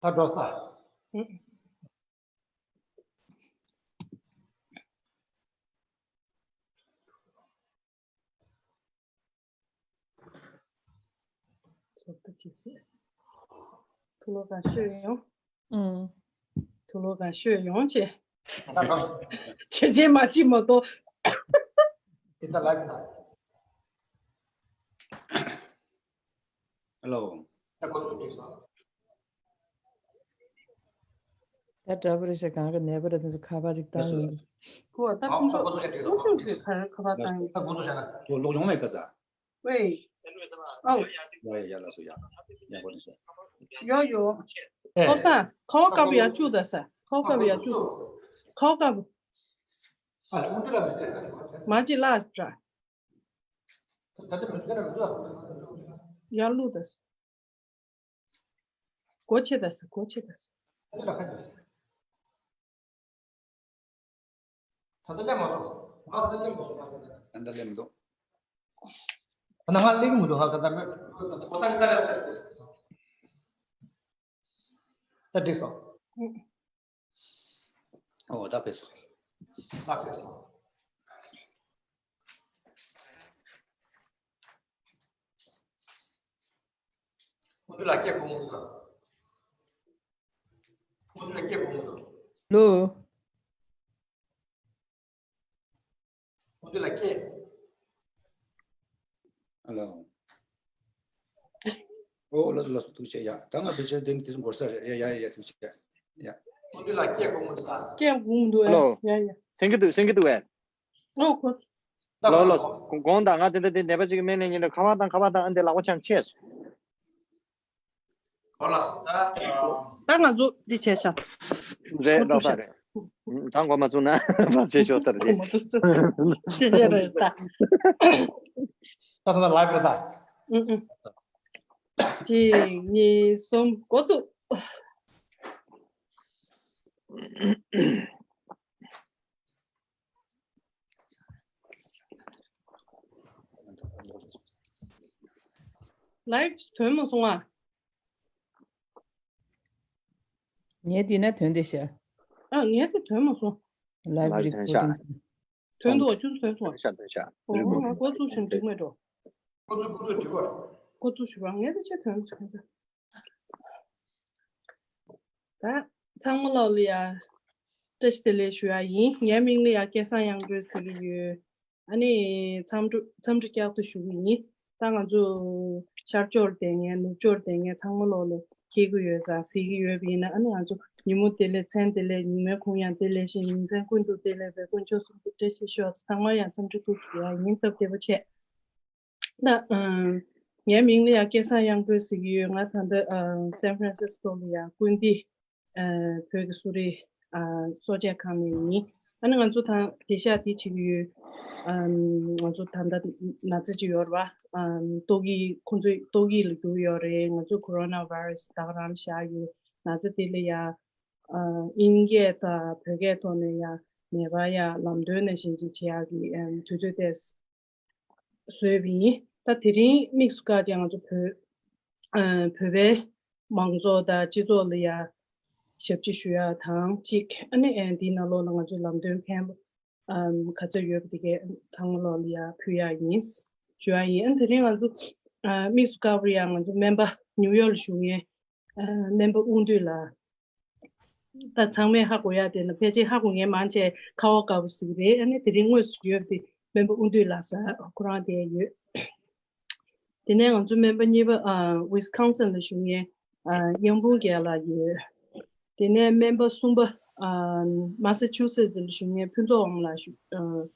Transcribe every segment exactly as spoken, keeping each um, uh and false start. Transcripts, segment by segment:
ད་འགྲོ་ས། ཐུགས་ལོ་ག་ཤོད་ཡོང་། ཨུམ། ཐུགས་ལོ་ག་ཤོད་ཡོང་ཆེ། ད་འགྲོ་ས། ཆེ་ཆེ་མ་ཅི་མ་གཏོགས། དེ་ད་ལབ་ཡིན་ད། ཧེ་ལོ། ད་ཁོ་ཚོ་ཅིག་སོང་། ད་འདྲ་པོ་རེད་ཤག་གང་ག་ནད་པ་རེད་དེ་ཚོ་ཁ་པར་ཅིག་བཏང་ཡོང་། ཁོ་ད་ཨ་ཁོ་ཚོ་ཁོ་ཚོ་ཞིག་ཁོ་ཚོ་ཁ་ཁ་པར་བཏང་ཡོང་། ད་ཁོ་ཚོ་ཞིག་ན་ལོག་ཡོང་མེད་ཀ་ཚ། ཝེ། ཨའོ། ཡ་ཡ་ཡ་ལ་སོ་ཡ། ཡ་གོ་ནི་སོ། ཡོ་ཡོ། ཨེ། ཁོ་ཚ་ཁོ་ཀ་བ་ཡ་བཅུག་ད་ས་ཁོ་ཀ་བ་ཡ་བཅུག་ཁོ་ཀ་བ། ཨ་ལ་ཨུ་ཏི་ལ་མི་ཚེ་མ་ཅི་ལ་ཏྲ། ད་ལྟ་མི་ཚེ་ལ་མི་ཚེ་ཡར་ལུག་ད་ས། སྒོ་ཕྱེ་ད་ཟེར། སྒོ་ཕྱེ་ད་ཟེར། ད་ལྟ་སླེབས་མ་སོང་། ང་ད་ལྟ་སླེབས་མ་སོང་། ད་ལྟ་སླེབས་མི་འདུག་ད་ང་སླེབས་ཀྱི་མི་འདུག་ང་ད་ལྟ་མེད། ད་ལྟ་སླེབས་ད་ད་འགྲིག་སོང་། ཨོ་ད་ཕེབས་སོང་། ད་ཕེབས་སོང་། ཁོང་ཚོ་ལ་སྐད་གོ་མི་འདུག་ཁོང་ཚོ་ལ་སྐད་གོ་མི་འདུག་ལོ། ཁོང་ཚོ་ལ་སྐད། ཧེ་ལོ། ཨོ་ལགས་སོ་ལགས་སོ་ཐུགས་རྗེ་ཆེ་ཡ། ད་ང་ཕལ་ཆེར་དེ་ནི་དེ་ཚོ་འགོར་ས་རེད་ཡ་ཡ་ཡ་ཐུགས་རྗེ་ཆེ་ཡ། ཁོང་ཚོ་ལ་སྐད་གོ་མི་འདུག་ད། སྐད་གོ་མི་འདུག་ཧེ་ལོ། ཡ་ཡ། སེང་གེ་འདུག་སེང་གེ་འདུག་བས། ཨོ་ཁོ། ལོ་ལོ། དགོངས་དག་ང་དེ་འདྲ་དེ་ནད་པ་ཅིག་གི་སྨན་ལེན་ཉིན་རེ་ཁ་པར་བཏང་ཁ་པར་བཏང་ཨ་འདི་ལག་པ་འཆང་ཆས་སོང་། ཨོ་ལགས་སོ་ད། ད་ང་ཚོ་འདི་བྱས་ཤག་རེད་འགྲོ་ས་རེད། ད་མགོ་མ་ཚུགས་ན་བར་ཆད་ཤོར་ས་རེད། མགོ་མ་ཚུགས་ས་རེད་ད། ད་ད་ལབ་རེད་ད། ཨུ་ཨུ། གཅིག་གཉིས་གསུམ་འགོ་བཙུགས། ལའིབ་ཐོན་མ་སོང་ཨ། ངས་བལྟས་ན་ཐོན་བསྡད་ཤག་ཨ་ངས་དེ་ཐོན་མ་སོང་། ལའིབ་ལའིབ་ཐོན་ཤག་རི་ཀོར་ཌིང་ཐོན་འདུག་ཨ་ཅུང་ཐོན་སོང་། ཐོན་ཤག་ཐོན་ཤག་ཨོ་རི་ཀོར་ཌིང་ང་འགོ་བཙུགས་ཤིང་འགྲིག་མེད་འགྲོ། འགོ་བཙུགས་འགོ་བཙུགས་འགྲིག་གོ། འགོ་བཙུགས་ཞུ་བ་ངས་དེ་ཆ་ཐོན་སོང་། ད་ཚང་མ་ལོག་ལ་ཡ་བཀྲ་ཤིས་བདེ་ལེགས་ཞུ་ཡ་ཡིན། ངའི་མིང་ལ་ཡ་སྐལ་བཟང་དབྱངས་སྒྲོལ་ཟེར་གྱི་ཡོད། ཨ་ནི་འཚམས་འདྲི་འཚམས་འདྲི་བསྐྱར་དུ་ཞུ་གི་ཡིན། ད་ང་ཚོ་ཤར་ཕྱོགས་ལ་བསྡད་མཁན་ནུབ་ཕྱོགས་ལ་བསྡད་མཁན་ཚང་མ་ལོག་ལ་མཁྱེན་གྱི་ཡོད་ཙང་གཟིགས་ཀྱི་ཡོད་པ་ཡིན་ན་ཨ་ནི་ང་ཚོ་ཉིན་མོ་བདེ་ལེགས་མཚན་བདེ་ལེགས་ཉི་མའི་གུང་ཡང་བདེ་ལེགས་ཤིང་ཉིན་མཚན་ཀུན་ཏུ་བདེ་ལེགས་པའི་དཀོན་མཆོག་གསུམ་གྱི་བཀྲ་ཤིས་ཤོག་ཚང་མ་ཡང་འཚམས་འདྲི་ཐུགས་ཞུ་ཡ་ཡིན། སྟབས་བདེ་པོ་བྱས། ད་ཨ་ངའི་མིང་ལ་ཡང་སྐལ་བཟང་དབྱངས་སྒྲོལ་ཟེར་གྱི་ཡོད། ང་ད་ལྟ་ཨ་སན་ཧྥ་རན་སིས་ཀོ་ལ་ཡང་ཀུན་བདེ་ཨ་བོད་ཀྱི་གསོ་རིག་ཨ་གསོ་དཔྱད་ཁང་ནས་ཡིན། ཨ་ནི་ང་ཚོ་ད་དེ་ཤག་དེ་བྱེད་ཀྱི་ཡོད། ཨ་ང་ཚོ་ད་ལྟ་ན་ཚ་ཅིག་ཡོད་རེད་བ། ཨ་ཏོག་དབྱིབས་ཁོང་ཚོས་ཏོག་དབྱིབས་ལ་གྱུར་ཡོད་རེད། ང་ཚོ་ཁོ་རོ་ན་བྷའི་ར་སི་ད་ག་རང་བཞག་ཡོད། ན་ཚ་དེ་ལ་ཡང་ཨ་དབྱིན་སྐད་དང་བོད་སྐད་ཐོག་ནས་ཡང་ནད་པ་ཡང་ལམ་སྟོན་ནང་བཞིན་ཅིག་བྱེད་ཡག་གི་ཨ་དུས་ཚོད་ཏོག་ཙམ་བཟོས་པ་ཡིན། ད་དེ་རིང་དམིགས་སུ་བཀར་ཀྱང་ང་ཚོ་བོད་ཨ་བོད་པའི་མང་ཚོགས་དང་སྤྱི་ཚོགས་ལ་ཡང་ཞབས་ཕྱི་ཞུ་ཡག་དང་གཅིག་ཨ་ནི་ཨ་འདིའི་ནང་ལོགས་ལ་ང་ཚོ་ལམ་སྟོན་ཕན་པོ་ཨ་ག་ཚོད་ཡོད་པ་དེ་གའི་ཚང་མ་ལོགས་ལ་ཡང་ཕུལ་ཡག་ཡིན་ཞུ་ཡག་ཡིན། ཨ་དེ་རིང་ང་ཚོ་ཨ་དམིགས་སུ་བཀར་བ་ཡང་ང་ཚོ་སྨན་པ་ནིའུ་ཡོག་ལ་བཞུགས་མཁན་ཨ་སྨན་པ་དབང་འདུས་ལགས། ད་ཚང་མས་ཧ་གོ་ཡ་དེ་ན་ཕལ་ཆེར་ཧ་གོ་མཁན་མང་ཆེ་ཁ་བ་དཀར་པོ་ཟིག་རེད། ཨ་ནི་དེ་རིང་དངོས་སུ་ཡོད་པའི་སྨན་པ་དབང་འདུས་ལགས་ས་ཁོ་རང་དེ་ཡོད། དེ་ནས་ང་ཚོ་སྨན་པ་གཉིས་པ་ཨ་ཝི་སི་ཀོན་སིན་ལ་བཞུགས་མཁན་ཨ་གཡང་བུང་རྒྱལ་ལགས་ཡོད། དེ་ནས་སྨན་པ་གསུམ་པ་ཨ་མ་ས་ཆུ་སེ་ཙི་ལ་བཞུགས་མཁན་ཕུན་ཚོགས་དབང་ལགས་བཞུགས་ཨ་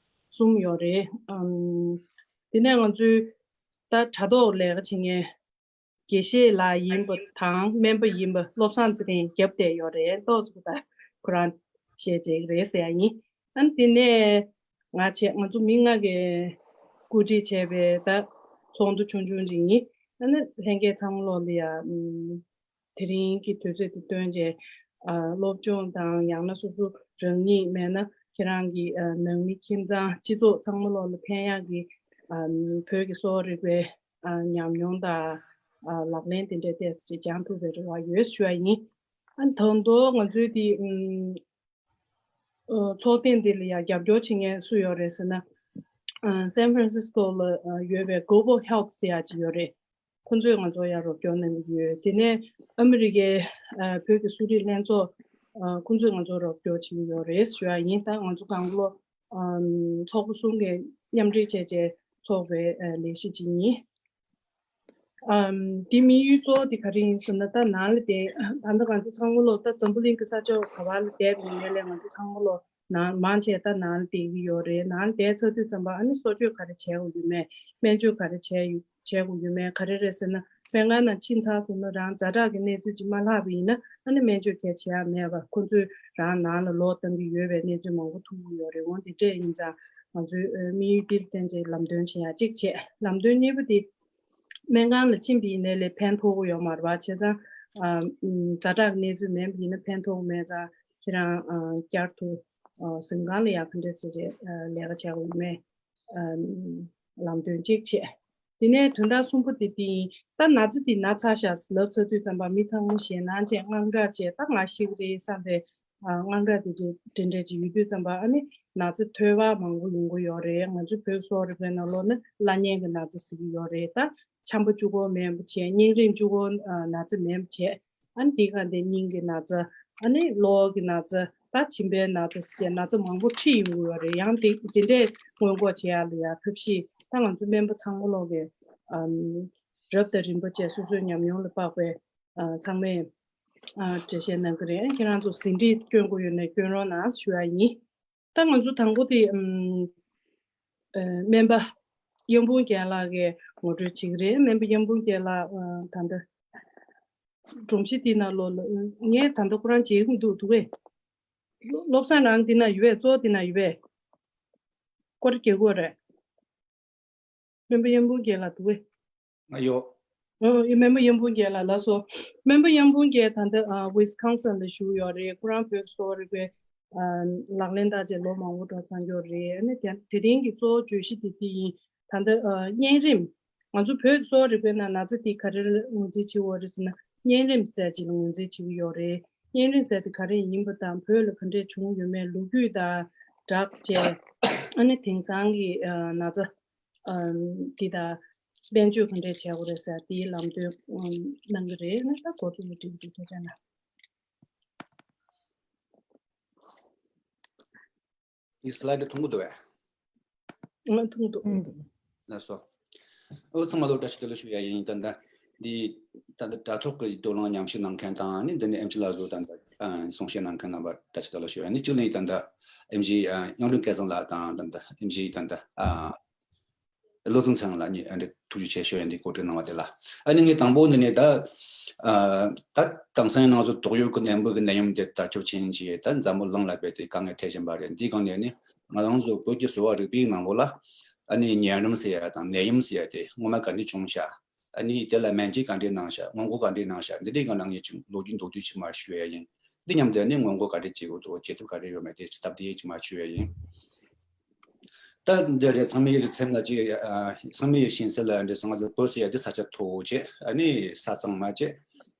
གསུམ་ཡོད་རེད། ཨམ་དེ་ནས་ང་ཚོའི་ད་དྲ་ཐོག་ལས་ཀ་བྱེད་མཁན་དགེ་བཤེས་ལགས་ཡིན་པ་དང་སྨན་པ་ཡིན་པ་བློ་བཟང་ཚེ་རིང་རྒྱབ་བསྡད་ཡོད་རེད། ཏོག་ཙམ་ད་ཁོ་རང་བཤད་བྱེད་ཀྱི་རེད་ཟེར་ཡ་ཡིན། ཨ་ནི་དེ་ནས་ང་བྱས་ང་ཚོ་མི་ལྔ་གིས་གོ་སྒྲིག་བྱས་པའི་ད་ཚོགས་འདུ་ཆུང་ཆུང་ཅིག་ཡིན། ཨ་ནི་ལྷན་རྒྱས་ཚང་མ་ལོག་ལ་ཡ་ཨམ་དེ་རིང་གི་དུས་ཚོད་དེ་བཏོན་བྱས་ཨ་སློབ་སྦྱོང་དང་ཡང་ན་སོ་སོ་རང་ཉིད་མེད་ན་ཁྱེད་རང་གི་ཨ་ནང་མི་ཁྱིམ་ཚང་སྤྱི་ཚོགས་ཚང་མ་ལོག་ལ་ཕན་ཡག་གི་ཨ་བོད་ཀྱི་གསོ་བ་རིག་པའི་ཨ་ཉམས་མྱོང་དང་ཨ་ལག་ལེན་དེ་འདྲ་ཏོག་ཙམ་ཅིག་སྦྱང་ཐུབ་པའི་རེ་བ་ཡོད་ཞུ་བ་ཡིན། ཨ་ནི་ད་དུང་ང་ཚོའི་དེ་ཨ་ཚོགས་ཐེངས་འདི་ལ་ཡང་རྒྱབ་སྐྱོར་བྱེད་མཁན་སུ་ཡོད་རེད་ཟེར་ན། ཨ་San Francisco ལ་ཡོད་པའི་Global Help ཟེར་ཡག་ཅིག་ཡོད་རེད། ཁོང་ཚོས་ང་ཚོ་ཡང་རོགས་སྐྱོར་གནང་གི་ཡོད། དེ་ནས་ཨ་མི་རི་ཀའི་ཨ་བོད་ཀྱི་གསོ་རིག་ལྷན་ཚོགས་ཨ་ཁོང་ཚོས་ང་ཚོ་རོགས་སྐྱོར་བྱེད་ཀྱི་ཡོད་རེད་ཞུ་ཡག་ཡིན། ད་ང་ཚོ་གང་ལོ་ཨམ་ཚོགས་པ་གསུམ་གྱིས་མཉམ་འབྲེལ་བྱས་བྱས་ཚོགས་པའི་ཨ་ལས་གཞི་ཅིག་ཡིན། ཨམ་དེ་དམིགས་ཡུལ་གཙོ་བོ་དེ་ག་རེ་ཡིན་ཟེར་ན། ད་ནང་ལ་བསྡད་ད་ལྟ་ང་ཚོ་ཚང་མ་ལོ་ད་འཛམ་བུ་གླིང་གི་ས་ཕྱོགས་ག་བ་ལ་བསྡད་པའི་ཡུལ་ལས་ང་ཚོ་ཚང་མ་ལོ་ནང་མང་ཆེ་ད་ནང་ལ་བསྡད་ཀྱི་ཡོད་རེད། ནང་ལ་བསྡད་ཚར་དུས་ཙམ་པ་ཨ་ནི་གསོ་བཅོས་ག་རེ་བྱས་དགོས་ཡོད་མེད། སྨན་བཅོས་ག་རེ་བྱས་ཡོད་བྱས་དགོས་ཡོད་མེད། ག་རེ་རེད་ཟེར་ན་སྨན་ཁང་ནང་ཕྱིན་ཚར་སོང་ན་རང་ཛ་དྲག་གི་གནས་ཚུལ་ཅིག་མ་ལྷག་པ་ཡིན་ན་ཨ་ནི་སྨན་བཅོས་ག་རེ་བྱེད་ཡག་མེད་པ། ཁོ་ཚོས་རང་ནང་ལ་ལོག་བཏང་གི་ཡོད་པའི་གནས་ཚུལ་མང་པོ་ཐོན་གྱི་ཡོད་རེད། འོ་དེ་འདྲས་ཡིན་ཙང་ང་ཚོའི་ཨ་དམིགས་ཡུལ་འདིར་བརྟེན་བྱས་ལམ་སྟོན་བྱེད་ཡག་གཅིག་བྱས། ལམ་སྟོན་གཉིས་པ་དེ། སྨན་ཁང་ལ་ཕྱིན་པ་ཡིན་ནའི་ལས་ཕན་ཐོགས་ཀྱི་ཡོད་མ་རེད་པ། བྱས་ཙང་ཨ་ཛ་དྲག་གནས་ཚུལ་མིན་པ་ཡིན་ན་ཕན་ཐོགས་མེད་ཙང་ཁྱེད་རང་ཨ་བསྐྱར་དུ་ཨ་གཟིམ་ཁང་ལ་ཡར་ག་འདྲ་བྱས་བྱས་ཨ་ལས་ཀ་བྱེད་དགོས་ཡོད་མེད་ཨ་ལམ་སྟོན་གཅིག་བྱས། དེ་ནས་དོན་དག་གསུམ་པ་དེ་དེ་ཡིན། ད་ན་ཚ་དེ་ན་ཚ་ཤག་ལབ་ཚར་དུས་ཙམ་པ་མི་ཚང་མ་ཞེད་སྣང་བྱས་དངངས་སྐྲག་བྱས་ད་ང་ཤི་གི་རེད་བསམ་པའི་ཨ་དངངས་སྐྲག་དེ་འདྲ་འདྲ་འདྲ་ཅིག་ཡོད་དུས་ཙམ་པ་ཨ་ནི་ན་ཚ་ཐོལ་པ་མང་པོ་ཡོང་གི་ཡོད་རེད། ང་ཚོའི་བོད་གསོ་བ་རིག་པའི་ནང་ལོགས་ནི་བླ་གཉན་གྱི་ན་ཚ་ཟེར་གྱི་ཡོད་རེད། ད་ཆམ་པ་གཅིག་པོ་མེད་པ་བྱས། གཉན་རིམས་གཅིག་པོ་ཨ་ན་ཚ་མེད་པ་བྱས། ཨ་ནི་དེའི་སྒང་དེ་སྙིང་གི་ན་ཚ། ཨ་ནི་གློ་བ་གི་ན་ཚ། ད་མཆིན་པའི་ན་ཚ་ཟེར་གྱི་ན་ཚ་མང་པོ་ཁྲིད་ཡོང་གི་ཡོད་རེད། ཡང་དེ་དེ་འདྲས་སྔོན་འགོག་བྱེད་ཡག་ལ་ཡང་ཐབས་ཤེས་ད་ང་ཚོ་སྨན་པ་ཚང་མ་ལོག་གི་ཨམ་རབ་དང་རིམ་པ་བཅས་སོ་སོའི་ཉམས་མྱོང་ལ་དཔག་པའི་ཨ་ཚང་མས་ཨ་འགྲེལ་བཤད་གནང་གི་རེད། ཁྱེད་རང་ཚོ་ཟིན་བྲིས་སྐྱོན་དགོས་ཡོད་ན་སྐྱོན་རོགས་གནང་ཞུ་ཡག་ཡིན། ད་ང་ཚོ་དང་པོ་དེ་ཨམ་ཨ་སྨན་པ་གཡང་འབུམ་རྒྱལ་ལགས་ཀྱིས་ངོ་སྤྲོད་བྱེད་ཀྱི་རེད། སྨན་པ་གཡང་འབུམ་རྒྱལ་ལགས་ཨ་ད་ལྟ་སྒྲོམ་གཞི་དེ་ནང་ལོགས་ལ་ངས་ད་ལྟ་ཁོ་རང་མཇལ་གྱི་མི་འདུག་འདུག་གས། བློ་བློ་བཟང་རང་འདི་ན་ཡོད་པས། གཙོ་བོ་འདི་ན་ཡོད་པས། སྐོར་རྒྱག་གི་ཡོད་རེད། སྨན་པ་གཡང་འབུམ་རྒྱལ་ལགས་འདུག་གས། ང་ཡོད། ཨོ་ཡ། སྨན་པ་གཡང་འབུམ་རྒྱལ་ལགས་ལགས་སོ། སྨན་པ་གཡང་འབུམ་རྒྱལ་ད་ལྟ་ཨ་Wisconsin ལ་བཞུགས་ཡོད་རེད། ཁོ་རང་བོད་གསོ་བ་རིག་པའི་ཨ་ལག་ལེན་བསྟར་བྱས་ལོ་མང་པོ་འགྲོ་ཚར་ཡོད་རེད། ཨ་ནི་དེ་དེ་རིང་གི་གཙོ་བོ་བརྗོད་གཞི་དེ་དེ་ཡིན། ད་ལྟ་ཨ་གཉན་རིམས། ང་ཚོ་བོད་ཀྱི་གསོ་བ་རིག་པའི་ནང་ན་ཚ་དེ་ག་རེ་ལ་ངོས་འཛིན་བྱེད་ཀྱི་ཡོད་རེད་ཟེར་ན་གཉན་རིམས་ཟེར་ཅིག་ལ་ངོས་འཛིན་བྱེད་ཀྱི་ཡོད་རེད། གཉན་རིམས་ཟེར་དེ་ག་རེ་ཡིན་པ་དང་བོད་ལ་ག་འདྲས་བྱུང་ཡོད་མེད་ལོ་རྒྱུས་དང་སྦྲགས་བྱས། ཨ་ནི་དེང་སང་གི་ཨ་ན་ཚ་ཨ་འདི་དང་དཔལ་འབྱོར་ག་འདྲས་བྱེད་དགོས་རེད་ཟེར་དེའི་ལམ་སྟོན་ཨ་གནང་གི་རེད། ཨ་ནི་ད་འགོ་འཛུགས་ལ་འགྲིག་འདུག་ཐུགས་རྗེ་གནང་། འདི་slide་མཐོང་གི་འདུག་གས། ང་མཐོང་འདུག་ཨང་། འདུག་ལགས་སོ། ཨོ་ཚང་མ་ལ་བཀྲ་ཤིས་བདེ་ལེགས་ཞུ་ཡ་ཡིན། ད་ལྟ་འདི་ད་ལྟ་དྲ་ཐོག་གི་བགྲོ་གླེང་མཉམ་ཞུགས་གནང་མཁན་དང་ནི་འདི་ནས་ཨེམ་ཆི་ལགས་སུ་ད་ལྟ་ཨ་གསུང་བཤད་གནང་མཁན་རྣམ་པ་བཀྲ་ཤིས་བདེ་ལེགས་ཞུ་ཡ་ཡིན། གཅིག་ནས་ད་ལྟ་ཨེམ་ཆི་ཨ་གཡུང་དྲུང་སྐལ་བཟང་ལགས་དང་ད་ལྟ་ཨེམ་ཆི་ད་ལྟ་ཨ་བློ་བཟང་ཚེ་རིང་ལགས་གཉིས་ཨ་འདྲ་ཐུགས་རྗེ་ཆེ་ཞུ་ཡ་འདི་གོ་སྒྲིག་གནང་བ་དེ་ལ། ཨ་ནི་ངས་དང་པོ་འདི་ནས་ད་ཨ་ད་དེང་སང་ང་ཚོ་ཏོག་དབྱིབས་ཀྱི་ནད་འབུ་གི་ནད་ཡམས་དེ་དར་ཁྱབ་ཕྱིན་རྗེས་ད་འཛམ་བུ་གླིང་ལ་རྦད་དེ་དཀའ་ངལ་འཕྲད་བཞིན་པ་རེད། འདིའི་སྒང་ནས་ནི་ང་རང་ཚོ་བོད་ཀྱི་གསོ་བ་རིག་པའི་ནང་ལོགས་ལ་ཨ་ནི་གཉན་རིམས་ཟེར་ཡ་དང་ནད་ཡམས་ཟེར་ཡ་དེ་སྔོན་མ་ག་འདྲ་བྱུང་ཤག་ཨ་ནི་དེ་ལ་སྨན་བཅོས་ག་འདྲ་གནང་ཤག་སྔོན་འགོག་ག་འདྲ་གནང་ཤག་འདི་འདྲའི་སྒང་ལ་ངས་ཅིག་ལོ་རྒྱུས་མདོར་བསྡུས་ཅིག་མར་ཞུ་ཡ་ཡིན། འདི་མཉམ་དུ་ནི་སྔོན་འགོག་ག་འདྲ་བྱེད་དགོས་འདུག་བྱེད་ཐབས་ག་རེ་ཡོད་མེད་དེ་ཅིག་སྟབས་བདེ་ཅིག་མར་ཞུ་ཡ་ཡིན། ད་འདི་རེད། ཚང་མའི་རིག་ཚེམ་ལ་ཅིག་ཨ་ཚང་མའི་ཤེས་གསལ་ལ་འདི་ང་ཚོ་བོད་ཟེར་ཡ་འདི་ས་ཆ་མཐོ་བོ་བྱས་ཨ་ནི་ས་གཙང་མ་བྱས་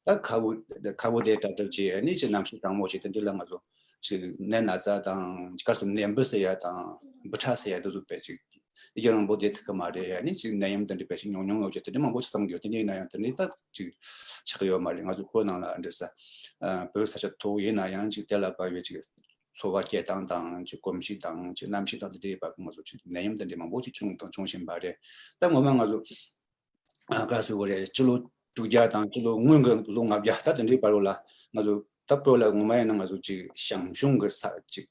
ད་ཁ་བོ་ཁ་བོ་དེ་དྲག་དྲག་བྱས་ཨ་ནི་ཅིག་གནམ་གཤིས་གྲང་མོ་བྱས་དེ་འདྲ་ལ་ང་ཚོ་ཅིག་ནད་ན་ཚ་དང་ཅིག་ག་སོ་ནད་འབུ་ཟེར་ཡ་དང་འབུ་ཕྲ་ཟེར་ཡ་འདི་ཚོ་དཔེ་ཅིག་ཡུན་རིང་པོ་བསྡད་ཐུབ་ཀྱི་མ་རེད། ཨ་ནི་ཅིག་ནད་ཡམས་དེ་འདྲ་དཔེ་ཅིག་ཉུང་ཉུང་ཡོད་ཅིག་དེ་འདྲ་མང་པོ་ཅིག་བསམ་གྱི་ཡོད། དེ་འདྲ་ཡིན་ན་ཡང་དེ་འདྲ་ད་ཅིག་ཆགས་ཀྱི་ཡོད་མ་རེད། ང་ཚོ་བོད་ནང་ལ་ཨ་འདྲ་ས་ཨ་བོད་ས་ཆ་མཐོ་བོ་ཡིན་ན་ཡང་ཅིག་དེ་ལ་བབས་པའི་ཅིག་འཚོ་བ་སྐྱེལ་སྟངས་དང་ཅིག་གོམས་གཤིས་དང་ཅིག་གནམ་གཤིས་དང་དེ་འདྲའི་བར་གྱི་ང་ཚོ་ཅིག་ནད་ཡམས་དེ་འདྲ་མང་པོ་ཅིག་བྱུང་དང་འབྱུང་བཞིན་པ་རེད། ད་ངོ་མ་ང་ཚོ་ཨ་ག་ཟེར་དགོས་རེད། སྤྱི་ལོ་དྲུག་བརྒྱ་དང་སྤྱི་ལོ་སྔོན་གྱི་ལོ་ལྔ་བརྒྱ་ད་དེ་འདྲའི་བར་ལ་ང་ཚོ་ད་བོད་ལ་ངོ་མ་ཡིན་ན་ང་ཚོ་ཅིག་ཞང་ཞུང་གི་ས་ཅིག་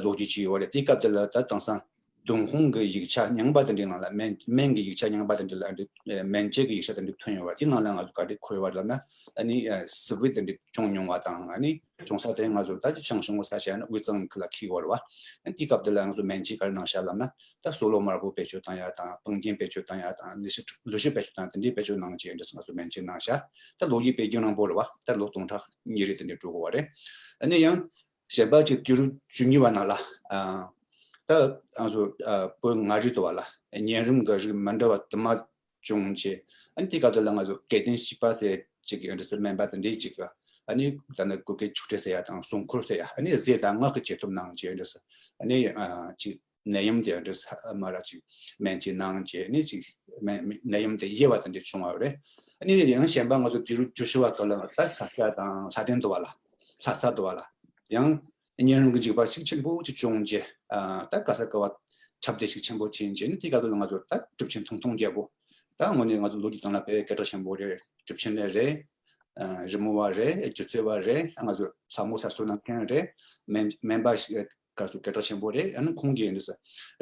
ལོ་རྒྱུས་ཅིག་ཡོད་རེད། དེའི་སྐབས་དེ་ལ་ད་དེང་སང་ཏུན་ཧོང་གི་ཡིག་ཆ་རྙིང་པ་དེ་འདྲའི་ནང་ལ་སྨན་སྨན་གྱི་ཡིག་ཆ་རྙིང་པ་དེ་འདྲ་ལ་ཨ་འདྲ་སྨན་དཔྱད་ཀྱི་ཡིག་ཆ་དེ་འདྲ་ཐོན་ཡོད་པ་དེ་ནང་ལ་ང་ཚོ་ག་འདྲ་གོ་ཡོད་པ་ལབ་ན་ཨ་ནི་ཨ་སི་ཝིད་དེ་འདྲ་བྱུང་མྱོང་བ་དང་ཨ་ནི་བྱུང་ས་དེ་ང་ཚོ་ད་ཅིག་ཞང་ཞུང་གི་ས་ཆ་ནི་དབུས་གཙང་ཁུལ་ལ་འཁེལ་ཡོད་རེད་བ། ཨ་དེའི་སྐབས་དེ་ལ་ང་ཚོ་སྨན་དཔྱད་ག་རེ་གནང་ཤག་ལབ་ན་ད་སོ་ལོ་དམར་པོ་བེད་སྤྱོད་བཏང་ཡ་དང་སྤང་རྒྱན་བེད་སྤྱོད་བཏང་ཡ་དང་ལི་ཤི་ལི་ཤི་བེད་སྤྱོད་བཏང་དེ་འདྲའི་བེད་སྤྱོད་གནང་བྱས་འདྲ་ང་ཚོ་སྨན་དཔྱད་གནང་ཤག་ད་ལོ་རྒྱུས་དཔེ་རྒྱུན་རིང་པོ་རེད་བ། ད་ལོ་སྟོང་ཕྲག་གཉིས་རེ་དེ་འདྲ་འགྲོ་གི་ཡོད་རེད། ཨ་ནི་ཡང་གཞན་པ་ཅིག་དུས་རབས་བཅུ་གཉིས་པ་ནང་ལ་ཨ་ད་ང་ཚོ་ཨ་བོད་མངའ་རིས་དུ་བ་ལ་གཉན་རིམས་ཀྱི་རིགས་མི་འདྲ་བ་དུ་མ་བྱུང་བྱས། ཨ་ནི་དེའི་སྐབས་དེ་ལ་ང་ཚོ་སྐལ་ལྡན་བྱིས་པ་ཟེར་ཅིག་གི་འདྲ་སེ་སྨན་པ་དེ་འདྲའི་ཅིག་གི་ ཨ་ནི་ད་ནི་གུ་གེ་ཆུ་ཁྲི་ཟེར་ཡ་དང་སྲུང་འཁོར་ཟེར་ཡ། ཨ་ནི་ཟས་དང་ངག་གི་བཅོས་ཐབས་གནང་བྱས་འདྲ་ཟེར། ཨ་ནི་ཨ་ཅིག་ནད་ཡམས་དེ་འདྲ་ཟེར་མ་ར་ཅིག་སྨན་བཅོས་གནང་བྱས། ཨ་ནི་ཅིག་སྨན་ནད་ཡམས་དེ་ཡལ་བ་དེ་འདྲ་བྱུང་བ་རེད། ཨ་ནི་ཡང་གཞན་པ་ང་ཚོ་དུས་རབས་བཅུ་བཞི་པ་སྐབས་ལ་ད་ས་སྐྱ་དང་ལྷ་ལྡན་དུ་བ་ལ། ལྷ་ས་དུ་བ་ལ་ཡང་གཉན་རིམས་ཀྱི་འཇིགས་པ་ཤུགས་ཆེན་པོ་ཅིག་བྱུང་རྗེས། ཨ་ད་ག་ས་ག་བ་ཁྱབ་གདལ་ཤུགས་ཆེན་པོ་ཕྱིན་རྗེས་ནི་དེ་སྐབས་དུ་ང་ཚོ་ད་གྲུབ་ཆེན་ཐུང་ཐུང་རྒྱལ་པོ། ད་དངོས་གནས་ང་ཚོ་ལོ་རྒྱུས་སྟེང་ལ་དཔེ་སྐད་གྲགས་ཆེན་པོ་རེད། གྲུབ་ཆེན་ལས་རེད། ཨ་རི་མོ་བ་རེད། སྒྱུ་རྩལ་བ་རེད། ང་ཚོ་ལྷ་མོ་གསར་གཏོད་གནང་མཁན་རེད། སྨན་སྨན་པ་ཞིག་ག་ཚོད་སྐད་གྲགས་ཆེན་པོ་རེད། ཨ་ནི་ཁོང་གིས་འདི་ས་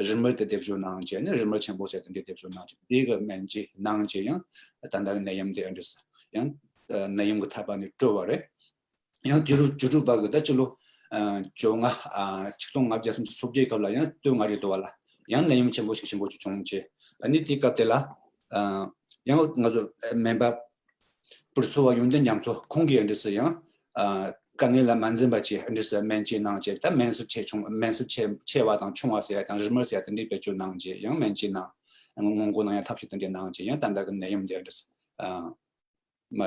རི་མོ་དེ་སྡེབ་སྦྱོར་གནང་བྱས་ནས་རི་མོ་ཆེན་པོ་ཟེར་དེ་འདྲའི་སྡེབ་སྦྱོར་གནང་བྱས། དེ་གི་སྨན་བཅོས་གནང་བྱས་ཡང་ད་ལྟ་གི་ནད་ཡམས་དེ་འདི་ས་ཡང་ནད་ཡམས་ཀྱི་ཐར་པ་ནས་གྲོལ་བ་རེད། ཡང་དུས་རབས་བཅུ་དྲུག་པ་གི་ད་སྤྱི་ལོ་ཨ་བཅོ་ལྔ་ཨ་ཆིག་སྟོང་ལྔ་བརྒྱ་སུམ་ཅུ་སོ་བརྒྱད་སྐབས་ལ་ཡང་སྟོད་མངའ་རིས་དུ་བ་ལ་ཡང་ནད་ཡམས་ཆེན་པོ་ཞིག་ཆེན་པོ་ཞིག་བྱུང་རྗེས། ཨ་ནི་དེའི་སྐབས་དེ་ལ་ཨ་ཡང་ང་ཚོ་སྨན་པ་པུར་ཚོ་བ་ཡོན་ཏན་རྒྱ་མཚོ་ཁོང་གིས་འདི་སུ་ཡང་ཨ་དཀའ་ངལ་ལ་མ་འཛེམས་པ་བྱས། འདི་སུ་སྨན་བཅོས་གནང་བྱས། ད་སྨན་སྲིབ་ཆེ་ཆུང་། སྨན་སྲིབ་ཆེ་ཆེ་བ་དང་ཆུང་བ་ཟེར་ཡ་དང་རི་མོ་ཟེར་ཡ་དེ་འདྲའི་བེད་སྤྱོད་གནང་བྱས། ཡང་སྨན་བཅོས་གནང་། སྔོན་འགོག་གནང་ཡ་ཐབས་ཤེས་དེ་འདྲ་གནང་བྱས། ཡང་ད་ལྟ་གི་ནད་ཡམས་དེ་འདི་སུ་ཨ། མ་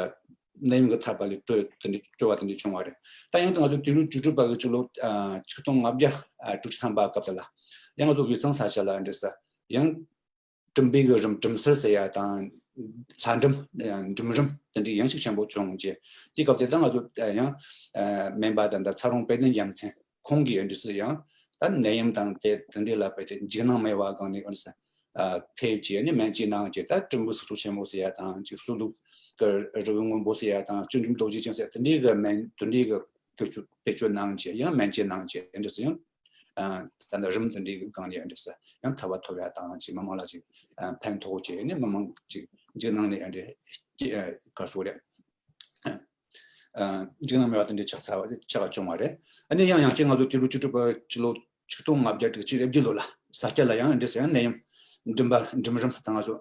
ནད་ཡམས་ཀྱི་ཐར་པ་ལས་གྲོལ་དེ་འདྲ་གྲོལ་བ་དེ་འདྲ་བྱུང་བ་རེད། ད་ཡང་ང་ཚོ་དུས་རབས་བཅུ་དྲུག་པ་གི་སྤྱི་ལོ་ཨ་ཆིག་སྟོང་ལྔ་བརྒྱ་ཨ་དྲུག་ཅུ་ཐམ་པ་སྐབས་དེ་ལ་ཡང་ང་ཚོ་དབུས་གཙང་ས་ཆ་ལ་འདྲ་ས་ཡང་གྲུམ་བུའི་གི་རིམས། གྲུམ་སེར་ཟེར་ཡ་དང་། ལྷ་འབྲུམ། འབྲུམ་རིམས་དེ་འདྲའི་ཡང་ཞིག་ཆེན་པོ་བྱུང་རྗེས། དེ་སྐབས་དེ་ད་ང་ཚོ་ཡང་སྨན་པ་དང་ད་ཚ་རོང་དཔལ་ལྡན་རྒྱལ་མཚན་ཁོང་གིས་འདྲ་ས་ཡང་ད་ནད་ཡམས་དང་དེ་དེ་འདྲའི་ལ་དཔེ་དེ་འཇིགས་སྣང་མེད་པ་སྒང་ནས་འདྲ་ས་ཨ་ཕེབས་བྱས་ནས་སྨན་བཅོས་གནང་རྗེས། ད་གྲུམ་བུ་སུག་ཆུ་ཆེན་མོ་ཟེར་ཡ་དང་། ཅིག་སུ་ལུག་གི་རི་བོ་སྔོན་པོ་ཟེར་ཡ་དང་། བཅུད་འཇོམས་རྡོ་རྗེ་ཅན་ཟེར་དེ་འདྲའི་གི་སྨན་དེ་འདྲའི་གི་བེད་སྤྱོད་བེད་སྤྱོད་གནང་རྗེས། ཡང་སྨན་བཅོས་གནང་རྗེས་འདྲ་ས་ཡང་ཨ་ད་ནི་རིམས་དེ་འདྲའི་གི་སྒང་ནས་འདྲ་ས་ཡང་ཐར་པ་ཐོབ་ཡ་དང་། ཅིག་མི་མང་ལ་ཅིག་ཨ་ཕན་ཐོགས་བྱས་ནས་མི་མང་ཅིག་འཇིགས་སྣང་ནས་འདྲ་ཨ་ག་རེ་ཟེར་དགོས་རེད། ཨ་འཇིགས་སྣང་མེད་པ་དེ་འདྲའི་ཆགས་ཚར་བ་ཆགས་བྱུང་བ་རེད། ཨ་ནི་ཡང་ཡང་བསྐྱར་ང་ཚོ་དུས་རབས་བཅུ་དྲུག་པ་སྤྱི་ལོ་ཆིག་སྟོང་ལྔ་བརྒྱ་དྲུག་ཅུ་རེ་བརྒྱད་ལོ་ལ་ས་སྐྱ་ལ་ཡང་འདྲ་ས་ཡང་ནད་ཡམས་འབྲུམ་པ་འབྲུམ་རིམས་དང་ང་ཚོ་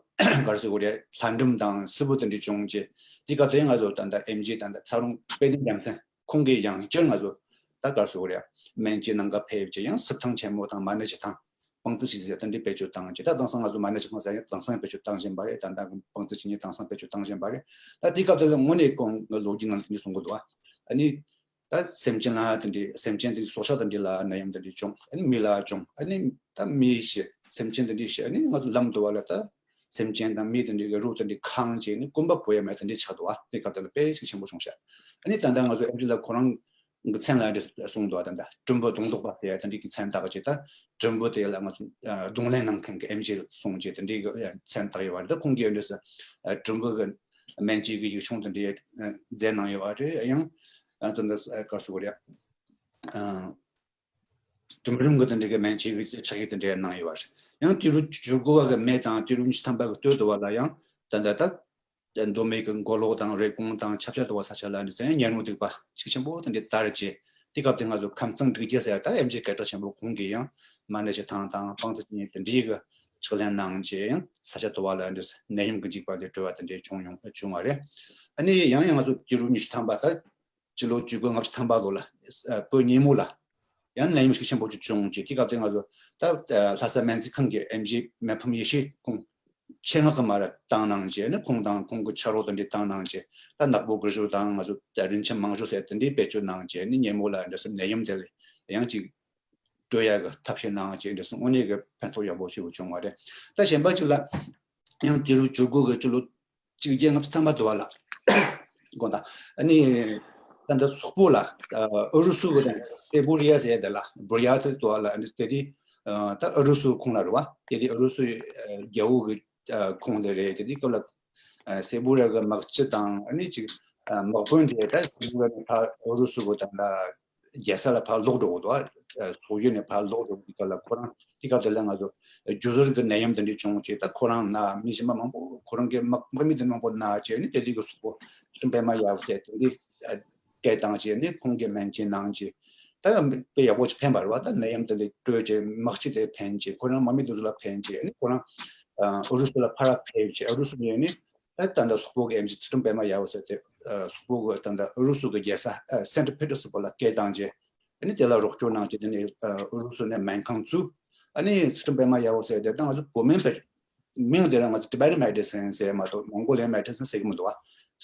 ག་རེ་ཟེར་དགོས་རེད། ལྷ་འབྲུམ་དང་སྲུབས་པོ་དེ་འདྲ་བྱུང་རྗེས། དེ་སྐབས་དེ་ང་ཚོ་ད་ལྟ་ཨེམ་ཆི་ད་ལྟ་ཚ་རོང་དཔལ་ལྡན་རྒྱལ་མཚན་ཁོང་གིས་ཡང་བསྐྱར་ང་ཚོ་ད་ག་རེ་ཟེར་དགོས་རེད། སྨན་བཅོས་གནང་ག་ཕེབས་རྗེས་ཡང་སྲུབས་ཐང་ཆེན་མོ་དང་མ་ཎི་བྱེ་ཐང་། སྤང་རྩི་བྱེ་ནས་དེ་འདྲའི་བེད་སྤྱོད་བཏང་རྗེས། ད་དེང་སང་ང་ཚོ་མ་ཎི་བྱེ་ཐང་ཟེར་ཡ་དེང་སང་བེད་སྤྱོད་བཏང་བཞིན་པ་རེད། ད་ལྟ་སྤང་རྩི་བྱེ་ནས་དེང་སང་བེད་སྤྱོད་བཏང་བཞིན་པ་རེད། ད་དེའི་སྐབས་དེ་ལ་དངོས་གནས་ཁོང་གི་ལོ་རྒྱུས་ནང་ལ་དེ་འདྲ་གསུང་གི་འདུག་ཨ་ནི་ད་སེམས་ཅན་ལ་དེ་འདྲའི་སེམས་ཅན་དེ་སྲོག་ཆགས་དེ་འདྲ་ལ་ནད་ཡམས་དེ་འདྲ་བྱུང་། ཨ་ནི་མི་ལ་བྱུང་། ཨ་ནི་ད་མི་ཤི། སེམས་ཅན་དེ་འདྲ་ཤི། ཨ་ནི་ང་ཚོ་ལམ་དུ་བ་ལ་ད་སེམས་ཅན་དང་མི་དེ་འདྲ་གི་རོ་དེ་འདྲ་ཁེངས་བྱས་ནས་སྐོམ་པ་འབོ་ཡ་མེད་དེ་འདྲ་ཆགས་འདུག་ཨ། དེ་སྐབས་དེ་ལ་དཔེ་ཞིག་ཆེན་པོ་བྱུང་ཤག་ཨ་ནི་ད་ལྟ་ང་ཚོ་ཨེམ་ཆི་ལ་ཁོ་རང་གི་མཚན་ལ་འདི་གསུངས་འདུག་ད་ལྟ་གྲུམ་བུ་དུང་ལྡོག་པ་ཟེར་ཡ་དེ་འདྲའི་གི་མཚན་བཏགས་བྱས། ད་གྲུམ་བུ་དེ་ལ་ང་ཚོ་རྡུང་ལེན་གནང་མཁན་གྱི་ཨེམ་ཆི་གསུངས་བྱས་དེ་འདྲའི་གི་མཚན་བཏགས་ཡོད་པ་རེད། ད་ཁོང་གིས་འདི་ས་གྲུམ་བུ་གི་སྨན་བཅོས་ཀྱི་ཡིག་ཆུང་དེ་འདྲའི་མཛད་གནང་ཡོད་པ་རེད། ཡང་ད་ལྟ་ག་རེ་ཟེར་དགོས་རེད། གྲུམ་རིམས་ཀྱི་དེ་འདྲའི་གི་སྨན་བཅོས་ཀྱི་ཕྱག་ཡིག་དེ་འདྲའི་གནང་ཡོད་པ་རེད། ཡང་དུས་རབས་བཅུ་དགུ་པ་གི་སྨད་དང་དུས་རབས་ཉི་ཤུ་ཐམ་པ་གི་སྟོད་དུ་བ་ལ་ཡང་ད་ལྟ་ད། མདོ་སྨད་ཀྱི་མགོ་ལོག་དང་རེབ་གོང་དང་ཆབ་ཆ་དུ་བ་ས་ཆ་ལ་འདི་ཚོ་ཡང་གཉན་རིམས་སྡིག་པ་ཤུགས་ཆེན་པོ་དེ་འདྲའི་དར་རྗེས། དེ་སྐབས་དེ་ང་ཚོ་ཁམས་གཙང་སྒྲིག་འགྱེད་ཟེར་ཡ་ད་ཨེམ་ཆི་སྐད་གྲགས་ཆེན་པོ་ཁོང་གིས་ཡང་མ་ཎི་བྱེ་ཐང་དང་སྤང་རྩི་བྱེ་ནས་དེ་འདྲའི་གི་ཕྱག་ལེན་གནང་རྗེས་ཡང་ས་ཆ་དུ་བ་ལ་འདི་ནད་ཡམས་ཀྱི་འཇིགས་པ་དེ་གྲོལ་བ་དེ་འདྲའི་བྱུང་ཡོང་བྱུང་བ་རེད། ཨ་ནི་ཡང་ཡང་ང་ཚོ་དུས་རབས་ཉི་ཤུ་ཐམ་པ་ད་སྤྱི་ལོ་བཅུ་དགུ་ལྔ་བཅུ་ཐམ་པ་ལོ་ལ་བོད་མཉན་མོ་ལ་ཡང་ནད་ཡམས་ཤུགས་ཆེན་པོ་ཅིག་བྱུང་རྗེས། དེ་སྐབས་དེ་ང་ཚོ་ད་ལྷ་ས་སྨན་རྩིས་ཁང་གི་ཨེམ་ཆི་སྨན་ཕམ་ཡེ་ཤེས་ཁོང་ཆེད་མངགས་ཀྱིས་མར་བཏང་གནང་རྗེས་ནི་ཁོང་དང་ཁོང་གི་ཕྱག་རོགས་དེ་འདྲས་བཏང་གནང་རྗེས། ད་ནག་པོ་གུ་ཞོ་དང་ང་ཚོ་ད་རིན་ཆེན་མང་ཞོ་ཟེར་དེ་འདྲས་བེད་སྤྱོད་གནང་རྗེས་ནི་མཉན་མོ་ལ་འདྲ་ས་ནད་ཡམས་དེ་ལས་ཡང་ཅིག་གྲོལ་ཡག་གི་ཐབས་ཤེས་གནང་རྗེས་འདྲ་ས་དངོས་གནས་ཀྱི་ཕན་ཐོགས་ཡག་པོ་ཞིག་བྱུང་བ་རེད། ད་གཞན་པ་ཅིག་ལ་ཡང་དུས་རབས་བཅུ་དགུ་གི་སྤྱི་ལོ་གཅིག་བརྒྱ་ལྔ་བཅུ་ཐམ་པ་དུ་བ་ལ། དགོངས་དག་ཨ་ནི། ད་ལྟ་སོག་པོ་ལ། ཨ་ཨུ་རུ་སུ་གི་དང་སེ་བུ་རི་ཡ་ཟེར་དེ་ལ་བུ་རི་ཡ་ཏི་དུ་བ་ལ་ཨ་ནི་དེ་དེ། ཨ་ད་ཨུ་རུ་སུ་ཁོངས་ལ་རེད་བ། དེ་དེ་ཨུ་རུ་སུ་ཨ་རྒྱལ་པོ་གི་ཨ་ཁོངས་དེ་རེད། དེ་དེ་སྐབས་ལ་ཨ་སེ་བུ་རི་ཡ་གི་དམག་སྤྱི་དང་ཨ་ནི་ཅིག་ཨ་དམག་དཔོན་དེ་ད་སེ་བུ་རི་ཡ་ནས་ཕར་ཨུ་རུ་སུ་གི་དང་ལ། རྒྱལ་ས་ལ་ཕར་ལོག་འགྲོ་གི་འདུག་ཨ་སོག་ཡུལ་ནས་ཕར་ལོག་འགྲོ་གི་སྐབས་ལ་ཁོ་རང་དེ་སྐབས་དེ་ལ་ང་ཚོ་རྒྱུ་ཟོར་གྱི་ནད་ཡམས་དེ་འདྲ་བྱུང་བྱས། ད་ཁོ་རང་ན་མི་གཞན་པ་མང་པོ་ཁོ་རང་གི་དམག་དམག་མི་དེ་མང་པོ་ན་བྱས་ནས་དེ་དུས་ཀྱི་སོག་པོ་ཚུལ་ཁྲིམས་པད་མ་ཡབ་སྲས་དེ་འདྲའི་སྐད་བཏང་བྱས་ནས་ཁོང་གིས་སྨན་བཅོས་གནང་བྱས། ད་དཔེ་ཡག་པོ་ཅིག་ཕན་པ་རེད་བ། ད་ནད་ཡམས་དེ་ལས་གྲོལ་བྱས་དམག་སྤྱི་དེ་ཕན་བྱས། ཁོ་རང་དམག་མི་དེ་ཚོ་ལ་ཕན་བྱས་ནས་ཁོ་རང་ཨུ་རུ་སུ་ལ་ཕར་ཕེབས་བྱས་ཨུ་རུ་སུ་ནས་ནི། ཨ་ད་ལྟ་སོག་པོ་གི་ཨེམ་ཆི་ཚུལ་ཁྲིམས་པད་མ་ཡབ་སྲས་དེ་ཨ་སོག་པོ་གི་ད་ལྟ་ཨུ་རུ་སུ་གི་རྒྱལ་ས་ཨ་སེན་ཊི་པི་ཏེར་སྦུག་ལ་སྐད་བཏང་རྗེས། ཨ་ནི་དེ་ལ་རོགས་སྐྱོར་གནང་རྗེས་དེ་ནས་ཨ་ཨུ་རུ་སུ་ནས་སྨན་ཁང་བཙུགས། ཨ་ནི་ཚུལ་ཁྲིམས་པད་མ་ཡབ་སྲས་དེ་ད་ང་ཚོ་བོད་སྨན་བེད། མིང་དེ་རང་ང་ཚོ་ཊི་བེ་ཊན་མེ་ཌི་སིན་ཟེར་མ་གཏོགས་མོང་གོ་ལི་ཡན་མེ་ཌི་སིན་ཟེར་གི་མི་འདུག་བ།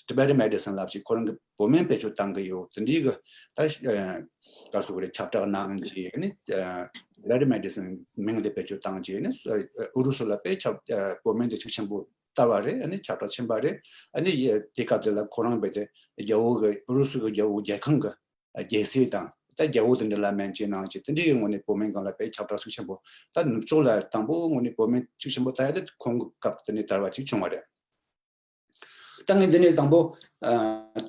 Tibetan medicine ལབ་ཅིག་ཁོ་རང་གི་བོད་སྨན་བེད་སྤྱོད་བཏང་གི་ཡོད། དེ་འདྲའི་གི་ད་ག་རེ་ཟེར་དགོས་རེད། ཁྱབ་བསྒྲགས་གནང་ཅིག་ནི་Tibetan medicine མིང་དེ་བེད་སྤྱོད་བཏང་ཅིག་ནི་ཨུ་རུ་སུ་ལ་དཔེ་ཁྱབ་བོད་སྨན་དེ་ཤུགས་ཆེན་པོ་དར་བ་རེད། ཨ་ནི་ཁྱབ་བསྒྲགས་ཕྱིན་པ་རེད། ཨ་ནི་དེ་སྐབས་དེ་ལ་ཁོ་རང་རྦད་དེ་རྒྱལ་པོ་གི་ཨུ་རུ་སུ་གི་རྒྱལ་པོ་རྒྱལ་ཁང་གི་རྒྱལ་སྲིད་དང་ད་རྒྱལ་པོ་དེ་འདྲ་ལ་སྨན་བཅོས་གནང་ཅིག་དེ་འདྲའི་ངོས་ནས་བོད་སྨན་སྒང་ལ་དཔེ་ཁྱབ་བསྒྲགས་ཤུགས་ཆེན་པོ། ད་ནུབ་ཕྱོགས་ལ་དང་པོ་ངོས་ནས་བོད་སྨན་ཤུགས་ཆེན་པོ་དར་ཡ་དེ་ཁོང་གི་སྐབས་དེ་ནས་དར་བ་ཅིག་བྱུང་བ་རེད། ད་ངས་འདི་ནས་དང་པོ་ཨ་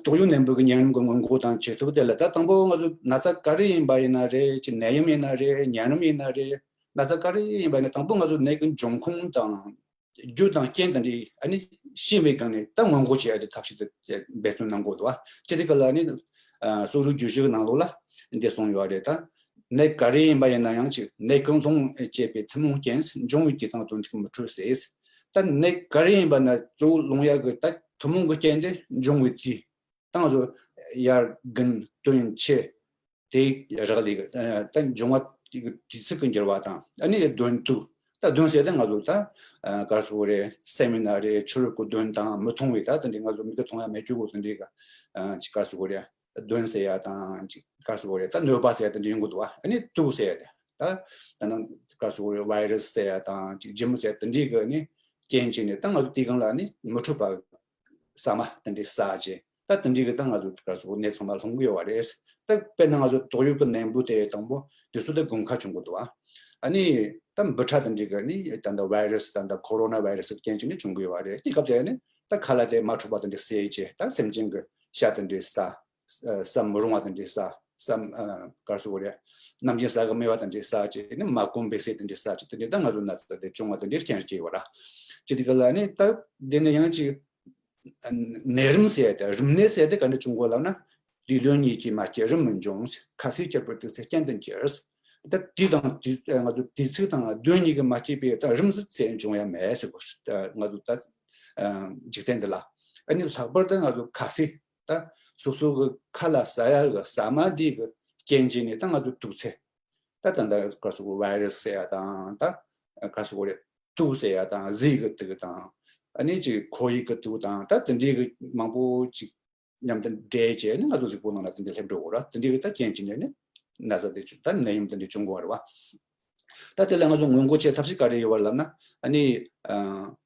ཏོག་དབྱིབས་ནད་འབུ་གི་ཉེན་རིམ་གྱི་སྔོན་འགོག་དང་བྱེད་ཐབས་དེ་ལ། ད་དང་པོ་ང་ཚོ་ན་ཚ་ག་རེ་ཡིན་པ་ཡིན་ན་རེད། ཅིག་ནད་ཡམས་ཡིན་ན་རེད། ཉེན་རིམས་ཡིན་ན་རེད། ན་ཚ་ག་རེ་ཡིན་པ་ཡིན་ན་དང་པོ་ང་ཚོ་ནད་ཀྱི་འབྱུང་ཁུངས་དང་རྒྱུ་དང་རྐྱེན་དང་འདི་ཨ་ནི་ཤེས་པའི་སྒང་ནས་ད་སྔོན་འགོག་བྱེད་ཡ་དེ་ཐབས་ཤེས་དེ་འབད་བརྩོན་གནང་དགོས་འདུག་བ། ཅི་སྟེ་ག་ལ་ནི་ཨ་གསོ་རིག་རྒྱུད་སྤྱོད་ཀྱི་ནང་ལོགས་ལ་འདི་གསུངས་ཡོད་རེད། ད་ནད་ག་རེ་ཡིན་པ་ཡིན་ན་ཡང་ཅིག་ནད་ཀུན་སློང་བཅས་པའི་ཐུན་མོང་རྐྱེན། འབྱུང་བའི་དུས་དང་དོན་ཐོག་མི་འཕྲོད་ཟེར། ད་ནད་ག་རེ་ཡིན་པ་ན་གཙོ་བོ་སློང་ཡ་གི་ད་ཐུན་མོང་གི་རྐྱེན་དེ་འབྱུང་བའི་དུས། ད་ང་ཚོ་དབྱར་དགུན་སྟོན་དཔྱིད་དེ་རག་ལས་གི་ད་འབྱུང་བ་དེ་གི་དུས་ཚིགས་ཀྱི་འགྱུར་བ་དང་། ཨ་ནི་གདོན་དུག་ད་གདོན་ཟེར་ད་ང་ཚོ་ད་ག་རེ་ཟེར་དགོས་རེད། སེམས་ཡིན་ན་རེད། ཕྱི་རོལ་གྱི་གདོན་དང་མི་མཐུན་པའི་ད་དེ་འདྲའི་ང་ཚོ་མིག་གིས་མཐོང་ཡ་མེད་རྒྱུ་གི་དེ་འདྲའི་གི་ཅིག་ག་རེ་ཟེར་དགོས་རེད། གདོན་ཟེར་ཡ་དང་ཅིག་ག་རེ་ཟེར་དགོས་རེད། ད་གནོད་པ་ཟེར་ཡ་དེ་འདྲ་ཡོང་གི་འདུག་བ། ཨ་ནི་དུག་ཟེར་ཡ་དེ་ད་ད་ནང་ག་རེ་ཟེར་དགོས་རེད། བྷའི་རུ་སི་ཟེར་ཡ་དང་ཅིག་ཇིམ་ཟེར་ཡ་དེ་འདྲའི་གི་ནི་རྐྱེན་བྱས་ནས་ད་ང་ཚོ་དེའི་སྒང་ལ་ནི་མི་འཕྲོད་པ་ཟ་མ་དེ་འདྲའི་ཟ་བྱས། ད་དེ་འདྲའི་གི་ད་ང་ཚོ་ག་རེ་ཟེར་དགོས་ནད་ཚང་མ་སློང་གི་ཡོད་བ་རེད། ད་དཔེར་ན་ང་ཚོ་ཏོག་དབྱིབས་ཀྱི་ནད་འབུ་དེ་དང་པོ་དུས་སུ་ད་དགུན་ཁ་བྱུང་གི་འདུག་བ། ཨ་ནི་ད་འབུ་ཕྲ་དེ་འདྲའི་གི་ནི་ད་ད་བྷའི་རུ་སི་ད་ད་ཁོ་རོ་ན་བྷའི་རུ་སི་རྐྱེན་བྱས་ནས་བྱུང་གི་ཡོད་བ་རེད། དེ་སྐབས་དེ་ནི་ད་ཁ་ལག་དེ་མ་འཕྲོད་པ་དེ་འདྲ་ཟས་བྱས། ད་སེམས་ཅན་གྱི་ཤ་དེ་འདྲ་ཟ། ཟ་མི་རུང་བ་དེ་འདྲ་ཟ། ཟ་ཨ་ག་རེ་ཟེར་དགོས་རེད། ནམ་རྒྱུན་ཟ་གི་མེད་པ་དེ་འདྲ་ཟ་བྱས་ནི་མ་གོམས་པའི་ཟས་དེ་འདྲ་ཟ་བྱས། དེ་འདྲ་ད་ང་ཚོ་ན་ཚ་དེ་བྱུང་བ་དེ་འདྲའི་རྐྱེན་བྱས་ཡོད་ར། ཅི་དེ་ག་ལ་ནི་ད་དེ་ནི་ཡང་ཅིག་ནད་རིམས་ཟེར་ཡ་དེ། རིམས་ནད་ཟེར་ཡ་དེ་ག་འདྲ་བྱུང་དགོས་ལབ་ན། དུས་གདོན་གཉིས་ཀྱིས་མ་སྐྱེས་རིམས་མི་འབྱུང་། ཁ་ཟས་བསྐྱེད་པར་དུས་ཚོད་རྐྱེན་དུ་འགྱུར། ད་དུས་དང་དུས་ང་ཚོ་དུས་ཚིགས་དང་གདོན་གཉིས་ཀྱིས་མ་སྐྱེས་པའི་ད་རིམས་ཟེར་འབྱུང་ཡ་མེད་ཟེར་གོ། ང་ཚོ་ད་འཇིག་རྟེན་འདི་ལ། ཨ་ནི་ལྷག་པར་དུ་ང་ཚོ་ཁ་ཟས་ད་སོ་སོ་གི་ཁ་ལ་ཟ་ཡ་གི་ཟ་མ་འདི་གི་རྐྱེན་བྱས་ནས་ད་ང་ཚོ་དུག་ཚད། ད་ད་ལྟ་ག་རེ་ཟེར་དགོས། བྷའི་རུ་སི་ཟེར་ཡ་དང་། ད་ག་རེ་ཟེར་དགོས་རེད། དུག་ཟེར་ཡ་དང་། ཟས་ཀྱི་དུག་དང་། ཨ་ནི་ཅིག་ཁོར་ཡུག་གི་དུག་དང་། ད་དེ་འདྲའི་གི་མང་པོ་ཅིག་མཉམ་དུ་འདྲེས་བྱས་ནས་ང་ཚོ་གཟུགས་པོ་ནང་ལ་དེ་འདྲ་སླེབས་འགྲོ་གི་རེད། དེ་འདྲའི་གི་ད་རྐྱེན་བྱས་ནས་ནི་ན་ཚ་དེ་བྱུང་། ད་ནད་ཡམས་དེ་འདྲ་བྱུང་གི་ཡོད་རེད་བ། ད་དེ་ལ་ང་ཚོ་སྔོན་འགོག་བྱེད་ཐབས་ཤེས་ག་རེ་ཡོད་པ་ལབ་ན། ཨ་ནི་ཨ།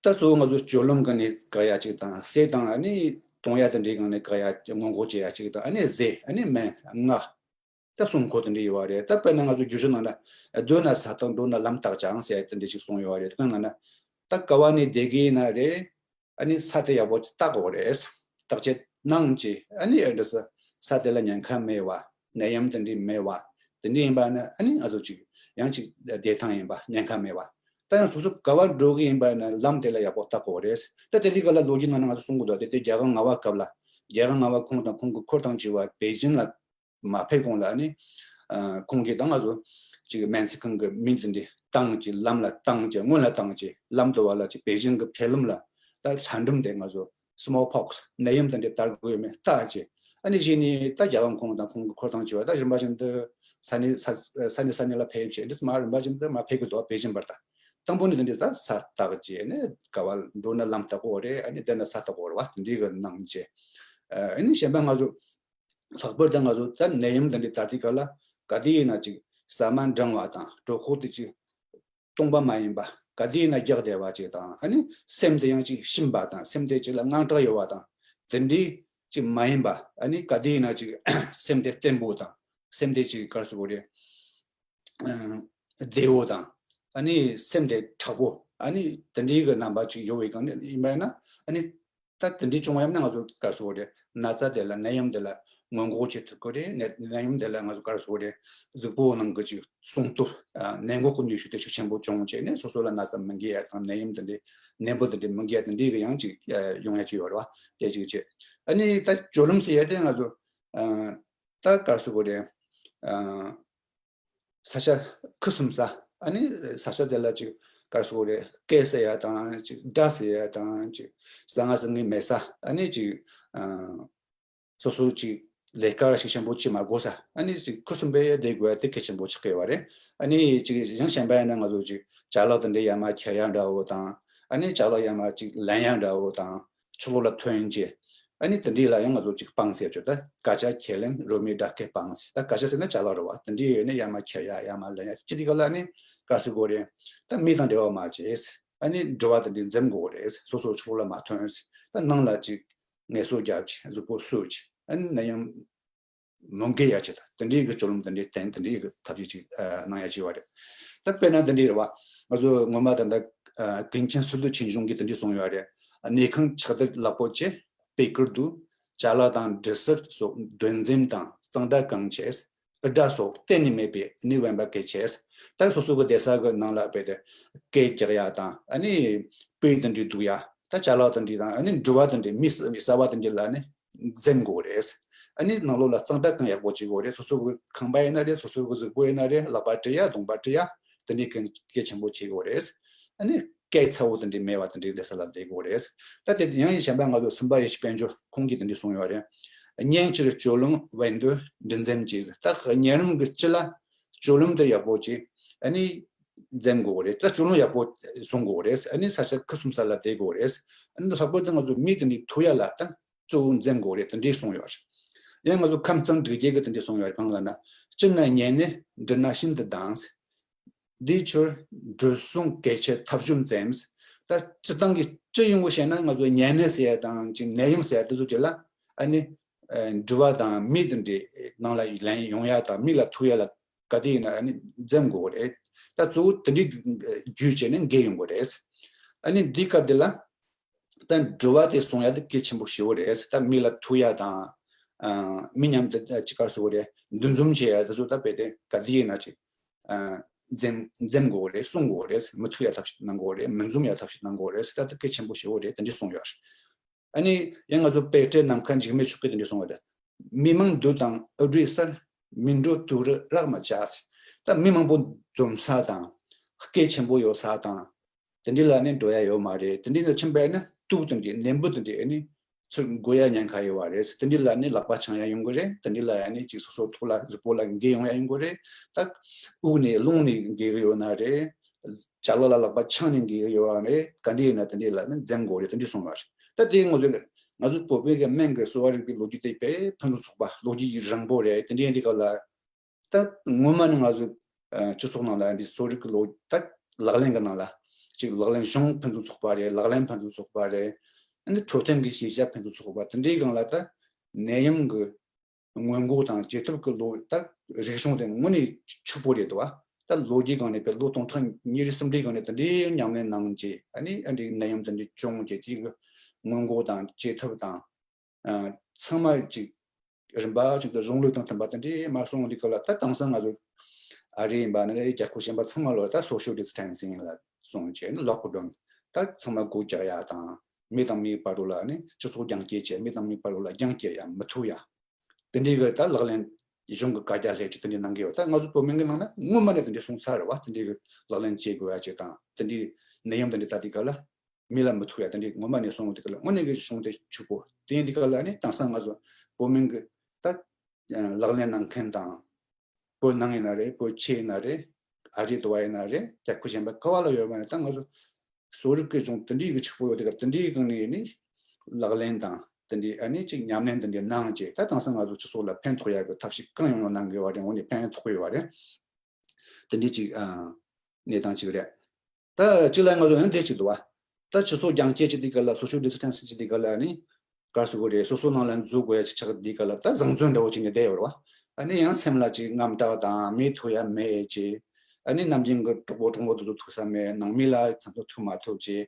ད་གཙོ་བོ་ང་ཚོ་སྤྱོད་ལམ་སྒང་ནས་བཀག་ཡ་གཅིག་དང་། ཟས་དང་ཨ་ནི་བཏུང་ཡ་དེ་འདྲའི་སྒང་ནས་བཀག་ཡ་སྔོན་འགོག་བྱེད་ཡ་གཅིག་དང་། ཨ་ནི་ཟས། ཨ་ནི་སྨན་ལྔ། ད་གསུམ་ཁོ་དེ་འདྲ་ཡོད་པ་རེད། ད་དཔེར་ན་ང་ཚོ་རྒྱུད་སྤྱོད་ནང་ན་སྡོད་ན་ས་བརྟག། འགྲོ་ན་ལམ་བརྟག་ཅིང་ཟེར་ཡ་དེ་འདྲ་ཞིག་གསུངས་ཡོད་པ་རེད། དེ་གང་ན་ན་ད་ག་བ་ནས་བསྡད་ཀྱི་ཡིན་ན་རེད། ཨ་ནི་ས་དེ་ཡག་པོ་བརྟག་དགོས་རེད། བརྟག་དཔྱད་གནང་བྱས། ཨ་ནི་ཨ་འདྲ་ས་ས་དེ་ལ་ཉེན་ཁ་མེད་པ། ནད་ཡམས་དེ་འདྲ་མེད་པ། དེ་འདྲ་ཡིན་པ་ན་ཨ་ནི་ང་ཚོ་ཅིག་ཡང་ཅིག་བདེ་ཐང་ཡིན་པ། ཉེན་ཁ་མེད་པ། ད་ཡང་སོ་སོ་ག་བ་འགྲོ་གི་ཡིན་པ་ན་ལམ་དེ་ལ་ཡག་པོ་བརྟག་དགོས་རེད། ད་དེ་དུས་ག་ལ་ལོ་རྒྱུས་ནང་ན་ང་ཚོ་གསུང་གི་འདུག་དེ་དུས་རྒྱལ་དབང་ལྔ་པ་སྐབས་ལ། རྒྱལ་དབང་ལྔ་པ་ཁོང་དང་ཁོང་གི་འཁོར་དང་བཅས་པ་པེ་ཅིན་ལ་མ་ཕེབས་གོང་ལ་ནི། ཨ་ཁོང་གིས་ད་ང་ཚོ་ཅིག་སྨན་རྩིས་ཁང་གི་མི་དེ་འདྲ་བཏང་བྱས། ལམ་ལ་བཏང་བྱས། སྔོན་ལ་བཏང་བྱས། ལམ་དུ་བ་ལ་ཅིག་པེ་ཅིན་གྱི་ཕེབས་ལམ་ལ་ད་ལྷ་འབྲུམ་དེ་ང་ཚོ་སི་མོལ་པོག་སི་ནད་ཡམས་དེ་འདྲ་དར་གྱི་ཡོད་མེད་བལྟས་བྱས། ཨ་ནི་གཞི་ནས་ད་རྒྱལ་དབང་ཁོང་དང་ཁོང་གི་འཁོར་དང་བཅས་པ་ད་རིམ་པ་བཞིན་དུ་ས་གནས་ས་ས་གནས་ས་གནས་ལ་ཕེབས་བྱས། འདི་ཚོ་མར་རིམ་པ་བཞིན་དུ་མར་ཕེབས་ཀྱི་འདུག་པེ་ཅིན་བར། ད་དང་པོ་ནས་དེ་འདྲ་ད་ས་བརྟག་བྱས་ནས་ག་བ་འགྲོ་ན་ལམ་བརྟག་དགོས་རེད། ཨ་ནི་བསྡད་ན་ས་བརྟག་དགོས་རེད་བ། དེ་འདྲའི་གི་གནང་བྱས། ཨ་ནི་གཞན་པ་ང་ཚོ་ལྷག་པར་དུ་ང་ཚོ་ད་ནད་ཡམས་དེ་འདྲ་དར་དུས་ག་ལ་ག་དུས་ཡིན་ན་ཅིག་ཟ་མ་འགྲངས་པ་དང་། གྲོད་ཁོག་དེ་ཅིག་སྟོང་པ་མ་ཡིན་པ། ག་དུས་ཡིན་ན་རྒྱགས་བསྡད་པ་ཅིག་དང་། ཨ་ནི་སེམས་དེ་ཡང་ཅིག་ཞུམ་པ་དང་། སེམས་དེ་ཅིག་ལ་དངངས་སྐྲག་ཡོད་པ་དང་། དེ་འདྲའི་ཅིག་མ་ཡིན་པ། ཨ་ནི་ག་དུས་ཡིན་ན་ཅིག་སེམས་དེ་བརྟན་པོ་དང་། སེམས་དེ་ཅིག་ག་རེ་ཟེར་དགོས་རེད། ཨ་བདེ་བོ་དང་། ཨ་ནི་སེམས་དེ་དྲག་པོ། ཨ་ནི་དེ་འདྲའི་གི་རྣམ་པ་ཅིག་ཡོད་པའི་སྒང་ནས་ཡིན་པ་ཡིན་ན། ཨ་ནི་ད་དེ་འདྲའི་བྱུང་བ་ཡིན་ན་ང་ཚོ་ག་རེ་ཟེར་དགོས་རེད། ན་ཚ་དེ་ལ། ནད་ཡམས་དེ་ལ་སྔོན་འགོག་བྱེད་ཐུབ་ཀྱི་རེད། ནད་ནད་ཡམས་དེ་ལ་ང་ཚོ་ག་རེ་ཟེར་དགོས་རེད། གཟུགས་པོ་ནང་གི་ཅིག་སྲུང་སྟོབས། ཨ་ནད་འགོག་གི་ནུས་ཤུགས་དེ་ཤུགས་ཆེན་པོ་བྱུང་བྱས་ནས་སོ་སོ་ལ་ན་ཚ་མི་འགོས་ཡ་དང་། ནད་ཡམས་དེ་འདྲའི་ནད་འབུ་དེ་འདྲའི་མི་འགོས་ཡ་དེ་འདྲའི་གི་ཡང་ཅིག་ཨ་ཡོང་ཡ་ཅིག་ཡོད་རེད་བ། དེ་ཅིག་བྱས། ཨ་ནི་ད་སྤྱོད་ལམ་ཟེར་ཡ་དེ་ང་ཚོ་ཨ་ད་ག་རེ་ཟེར་དགོས་རེད། ཨ་ས་ཆ་ཁུ་སིམ་ས། ཨ་ནི་ས་ཆ་དེ་ལ་ཅིག་ག་རེ་ཟེར་དགོས་རེད། སྐད་ཟེར་ཡ་དང་། ཅིག་སྒྲ་ཟེར་ཡ་དང་། ཅིག་ཟ་ང་ཟ་ངེ་མེད་ས། ཨ་ནི་ཅིག་ཨ་སོ་སོ་ཅིག་ལས་ཀ་ཤུགས་ཆེན་པོ་བྱེད་མ་དགོས་ས། ཨ་ནི་ཅིག་ཁུ་སིམ་པོ་བསྡད་དགོས་ཡ་དེ་གལ་ཆེན་པོ་ཆགས་ཀྱི་ཡོད་པ་རེད། ཨ་ནི་ཅིག་ཡང་གཞན་པ་ཡིན་ན་ང་ཚོ་ཅིག་ཅ་ལག་དེ་འདྲ་ཡར་མར་འཁྱེར་ཡ་འདྲ་བོ་དང་། ཨ་ནི་ཅ་ལག་ཡར་མར་ཅིག་ལེན་ཡག་འདྲ་བོ་དང་ཕྱི་ལོགས་ལ་ཐོན་བྱས། ཨ་ནི་དེ་འདྲས་ལ་ཡང་ང་ཚོ་ཅིག་དཔང་ཟེར་ཆོག་ད་སྐད་ཆ་ཁས་ལེན་རོལ་མོའི་སྒྲ་སྐད་དཔང་ཟེར། ད་སྐད་ཆ་ཟེར་ན་ཅ་ལག་རེད་བ། དེ་འདྲས་ཡོད་ན་ཡར་མར་ཁྱེར་ཡག་ཡར་མར་ལེན་ཡག་ཅི་དེ་ག་ལ་ནི་ག་རེ་ཟེར་དགོས་རེད། ད་མི་དང་འབྲེལ་བ་མ་བྱེད། ཨ་ནི་འགྲུལ་བ་དེ་འདྲས་འཛེམ་དགོས་རེད། སོ་སོ་ཕྱི་ལོགས་ལ་མ་ཐོན། ད་ནང་ལ་ཅིག་ངལ་གསོ་རྒྱབ་བྱས་གཟུགས་པོ་གསོ་བྱས། ཨ་ནི་ནད་ཡམས་མི་འགོས་ཡག་ཆེད་དུ་དེ་འདྲའི་གི་སྤྱོད་ལམ་དེ་འདྲའི་བསྟེན། དེ་འདྲའི་གི་ཐབས་ཇུས་ཅིག་ཨ་གནང་ཡག་བྱས་པ་རེད། ད་དཔེར་ན་དེ་འདྲའི་རེད་བ། ང་ཚོ་སྔོན་མ་ད་ལྟ་ཨ་ཀུན་མཁྱེན་སི་ཏུ་ཆོས་འབྱུང་གིས་དེ་འདྲའི་གསུངས་ཡོད་རེད། གནས་ཁང་ཆགས་སྡང་ལག་པོ་ཆེ། པེ་ཀིར་དུ། ཅ་ལག་དང་འབྲུ་གསར་སོགས་འདོན་འཛེམ་དང་གཙང་སྦྲ་གང་བྱེད། ཨུ་དྲ་སོགས་གཏན་ནས་མེད་པའི་གནས་དབེན་པ་གལ་ཆེ། ད་སོ་སོ་གི་བསྡད་ས་གི་ནང་ལ་དཔེ་དེ་སྐད་རྒྱག་ཡག་དང་ཨ་ནི་སྤོས་དེ་འདྲའི་ལྡུག་ཡག་ད་ཅ་ལག་དེ་འདྲའི་དང་ཨ་ནི་འགྲུལ་བ་དེ་འདྲའི་མི་གསར་བ་དེ་འདྲའི་ལ་ནི་འཛེམ་དགོས་རེད། ཨ་ནི་ནང་ལོགས་ལ་གཙང་སྦྲ་གང་ཡག་པོ་བྱེད་དགོས་རེད། སོ་སོ་གི་ཁང་པ་ཡིན་ན་རེད། སོ་སོ་གི་གཟུགས་པོ་ཡིན་ན་རེད། ལག་པ་བཀྲུ་ཡག་གདོང་པ་བཀྲུ་ཡག་དེ་འདྲའི་གལ་གལ་ཆེན་པོ་བྱེད་དགོས་རེད། ཨ་ནི་སྐད་ཚ་བོ་དེ་འདྲའི་མེད་པ་དེ་འདྲའི་བསྡད་ས་ལ་བསྡད་དགོས་རེད། ད་དེ་ཡང་གཞན་པ་ང་ཚོ་སེམས་དཔའ་ཡེ་ཤེས་དཔལ་འབྱོར་ཁོང་གིས་དེ་འདྲའི་གསུངས་ཡོད་རེད། ཉིན་ཕྱིར་སྤྱོད་ལམ་དབེན་དུ་འགྲོ་འཛེམ་གྱིས། ད་ཉེ་རིམ་གྱི་སྤྱི་ལ་སྤྱོད་ལམ་དེ་ཡག་པོ་བྱེད། ཨ་ནི་འཛེམ་དགོས་རེད། ད་སྤྱོད་ལམ་ཡག་པོ་བཟུང་དགོས་རེད། ཨ་ནི་ས་ཆ་ཁུ་སིམ་ས་ལ་བསྡད་དགོས་རེད། ཨ་ནི་ལྷག་པར་དུ་ང་ཚོ་མི་དེ་འདྲའི་ཐུག་ཡག་ལ་ད་གཙོ་བོ་འཛེམ་དགོས་རེད། དེ་འདྲའི་གསུངས་ཡོད་རེད། ཡང་ང་ཚོ་ཁམས་གཙང་སྒྲིག་འགྱེད་ཀྱིས་དེ་འདྲའི་གསུངས་ཡོད་རེད། གང་ལབ་ན། སྤྱིར་ན་ཉལ་ནས་འགྲིལ་ན་ཤིན་ཏུ་སྡང་། འདིའི་ཕྱིར་འགྲུལ་སོང་གལ་ཆེ་ཐབས་བྱུང་འཛེམ། ད་སྤྱིར་བཏང་གི་སྤྱི་ཡོངས་ཀྱི་བཤད་ན་ང་ཚོ་ཉལ་ནས་ཟེར་ཡག་དང་ཅིག་ནད་ཡམས་ཟེར་ཡག་དེ་ཚོ་ཅིག་ལ་ཨ་ནི་ཨ་འགྲུལ་བ་དང་མི་དེ་འདྲའི་ནང་ལ་ལེན་ཡོང་ཡག་དང་མི་ལ་ཐུག་ཡག་ལ་ག་དེ་ཡིན་ན་ཨ་ནི་འཛེམ་དགོས་རེད། ད་གཙོ་བོ་དེ་འདྲའི་རྒྱུ་བྱས་ནས་འགོས་ཡོང་གི་རེད། ཨ་ནི་འདིའི་སྐབས་དེ་ལ་ད་འགྲུལ་བ་དེ་སོང་ཡག་དེ་གལ་ཆེན་པོ་ཞེ་པོ་རེད། ད་མི་ལ་ཐུག་ཡག་དང་ཨ་མི་མཉམ་དུ་ཅིག་ག་རེ་ཟེར་དགོས་རེད། འདུ་འཛོམས་བྱེད་ཡག་དེ་ཚོ་ད་རྦད་དེ་ག་དེ་ཡིན་ན་ཅིག་ཨ་འཛེམ་འཛེམ་དགོས་རེད། སྲུང་དགོས་རེད། མི་ཐུག་ཡག་ཐབས་ཤེས་གནང་དགོས་རེད། མི་འཛོམས་ཡག་ཐབས་ཤེས་གནང་དགོས་རེད་ཟེར། ད་དེ་གལ་ཆེན་པོ་ཞེ་པོ་རེད། དེ་འདྲ་གསུངས་ཡོད་རེད། ཨ་ནི་ཡང་ང་ཚོ་དཔལ་སྤྲུལ་ནམ་མཁའ་འཇིགས་མེད་མཆོག་གིས་དེ་འདྲ་གསུངས་པ་རེད། མི་མང་འདུ་དང་ཨུ་སྒྲའི་སར། མི་འགྲོ་དུག་རི་རག་མ་བྱ་ཟེར། ད་མི་མང་པོ་འཛོམས་ས་དང་། སྐད་ཆེན་པོ་ཡོད་ས་དང་། དེ་འདྲ་ལ་ནི་འགྲོ་ཡག་ཡོད་མ་རེད། དེ་འདྲ་ལ་ཕྱིན་པ་ཡིན་ན་དུག་དེ་འདྲ་ནད་འབུ་དེ་འདྲ་ཨ་ནི་ཚུར་འགོ་ཡག་ཉེན་ཁ་ཡོད་པ་རེད། དེ་འདྲ་ལ་ནི་ལག་པ་འཆང་ཡག་ཡོང་གི་རེད། དེ་འདྲ་ལ་ཡང་ནི་ཅིག་སོ་སོ་ཐོག་ལ་གཟུགས་པོ་ལ་འགོས་ཡོང་ཡག་ཡོང་གི་རེད། ད་དབུགས་ནས་རླུང་ནས་འགོས་གི་ཡོད་ན་རེད། ཅ་ལག་ལ་ལག་པ་འཆང་ནས་འགོས་གི་ཡོད་པ་རེད། ག་འདྲ་ཡིན་ན་དེ་འདྲ་ལ་ནི་འཛེམ་དགོས་རེད། དེ་འདྲ་གསུངས་པ་རེད། ད་དེ་ང་ཚོ་ང་ཚོ་བོད་པའི་གི་སྨན་གྱི་གསོ་བ་རིག་པའི་ལོ་རྒྱུས་དེ་དཔེ་ཕུན་སུམ་ཚོགས་པ་ལོ་རྒྱུས་རིང་པོ་རེད། དེ་འདྲ་ཡིན་དུས་སྐབས་ལ། ད་སྔོན་མ་ནི་ང་ཚོ་ཨ་སྤྱི་ཚོགས་ནང་ལ་འདི་གསོ་རིག་གི་ལོ་ད་ལག་ལེན་གི་ནང་ལ་ཅིག་ལག་ལེན་གཞུང་ཕུན་སུམ་ཚོགས་པ་རེད། ལག་ལེན་ཕུན་སུམ་ཚོགས་པ་རེད། ཨ་ནི་འཕྲོད་བསྟེན་གི་ཤེས་བྱ་ཕུན་སུམ་ཚོགས་པ་དེ་འདྲའི་སྒང་ལ་ད་ནད་ཡམས་གི་སྔོན་འགོག་དང་བཅོས་ཐབས་གི་ལོ་ད་རིག་གཞུང་དེ་དངོས་གནས་ཕྱུག་པོ་རེད་འདུག་བ། ད་ལོ་རྒྱུས་སྒང་ནས་དཔེ་ལོ་སྟོང་ཕྲག་ཉེར་གསུམ་འདྲའི་སྒང་ནས་དེ་འདྲའི་ཉམས་ལེན་གནང་རྗེས་ཨ་ནི་ཨ་འདྲའི་ནད་ཡམས་དེ་འདྲའི་བྱུང་རྗེས་དེ་གི་སྔོན་འགོག་དང་བཅོས་ཐབས་དང་། ཨ་ཚང་མ་ཅིག་རིམ་པ་ཅིག་ཏུ་གཞུང་ལུགས་དང་མཐུན་པ་དེ་འདྲའི་མར་སོང་འདི་ག་ལ། ད་དེང་སང་ང་ཚོ་ཨ་རི་ཡིན་པ་ནི་རེད། རྒྱལ་ཁབ་གཞན་པ་ཚང་མ་ལོ་ད་སོ་ཤལ་ཌི་སི་ཊེན་སིང་ལ་སོང་བྱས་ནས་ལོག་ཌའུན། ད་ཚང་མ་སྒོ་རྒྱག་ཡག་དང་མི་དང་མིའི་བར་དུ་ལ་ནི་སྤྱི་ཚོགས་རྒྱང་བསྐྱེད་བྱས། མི་དང་མིའི་བར་དུ་ལ་རྒྱང་བསྐྱེད་ཡག་མི་ཐུག་ཡག་དེ་འདྲའི་གི་ད་ལག་ལེན་གཞུང་གི་བཀའ་རྒྱ་སླེབས་ཀྱི་དེ་འདྲའི་གནང་གི་ཡོད། ད་ང་ཚོ་བོད་སྨན་གི་ནང་ན་སྔོན་མ་ནས་དེ་འདྲའི་གསུངས་ཚར་རེད་བ། དེ་འདྲའི་གི་ལག་ལེན་བྱེད་དགོས་ཡ་ཅིག་དང་དེ་འདྲའི་ནད་ཡམས་དེ་འདྲའི་ད་དེ་ག་ལ་མི་ལ་མི་ཐུག་ཡ་དེ་འདྲའི་སྔོན་མ་ནས་གསུངས་དེ་ག་ལ་དངོས་གནས་གི་གཞུང་དེ་ཕྱུག་པོ་དེ་འདི་ག་ལ་ནི་དེང་སང་ང་ཚོ་བོད་སྨན་གི་ད་ལག་ལེན་གནང་མཁན་དང་བོད་ནང་ཡིན་ན་རེད། བོད་ཕྱི་ཡིན་ན་རེད། ཨ་རི་དུ་བ་ཡིན་ན་རེད། རྒྱལ་ཁབ་གཞན་པ་ག་བ་ལ་ཡོད་པ་ནི་ད་ང་ཚོ་གསོ་རིག་གི་གཞུང་དེ་འདྲའི་གི་ཕྱུག་པོ་ཡོད་དེ་ག་དེ་འདྲའི་སྒང་ནས་ནི་ལག་ལེན་དང་དེ་འདྲའི་ཨ་ནི་ཅིག་ཉམས་ལེན་དེ་འདྲའི་གནང་བྱས། ད་དེང་སང་ང་ཚོ་སྤྱི་ཚོགས་ལ་ཕན་ཐོགས་ཡག་གི་ཐབས་ཤེས་གང་ཡོང་ཡོང་གནང་དགོས་པ་རེད། འོ་ནི་ཕན་ཐོགས་ཡོད་པ་རེད། དེ་འདྲའི་ཅིག་ཨ་གནས་སྟངས་ཅིག་རེད། ད་གཅིག་ལ་ང་ཚོ་ཡང་དེ་ཅིག་འདུག་བ། ད་སྤྱི་ཚོགས་རྒྱང་བསྐྱེད་ཅིག་དེ་ག་ལ་སོ་ཤལ་ཌི་སི་ཊེན་སིང་ཅིག་དེ་ག་ལ་ནི་ག་རེ་ཟེར་དགོས་རེད། སོ་སོ་ནང་ལ་འཛུལ་དགོས་ཡ་ཅིག་ཆགས་དེ་ག་ལ་ད་བཟང་བཙོན་འདྲ་བོ་ཅིག་ནས་བསྡད་ཡོད་རེད་བ། ཨ་ནི་ཡང་སེམས་ལ་ཅིག་དངངས་སྐྲག་དང་མི་ཐུག་ཡ་མེད་ཅེས། ཨ་ནི་ནམ་རྒྱུན་གྱི་གྲོགས་པོ་གྲོགས་མོ་དེ་ཚོ་ཐུག་ས་མེད། ནང་མི་ལ་ཚང་ཚོ་ཐུག་མ་ཐུབ་ཅེས།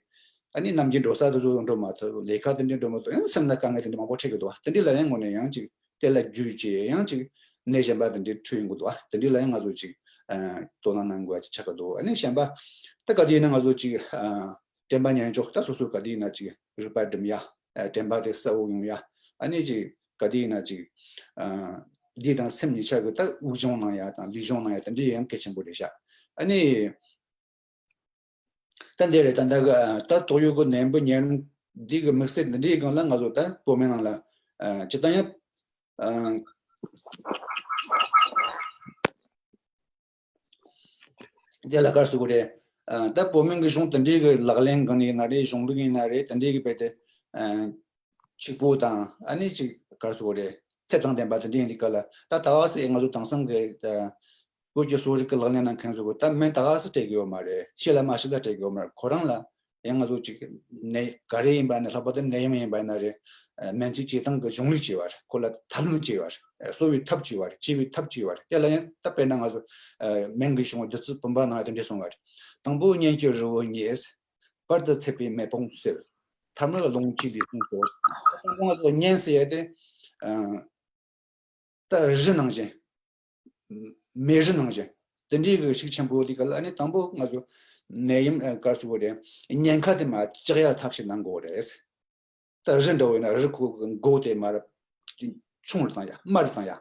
ཨ་ནི་ནམ་རྒྱུན་འགྲོ་ས་དེ་ཚོ་འགྲོ་མ་ཐུབ། ལས་ཀ་དེ་འདྲ་འགྲོ་མ་ཐུབ། ཡང་སེམས་ལ་དཀའ་ངལ་དེ་འདྲ་མང་པོ་འཕྲད་ཀྱི་འདུག་བ། དེ་འདྲ་ལ་ཡང་དངོས་གནས་ཡང་ཅིག་དེ་ལ་བརྒྱུད་ཅེས་ཡང་ཅིག་ནད་གཞན་པ་དེ་འདྲ་འཕྲོད་ཡོང་གི་འདུག་བ། དེ་འདྲ་ལ་ཡང་ང་ཚོ་ཅིག་ཨ་དོ་སྣང་གནང་དགོས་ཡ་ཅིག་ཆགས་ཀྱི་འདུག་ཨ་ནི་གཞན་པ་ད་ག་དུས་ཡིན་ན་ང་ཚོ་ཅིག་ཨ་དྲན་པ་ཉེར་འཇོག་ད་སོ་སོ་ག་དུས་ཡིན་ན་ཅིག་རིག་པ་སྒྲིམ་ཡ། ཨ་དྲན་པ་དེ་གསལ་བོ་ཡོང་ཡ། ཨ་ནི་ཅིག་ག་དུས་ཡིན་ན་ཅིག་ཨ་ལུས་དང་སེམས་གཉིས་ཆ་གི་ད་དབུགས་སྦྱོང་གནང་ཡ་དང་ལུས་སྦྱོང་གནང་ཡ་དེ་འདྲ་ཡང་གལ་ཆེན་པོ་རེད་ཤག་ཨ་ནི་ད་འདི་རེད། ད་ད་གི་ད་ཏོག་དབྱིབས་གི་ནད་འབུ་ཉེར་འདི་གི་དམིགས་བསལ་འདི་འདྲའི་སྒང་ལ་ང་ཚོ་ད་བོད་སྨན་ནང་ལ་ཨ་སྤྱིར་བཏང་ཡང་ཨ་དེ་ལ་ག་རེ་ཟེར་དགོས་རེད། ཨ་ད་བོད་སྨན་གྱི་གཞུང་དེ་འདྲའི་གི་ལག་ལེན་གང་ཡིན་ན་རེད། གཞུང་ལུགས་ཡིན་ན་རེད། དེ་འདྲའི་གི་རྦད་དེ་ཨ་ཕྱུག་པོ་དང་ཨ་ནི་ཅིག་ག་རེ་ཟེར་དགོས་རེད། ཚད་དང་ལྡན་པ་དེ་འདྲ་ཡིན་དུས་སྐབས་ལ། ད་ད་ག་སེ་ང་ཚོ་དེང་སང་གི་ད་བོད་ཀྱི་གསོ་རིག་གི་ལག་ལེན་གནང་མཁན་ཚོ་གི་ད་སྨན་ད་ག་སེ་སྤྲད་ཀྱི་ཡོད་མ་རེད། ཤི་ལ་མ་ཤི་ལ་སྤྲད་ཀྱི་ཡོད་མ་རེད། ཁོ་རང་ལ་ཡང་ང་ཚོ་ཅིག་ནད་ག་རེ་ཡིན་པ་ནས་ལྷག་པར་དུ་ནད་ཡམས་ཡིན་པ་ན་རེད། སྨན་བཅོས་བྱེད་སྟངས་ཀྱི་གཞུང་ལུགས་བྱས་པ་རེད། ཁོ་ལ་ཐབས་ལམ་བྱས་པ་རེད། གསོ་བའི་ཐབས་བྱས་པ་རེད། བཅོས་པའི་ཐབས་བྱས་པ་རེད། དེ་ལ་ཡང་ད་དཔེར་ན་ང་ཚོ་སྨན་གྱི་གཞུང་བདུད་རྩི་བུམ་པ་ནང་དེ་འདྲ་གསུངས་པ་རེད། དང་པོ་གཉན་གྱི་རི་བོ་མཉེས། བར་དུ་ཚད་པའི་མེ་དཔུང་གསོལ། ཐ་མར་རླུང་གི་ལུས་ཕུང་གསོལ། དང་པོ་ང་ཚོ་གཉན་ཟེར་ཡ་དེ་ཨ་ད་རི་ནང་བཞིན། མེ་རི་ནང་བཞིན། དེ་འདྲའི་གི་ཤུགས་ཆེན་པོ་དེ་ག་ལ་ཨ་ནི་དང་པོ་ང་ཚོ་ནད་ཡམས་ཨ་ག་རེ་ཟེར་དགོས་རེད། ཉེན་ཁ་དེ་མར་བཅག་ཡ་ཐབས་ཤིག་གནང་དགོས་རེད། ད་རི་འདྲ་བོ་ཡིན་ན་རི་ཁོ་གི་མགོ་དེ་མར་ཆུང་རུ་བཏང་ཡ། དམའ་རུ་བཏང་ཡ།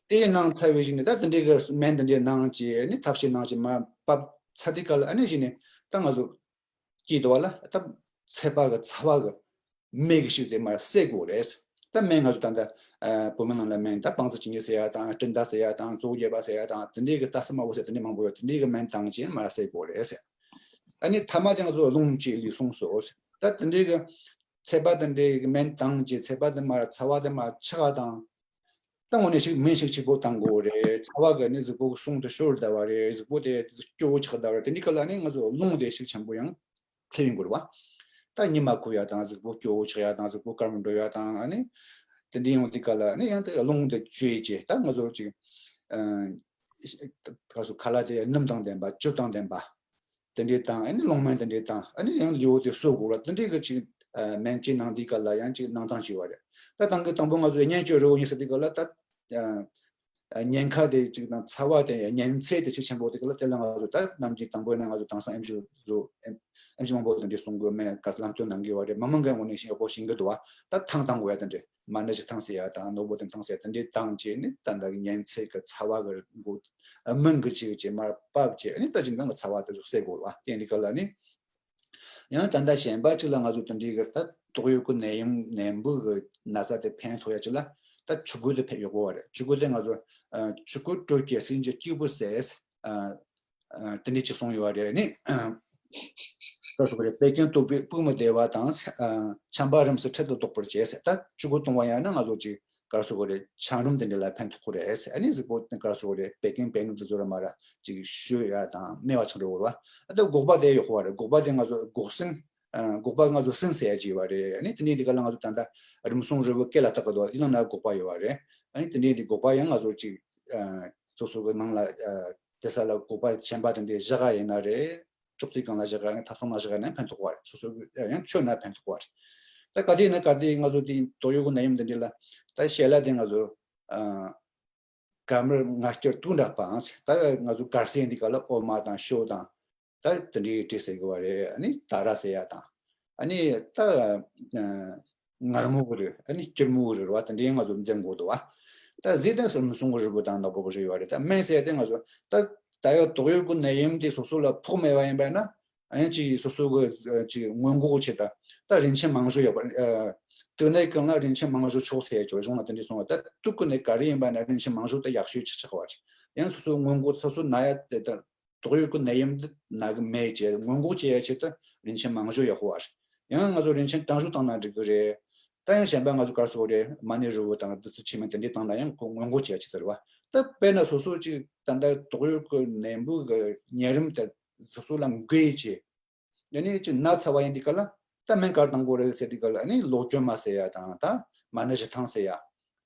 དེ་གནང་ཚར་བའི་གཞུག་ནས་ད་དེ་འདྲའི་གི་སྨན་དེ་འདྲའི་གནང་བྱས་ནི་ཐབས་ཤེས་གནང་བྱས་མར་བབས་ཚར་དུས་སྐབས་ལ་ཨ་ནི་གཞི་ནས་ད་ང་ཚོ་སྐྱིད་དོ་བ་ལ་ད་ཚད་པ་གི་ཚ་བ་གི་མེ་གི་ཤུགས་དེ་མར་བསད་དགོས་རེད། ད་སྨན་ང་ཚོ་ད་ལྟ་ཨ་བོད་མི་ནང་ལ་སྨན་ད་བང་རྩི་ཅི་ནུས་ཟེར་ཡ་དང་། སྤྲིན་ཟླ་ཟེར་ཡ་དང་། གཙོ་བོ་རྒྱས་པ་ཟེར་ཡ་དང་། དེ་འདྲའི་གི་ད་སི་མ་བོ་ཟེར་དེ་འདྲའི་མང་པོ་ཡོད། དེ་འདྲའི་གི་སྨན་བཏང་བྱས་མར་བསད་དགོས་རེད་ཟེར། ཨ་ནི་ཐ་མ་དེ་ང་ཚོ་རླུང་བཅས་ལུས་ཟུངས་གསོ། ད་དེ་འདྲའི་གི་ཚད་པ་དེ་འདྲའི་གི་སྨན་བཏང་བྱས་ཚད་པ་དེ་མར་ཚ་བ་དེ་མར་ཆག་དང་། ད་དངོས་གནས་ཤིག་སྨན་ཤུགས་ཆེ་པོ་བཏང་དགོས་རེད། ཚ་བ་གི་ནི་གཟུགས་པོ་གི་ཟུངས་དེ་ཤོར་བསྡད་པ་རེད། གཟུགས་པོ་དེ་སྐྱོ་བོ་ཆགས་བསྡད་པ་རེད། དེ་འདྲའི་སྐབས་ལ་ནི་ང་ཚོ་རླུང་དེ་ཤུགས་ཆེན་པོ་ཡང་སླེབས་ཡོང་གི་རེད་བ། ད་ཉི་མ་ཁུག་ཡ་དང་། གཟུགས་པོ་སྐྱོ་བོ་ཆགས་ཡ་དང་། གཟུགས་པོ་དཀར་མོ་འགྲོ་ཡ་དང་། ཨ་ནི་དེ་འདྲ་ཡོང་དུས་སྐབས་ལ་ནི་ཡང་དེ་རླུང་དེ་བཅོས་བྱས། ད་ང་ཚོ་ཅིག་ཨ་ག་རེ་ཟེར། ཁ་ལག་དེ་སྣུམ་དང་ལྡན་པ། བཅུད་དང་ལྡན་པ་དེ་འདྲའི་དང་། ཨ་ནི་རླུང་སྨན་དེ་འདྲའི་དང་། ཨ་ནི་ཡང་ལུས་པོ་དེ་གསོ་དགོས་ལ། དེ་འདྲའི་གི་ཅིག་ཨ་སྨན་བཅོས་གནང་དུས་སྐབས་ལ་ཡང་ཅིག་གནང་སྟངས་ཅིག་ཡོད་རེད། ད་དང་གི་དང་པོ་ང་ཚོ་གཉན་གྱི་རི་བོ་མཉེས་ཟེར་དུས་སྐབས་ལ་ད་ཨ་ཉེན་ཁ་དེ་ཅིག་དང་། ཚ་བ་དེ་ཉེན་ཚད་དེ་ཤུགས་ཆེན་པོ་དེ་ག་ལ། དེ་ལ་ང་ཚོ་ད་ནམ་རྒྱུན་དང་པོ་ཡིན་ན་ང་ཚོ་དེང་སང་ཨེམ་ཆི་བཟོ་ཨེམ་ཨེམ་ཆི་མང་པོ་དེ་འདྲའི་གསུང་གི་མེད་ག་ལམ་སྟོན་གནང་གི་ཡོད་རེད། མི་མང་གི་ངོས་ནས་ཤེས་ཡག་པོ་ཤེས་ཀྱི་འདུག་བ། ད་ཐང་བཏང་དགོས་ཡ་དེ་འདྲ། མ་ཎི་བཞི་ཐང་ཟེར་ཡ་དང་། ནོར་བུ་བདུན་ཐང་ཟེར་ཡ་དེ་འདྲའི་བཏང་བྱས་ནི་ད་ལྟ་གི་ཉེན་ཚད་ཀྱི་ཚ་བ་གི་མགོ་ཨ་མིང་གི་ཅིག་ཅིག་མར་ཕབ་བྱས། ཨ་ནི་ད་ཅིག་ནང་གི་ཚ་བ་དེ་ཚོ་བསད་དགོས་བ། དེ་འདི་ག་ལ་ནི། ཡང་ད་ལྟ་གཞན་པ་ཅིག་ལ་ང་ཚོ་དེ་འདྲའི་གི་ད་ཏོག་དབྱིབས་ཀྱི་ནད་ཡམས་ནད་འབུ་གི་ན་ཚ་དེ་ཕན་ཐོགས་ཡ་ཅིག་ལ་ད་ཆུ་ཁོལ་དེ་ཕན་ཡོད་གོ་བ་རེད། ཆུ་ཁོལ་དེ་ང་ཚོ་ཨ་ཆུ་ཁོལ་དྲོད་ཀྱི་སྲིན་གྱི་སྐྱུག་བུ་ཟེར། ཨ་ཨ་དེ་འདྲའི་ཅིག་གསུངས་ཡོད་རེད། ནི་ག་རེ་ཟེར་དགོས་རེད། བད་ཀན་དུག་པས་དཔུག་མི་བདེ་བ་དང་། ཨ་ཆམ་པ་རིམས་སུ་འཕྲལ་དུ་ཟློག་པར་བྱེད་ཟེར། ད་ཆུ་ཁོལ་བཏུང་བ་ཡང་ན་ང་ཚོ་ཅིག་ག་རེ་ཟེར་དགོས་རེད། ཆམ་རིམས་དེ་འདྲ་ལ་ཕན་ཐོགས་ཀྱི་རེད་ཟེར། ཨ་ནི་གཟུགས་པོ་ག་རེ་ཟེར་དགོས་རེད། བད་ཀན་བད་ཀན་དེ་ཚོ་ར་མར་ཅིག་གཞུ་ཡ་དང་སྨེ་བ་ཆགས་འགྲོ་གི་རེད་བ། ཨ་ད་སྒོག་པ་དེ་ཡོད་གོ་བ་རེད། སྒོག་པ་དེ་ང་ཚོ་སྒོག་སྲིན། ཨ་སྒོག་པ་ང་ཚོ་སྲིན་ཟེར་ཡ་ཅིག་ཡོད་པ་རེད། ཨ་ནི་དེ་འདྲའི་དེ་ག་ལ་ང་ཚོ་ད་ལྟ་རིམས་སྲུང་རིལ་བུ་སྐེ་ལ་བཏགས་ཀྱི་འདུག་དེ་ནང་ན་སྒོག་པ་ཡོད་པ་རེད། ཨ་ནི་དེ་འདྲའི་དེ་སྒོག་པ་ཡང་ང་ཚོ་ཅིག་ཨ་སོ་སོ་གི་ནང་ལ་ཨ་དེ་ས་ལ་སྒོག་པ་གཞན་པ་དེ་འདྲའི་བཞག་ག་ཡིན་ན་རེད། ཅོག་ཙེ་སྒང་ལ་བཞག་ག་ཡང་ཐབ་ཚང་ནང་བཞག་ག་ཡིན་ན་ཕན་ཐོགས་པ་རེད། སོ་སོ་གི་ཡང་མཆོད་ན་ཕན་ཐོགས་པ་རེད། ད་ག་དེ་ཡིན་ན་ག་དེ་ང་ཚོ་དེ་ཏོག་དབྱིབས་ཀྱི་ནད་ཡམས་དེ་འདྲ་ལ་ད་ཞལ་ལག་དེ་ང་ཚོ་ཨ་ག་མར་ང་སྐྱར་དུག་འདྲ་པའང་། ད་ང་ཚོ་གར་སེང་འདི་ག་ལ་འོ་མ་དང་ཤོ་དང་། ད་དེ་འདྲའི་བྲིས་ཟེར་གི་བ་རེད། ཨ་ནི་ད་ར་ཟེར་ཡ་དང་། ཨ་ནི་ད་ཨ་མངར་མོ་གི་རིགས། ཨ་ནི་སྐྱུར་མོ་གི་རིགས་རེད་བ། དེ་འདྲའི་ང་ཚོ་འཛེམ་དགོས་འདུག་བ། ད་ཟས་དེ་སོ་མི་སྲུང་གི་རིལ་བུ་དང་ནག་པོ་གི་རིགས་ཡོད་རེད། ད་སྨན་ཟེར་ཡ་དེ་ང་ཚོ་ད་ད་ཡོད་ཏོག་དབྱིབས་ཀྱི་ནད་ཡམས་དེ་སོ་སོ་ལ་ཕོག་མེད་པ་ཡིན་པ་ན། ཨ་ནི་ཅིག་སོ་སོ་གི་ཅིག་སྔོན་འགོག་ཆེད་ད་ད་རིན་ཆེན་མང་ཤོས་ཡོད་པ། ཨ་དུག་ནད་ཀུན་ལ་རིན་ཆེན་མང་ཤོས་མཆོག་ཟེར་ཡ་ཅིག་གཞུང་ལ་དེ་འདྲའི་གསུངས་པ། ད་དུག་གི་ནད་ག་རེ་ཡིན་པ་ན་རིན་ཆེན་མང་ཤོས་ད་ཡག་ཤོས་ཆགས་ཆགས་པ་རེད། ཡང་སོ་སོ་སྔོན་འགོག་སོ་སོ་ན་ཡ་དེ་ད་ཏོག་དབྱིབས་ཀྱི་ནད་ཡམས་འདི་ན་གི་མེད་ཅེས་སྔོན་འགོག་བྱེད་ཡ་ཆེད་དུ་རིན་ཆེན་མང་ཤོས་ཡག་པོ་བ་རེད། ཡང་ང་ཚོ་རིན་ཆེན་གྲང་ཤུར་བཏང་ན་འགྲིག་གི་རེད། ད་ཡང་གཞན་པ་ང་ཚོ་ག་རེ་ཟེར་དགོས་རེད། མ་ཎི་རིལ་བུ་དང་བདུད་རྩི་ཆུ་སྨན་དེ་འདྲས་བཏང་ན་ཡང་ཁོ་སྔོན་འགོག་བྱེད་ཡ་ཆེད་དུ་རེད་བ། ད་དཔེར་ན་སོ་སོ་ཅིག་ད་ལྟ་ཏོག་དབྱིབས་ཀྱི་ནད་འབུ་གི་ཉེ་རིམ་དེ་སོ་སོ་ལ་འགོས་ཡ་ཆེད། ཨ་ནི་ཅིག་ན་ཚ་བ་ཡིན་དུས་སྐབས་ལ་ད་སྨན་ག་རེ་བཏང་དགོས་རེད་ཟེར་དུས་སྐབས་ལ། ཨ་ནི་ལོ་གྱོན་མ་ཟེར་ཡ་དང་། ད་མ་ཎི་བཞི་ཐང་ཟེར་ཡ།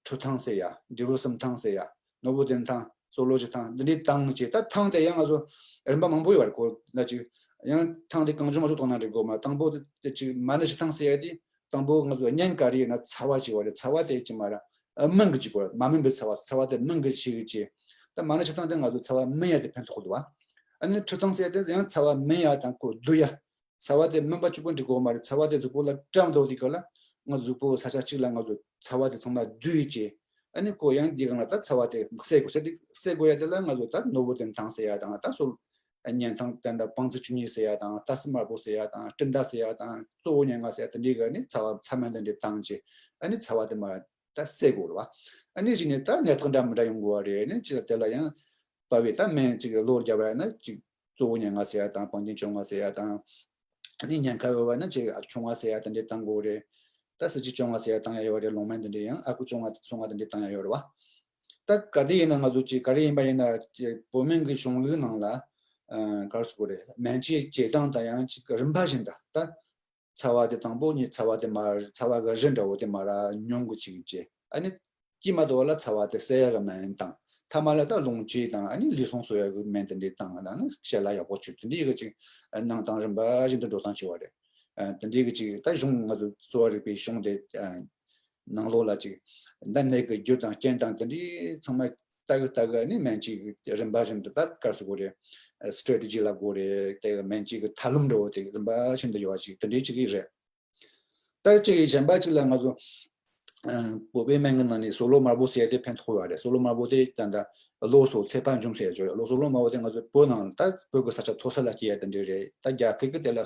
ཁྲུ་ཐང་ཟེར་ཡ། འབྲས་བུ་གསུམ་ཐང་ཟེར་ཡ། ནོར་བུ་བདུན་ཐང་། སྲོ་ལོ་བཞི་ཐང་། འདི་འདྲའི་བཏང་བྱས། ད་ཐང་དེ་ཡང་ང་ཚོ་རིམ་པ་མང་པོ་ཡོད་རེད་གོ། ན་ཅིག་ཡང་ཐང་དེ་གང་བྱུང་མང་བྱུང་བཏང་ན་འགྲིག་གོ་མ། དང་པོ་དེ་ཅིག་མ་ཎི་བཞི་ཐང་ཟེར་ཡ་དེ། དང་པོ་ང་ཚོ་གཉན་ག་རེ་ཡོད་ན་ཚ་བ་ཅིག་ཡོད་རེད། ཚ་བ་དེ་ཅིག་མར་ཨ་སྨིན་གི་ཅིག་གོ། མ་སྨིན་པའི་ཚ་བ། ཚ་བ་དེ་སྨིན་གི་ཅིག་གི་ཅིག་ད་མ་ཎི་བཞི་ཐང་དེ་ང་ཚོ་ཚ་བ་སྨིན་ཡ་དེ་ཕན་ཐོགས་འདུག་བ། ཨ་ནི་ཁྲུ་ཐང་ཟེར་དེ་ཡང་ཚ་བ་སྨིན་ཡ་དང་ཁོ་བསྡུ་ཡ། ཚ་བ་དེ་སྨིན་པ་གཅིག་པོ་འགྲིག་གོ་མ་རེད། ཚ་བ་དེ་གཟུགས་པོ་ལ་བཀྲམ་འགྲོ་དུས་སྐབས་ལ་ང་གཟུགས་པོ་ས་ཆ་གཅིག་ལ་ང་ཚོ་ཚ་བ་དེ་ཚང་མ་བསྡུས་བྱས། ཨ་ནི་ཁོ་ཡང་འདི་གང་ལ་ད་ཚ་བ་དེ་བསད་དགོས་ཟེར་དེ། བསད་དགོས་ཡ་དེ་ལ་ང་ཚོ་ད་ནོར་བུ་བདུན་ཐང་ཟེར་ཡ་དང་། ད་སོ་གཉན་ཐང་དེ་འདྲ་བང་རྩི་བཅུ་གཉིས་ཟེར་ཡ་དང་། ཏ་སི་དམར་པོ་ཟེར་ཡ་དང་། སྤྲིན་ཟླ་ཟེར་ཡ་དང་། གཙོ་བོ་ཉེར་ལྔ་ཟེར་ཡ་དེ་འདྲའི་གི་ནི་ཚ་བ་ཚ་སྨན་དེ་འདྲའི་བཏང་བྱས། ཨ་ནི་ཚ་བ་དེ་མར་ད་བསད་དགོས་རེད་བ། ཨ་ནི་གཞི་ནས་ད་ནད་རྟགས་འདྲ་མི་འདྲ་ཡོང་དགོས་བ་རེད། ཨ་ནི་ཅི་ལ་དེ་ལ་ཡང་བབས་པའི་ད་སྨན་ཅིག་གློ་བརྒྱབ་པ་ཡིན་ན་ཅིག་ གཙོ་བོ་མྱ་ངན་ཟེར་ཡ་དང་། སྤང་རྒྱན་བཅོ་ལྔ་ཟེར་ཡ་དང་། ཨ་ནི་ཉེན་ཁ་ཡོད་པ་ན་ཅིག་ཆུང་བ་ཟེར་ཡ་དེ་འདྲས་བཏང་དགོས་རེད། ད་སྲིད་ཅིག་བཅོ་ལྔ་ཟེར་ཡ་བཏང་ཡ་ཡོད་རེད། ལོང་མེན་དེ་འདྲས་ཡང་ཨ་ཁུ་བཅོ་ལྔ་སོ་ལྔ་དེ་འདྲས་བཏང་ཡ་ཡོད་རེད་བ། ད་ག་དེ་ཡིན་ན་ང་ཚོ་ཅིག་ག་རེ་ཡིན་པ་ཡིན་ན་ཅིག་བོད་སྨན་གྱི་གཞུང་ལུགས་ནང་ལ་ཨ་ག་རེ་ཟེར་དགོས་རེད། སྨན་དཔྱད་བྱེད་སྟངས་དང་ཡང་ཅིག་རིམ་པ་བཞིན་དུ། ད་ཚ་བ་དེ་དང་པོ་ཉིད་ཚ་བ་དེ་མར། ཚ་བ་གི་རིལ་འདྲ་བོ་དེ་མར་ར་ཉུང་གི་ཅིག་བྱས། ཨ་ནི་དཀྱིལ་མ་དེ་བ་ལ་ཚ་བ་དེ་སེལ་ཡ་གི་སྨན་བཏང་། ཐ་མ་ལ་ད་རླུང་བཅོས་དང་། ཨ་ནི་ལུས་ཟུངས་གསོ་ཡ་གི་སྨན་དེ་འདྲས་བཏང་། ཨ་ནི་ཞལ་ལག་ཡག་པོ་མཆོད། དེ་འདྲས་གི་ཅིག་གནང་སྟངས་རིམ་པ་བཞིན་དུ་འགྲོ་སྟངས་བྱས་པ་རེད། ཨ་དེ་འདྲས་གི་ཅིག་ད་གཞུང་ང་ཚོ་གསོ་བ་རིག་པའི་གཞུང་དེ་ཨ་ནང་ལོགས་ལ་ཅིག་ད་ནད་ཀྱི་རྒྱུ་དང་རྐྱེན་དང་དེ་འདྲས་ཚང་མ་ལྟ་གི་ལྟ་གི། ཨ་ནི་སྨན་བཅོས་ཀྱི་རིམ་པ་བཞིན་དུ། ད་ག་རེ་ཟེར་དགོས་རེད། སི་ཊེ་ཊི་ཇི་ལབ་དགོས་རེད། དེ་གི་སྨན་བཅོས་ཀྱི་ཐབས་ལམ་འདྲ་བོ་དེ་རིམ་པ་བཞིན་དུ་ཡོད་པ་ཅིག་དེ་འདྲས་ཅིག་རེད། ད་ཅིག་གཞན་པ་ཅིག་ལ་ང་ཚོ་ཨ་བོད་པའི་སྨན་གྱི་ནང་ནས་སོ་ལོ་དམར་པོ་ཟེར་ཡ་དེ་ཕན་ཐོགས་ཡོད་རེད། སོ་ལོ་དམར་པོ་དེ་ད་ལྟ་ལོ་སོ་ཚེ་དཔལ་འབྱུང་ཟེར་ཡ་ཅིག་ཡོད་རེད། ལོ་སོ་ལོ་དམར་པོ་དེ་ང་ཚོ་བོད་ནང་ད་བོད་ཀྱི་ས་ཆ་མཐོ་ས་ལ་སྐྱེ་ཡ་དེ་འདྲས་རེད། ད་རྒྱ་སྐད་ཀྱི་དེ་ལ་ཨ་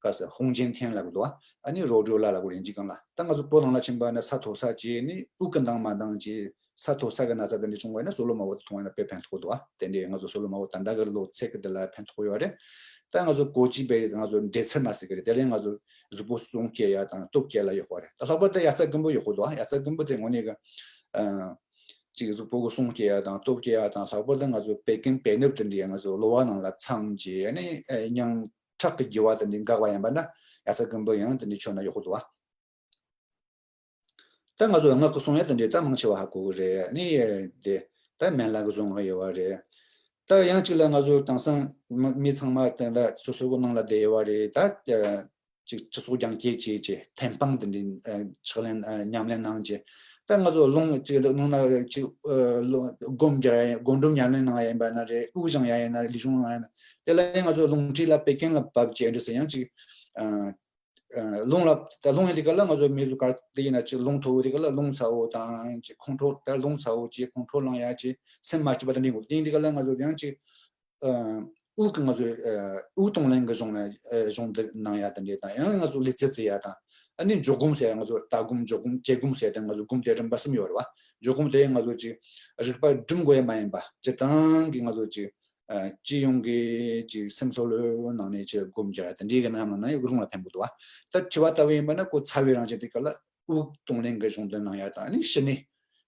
ག་ཟེར། ཧུང་ཅིན་ཐེན་ལབ་གི་འདུག་ཨ་ནི་རོ་ཌོ་ལ་ལབ་དགོས་རེད་འཇིགས་སྒང་ལ། ད་ང་ཚོ་བོད་ནང་ལ་ཕྱིན་པ་ན་ས་མཐོ་ས་བྱས་ནས་དབུགས་ཀྱི་འདང་མ་འདང་བྱས། ས་མཐོ་ས་གི་ན་ཚ་དེ་འདྲས་བྱུང་བ་ན་སོ་ལོ་དམར་པོ་དེ་འཐུང་བ་ན་དཔེ་ཕན་ཐོགས་འདུག་ཨ། དེ་འདྲས་ང་ཚོ་སོ་ལོ་དམར་པོ་ད་ལྟ་གི་ལོ་ཚད་ཀྱི་དེ་ལ་ཕན་ཐོགས་ཡོད་རེད། ད་ང་ཚོ་ཀོ་ཅི་བེ་རི་ང་ཚོ་འབྲས་སིལ་མ་ཟེར་གི་རེད། དེ་ལས་ང་ཚོ་གཟུགས་པོ་ཟུངས་སྐྱེ་ཡ་དང་སྟོབས་སྐྱེ་ལ་ཡག་པ་རེད། ད་ལྷག་པར་དུ་ཡ་རྩ་རྒན་པོ་ཡག་པོ་འདུག་ཨ། ཡ་རྩ་རྒན་པོ་དེ་དངོས་གནས་གི་ཨ་ཅིག་གཟུགས་པོ་གི་ཟུངས་སྐྱེ་ཡ་དང་སྟོབས་སྐྱེ་ཡ་དང་། ལྷག་པར་དུ་ང་ཚོ་བད་ཀན་བད་ནུབ་དེ་འདྲས་ང་ཚོ་གློ་བ་ནང་ལ་འཚང་རྒྱས། ཨ་ནི་ཨ་སྙིང་ཁྲག་གི་རྒྱུ་བ་དེ་འདྲས་འགག་པ་ཡིན་པ་ན་ཡ་རྩ་རྒན་པོ་ཡང་དེ་འདྲས་མཆོད་ན་ཡག་པོ་འདུག་ཨ། ད་ང་ཚོ་ངག་གི་གསུང་ཡ་དེ་འདྲས་ད་མང་ཆེ་བ་ཧ་གོ་གི་རེད། ཨ་ནི་དེ་ད་སྨན་བླ་གིས་གསུང་གི་ཡོད་པ་རེད། ད་ཡང་གཅིག་ལ་ང་ཚོ་དེང་སང་མི་མི་ཚང་མ་དེ་ལ་སོ་སོ་གི་ནང་ལ་བསྡད་ཡོད་པ་རེད། ད་ཅིག་སྤྱི་ཚོགས་རྒྱང་བཀྱེད་བྱས་བྱས་ཐེམ་སྤང་དེ་འདྲས་ཨ་ཕྱག་ལེན་ཨ་ཉམས་ལེན་གནང་བྱས། ད་ང་ཚོ་རླུང་ཅིག་རླུང་ལ་ཅིག་ཨ་རླུང་སྒོམ་རྒྱག་ཡ་ཡིན། སྒོམ་སྒྲུབ་ཉམས་ལེན་གནང་ཡ་ཡིན་པ་ན་རེད། དབུགས་སྦྱང་ཡ་ཡིན་ན་རེད། ལུས་སྦྱོང་གནང་ཡ་ཡིན་ན། དེ་ལ་ཡང་ང་ཚོ་རླུང་མཁྲིས་ལ་བད་ཀན་ལ་བབས་བྱས་འདྲ་ཟེར། ཡང་ཅིག་ཨ་ཨ་རླུང་ལ། ད་རླུང་ཡིན་དུས་སྐབས་ལ་ང་ཚོ་མི་ཚོ་ག་དེ་ཡིན་ན་ཅིག་རླུང་མཐོ་བོ་དེ་སྐབས་ལ་རླུང་ཚ་བོ་དང་ཅིག་ཁོང་ཁྲོ། ད་རླུང་ཚ་བོ་ཅིག་ཁོང་ཁྲོ་ལངས་ཡ་ཅིག་སེམས་མ་སྐྱིད་པ་དེ་འདྲས་འདུག་དེ་ཡིན་དུས་སྐབས་ལ་ང་ཚོ་ཡང་ཅིག་ཨ་དབུགས་ཀྱི་ང་ཚོ་ཨ་དབུགས་གཏོང་ལེན་གྱི་གཞུང་ལ་ཨ་གཞུང་འདི་གནང་ཡ་དེ་འདྲས་དང་། ཡང་ང་ཚོ་ལུས་རྩལ་རྩེ་ཡ་དང་། ཨ་ནི་འཇུག་སྒོམ་ཟེར་ཡ། ང་ཚོ་ལྟ་སྒོམ་འཇུག་སྒོམ་བྱེད་སྒོམ་ཟེར་ཡ་དེ་ང་ཚོ་སྒོམ་དེ་རིམ་པ་གསུམ་ཡོད་རེད་བ། འཇུག་སྒོམ་དེ་ང་ཚོ་ཅིག་རིག་པ་སྒྲིམ་དགོས་ཡ་མ་ཡིན་པ། སྤྱིར་བཏང་གི་ང་ཚོ་ཅིག་ཨ་སྤྱི་ཡོངས་ཀྱི་ཅིག་སེམས་ལྷོད་ལྷོད་ངང་ནས་ཅིག་སྒོམ་རྒྱག་དེ་འདྲའི་གི་ནང་ནང་ན་རླུང་ལ་ཕན་པོ་འདུག་བ། ད་དྲི་བ་ལྟ་བུ་ཡིན་པ་ན་ཁོ་ཚ་བའི་རང་བཞིན་དེ་ག་ལ་དབུགས་གཏོང་ལེན་གྱི་གཞུང་དུ་གནང་ཡ་དང་། ཨ་ནི་ཕྱི་ནས་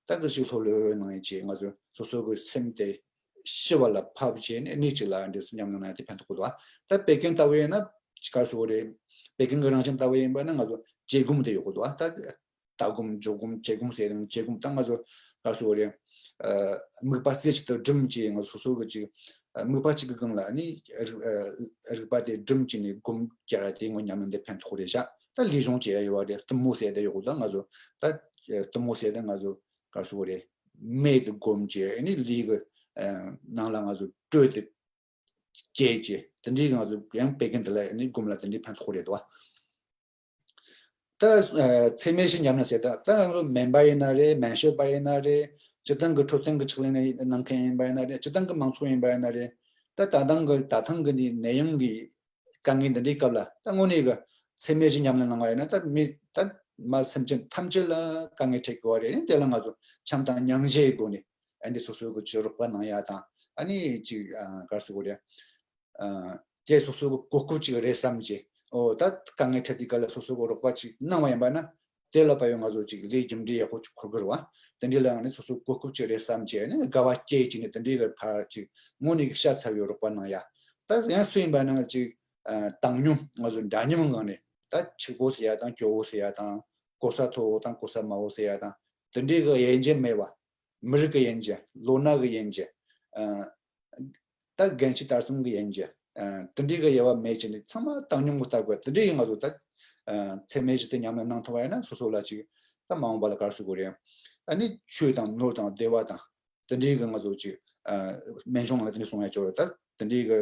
ད་གི་ཅིག་ལྷོད་ལྷོད་ངང་ནས་ཅིག་ང་ཚོ་སོ་སོ་གི་སེམས་དེ་ཞི་བ་ལ་ཕབ་བྱས་ནས་ཨ་ནི་ཅིག་ལ་འདྲ་སེ་ཉམས་ལེན་གནང་ཡ་དེ་ཕན་ཐོགས་འདུག་བ། ད་བད་ཀན་ལྟ་བུ་ཡིན་ན་ཅིག་ག་རེ་ཟེར་དགོས་རེད། བད་ཀན་གྱི་རང་བཞིན་ལྟ་བུ་ཡིན་པ་ན་ང་ཚོ་བྱེད་སྒོམ་དེ་ཡག་པོ་འདུག་བ། ད་ལྟ་སྒོམ་འཇུག་སྒོམ་བྱེད་སྒོམ་ཟེར་དང་། བྱེད་སྒོམ་ད་ང་ཚོ་ག་རེ་ཟེར་དགོས་རེད། ཨ་དམིགས་པ་རྩེ་གཅིག་ཏུ་སྒྲིམ་བྱས། ང་ཚོ་སོ་སོ་གི་ཅིག་ཨ་དམིགས་པ་གཅིག་གི་སྒང་ལ་ནི་རིག་ཨ་རིག་པ་དེ་སྒྲིམ་བྱས་ནས་སྒོམ་རྒྱག་ར་དེ་ངོ་ཉམས་ལེན་དེ་ཕན་ཐོགས་རེད་ཤག་ད་ལུས་སྦྱོང་བྱེད་ཡ་ཡོད་པ་རེད། གཏུམ་མོ་ཟེར་དེ་ཡག་པོ་འདུག་ང་ཚོ་ད་ཨ་གཏུམ་མོ་ཟེར་དེ་ང་ཚོ་ག་རེ་ཟེར་དགོས་རེད། མེ་དེ་སྒོམ་བྱས། ཨ་ནི་ལུས་ཀྱི་ཨ་ནང་ལ་ང་ཚོ་དྲོད་དེ་སྐྱེད་བྱས། དེ་འདྲའི་ང་ཚོ་ཡང་བད་ཀན་དེ་ལ་ནི་སྒོམ་ལ་དེ་འདྲའི་ཕན་ཐོགས་རེད་དོ། ད་ཨ་ཚད་མེད་བཞི་ཉམས་ལེན་ཟེར། ད་ད་ང་ཚོ་སྨན་པ་ཡིན་ན་རེད། སྨན་ཞབས་པ་ཡིན་ན་རེད། སྤྱིར་བཏང་གི་འཕྲོད་བསྟེན་གྱི་ཕྱག་ལེན་གནང་མཁན་ཡིན་པ་ཡིན་ན་རེད། སྤྱིར་བཏང་གི་མང་ཚོགས་ཡིན་པ་ཡིན་ན་རེད། ད་ད་ལྟ་གི་ད་ཐེངས་གི་ནི་ནད་ཡམས་ཀྱི་དཀའ་ངལ་འདི་འདྲའི་སྐབས་ལ་ད་དངོས་གནས་ཀྱི་ཚད་མེད་བཞི་ཉམས་ལེན་གནང་བ་ཡིན་ན། ད་མི་ད་མ་སེམས་ཅན་ཐམས་ཅད་ལ་དཀའ་ངལ་འཕྲད་དགོས་པ་རེད། དེ་ལ་ང་ཚོ་བྱམས་དང་སྙིང་རྗེའི་སྒོ་ནས་ཨ་འདི་སོ་སོ་གི་ཅིག་རོགས་པ་གནང་ཡ་དང་། ཨ་ནི་ཅིག་ཨ་ག་རེ་ཟེར་དགོས་རེད། ཨ་དེ་སོ་སོ་གི་གོ་སྐབས་ཅིག་རེད་བསམ་གྱི། ཨོ་ད་དཀའ་ངལ་འཕྲད་དུས་སྐབས་ལ་སོ་སོ་གི་རོགས་པ་ཅིག་གནང་བ་ཡིན་པ་ན། དེ་ལ་ཕར་ཡང་ང་ཚོ་ཅིག་ལས་རྒྱུ་འབྲས་ཡག་པོ་ཅིག་འཁོར་གི་རེད་བ། དེ་འདྲའི་ལ་ཡང་ནི་སོ་སོ་གོ་སྐབས་ཅིག་རེད་བསམ་བྱས་ནས་དགའ་བ་སྐྱེས་ཀྱི་ནས་དེ་འདྲའི་གི་ཕར་ཅིག་དངོས་གནས་ཀྱི་ཤ་ཚ་བའི་རོགས་པ་གནང་ཡ། ད་ཡང་སུ་ཡིན་པ་ན་ཅིག་ཨ་བཏང་སྙོམས། ང་ཚོ་འདྲ་མཉམ་ངང་ནས་ད་ཕྱུག་པོ་ཟེར་ཡ་དང་སྐྱོ་བོ་ཟེར་ཡ་དང་། གོ་ས་མཐོ་བོ་དང་གོ་ས་དམའ་བོ་ཟེར་ཡ་དང་། དེ་འདྲའི་གི་དབྱེ་འབྱེད་མེད་པ། མི་རིགས་ཀྱི་དབྱེ་འབྱེད། ལོ་ན་གི་དབྱེ་འབྱེད། ཨ་ད་རྒན་བྱིས་དར་གསུམ་གྱི་དབྱེ་འབྱེད། ཨ་དེ་འདྲའི་གི་དབྱེ་བ་མེད་ཅིག་ནས་ཚང་མ་བཏང་སྙོམས་ཀྱི་ལྟ་དགོས། དེ་འདྲའི་ང་ཚོ་ད་ཨ་ཚད་མེད་བཞི་དེ་ཉམས་ལེན་གནང་ཐུབ་པ་ཡིན་ན་སོ་སོ་ལ་ཅིག་ད་མ་འོངས་པ་ལ་ག་རེ་ཟེར་དགོས་རེད། ཨ་ནི་ཆོས་དང་ནོར་དང་བདེ་བ་དང་དེ་འདྲའི་གི་ང་ཚོ་ཅིག་ཨ་སྨན་གཞུང་ནང་ལ་དེ་འདྲ་གསུང་ཡ་ཅིག་ཡོད་རེད། ད་དེ་འདྲའི་གི་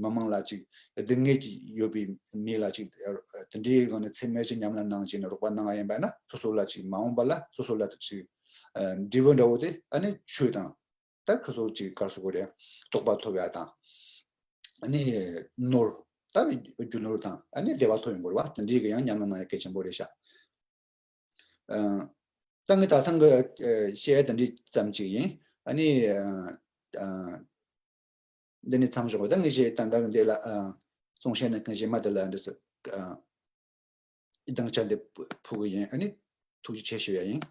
མི་མང་ལ་ཅིག་སྡུག་བསྔལ་གྱི་ཡོད་པའི་མི་ལ་ཅིག་དེ་འདྲའི་སྒང་ནས་ཚད་མེད་བཞི་ཉམས་ལེན་གནང་བྱས་ནས་རོགས་པ་གནང་བ་ཡིན་པ་ན་སོ་སོ་ལ་ཅིག་མ་འོངས་པ་ལ་སོ་སོ་ལ་ཅིག་ཨ་འབྲས་བུ་འདྲ་བོ་དེ་ཨ་ནི་ཆོས་དང་ད་ཁོ་ཚོ་ཅིག་ག་རེ་ཟེར་དགོས་རེད། རྟོགས་པ་ཐོབ་ཡ་དང་། ཨ་ནི་ནོར། ད་རྒྱུ་ནོར་དང་ཨ་ནི་བདེ་བ་ཐོབ་ཡོང་དགོས་རེད་བ། དེ་འདྲའི་གི་ཡང་ཉམས་ལེན་གནང་ཡ་གལ་ཆེན་པོ་རེད་ཤག་ཨ་ད་ངས་ད་ཐེངས་ཀྱི་ཨ་བཤད་ཡ་དེ་འདྲ་ཙམ་ཅིག་ཡིན། ཨ་ནི་ཨ་ཨ་ འདི་ནས་མཚམས་འཇོག་པ་དང་། ངས་གཞས་ད་ལྟ་འདི་ལ་ཨ་གསུང་བཤད་གནང་མཁན་གཞས་མ་དེ་ལ་འདི་སུ་ཨ་དང་ཆ་འདི་ཕུལ་གི་ཡིན། ཨ་ནི་ཐུགས་རྗེ་ཆེ་ཞུ་ཡ་ཡིན།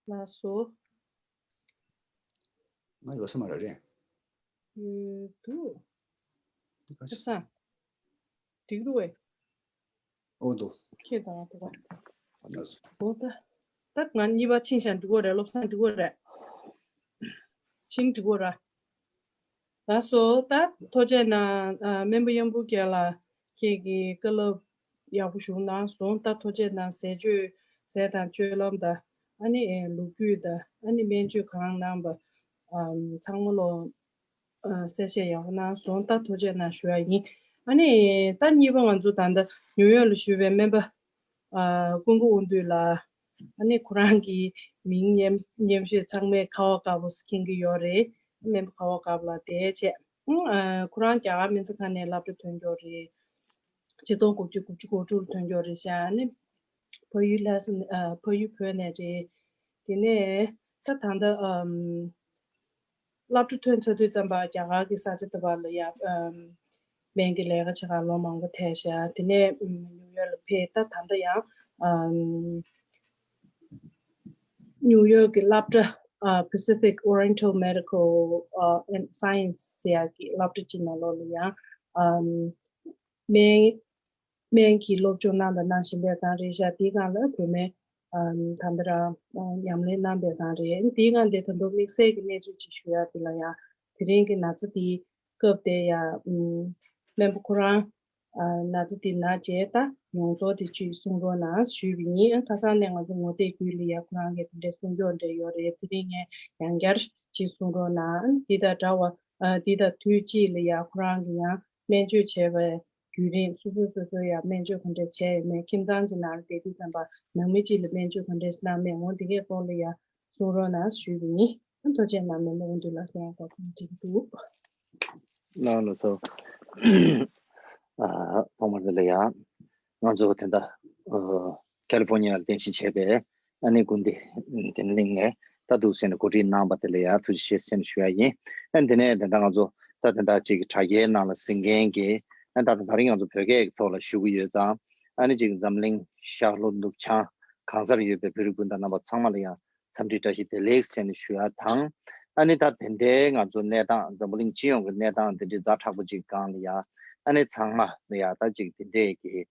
ལགས་སོ། ང་ཡོད་ས་མ་རེད། རེད། ཡོད་འདུག་དེ་ག་ཆབ་སང་། འགྲིག་འདུག་བས། ཨོ་འདུག་ཁྱེད་དང་དེ་ག་ལགས་སོ། ཨོ་ད། ད་ང་གཉིས་པ་ཕྱིན་ཤག་འགྲིག་གོ་རེད། བློ་བཟང་འགྲིག་གོ་རེད། ཕྱིན་འགྲིག་གོ་ར། ལགས་སོ། ད་ཐུགས་རྗེ་གནང་། ཨ་སྨན་པ་གཡང་འབུམ་རྒྱལ་ལགས་ཁྱེད་ཀྱིས་བཀའ་སློབ་ཡག་པོ་ཞུ་གནང་སོང་། ད་ཐུགས་རྗེ་གནང་། ཟས་སྤྱོད་ཟས་དང་སྤྱོད་ལམ་དང་ཨ་ནི་ལོ་རྒྱུས་དང་ཨ་ནི་སྨན་བཅོས་གང་གནང་བ་ཨམ་ཚང་མ་ལོ་ཨ་གསལ་བཤད་ཡག་པོ་གནང་སོང་། ད་ཐུགས་རྗེ་གནང་ཞུ་ཡ་ཡིན། ཨ་ནི་ད་གཉིས་པ་ང་ཚོ་ད་ལྟ་ནིའུ་ཡོག་ལ་བཞུགས་པའི་སྨན་པ་ཨ་ཀུན་དགའ་དབང་འདུས་ལགས། ཨ་ནི་ཁོ་རང་གི་མིང་མཉམ་མཉམ་བཤད་ཚང་མས་ཁ་བ་དཀར་པོ་ཟེར་མཁྱེན་གྱི་ཡོད་རེད། སྨན་པ་ཁ་བ་དཀར་པོ་ལགས་དེ་བྱས། ཨ་ཁོ་རང་རྒྱ་གར་སྨན་རྩིས་ཁང་ནས་སློབ་གྲྭ་ཐོན་མཁན་རེད། ཆིག་སྟོང་དགུ་བརྒྱ་དགུ་བཅུ་གོ་དྲུག་ལ་ཐོན་མཁན་རེད་ཤག་ཨ་ནི་ཕ་ཡུལ་ལྷ་ས་ནས་ཨ་ཕ་ཡུལ་བོད་ནས་རེད། དེ་ནས་ད་ད་ལྟ་ཨམ་སློབ་གྲྭ་ཐོན་ཚར་དུས་ཙམ་པ་རྒྱ་གར་གྱི་ས་ཆ་དེ་བར་ལ་ཡ་ཨམ་སྨན་གྱི་ལས་ཀ་བྱེད་གར་ལོ་མང་པོ་ཐལ་ཤག་དེ་ནས་ཨམ་ནིའུ་ཡོག་ལ་ཕེབས། ད་ད་ལྟ་ཡང་ཨམ་ནིའུ་ཡོག་གི་སློབ་གྲྭ་ཨ་Pacific Oriental Medical ཨ་and Science ཟེར་ཡག་གི་སློབ་གྲྭ་གཅིག་ནང་ལོགས་ལ་ཡང་ཨམ་སྨན་སྨན་གྱི་སློབ་སྦྱོང་གནང་དང་གནང་བཞིན་པའི་སྒང་རེད་ཤག་དེའི་སྒང་ལ་བུད་མེད་ཨམ་ད་ལྟ་རང་ཨ་ཉམས་ལེན་གནང་པའི་སྒང་རེད། དེའི་སྒང་དེ་ད་དུང་དམིགས་བསལ་གྱི་གནས་ཚུལ་ཅིག་ཞུ་ཡ་དེ་ལ་ཡང་དེ་རིང་གི་ན་ཚ་དེའི་སྐབས་དེ་ཡང་ཨམ་སྨན་པ་ཁོ་རང་ཨ་ན་ཚ་དེ་ན་བྱས་ད་མྱོང་ཚོར་དེ་ཅིག་གསུང་རོགས་གནང་ཞུས་པ་ཡིན། ཁ་སང་ནས་ང་ཚོ་ངོ་དེབ་བརྒྱུད་ལ་ཡ་ཁོ་རང་གིས་དེ་འདྲའི་གསུང་སྐྱོར་འདྲ་ཡོད་རེད། དེ་རིང་ངས་ཡང་བསྐྱར་ཅིག་གསུང་རོགས་གནང་། འདི་དང་འདྲ་བ་ཨ་འདི་དང་དུས་གཅིག་ལ་ཡ་ཁོ་རང་གིས་ཡང་སྨན་བཅོས་བྱས་པའི་བརྒྱུད་རིམ། སོ་སོས་སོ་སོའི་ཡང་སྨན་བཅོས་ག་འདྲས་བྱས་ཡོད་མེད། ཁྱིམ་ཚང་གཅིག་ནང་ལ་བསྡད་དུས་ཙམ་པ་ནང་མི་གཅིག་ལ་སྨན་བཅོས་ག་འདྲས་གནང་མེད། འོ་འདི་གའི་སྐོར་ལ་ཡང་གསུང་རོགས་གནང་ཞུས་པ་ཡིན། ཐུགས་རྗེ་གནང་། སྨན་པ་དབང་འདུས་ལགས་ལན་གོ་སྐབས་འགྲིག་འདུག་ལགས་ལགས་སོ། ཨ་ཐོག་མར་དེ་ལ་ཡང་ང་ཚོ་དེ་འདྲ་ཨ་ཀ་ལི་ཧྥོར་ནི་ཡར་རྟེན་གཞི་བྱས་པའི་ཨ་ནི་སྐུ་མདུན་དེ་གླིང་ནས་ད་འདུག་སེ་ནས་གོ་སྒྲིག་གནང་བ་དེ་ལ་ཡང་ཐུགས་རྗེ་ཆེ་ཟེར་ནས་ཞུ་ཡ་ཡིན། ཨ་ནི་དེ་ནས་དེ་འདྲ་ང་ཚོ་ད་དེ་འདྲ་ཅིག་དྲ་རྒྱའི་ནང་ལ་གཟིགས་མཁན་གྱི་ཨ་ད་ད་རིང་ང་ཚོ་བོད་སྐད་ཀྱི་ཐོག་ལ་ཞུ་གི་ཡོད་ཙང་། ཨ་ནི་ཅིག་འཛམ་གླིང་ཤར་ལྷོ་ནུབ་བྱང་གང་སར་ཡོད་པའི་བོད་རིགས་སྤུན་ཟླ་རྣམ་པ་ཚང་མ་ལ་ཡང་འཚམས་འདྲི་བཀྲ་ཤིས་བདེ་ལེགས་ཟེར་ནས་ཞུ་ཡ་དང་། ཨ་ནི་ད་དེ་འདྲའི་ང་ཚོ་གནས་སྟངས་འཛམ་བུ་གླིང་སྤྱི་ཡོངས་ཀྱི་གནས་སྟངས་དེ་འདྲའི་ཛ་དྲག་པོ་ཅིག་སྒང་ལ་ཡ། ཨ་ནི་ཚང་མ་ལ་ཡ་ད་ཅིག་དེ་འདྲའི་གི་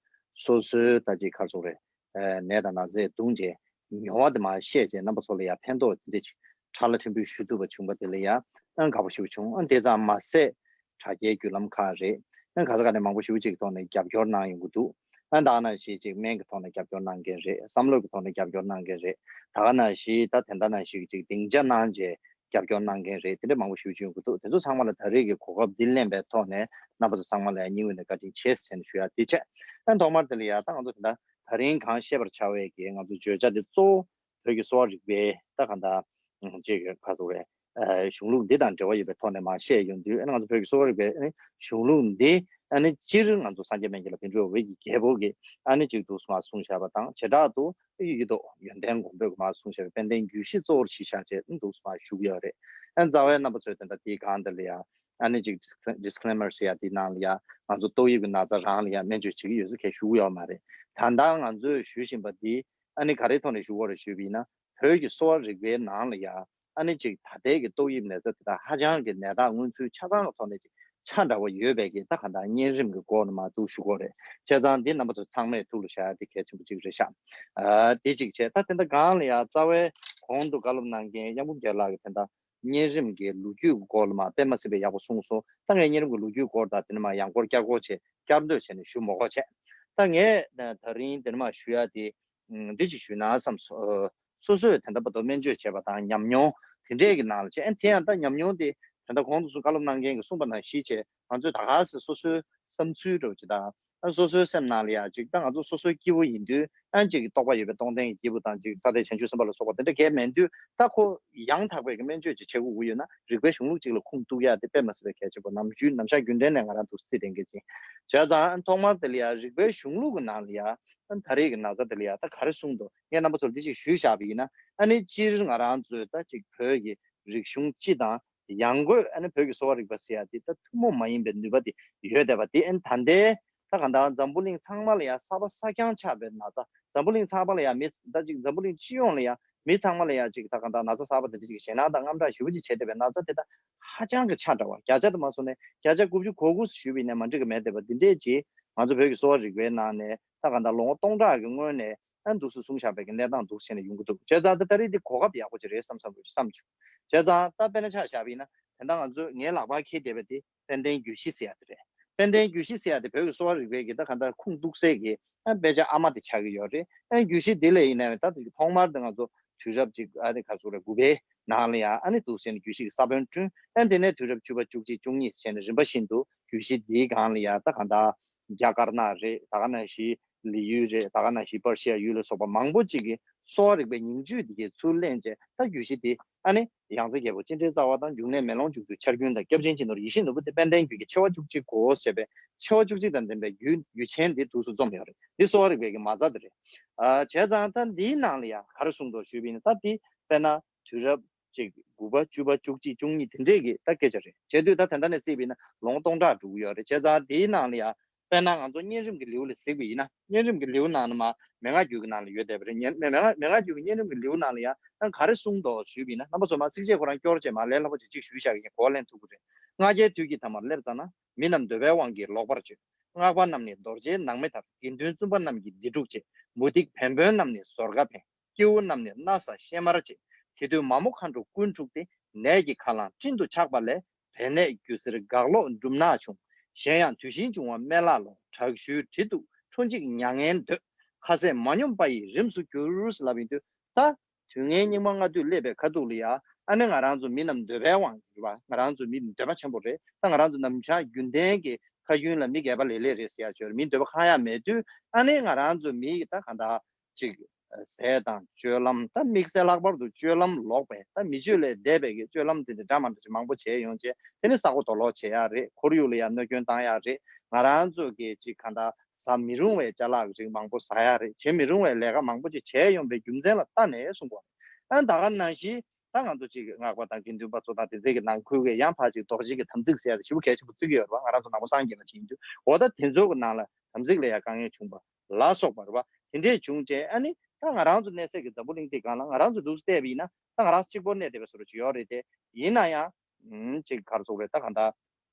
སོ་སོའི་ད་ཅིག་ག་རེ་ཟེར་དགོས་རེད། ཨ་ནད་དང་ན་ཚས་གདུང་བྱས་མྱོང་བ་དེ་མར་བཤད་བྱས་རྣམ་པ་ཚོ་ལ་ཡ་ཕན་ཐོགས་དེ་འདྲ་ཅིག་ཁྲ་ལ་ཕྲན་བུ་ཞུ་ཐུབ་པ་བྱུང་བ་དེ་ལ་ཡ་ཨ་དགའ་པོ་ཞེ་པོ་བྱུང་། ཨ་དེ་ཙམ་མ་ཟད་དྲ་རྒྱའི་བརྒྱུད་ལམ་ཁག་རེད། ཨ་ག་ས་ག་ནས་མང་པོ་ཞེ་པོ་ཅིག་གི་ཐོག་ནས་རྒྱབ་སྐྱོར་གནང་ཡོང་གི་འདུག་ཨ་ད་ག་ནང་བཞིན་ཅིག་སྨན་གྱི་ཐོག་ནས་རྒྱབ་སྐྱོར་གནང་མཁན་རེད། བསམ་བློ་གི་ཐོག་ནས་རྒྱབ་སྐྱོར་གནང་མཁན་རེད། ད་ག་ནང་བཞིན་ད་དེ་འདྲ་ནང་བཞིན་ཅིག་སྡིངས་ཆ་གནང་བྱས་རྒྱབ་སྐྱོར་གནང་མཁན་རེད། དེ་འདྲ་མང་པོ་ཞེ་པོ་ཅིག་ཡོང་གི་འདུག་དེ་ཚོ་ཚང་མ་ལ་ད་རེས་ཀྱི་གོ་སྐབས་འདི་ལེན་པའི་ཐོག་ནས་རྣམ་པ་ཚོ་ཚང་མ་ལ་སྙིང་དབུས་ནས་བཀའ་དྲིན་ཆེ་ཟེར་ནས་ཞུ་ཡ་དེ་བྱས། ཨ་ཐོག་མར་དེ་ལ་ཡ་ད་ང་ཚོ་དེ་འདྲ་ད་རིང་གང་བཤད་པར་བྱ་བའི་གི་ང་ཚོ་བརྗོད་བྱ་འདི་གཙོ་བོ་བོད་ཀྱི་གསོ་བ་རིག་པའི་ད་ག་འདྲ་ཅིག་ག་ཟེར་རེད། ཨ་གཞུང་ལུགས་འདི་དང་འབྲེལ་བ་ཡོད་པའི་ཐོག་ནས་མར་བཤད་ཡོང་དུས། ཨ་ནི་ང་ཚོ་བོད་ཀྱི་གསོ་བ་རིག་པའི་ཨ་ནི་གཞུང་ལུགས་འདི་ཨ་ནི་སྤྱིར་ང་ཚོ་སངས་རྒྱས་སྨན་གྱི་བླ་མ་པཎ་ཌི་ཏ་འོ་བྷི་ཡ་གི་རྒྱལ་པོ་གིས་ཨ་ནི་ཅིག་འདུག་སེ་མར་གསུངས་བཞག་པ་དང་། བྱེ་བྲག་ཏུ་ཡིད་དུ་ཡོན་ཏན་མགོན་པོས་མར་གསུངས་བཞག་པའི་དཔལ་ལྡན་རྒྱུད་བཞི་གཙོ་བོར་གཞི་བཞག་བྱས་འདུག་སེ་མར་ཞུ་གི་ཡོད་རེད། ཨ་ནི་རྩ་བའི་རྣམ་པ་ཚོས་དེ་འདྲ་དེའི་སྒང་འདི་ལ་ཡང་ཨ་ནི་ཅིག་disclaimer ཟེར་ཡ་དེའི་ནང་ལ་ཡང་ང་ཚོ་ཏོག་དབྱིབས་ཀྱི་ན་ཚ་རང་ལ་ཡང་སྨན་བཅོས་བྱེད་ཀྱི་ཡོད་ཟེར་གང་ཞུ་གི་ཡོད་མ་རེད། ད་ལྟ་ང་ཚོས་ཞུ་བཞིན་པ་འདི་ཨ་ནི་ག་རེའི་ཐོག་ནས་ཞུ་དགོས་རེད་ཞུས་པ་ཡིན་ན། བོད་ཀྱི་གསོ་བ་རིག་པའི་ནང་ལ་ཡང་ཨ་ནི་ཅིག་ད་ལྟའི་གི་ཏོག་དབྱིབས་ནད་ཚ་དེ་དག་ཧ་ཅང་གི་ནད་རྟགས་མངོན་ཚུལ་ཆ་ཚང་གི་ཐོག་ནས་ཅིག་ཆ་འདྲ་བ་ཡོད་པའི་གི་ད་ག་འདྲ་གཉན་རིམས་ཀྱི་སྐོར་ནས་མར་འདུག་ཞུ་དགོས་རེད། བྱས་ཙང་འདི་རྣམ་པ་ཚོ་ཚང་མས་ཐུགས་ལ་བཞག་ཡ་དེ་གལ་ཆེན་པོ་ཅིག་རེད་ཤག་ཨ་དེ་གཅིག་བྱས། ད་དེ་འདྲ་སྒང་ལ་ཡང་རྩ་བའི་གོང་དུ་བཀའ་སློབ་གནང་མཁན་གཡང་འབུམ་རྒྱལ་ལགས་ཀྱིས་དེ་འདྲ་གཉན་རིམས་ཀྱི་ལོ་རྒྱུས་ཀྱི་སྐོར་ལ་མར་དཔེ་མ་སྲིད་པའི་ཡག་པོ་གསུངས་སོང་། ད་ངས་གཉན་རིམས་ཀྱི་ལོ་རྒྱུས་སྐོར་དང་དེ་ནས་མར་ཡང་སྐོར་བསྐྱར་སྐོར་བྱས་བསྐྱར་ཟློས་བྱས་ནས་ཞུ་མ་དགོས་བྱས། ད་ངས་ད་རིང་དེ་ནས་མར་ཞུ་ཡ་དེ་འདི་ཅིག་ཞུས་ན་བསམ་སོང་། སོ་སོས་དེ་འདྲ་བར་དུ་སྨན་བཅོས་བྱས་པ་དང་ཉམས་མྱོང་དེ་འདྲས་ཀྱི་ནང་ལ་བྱས། ཨ་དེ་ཡང་ད་ཉམས་མྱོང་དེ་དེ་འདྲ་གོང་དུ་སུ་བཀའ་སློབ་གནང་མཁན་གྱིས་གསུངས་པ་ནང་བཞིན་བྱས། ང་ཚོས་ད་ག་སེ་སོ་སོའི་བསམ་ཚུལ་འདྲ་བོ་ཅིག་དང་ ཨ་སོ་སོའི་སེམས་ནང་ལ་ཡང་ཅིག་ད་ང་ཚོ་སོ་སོའི་སྐྱེ་བོ་ཡིན་དུས་ཨ་ཅིག་རྟོགས་པ་ཡོད་པའི་སྟོང་ལྡན་གྱི་སྐྱེས་བུ་དང་ཅིག་ས་སྟེང་བྱང་ཆུབ་སེམས་དཔའ་ལ་སོགས་པ་དེ་འདྲ་གས་མེད་དུས་ད་ཁོ་ཡང་དག་པའི་གི་སྨན་བཅོས་ཅིག་བྱེད་དགོས་ཀྱི་ཡོད་ན་རིག་པའི་གཞུང་ལུགས་ཅིག་ལ་ཁུངས་གཏུགས་ཡ་དེ་དཔེ་མ་སྲིད་པའི་གལ་ཆེན་པོ། ནམ་རྒྱུན་ནམ་ཞག་རྒྱུན་ལྡན་ནས་ང་རང་ཚོ་སྲིད་དེང་གི་ཅིག་བྱས་ཙང་ཐོག་མར་དེ་ལ་ཡང་རིག་པའི་གཞུང་ལུགས་ཀྱི་ནང་ལ་ཡང་ད་རེས་ཀྱི་ན་ཚ་དེ་ལ་ཡང་ད་ག་རེ་གསུངས་འདུག་ངས་རྣམ་པ་ཚོར་འདི་ཞིག་ཞུས་བཞག་པ་ཡིན་ན་ཨ་ནི་སྤྱིར་ང་རང་ཚོའི་ད་ཅིག་བོད་ཀྱི་རིག་གཞུང་སྤྱི་དང་ཡང་སྒོས་ཨ་ནི་བོད་ཀྱི་གསོ་བ་རིག་པ་ཟེར་ཡ་དེ་ད་ཐུན་མོང་མ་ཡིན་པའི་ནུས་པ་དེ་ཡོད་བསྡད་པ་དེ་ཨ་ནི་ད་ལྟའི་ད་གང་ལྟར་འཛམ་བུ་གླིང་ཚང་མ་ལ་ཡང་གསར་པ་གསར་རྐྱང་ཆགས་པའི་ན་ཚ། འཛམ་བུ་གླིང་ཚང་མ་ལ་ཡང་མི་ད་ཅིག་འཛམ་བུ་གླིང་སྤྱི་ཡོངས་ལ་ཡང་མི་ཚང་མ་ལ་ཡང་ཅིག་ད་གང་ལྟར་ན་ཚ་གསར་པ་དེ་འདྲ་ཅིག་ཞེད་སྣང་དང་དངངས་སྐྲག་ཞེ་པོ་ཅིག་བྱས་བསྡད་པའི་ན་ཚ་དེ་ད་ཧ་ཅང་གི་ཆ་འདྲ་བ། བརྒྱ་ཆ་དུ་མ་སོང་ནས་བརྒྱ་ཆ་དགུ་བཅུ་གོ་དགུ་ཞུས་པ་ཡིན་ན་མ་འགྲིག་གི་མེད་བསྡད་པ་འདི་འདྲས་ཅིག་ང་ཚོ་བོད་ཀྱི་གསོ་བ་རིག་པའི་ནང་ནས་ད་གང་ལྟར་ལོ་ངོ་སྟོང་ཕྲག་གི་སྔོན་ནས་ཨ་འདུག་སེ་གསུངས་བཞག་པའི་གི་གནས་སྟངས་འདུག་བྱས་ནས་ཡོང་གི་འདུག་བྱས་ཙང་ད་ད་རེས་འདི་གོ་སྐབས་ཡག་པོ་ཅིག་རེད་བསམ་བསམ་བསམ་བྱུང་། བྱས་ཙང་ད་དཔེར་ན་ཆ་བཞག་པ་ཡིན་ན་དེ་འདྲ་ང་ཚོ་ངའི་ལག་པར་འཁྱེར་བསྡད་པ་དེ་དཔལ་ལྡན་རྒྱུད་བཞི་ཟེར་ཡ་དེ་རེད། དཔལ་ལྡན་རྒྱུད་བཞི་ཟེར་ཡ་དེ་བོད་ཀྱི་གསོ་བ་རིག་པའི་གི་ད་ག་འདྲ་ཁུངས་གཏུགས་སའི་གི་ཨ་དཔེ་ཆ་ཨ་མ་དེ་ཆགས་ཀྱི་ཡོད་རེད། ཨ་རྒྱུད་བཞི་དེ་ལས་ཡིན་ནའི་ད་དེ་ཐོག་མར་དེ་ང་ཚོ་དུས་རབས་ཅིག་ཨ་ནི་ག་ཚོད་རེད་དགུ་པའི་ནང་ལ་ཡང་ཨ་ནི་འདུག་སེ་ནས་རྒྱུད་བཞི་གི་ས་བོན་བསྐྲུན། ཨ་དེ་ནས་དུས་རབས་བཅུ་པ་བཅུ་གཅིག་བཅུ་གཉིས་བྱས་ནས་རིམ་པ་བཞིན་དུ་རྒྱུད་བཞི་དེའི་སྒང་ལ་ཡང་ད་ག་འདྲ་རྒྱ་དཀར་ནག་རེད། ད་ག་ནང་བཞིན་ལི་ཡུལ་རེད། ད་ག་ནང་བཞིན་པར་ཤི་ཡ་ཡུལ་ལ་སོགས་པ་མང་པོ་ཅིག་གི་གསོ་བ་རིག་པའི་ཉིང་བཅུད་དེ་གའི་ཚུར་ལེན་བྱས་ད་རྒྱུད་བཞི་དེ་ཨ་ནི་ཡང་རྩེ་རྒྱལ་པོ་སྤྱན་འདྲེན་རྩ་བ་དང་འབྱུང་གནས་མེ་ལོང་མཇུག་བསྡུ་ཆར་རྒྱུན་དང་སྐྱབས་ཆེན་སྤྱི་ནོར་ཡིད་བཞིན་ནོར་བུ་སྟེ་དཔལ་ལྡན་རྒྱུད་ཀྱི་ཆེ་བ་བཅུ་གཅིག་གོ་ཞེས་པའི་ཆེ་བ་བཅུ་གཅིག་དང་ལྡན་པའི་རྒྱུད་རྒྱུད་ཆེན་དེ་འདུག་སེ་རྩོམ་ཡོད་རེད། འདི་གསོ་བ་རིག་པའི་གི་མ་རྩ་དེ་རེད། ཨ་བྱས་ཙང་ད་འདིའི་ནང་ལ་ཡང་ག་རེ་གསུངས་འདུག་ཞུས་པ་ཡིན་ན་ད་འདི་དཔེར་ན་དུས་རབས་ཅིག་དགུ་པ་བཅུ་པ་བཅུ་གཅིག་བཅུ་གཉིས་དེ་འདྲས་ཀྱི་ད་སྐད་ཆ་རེད། བྱས་དུས་ད་དེ་འདྲ་ནས་བརྩིས་པ་ཡིན་ན་ལོ་ངོ་སྟོང་ཕྲག་འགྲོ་གི་ཡོད་རེད། བྱས་ཙང་འདིའི་ནང་ལ་ཡང་དཔེར་ན་ང་ཚོ་གཉན་རིམས་ཀྱི་ལེའུ་ལ་གཟིགས་པ་ཡིན་ན་གཉན་རིམས་ཀྱི་ལེའུ་ནང་ལ་མ་མན་ངག་རྒྱུད་ཀྱི་ནང་ལ་ཡོད་བསྡད་པ་རེད། མན་མན་ངག་མན་ངག་རྒྱུད་ཀྱི་གཉན་རིམས་ཀྱི་ལེའུ་ནང་ལ་ཡང་ཨ་ག་རེ་གསུངས་འདུག་ཞུས་པ་ཡིན་ན་རྣམ་པ་ཚོ་མ་ཚིགས་བཅད་ཁོ་རང་སྐྱོར་བྱས་མ་ལས་སླ་པོ་ཅིག་ཅིག་ཞུས་བཞག་གི་གོ་བ་ལེན་ཐུབ་ཀྱི་རེད། སྔ་རྒྱལ་དུས་ཀྱི་མཐའ་མར་སླེབས་ཙ་ན། མི་རྣམས་འདོད་པའི་དབང་གིས་ལོག་པར་སྤྱོད། སྔགས་པ་རྣམས་ནི་རྡོ་རྗེའི་ནགས་མེ་ལྟར། དགེ་འདུན་བཙུན་པ་རྣམས་ཀྱིས་འདི་སྒྲུབ་བྱེད། མུ་སྟེགས་བན་བོན་རྣམས་ནི་ཟོར་ཁ་འཕེན། སྐྱེ་བོ་རྣམས་ནི་སྣ་ས་གཤེད་དམར་བྱེད། དེ་དུས་མ་མོ་མཁའ་འགྲོ་ཀུན་འཁྲུགས་ཏེ། ནད་ཀྱི་ཁ་རླངས་སྤྲིན་དུ་ཆགས་པ་ལས། བན་ནད་རྒྱུ་གཟེར་འགག་ལོག་འབྲུམ་ནག་བྱུང་། གཞན་ཡང་དུས་བཞིན་འབྱུང་བ་སྨན་བླ་ལོ། དྲག་ཤུལ་གྲི་གཏུགས་ཁྲོ་འཇིགས་མྱ་ངན་འདོད། ཁ་ཟས་མ་སྙོམས་པ་ཡི་རིམས་སུ་གྱུར། ལབ་ཡིན་དུས་ད། དུས་ངན་སྙིགས་མ་ལྔ་བདོས་སླེབས་པའི་ཁ་ཐུག་ལ་ཡ། ཨ་ནི་ང་རང་ཚོ་མི་རྣམས་འདོད་པའི་དབང་གིས་རེད་བ། ང་རང་ཚོ་མི་འདོད་པ་ཆེན་པོ་རེད། ད་ང་རང་ཚོ་ནམ་ཞག་རྒྱུན་ལྡན་གྱི་ཁ་རྒྱུན་ལ་མི་དགེ་བ་ལེ་ལེ་རེད་ཟེར་ཡ་ཅིག་ཡོད་རེད། མི་འདོད་པ་གང་ཡང་མེད་དུས་ཨ་ནི་ང་རང་ཚོ་མི་ད་གང་ལྟར་ཅིག་ཟས་དང་སྤྱོད་ལམ། ད་དམིགས་བསལ་ལྷག་པར་དུ་སྤྱོད་ལམ་ལོག་པའི་ད་མི་སྤྱོད་ལས་འདས་པའི་གི་སྤྱོད་ལམ་དེ་འདྲ་འདྲ་མ་འདྲ་ཅིག་མང་པོ་བྱས་ཡོང་རྗེས་དེ་ནི་ས་རྐོ་རྡོ་སློག་བྱེད་ཡ་རེད། ཁོར་ཡུག་ལ་ཡ་གནོད་སྐྱོན་བཏང་ཡ་རེད། ང་རང་ཚོ་གི་ཅིག་གང་ལྟར་ཟ་མི་རུང་བའི་ཅ་ལག་རིགས་མང་པོ་ཟ་ཡ་རེད། བྱེད་མི་རུང་བའི་ལས་ཀ་མང་པོ་ཅིག་བྱས་ཡོང་པའི་རྒྱུ་མཚན་ལ་ལྟ་ནས་གསུང་དགོས་རེད། ཨ་ད་ག་ནང་བཞིན་ད་ང་ཚོ་ཅིག་སྔགས་པ་དང་དགེ་འདུན་པ་ཚོ་དང་དེ་ཚོའི་གི་ནང་ཁུལ་གི་ཡང་ཕར་ཅིག་རྡོ་རྗེ་གི་དམ་ཚིག་ཟེར་ཡ་དེ་ཞེ་པོ་གལ་ཆེན་པོ་བརྩི་གི་ཡོད་རེད་བ། ང་རང་ཚོ་ནང་པ་སངས་རྒྱས་པ་ཅིག་ཡིན་དུས་འོ་ད་དེ་ཚོ་གི་ནང་ལ་དམ་ཚིག་ལ་ཡང་དཀའ་ངལ་བྱུང་བ་ལ་སོགས་པ་རེད་བ། དེ་འདྲས་བྱུང་རྗེས་ཨ་ནི་ད་ང་རང་ཚོ་གནས་སའི་གི་འཛམ་བུ་གླིང་འདི་སྒང་ལ་ང་རང་ཚོ་འདུག་སེ་བལྟས་པ་ཡིན་ན་ད་ང་རང་ཚོ་གཅིག་པོར་གནས་བསྡད་པའི་བཟོ་འདྲ་ཅིག་ཡོད་རེད་དེ། ཡིན་ན་ཡང་། ཨུམ། ཅིག་ག་རེ་ཟེར་དགོས་རེད། ད་གང་ལྟར།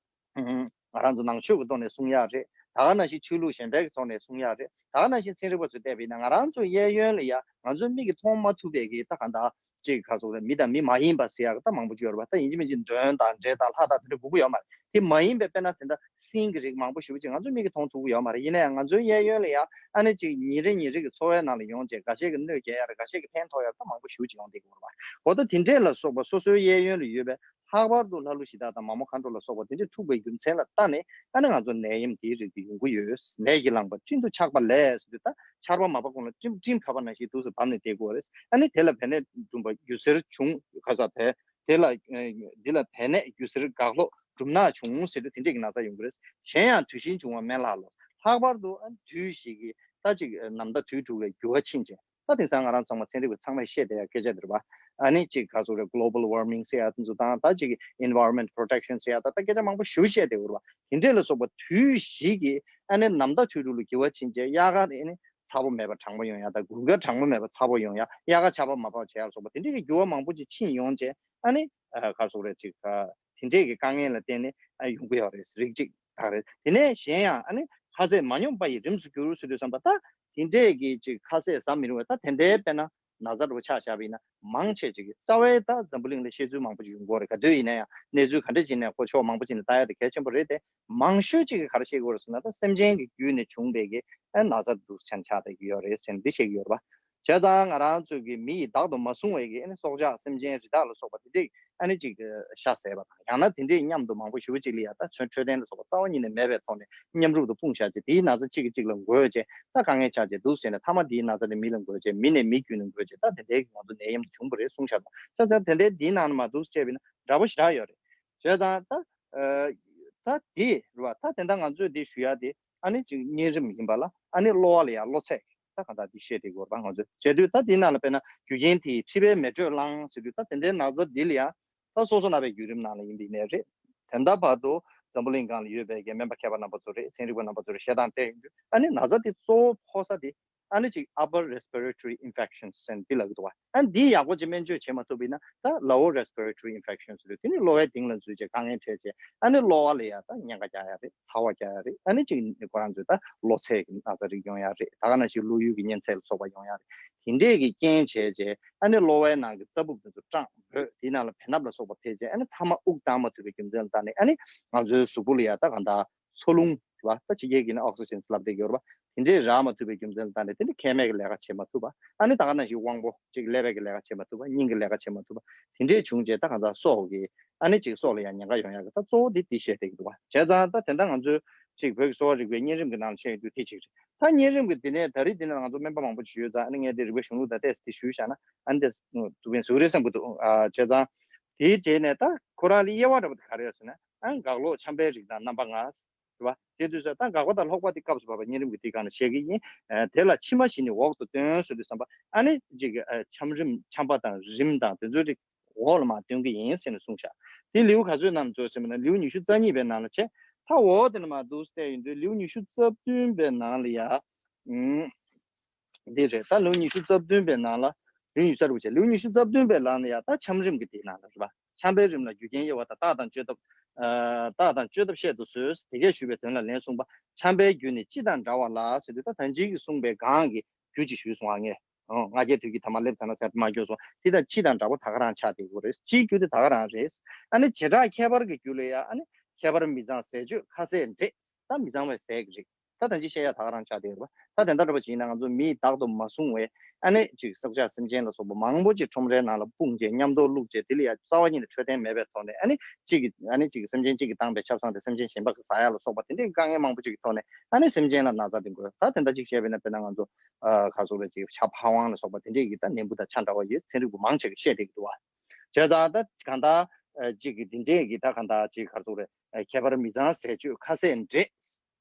ཨུམ། ང་རང་ཚོ་ནང་ཆོས་ཀྱི་ཐོག་ནས་གསུང་ཡག་རེད། ད་ག་ནང་བཞིན་ཆོས་ལུགས་གཞན་པའི་ཐོག་ནས་གསུང་ཡག་རེད། ད་ག་ནང་བཞིན་ཚན་རིག་པ་ཚོས་བལྟས་པ་ཡིན་ན་ང་རང་ཚོ་གཡས་གཡོན་ལ་ཡ་ང་ཚོའི་མིག་གིས་མཐོང་མ་ཐུབ་པའི་གི་ད་གང་ལྟར་ཅིག་ག་རེ་ཟེར་དགོས་རེད། མི་དང་མི་མ་ཡིན་པ་ཟེར་ཡག་གི་ད་མང་པོ་ཅིག་ཡོད་རེད་པ། ད་ཡིན་གཅིག་མིན་གཅིག་གདོན་དང་འདྲེ་དང་ལྷ་དང་དེ་འདྲ་དགོས་ཀྱི་ཡོད་མ་རེད། དེ་མ་ཡིན་པའི་དཔེར་ན་དེ་འདྲ་སྲིན་གྱི་རིགས་མང་པོ་ཞེ་པོ་ཅིག་ང་ཚོའི་མིག་གིས་མཐོང་ཐུབ་ཀྱི་ཡོད་མ་རེད། ཡིན་ན་ཡང་ང་ཚོའི་གཡས་གཡོན་ལ་ཡ་ཨ་ནི་ཅིག་ཉིན་རེ་ཉིན་རེ་གི་འཚོ་བའི་ནང་ལ་ཡོང་བྱས་འགའ་ཤས་ཀྱི་གནོད་སྐྱེལ་ཡག་རེད། འགའ་ཤས་ཀྱི་ཕན་ཐོགས་ཡག་ད་མང་པོ་ཞེ་པོ་ཅིག་ཡོང་བསྡད་ཀྱི་ཡོད་རེད་པ། འོ་ད་དེ་འདྲས་ལ་སོགས་པ་སོ་སོའི་གཡས་གཡོན་ལ་ཡོད་པའི་ལྷག་པར་དུ་ལྷ་ཀླུ་གཞི་བདག་དང་མ་མོ་མཁའ་འགྲོ་ལ་སོགས་པ་དེ་འདྲས་འཁྲུགས་པའི་རྒྱུ་མཚན་ལ་བལྟས་ནས་ཨ་ནི་ང་ཚོ་ནད་ཡམས་དེའི་རིགས་དེ་ཡོང་གི་ཡོད། ནད་ཀྱི་རླངས་པ་སྤྲིན་དུ་ཆགས་པ་ལས་ཟེར་དུས་ད་ཆར་པ་མ་བབས་གོང་ལ་སྤྲིན་སྤྲིན་བབས་པ་ནང་བཞིན་འདུག་སེ་བབས་ནས་བསྡད་དགོས་རེད། ཨ་ནི་དེ་ལ་བན་ནད་འབྲུམ་པ་རྒྱུ་གཟེར་བྱུང་ག་ས་བས། དེ་ལ་འདི་ལ་བན་ནད་རྒྱུ་གཟེར་འགག་ལོག་འབྲུམ་ནག་བྱུང་ཟེར་དུས་དེ་འདྲས་ཀྱི་ན་ཚ་ཡོང་གི་རེད། གཞན་ཡང་དུས་བཞིན་འབྱུང་བ་སྨན་བླ་ལོ། ལྷག་པར་དུ་ཨ་ནི་དུས་བཞི་གི་ད་ཅིག་ནམ་ཟླ་དུས་དྲུག་ལ་འགྱུར་བ་ཕྱིན་ཅིང་། ད་དེང་སང་ང་རང་ཚང་མ་ཚན་རིག་པ་ཚང་མས་བཤད་བསྡད་ཡ་སྐད་ཆ་དེ་རེད་པ། ཨ་ནི་ཅིག་ག་ཚོད་རེད། global warming ཟེར་ཡ་དེ་ཚོ་དང་ད་ཅིག་environment protection ཟེར་ཡ་ད་ད་སྐད་ཆ་མང་པོ་ཞེ་པོ་བཤད་བསྡད་ཡོད་རེད་པ། དེ་འདྲས་ལ་སོགས་པ་དུས་བཞི་གི་ཨ་ནི་ནམ་ཟླ་དུས་དྲུག་ལ་འགྱུར་བ་ཕྱིན་རྗེས་དབྱར་ཁ་ཨ་ནི་ཚ་པོ་མེད་པ་གྲང་མོ་ཡོང་ཡ་དང་དགུན་ཁ་གྲང་མོ་མེད་པ་ཚ་པོ་ཡོང་ཡ། དབྱར་ཁ་ཆར་པ་མ་བབས་བྱས་ཡ་ལ་སོགས་པ་དེ་འདྲས་ཀྱི་འགྱུར་བ་མང་པོ་ཅིག་ཕྱིན་ཡོང་རྗེས་ཨ་ནི་ག་ཚོད་རེད། ཅིག་དེ་འདྲས་ཀྱི་དཀའ་ངལ་ལ་བརྟེན་ནས་ཡོང་གི་ཡོད་རེད། རིགས་གཅིག་དག་རེད། དེ་ནས་གཞན་ཡང་ཨ་ནི་ཁ་ཟས་མ་སྙོམས་པ་ཡི་རིམས་སུ་གྱུར་ཟེར་དུས་ཙམ་པ་ད་དེ་འདྲས་ཀྱི་ཅིག་ཁ་ཟས་ཟ་མི་རུང་བ་ད་དེ་འདྲའི་དཔེར་ན་ན་ཚ་འདྲ་བོ་ཆ་བཞག་པ་ཡིན་ན་མང་ཆེ་ཅིག་གི་རྩ་བའི་ད་འཛམ་བུ་གླིང་ལ་བཤད་ཚུལ་མང་པོ་ཅིག་ཡོང་གི་ཡོད་རེད། ག་དུས་ཡིན་ན་ཡང་གནས་ཚུལ་ག་འདྲ་ཅིག་ནས་ཁོ་ཕྱོགས་མང་པོ་ཅིག་ནས་ལྟ་ཡ་དེ་གལ་ཆེན་པོ་རེད་དེ། མང་ཤོས་ཅིག་གིས་ག་རེ་བཤད་ཀྱི་ཡོད་རེད་ཟེར་ན་ད་སེམས་ཅན་གྱི་བརྒྱུད་ནས་བྱུང་བའི་གི་ཨ་ན་ཚ་འདུག་ཆ་ཆགས་བསྡད་ཀྱི་ཡོད་རེད་ཟེར་ནས་འདི་བཤད་ཀྱི་ཡོད་རེད་པ། བྱས་ཙང་ང་རང་ཚོ་གི་མི་ཡིས་བདག་ཏུ་མ་བཟུང་བའི་གི་ཨ་ནི་སྲོག་ཆགས་སེམས་ཅན་རི་དྭགས་ལ་སོགས་པ་དེ་འདྲས་ཨ་ནི་ཅིག་ཤ་ཟས་པ་དང་། ཡང་ན་དེ་འདྲས་མཉམ་དུ་མང་པོ་ཞེ་པོ་ཅིག་ལ་ཡ་ད་ཚོན་འཕྲོད་བསྟེན་ལ་སོགས་པ་རྩ་བ་ཉིད་ནས་མེད་པའི་ཐོག་ནས་མཉམ་རུབ་ཏུ་སྤུངས་བཞག་བྱས། དེའི་ན་ཚ་གཅིག་གིས་གཅིག་ལ་འགོས་བྱས་ད་དཀའ་ངལ་ཆགས་བྱས་འདུག་ཟེར་ནས། མཐའ་མ་དེའི་ན་ཚ་དེ་མི་ལ་འགོས་བྱས་མི་ནས་མི་བརྒྱུད་ནས་འགོས་བྱས་ད་དེ་འདྲའི་ང་ཚོ་ནད་ཡམས་དེ་བྱུང་བ་རེད་གསུངས་བཞག་པ། བྱས་ཙང་དེ་འདྲའི་དེའི་ནང་ནས་མར་འདུག་བྱས་པ་ཡིན་ན་འདྲ་པོ་ཞེ་དྲག་ཡོད་རེད། བྱས་ཙང་ད་ཨ་ད་དེ་རེད་བ། ད་དེ་འདྲ་ང་ཚོས་དེ་ཞུ་ཡ་དེ་ཨ་ནི་ཅིག་གཉན་རིམས་ཡིན་པ་ལ་ཨ་ནི་གློ་བ་ལ་ཡ་གློ་ཚད་ད་གང་ལྟར་དེ་བཤད་བསྡད་ཀྱི་ཡོད་རེད་པ། ང་ཚོས་བྱས་དུས་ད་དེའི་ནང་ལ་དཔེར་ན་རྒྱུ་རྐྱེན་དེ་ཡིས་མཁྲིས་པའི་མེ་དྲོད་བསླངས་ཟེར་དུས་ད་དེ་འདྲའི་ན་ཚ་འདི་ལ་ཡ་ད་སོ་སོ་ན་བའི་བརྒྱུད་རིམ་ནང་ལ་ཡིན་པའི་ནས་རེད། དེ་འདྲ་བར་དུ་འཛམ་བུ་གླིང་སྒང་ལ་ཡོད་པའི་གི་སྨན་པ་མཁས་པ་རྣམ་པ་ཚོ་རེད། ཚན་རིག་པ་རྣམ་པ་ཚོ་རེད། བཤད་སྟངས་བལྟས་ཡོང་དུས་ཨ་ནི་ན་ཚ་དེ་གཙོ་བོ་ཕོག་ས་དེ་ཨ་ནི་ཅིག་upper respiratory infections ཟེར་འདི་ལབ་ཀྱི་འདུག་བ། ཨ་ནི་འདི་ཡག་པོ་ཅིག་སྨན་བཅོས་བྱེད་མ་ཐུབ་པ་ཡིན་ན་ད་lower respiratory infections ཟེར་དུས་དེ་ནི་གློ་བའི་གདིང་ལ་འཛུལ་བྱས་དཀའ་ངལ་འཕྲད་བྱས་ཨ་ནི་གློ་བ་ལ་ཡ་ད་ཉེན་ཁ་རྒྱག་ཡ་རེད། ཚ་བ་རྒྱག་ཡ་རེད། ཨ་ནི་ཅིག་ཁོ་རང་ཚོའི་ད་གློ་ཚད་ཀྱི་ན་ཚ་རིགས་ཡོང་ཡ་རེད། ད་ག་ནང་བཞིན་གློ་ཡུར་གྱི་གཉན་ཚད་ལ་སོགས་པ་ཡོང་ཡ་རེད། དེ་འདྲས་ཀྱི་རྐྱེན་བྱས་བྱས་ཨ་ནི་གློ་བའི་ནང་གི་རྩ་སྦུབས་དེ་ཚོ་སྐྲངས་འབོད། དེའི་ནང་ལ་བེ་སྣབས་ལ་སོགས་པ་འཕེལ་བྱས་ཨ་ནི་མཐའ་མ་དབུགས་བཏང་མ་ཐུབ་པའི་རྒྱུ་མཚན་ལ་བརྟེན་ནས་ཨ་ནི་ང་ཚོའི་གཟུགས་པོ་ལ་ཡ་ད་གང་ལྟར་འཚོ་རླུང་རེད་བ། ད་ཕྱི་རྒྱལ་གྱི་ནི་ཨོག་སི་ཇན་ལབ་བསྡད་ཀྱི་ཡོད་རེད་བ། དེ་འདྲས་རག་མ་ཐུབ་པའི་རྒྱུ་མཚན་ལ་བརྟེན་ནས་དེ་འདྲས་མཁལ་མའི་གི་ལས་ཀ་བྱེད་མ་ཐུབ་པ། ཨ་ནི་ད་ག་ནང་བཞིན་དབང་པོ་གཅིག་ཀླད་པའི་གི་ལས་ཀ་བྱེད་མ་ཐུབ་པ། སྙིང་གི་ལས་ཀ་བྱེད་མ་ཐུབ་པ། དེ་འདྲས་བྱུང་རྗེས་ད་གང་ལྟར་སྲོག་གི་ཨ་ནི་ཅིག་སྲོག་ལ་ཡང་ཉེན་ཁ་ཡོང་ཡག་གི་ད་གཙོ་བོ་དེ་དེ་བཤད་བསྡད་ཀྱི་འདུག་བ། བྱས་ཙང་ད་དེ་འདྲ་ང་ཚོའི་ཅིག་བོད་ཀྱི་གསོ་བ་རིག་པའི་གཉན་རིམས་ཀྱི་ནང་ལ་བཤད་ཡོང་དུས་དེ་གཅིག་རེད། ད་གཉན་རིམས་ཀྱི་དེ་ནས་ད་རེས་དེ་ནས་ང་ཚོ་སྨན་པ་མང་པོ་ཅིག་ཡོད་ཙང་ཨ་ནི་ངས་དེ་རིག་པའི་གཞུང་ལུགས་དང་ཏོག་ཙམ་དེ་ཞུས་བཞག་ན་ཨ་ནི་དེ་ཐུགས་ཕན་གསོས་རེད་བསམ་གྱི་འདུག་ཨ་བྱས་ཙང་དེའི་རྗེས་ནས་ད་ཁོ་རང་ལ་དབྱེ་བ་འདྲ་པོ་དེ་ག་རེ་ཡོད་ཟེར་ན་ཨ་ནི་འགག་ལོག་ཆམ་པའི་རིགས་དང་རྣམ་པ་ལྔ། རེད་བ། དེ་དུས་ཙང་ད་འགག་པ་དང་ལྷོག་པ་དེ་སྐབས་སུ་བབས་པ་གཉན་རིམས་ཀྱི་དེའི་སྒང་ནས་བཤད་ཀྱི་ཡིན། ཨ་དེ་ལ་ཕྱི་མ་བཞི་ནི་འོག་ཏུ་སྟོན་ཟེར་དུས་ཙམ་པ་ཨ་ནི་ཅིག་ཨ་ཆམ་རིམས་ཆམ་པ་དང་རིམས་དང་དེ་ཚོའི་རིགས་འོག་ལ་མར་སྟོན་གྱི་ཡིན་ཟེར་ནས་གསུངས་ཤག་དེ་ལེའུ་ག་ཚོད་ནང་ལ་འཛུལ་ཟེར་བ་ན་ལེའུ་ཉི་ཤུ་རྩ་གཉིས་པའི་ནང་ལ་བྱས། ད་འོ་དེ་ནས་མར་འདུག་བལྟས་ཡོང་དུས་ལེའུ་ཉི་ཤུ་རྩ་བདུན་པའི་ནང་ལ་ཡ། ཨུམ། འདི་རེད། ད་ལེའུ་ཉི་ཤུ་རྩ་བདུན་པའི་ནང་ལ་ལེའུ་ཉི་ཤུ་རྩ་དྲུག་བྱས། ལེའུ་ཉི་ཤུ་རྩ་བདུན་པའི་ནང་ལ་ཡ་ད་ཆམ་རིམས་ཀྱི་དེའི་ནང་ལ་རེད་པ། ཆམ་པའི་རིམས་ལ་རྒྱུ་རྐྱེན་དབྱེ་བ་དང་རྟགས་དང་བཅོས་ཐབས། ཨ་རྟགས་དང་བཅོས་ཐབས་བཤད་དུ་གསོལ། དེ་སྐད་ཞུས་པའི་དོན་ལ་ལན་གསུངས་པ། ཆམ་པའི་རྒྱུ་ནི་སྤྱི་དང་འདྲ་བ་ལ་ཟེར་དུས་ད་ད་ཅི་གིས་གསུངས་པའི་སྒང་གི་རྒྱུ་ཅིག་ཞུས་སོང་ཨ་ངས། ཨོ། ང་རྒྱལ་དུས་ཀྱི་ཐ་མ་སླེབས་ཚར་ན་ཟེར་མ་སྐྱོ་སོང་། དེ་དང་སྤྱི་དང་འདྲ་པོ་ད་ག་རང་ཆགས་བསྡད་ཀྱི་རེད། སྤྱིའི་རྒྱུ་དེ་ད་ག་རང་རེད། ཨ་ནི་བྱེ་བྲག་ཁྱད་པར་གྱི་རྒྱུ་ལ་ཡ་ཨ་ནི་ཁྱད་པར་མི་ཚང་ཟས་སྤྱོད་ཁ་ཟས་འདྲེས། ད་མི་ཚང་བའི་ཟས་ཀྱི་རིགས། ད་དང་ཅི་བཤད་ཡ་ད་ག་རང་ཆགས་བསྡད་ཀྱི་རེད་པ། ད་དེ་འདྲ་འདྲ་པོ་ཅིག་ཡིན་ན་ང་ཚོ་མིས་བདག་ཏུ་མ་བཟུང་བའི་ཨ་ནི་ཅིག་སྲོག་ཆགས་སེམས་ཅན་ལ་སོགས་པ་མང་པོ་ཅིག་ཁྲོམ་རའི་ནང་ལ་སྤུངས་བྱས་མཉམ་དུ་བླུགས་བྱས་དེ་ལ་ཡ་རྩ་བ་ཉིད་ནས་འཕྲོད་བསྟེན་མེད་པའི་ཐོག་ནས་ཨ་ནི་གཅིག་གིས་ཨ་ནི་གཅིག་གིས་སེམས་ཅན་གཅིག་གི་བཏང་པའི་ཆབ་གསང་དེ་སེམས་ཅན་གཞན་པ་གིས་ཟ་ཡ་ལ་སོགས་པ་དེ་འདྲའི་དཀའ་ངལ་མང་པོ་ཅིག་གི་ཐོག་ནས་ཨ་ནི་སེམས་ཅན་ལ་ན་ཚ་དེ་འགོས། ད་དེ་འདྲ་ཅིག་བཤད་པས་ན་དཔེར་ན་ང་ཚོ་ཨ་ག་ཟེར་རེད། ཅིག་ཕྱྭ་ཕ་ཝང་ལ་སོགས་པ་དེ་འདྲས་ཀྱི་ད་ནད་འབུ་དང་ཆ་འདྲ་བ་ཡོད། ཚན་རིག་པ་མང་ཆེ་གིས་བཤད་བསྡད་ཀྱི་འདུག་བ། བྱས་ཙང་ད་གང་ལྟར་ཨ་གཅིག་གིས་དེ་འདྲས་ཀྱི་ད་གང་ལྟར་ཅིག་ག་ཟེར་རེད། ཨ་ཁྱད་པར་མི་ཚང་ཟས་སྤྱོད་ཁ་ཟས་འདྲེས།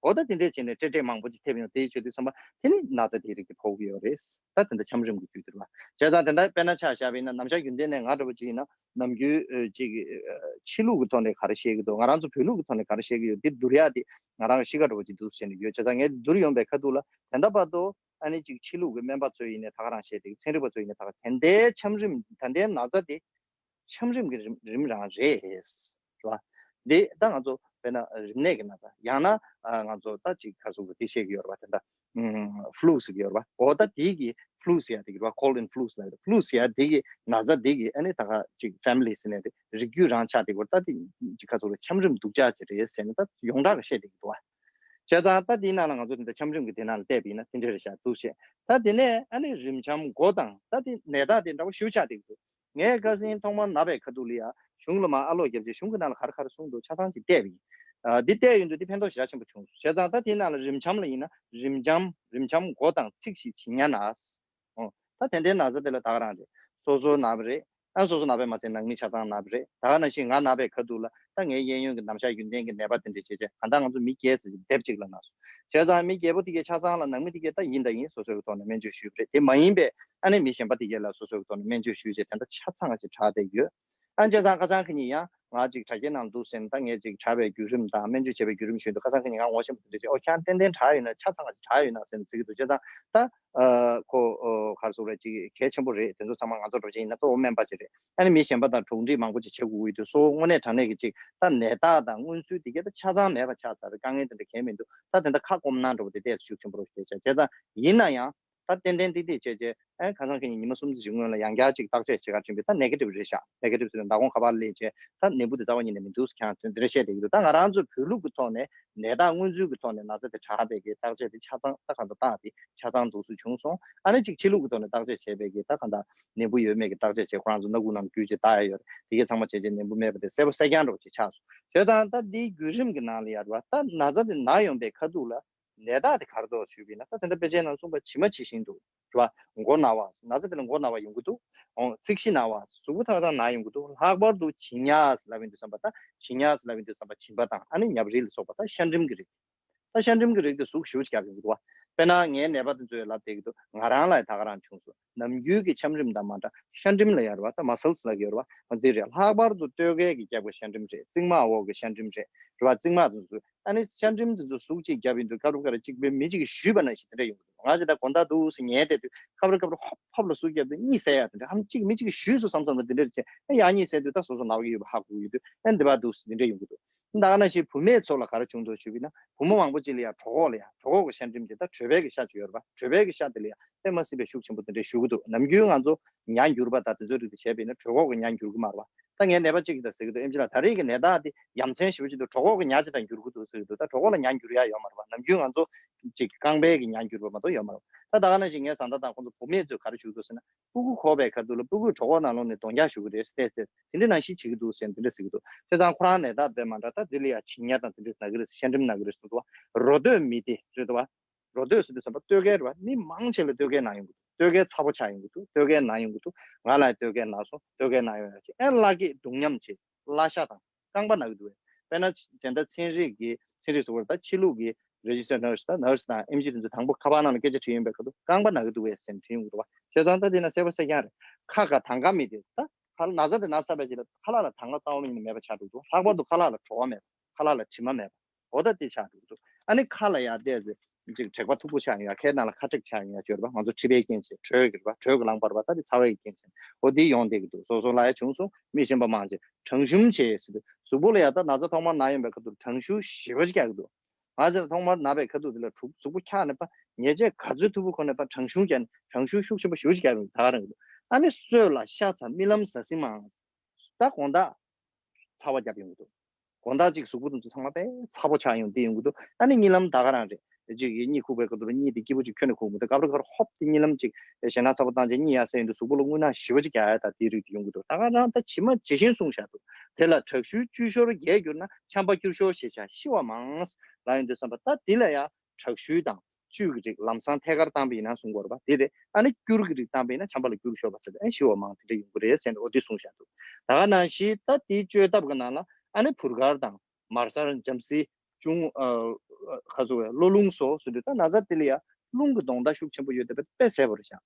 འོ་ད་དེ་འདྲས་བྱས་ནས་འདྲེས་འདྲེས་མང་པོ་ཅིག་ཐེབས་ཡོང་། དེ་བྱེད་དུས་ཙམ་པ་དེ་ནི་ན་ཚ་དེའི་རིགས་ཀྱི་ཕོག་གི་ཡོད་རེད། ད་དེ་འདྲ་ཆམ་རིམས་ཀྱི་དུས་དེ་རེད་བ། བྱས་ཙང་དེ་འདྲ་དཔེར་ན་ཆ་བཞག་པ་ཡིན་ན་ནམ་ཞག་རྒྱུན་ལྡན་ནས་ང་འདྲ་པོ་ཅིག་ཡིན་ན་ནམ་རྒྱུན་ཨ་ཅིག་ཨ་ཕྱི་ལུགས་ཀྱི་ཐོག་ནས་ག་རེ་བཤད་ཀྱི་འདུག་ང་རང་ཚོ་བོད་ལུགས་ཀྱི་ཐོག་ནས་ག་རེ་བཤད་ཀྱི་ཡོད་འདི་བསྡུར་ཡ་དེ་ང་རང་གཤིས་ཀ་འདྲ་པོ་ཅིག་འདུག་བྱས་ནས་ཡོད། བྱས་ཙང་ངས་བསྡུར་ཡོང་པའི་ཁ་ཐུག་ལ་དེ་འདྲ་བར་དུ་ཨ་ནི་ཅིག་ཕྱི་ལུགས་ཀྱི་སྨན་པ་ཚོ་ཡིན་ནའི་ད་ག་རང་བཤད་དེ། ཚན་རིག་པ་ཚོ་ཡིན་ནའི་ད་ག་དེ་འདྲའི་ཆམ་རིམས་ད་ལྟའི་ན་ཚ་དེ་ཆམ་རིམས་ཀྱི་རིམས་རིམས་རང་རེད། རེད་བ། འདི་ད་ང་ཚོ་དཔེར་ན་རིམས་ནད་ཀྱི་ན་ཚ་ཡང་ན་ཨ་ང་ཚོ་ད་ཅིག་ག་ཟེར་དགོས་འདི་བཤད་ཀྱི་ཡོད་རེད་བ། དེ་འདྲ་ཨུམ་ཕུ་ལུ་ཟེར་གྱི་ཡོད་རེད་བ། འོ་ད་དེའི་གི་ཕུ་ལུ་ཟེར་ཡ་དེ་གི་རེད་བ། ཁོལ་ཨེན་ཕུ་ལུ་ཟེར་ཡ་དེ་ཕུ་ལུ་ཟེར་ཡ་དེ་གི་ན་ཚ་དེ་གི་ཨ་ནི་ད་ག་ཅིག་ཕེ་མི་ལི་ཟེར་ནས་དེ་རིགས་རྒྱུད་རང་ཆགས་དེ་གི་རེད། ད་དེ་ཅིག་ག་ཟེར་དགོས་ཆམ་རིམས་སྡུག་ཅག་ཅིག་རེད་ཟེར་ནས་ད་ཡོངས་གྲགས་ཀྱི་བཤད་བསྡད་ཀྱི་འདུག་བ། བྱས་ཙང་ད་དེའི་ནང་ལ་ང་ཚོ་དེ་འདྲ་ཆམ་རིམས་ཀྱི་དེ་ནང་ལ་བལྟས་པ་ཡིན་ན་དེ་འདྲ་རེད་ཤག་འདུག་བཤད། ད་དེ་ནས་ཨ་ནི་རིམས་ཆམ་མགོ་དང་ད་དེ་ནད་རྟགས་དེ་འདྲ་པོ་ཞེ་པོ་ཆགས་བསྡད་ཀྱི་འདུག་ངས་ཁ་སང་ཐོག་མར་ན་བའི་ཁ་ཐུག་ལ་ཡ་གཞུང་ལ་མར་ཨ་ལོག་བརྒྱབ་རྗེས་གཞུང་གི་ནང་ལ་ག་རེ་ག་རེ་གསུངས་འདུག་ཆ་ཚང་ཅིག་བལྟས་པ་ཡིན། ཨ་འདི་བལྟས་ཡོང་དུས་འདི་ཕན་ཐོགས་ཞེ་དྲག་ཆེན་པོ་བྱུང་སོང་། བྱས་ཙང་ད་དེའི་ནང་ལ་རིམས་ཆམ་ལ་ཡིན་ན་རིམས་ཆམ་རིམས་ཆམ་མགོ་དང་ཚིགས་ཤིག་ཇི་ཉ་ན། ཨོ། ད་དེ་འདྲའི་ན་ཚ་དེ་ལ་ད་ག་རང་རེད། སོ་སོ་ན་བ་རེད། ཨ་སོ་སོ་ན་བས་མ་ཚད་ནང་མི་ཆ་ཚང་ན་བ་རེད། ད་ག་ནང་བཞིན་ང་ན་བའི་ཁ་ཐུག་ལ་ད་ངའི་གཡས་གཡོན་གྱི་ནམ་ཞག་རྒྱུན་ལྡན་གྱི་ནད་པ་དེ་འདྲ་བྱས་བྱས་གང་ལྟར་ང་ཚོ་མི་བརྒྱད་ཙམ་ཅིག་སྡེབ་གཅིག་ལ་ན་སོང་། བྱས་ཙང་མི་བརྒྱད་པོ་དེ་གའི་ཆ་ཚང་ལ་ནང་མི་དེ་གའི་ད་ཡིན་ད་ཡིན་སོ་སོའི་ཐོག་ནས་སྨན་བཅོས་ཞུས་པ་རེད། དེ་མ་ཡིན་པའི་ཨ་ནི་མི་གཞན་པ་དེ་གའི་ལ་སོ་སོའི་ཐོག་ནས་སྨན་བཅོས་ཞུས་བྱས་དེ་འདྲ་ཆ་ཚང་ཅིག་དྲག་བསྡད་ཡོད། ཨ་བྱས་ཙང་ཁ་སང་ཁ་ཉིན་ཡང་ང་ཅིག་དྲ་རྒྱའི་ནང་འདུག་ཟེར་ནས་ད་ངས་ཅིག་དྲ་བའི་བརྒྱུད་རིམ་དང་སྨན་བཅོས་བྱས་པའི་བརྒྱུད་རིམ་ཞུས་འདུག་ཁ་སང་ཁ་ཉིན་ང་ངོ་ཤེས་པ་དེ་འདྲ་བྱས། ཨོ་ཁྱེད་རང་ཏན་ཏན་དྲག་ཡོད་ན་ཆ་ཚང་ཅིག་དྲག་ཡོད་ན་ཟེར་ནས་ཟེར་གྱི་འདུག་བྱས་ཙང་ད། ཨ་ཁོ་ཨ་ག་རེ་ཟེར་དགོས་རེད། ཅིག་གལ་ཆེན་པོ་རེད། དེ་ཚོ་ཚང་མ་ང་ཚོ་འགྲོ་ཆེན་ཡིན་ན་གཙོ་བོ་སྨན་པ་ཅིག་རེད། ཨ་ནི་མི་གཞན་པ་དང་གྲོགས་འདྲིས་མང་པོ་ཅིག་བྱེད་དགོས་ཀྱི་འདུག་སོ་སོ་དངོས་གནས་དྲང་གནས་ཀྱི་ཅིག་ད་ནད་རྟགས་དང་མངོན་ཚུལ་དེ་གས་ད་ཆ་ཚང་མེད་པ་ཆགས་ཚར་རེད། དཀའ་ངལ་དེ་འདྲ་གང་ཡང་མི་འདུག་ད་དེ་འདྲ་ཁ་སྐོམ་ན་འགྲོ་བ་དེ་ཏོག་ཙམ་ཤུགས་ཆེན་པོ་རེད་ཤག་བྱས་ཙང་ཡིན་ན་ཡང་། ད་ཏན་ཏན་ཏིག་ཏིག་བྱས་བྱས་ཨ་ཁ་སང་ཁ་ཉིན་ཉི་མ་གསུམ་ཙམ་ཞིག་སྔོན་ལ་ཡང་བསྐྱར་ཅིག་བརྟག་དཔྱད་བྱེད་གར་ཕྱིན་པས་ད་ནེ་གེ་ཊིབ་རེད་ཤག་ནེ་གེ་ཊིབ་ཟེར་ན་མདང་དགོང་ཁ་པར་སླེབས་བྱས་ད་ནད་འབུ་དེ་རྩ་བ་ཉིད་ནས་མི་འདུག་ཟེར་ཁྱེད་རང་ཚོས་འདི་འདྲ་བཤད་བསྡད་ཀྱི་འདུག་ད་ང་རང་ཚོའི་བོད་ལུགས་ཀྱི་ཐོག་ནས་ནད་རྟགས་སྔོན་ཚུད་ཀྱི་ཐོག་ནས་ན་ཚ་དེ་དྲག་པའི་གི་བརྟག་དཔྱད་དེ་ཆ་ཚང་ད་གང་ལྟར་བརྟག་དེ་ཆ་ཚང་འདུག་སེ་བྱུང་སོང་། ཨ་ནི་གཅིག་ཕྱི་ལུགས་ཀྱི་ཐོག་ནས་བརྟག་དཔྱད་བྱས་པའི་གི་ད་གང་ལྟར་ནད་འབུ་ཡོད་མེད་ཀྱི་བརྟག་དཔྱད་བྱས་ཁོ་རང་ཚོ་སྣ་ཁུག་ནང་བསྐྱུར་བྱས་བལྟ་ཡ་ཡོད་རེད། དེ་གས་ཚང་མ་བྱས་བྱས་ནད་འབུ་མེད་པ་དེ་གསལ་པོ་གསལ་རྐྱང་འདྲ་བོ་ཅིག་ཆགས་སོང་། བྱས་ཙང་ད་འདིའི་བརྒྱུད་རིམ་གྱི་ནང་ལ་ཡར་བ་ད་ན་ཚ་དེ་ན་ཡོང་པའི་ཁ་ཐུག་ལ་ནད་རྟགས་དེ་ག་རེ་འདུག་ཞུས་པ་ཡིན་ན་ད་དེ་འདྲ་དཔེ་ཆའི་ནང་གསུངས་པ་ཇི་མ་ཇི་བཞིན་འདུག་རེད་བ། མགོ་ན་བ། ན་ཚ་དེ་ལ་མགོ་ན་བ་ཡོང་གི་འདུག་འོང་ཚིགས་གཞི་ན་བ། གཟུགས་པོ་ཐག་ཐག་ན་ཡོང་གི་འདུག་ལྷག་པར་དུ་བྱི་ཉ་ལབ་ཡོང་དུས་ཙམ་པ་ད་བྱི་ཉ་ལབ་ཡོང་དུས་ཙམ་པ་བྱིན་པ་དང་ཨ་ནི་ཉ་པ་རིལ་ལ་སོགས་པ་ད་ཤ་འགྲིམ་གྱི་རིགས། ད་ཤ་འགྲིམ་གྱི་རིགས་དེ་ཟུག་ཞེ་པོ་ཅིག་རྒྱག་གི་འདུག་བ། དཔེར་ན་ངའི་ནད་པ་དེ་ཚོས་ལབ་བསྡད་ཀྱི་འདུག་ང་རང་ལ་ད་ག་རང་བྱུང་སོང་། ནམ་རྒྱུན་གྱི་ཆམ་རིམས་དང་མ་འདྲ་ཤ་འགྲིམ་ལ་ཡར་བ་ད་མ་སལ་སི་ལབ་ཀྱི་ཡོད་རེད་བ། འོ་འདི་རེད། ལྷག་པར་དུ་སྟོད་སྐས་ཀྱི་རྒྱབ་ཀྱི་ཤ་འགྲིམ་རེད། རྩིབ་མ་འོག་གི་ཤ་འགྲིམ་རེད། རེད་བ། རྩིབ་མ་དེ་ཚོ་ཨ་ནི་ཤ་འགྲིམ་དེ་ཚོ་ཟུག་ཅིག་རྒྱབ་ཡིན་དུས་སྐབས་རེ་སྐབས་རེ་གཅིག་པའི་མི་གཅིག་གིས་གཞུས་པ་ནང་བཞིན་དེ་འདྲ་ཡོང་གི་འདུག་ང་ཅིག་ད་དགོང་དག་འདུག་ཟེར་ཉལ་བསྡད་དུས་སྐབས་རེ་སྐབས་རེ་ཧོབ་ཧོབ་ལ་ཟུག་རྒྱབ་དུས་གཉིད་སད་ཡ་དེ་འདྲ་ཨམ་གཅིག་མི་གཅིག་གིས་གཞུས་སོང་བསམ་བསམ་ལ་དེ་འདྲ་རེད་བྱས་ཨ་ཡག་གཉིད་སད་དུས་ད་སོ་སོ་ན་བ་གི་ཡོད་པ་ཧ་གོ་གི་ཡོད་དུས་ཨ་འདི་བ་འདུག་ཟེར་དེ་འདྲ་ཡོང་གི་འདུག་ད་ག་ནང་བཞིན་བུད་མེད་ཚོ་ལ་ག་རེ་བྱུང་འདུག་ཞུས་པ་ཡིན་ན་བུ་མོ་མང་པོ་ཅིག་ལ་ཡང་གྲོད་ཁོག་ལ་ཡང་གྲོད་ཁོག་གི་ཤ་འགྲིམ་དེ་ད་གྲོད་པའི་གི་ཤ་ཅིག་ཡོད་རེད་པ། གྲོད་པའི་གི་ཤ་དེ་ལ་ཡང་དཔེ་མ་སྲིད་པའི་ཤུགས་ཆེན་པོ་དེ་འདྲས་ཞུ་གི་འདུག་ནམ་རྒྱུན་ང་ཚོ་ཉ་འགྱུར་བ་དང་དེ་ཚོའི་རིགས་དེ་བྱས་པ་ཡིན་ན་གྲོད་ཁོག་གི་ཉ་འགྱུར་གི་མ་རེད་པ། ད་ངའི་ནད་པ་གཅིག་གིས་ད་ཟེར་གི་འདུག་ཨེམ་ཆི་ལགས་ད་རེས་ཀྱི་ནད་རྟགས་དེ་ཡ་མཚན་ཞེ་པོ་ཅིག་འདུག་གྲོད་ཁོག་གི་ཉ་ཅིག་དང་འགྱུར་གི་འདུག་ཟེར་གི་འདུག་ད་གྲོད་ཁོག་ལ་ཉ་འགྱུར་ཡ་ཡོད་མ་རེད་པ། ནམ་རྒྱུན་ང་ཚོ་ཅིག་རྐང་པའི་གི་ཉ་འགྱུར་བ་མ་གཏོགས་ཡོད་མ་རེད། ད་ད་ག་ནང་བཞིན་ངའི་བཟའ་ཟླ་དང་ཁོང་ཚོ་བུད་མེད་ཚོས་ག་རེ་ཞུ་གི་འདུག་ཟེར་ན། སྤུ་གུ་འཁོར་བའི་ཁ་ཐུག་ལ་སྤུ་གུས་གྲོད་ཁོག་ནང་ལོགས་ནས་གདོང་རྒྱག་ཞུ་གི་རེད་ཟེར་ཏེ་དེ་འདྲ་ནང་བཞིན་བྱེད་ཀྱི་འདུག་ཟེར་དེ་འདྲ་ཟེར་གྱི་འདུག་བྱས་ཙང་ཁོ་རང་ནད་རྟགས་དཔེ་མ་འདྲ་ད་འདི་ལ་ཡ་བྱི་ཉ་དང་དེ་འདྲ་ན་གི་རེད། ཤ་འགྲིམ་ན་གི་རེད་ཟེར་འདུག་བ། རོ་སྟོད་མི་དེ་རེད་འདུག་བ། རོ་སྟོད་ཟེར་དུས་ཙམ་པ་སྟོད་སྐས་རེད་བ། མི་མང་ཆེ་ལ་སྟོད་སྐས་ན་ཡོང་གི་འདུག་སྟོད་སྐས་ཚ་པོ་ཆགས་ཡོང་གི་འདུག་སྟོད་སྐས་ན་ཡོང་གི་འདུག་ང་ལ་སྟོད་སྐས་ན་སོང་། སྟོད་སྐས་ན་ཡོང་ཡ་ཅིག་ཨེ་བླ་སྐད་རྡུང་ཉམས་བྱེད། བླ་ཤ་དང་རྐང་པ་ན་གི་འདུག་བས། དཔེར་ན་དེ་འདྲ་ཚན་རིག་གི་ཚན་རིག་ཟེར་བ་ད་ཕྱི་ལུགས་ཀྱི་རེ་ཇི་སི་ཊར་ནར་སི་དང་ནར་སི་དང་ཨེམ་ཆི་དེ་ཚོ་དང་པོ་ཁ་པར་ནང་ལ་སྐད་ཆ་དྲིས་ཡོང་པའི་ཁ་ཐུག་རྐང་པ་ན་གི་འདུག་བས་ཟེར་ནས་དྲིས་ཡོང་གི་འདུག་བ། བྱས་ཙང་ད་དེ་ན་གསལ་པོ་གསལ་རྐྱང་རེད། ཁ་ཁ་དང་ག་མི་དེ་ད་ཁ་ལ་ན་ཚ་དེ་ན་ཚ་བས་ཅི་ལ་ཁ་ལག་ལ་དང་ག་རྩ་བ་ཉིད་ནས་མེད་པ་ཆགས་འགྲོ་འདུག་ལྷག་པར་དུ་ཁ་ལག་ལ་བྲོ་བ་མེད་པ། ཁ་ལག་ལ་དྲི་མ་མེད་པ། འོ་ད་དེ་ཆགས་འགྲོ་འདུག་ཨ་ནི་ཁ་ལ་ཡ་བལྟས་ཚེ་ཅིག་དྲེག་པ་མཐུག་པོ་ཆགས་ཡོང་ཡ། ཁའི་ནང་ལ་ཁ་དྲེག་ཆགས་ཡོང་ཡ་ཅིག་ཡོད་རེད་པ། ང་ཚོ་མཁྲིས་པའི་རྐྱེན་བྱས་དྲོད་ཀྱི་རེད་པ། དྲོད་ཀྱི་རླངས་པ་རེད་པ། ད་དེ་ཚ་བའི་རྐྱེན་བྱས་འོ་དེ་ཡོང་བསྡད་ཀྱི་འདུག་སོ་སོ་ལ་ཡ་བྱུང་སོང་། མི་གཞན་པ་མང་ཆེ་གྲང་ཤུམ་བྱས་ཟེར་དུས་གཟུགས་པོ་ལ་ཡ་ད་ན་ཚ་ཐོག་མར་ན་ཡོང་པའི་ཁ་ཐུག་གྲང་ཤུར་ཞེ་པོ་ཅིག་རྒྱག་གི་འདུག་ང་ཚོ་ཐོག་མར་ན་བའི་ཁ་ཐུག་དེ་ལ་གཟུགས་པོ་འཁྱག་ནས་པ་ཉལ་ཆས་ག་ཚོད་མཐུག་པོ་གོན་ནས་པ་གྲང་ཤུར་རྒྱག་ནས་གྲང་ཤུར་ཤུགས་ཆེན་པོ་ཞེ་པོ་ཅིག་རྒྱག་གི་འདུག་ད་ག་རང་གི་འདུག་ཨ་ནི་སོས་ལ་ཤ་ཚ་རྨི་ལམ་ཟ་ཟིན་མང་། ད་དགོང་དག་ཚ་བ་བརྒྱབ་ཡོང་གི་འདུག་དགོང་དག་ཅིག་གཟུགས་པོ་དེ་ཚོ་ཚང་མ་དཔེ་ཚ་པོ་ཆགས་ཡོང་བསྡད་ཡོང་གི་འདུག་ཨ་ནི་གཉིད་ལམ་ད་ག་རང་རེད། ཅིག་གིས་གཉིད་ཁུག་པའི་སྐབས་དུ་གཉིད་དེ་སྐྱིད་པོ་ཅིག་ཁྱོན་ནས་ཁུག་མི་འདུག་སྐབས་རེ་ཁར་ཧོབ་དེ་གཉིད་ལམ་ཅིག་ཞེད་སྣང་ཚ་པོ་བཏང་རྗེས་གཉིད་ཡར་སད་ཡོང་དུས་གཟུགས་པོ་ལ་རྔུལ་ནག་ཞེ་པོ་ཅིག་རྒྱག་ཡ་ད་དེའི་རིགས་དེ་ཡོང་གི་འདུག་ད་ག་རང་ད་ཇི་མ་ཇི་བཞིན་གསུངས་བཞག་འདུག་དེ་ལ་དྲག་ཤུལ་བཅུད་ཤོར་རྒྱས་གྱུར་ན། ཆམ་པ་སྐྱུར་ཤོར་ཞེས་བྱ་ཤི་བ་མང་། ལབ་ཡོང་དུས་ཙམ་པ་ད་འདི་ལ་ཡང་དྲག་ཤུལ་དང་བཅུད་ཀྱི་རིགས་ལམ་སང་ཐད་ཀར་བཏང་པ་ཡིན་ན་གསུང་གི་ཡོད་རེད་པ། དེ་རེད། ཨ་ནི་སྐྱུར་གྱི་རིགས་བཏང་པ་ཡིན་ན་ཆམ་པ་ལ་སྐྱུར་ཤོར་བ་ཟེར་ཏེ་ཨ་ནི་ཤི་བ་མང་དེ་འདྲ་ཡོང་གི་རེད་ཟེར་ནས་འོ་དེ་གསུངས་བཞག་འདུག་ད་ག་ནང་བཞིན་ད་དེའི་བཅོས་ཐབས་ཀྱི་ནང་ལ་ཨ་ནི་བུར་དཀར་དང་མར་གསར་འཇམ་སིལ་ཅུང་ཨ་ཁ་ཚུགས་པའི་གློ་རླུང་སོགས་ཟེར་དུས་ད་ན་ཚ་དེ་ལ་ཡང་རླུང་གི་གདོང་མདའ་ཤུགས་ཆེན་པོ་ཡོད་དེ་དཔེ་གསལ་པོ་རེད་ཤག་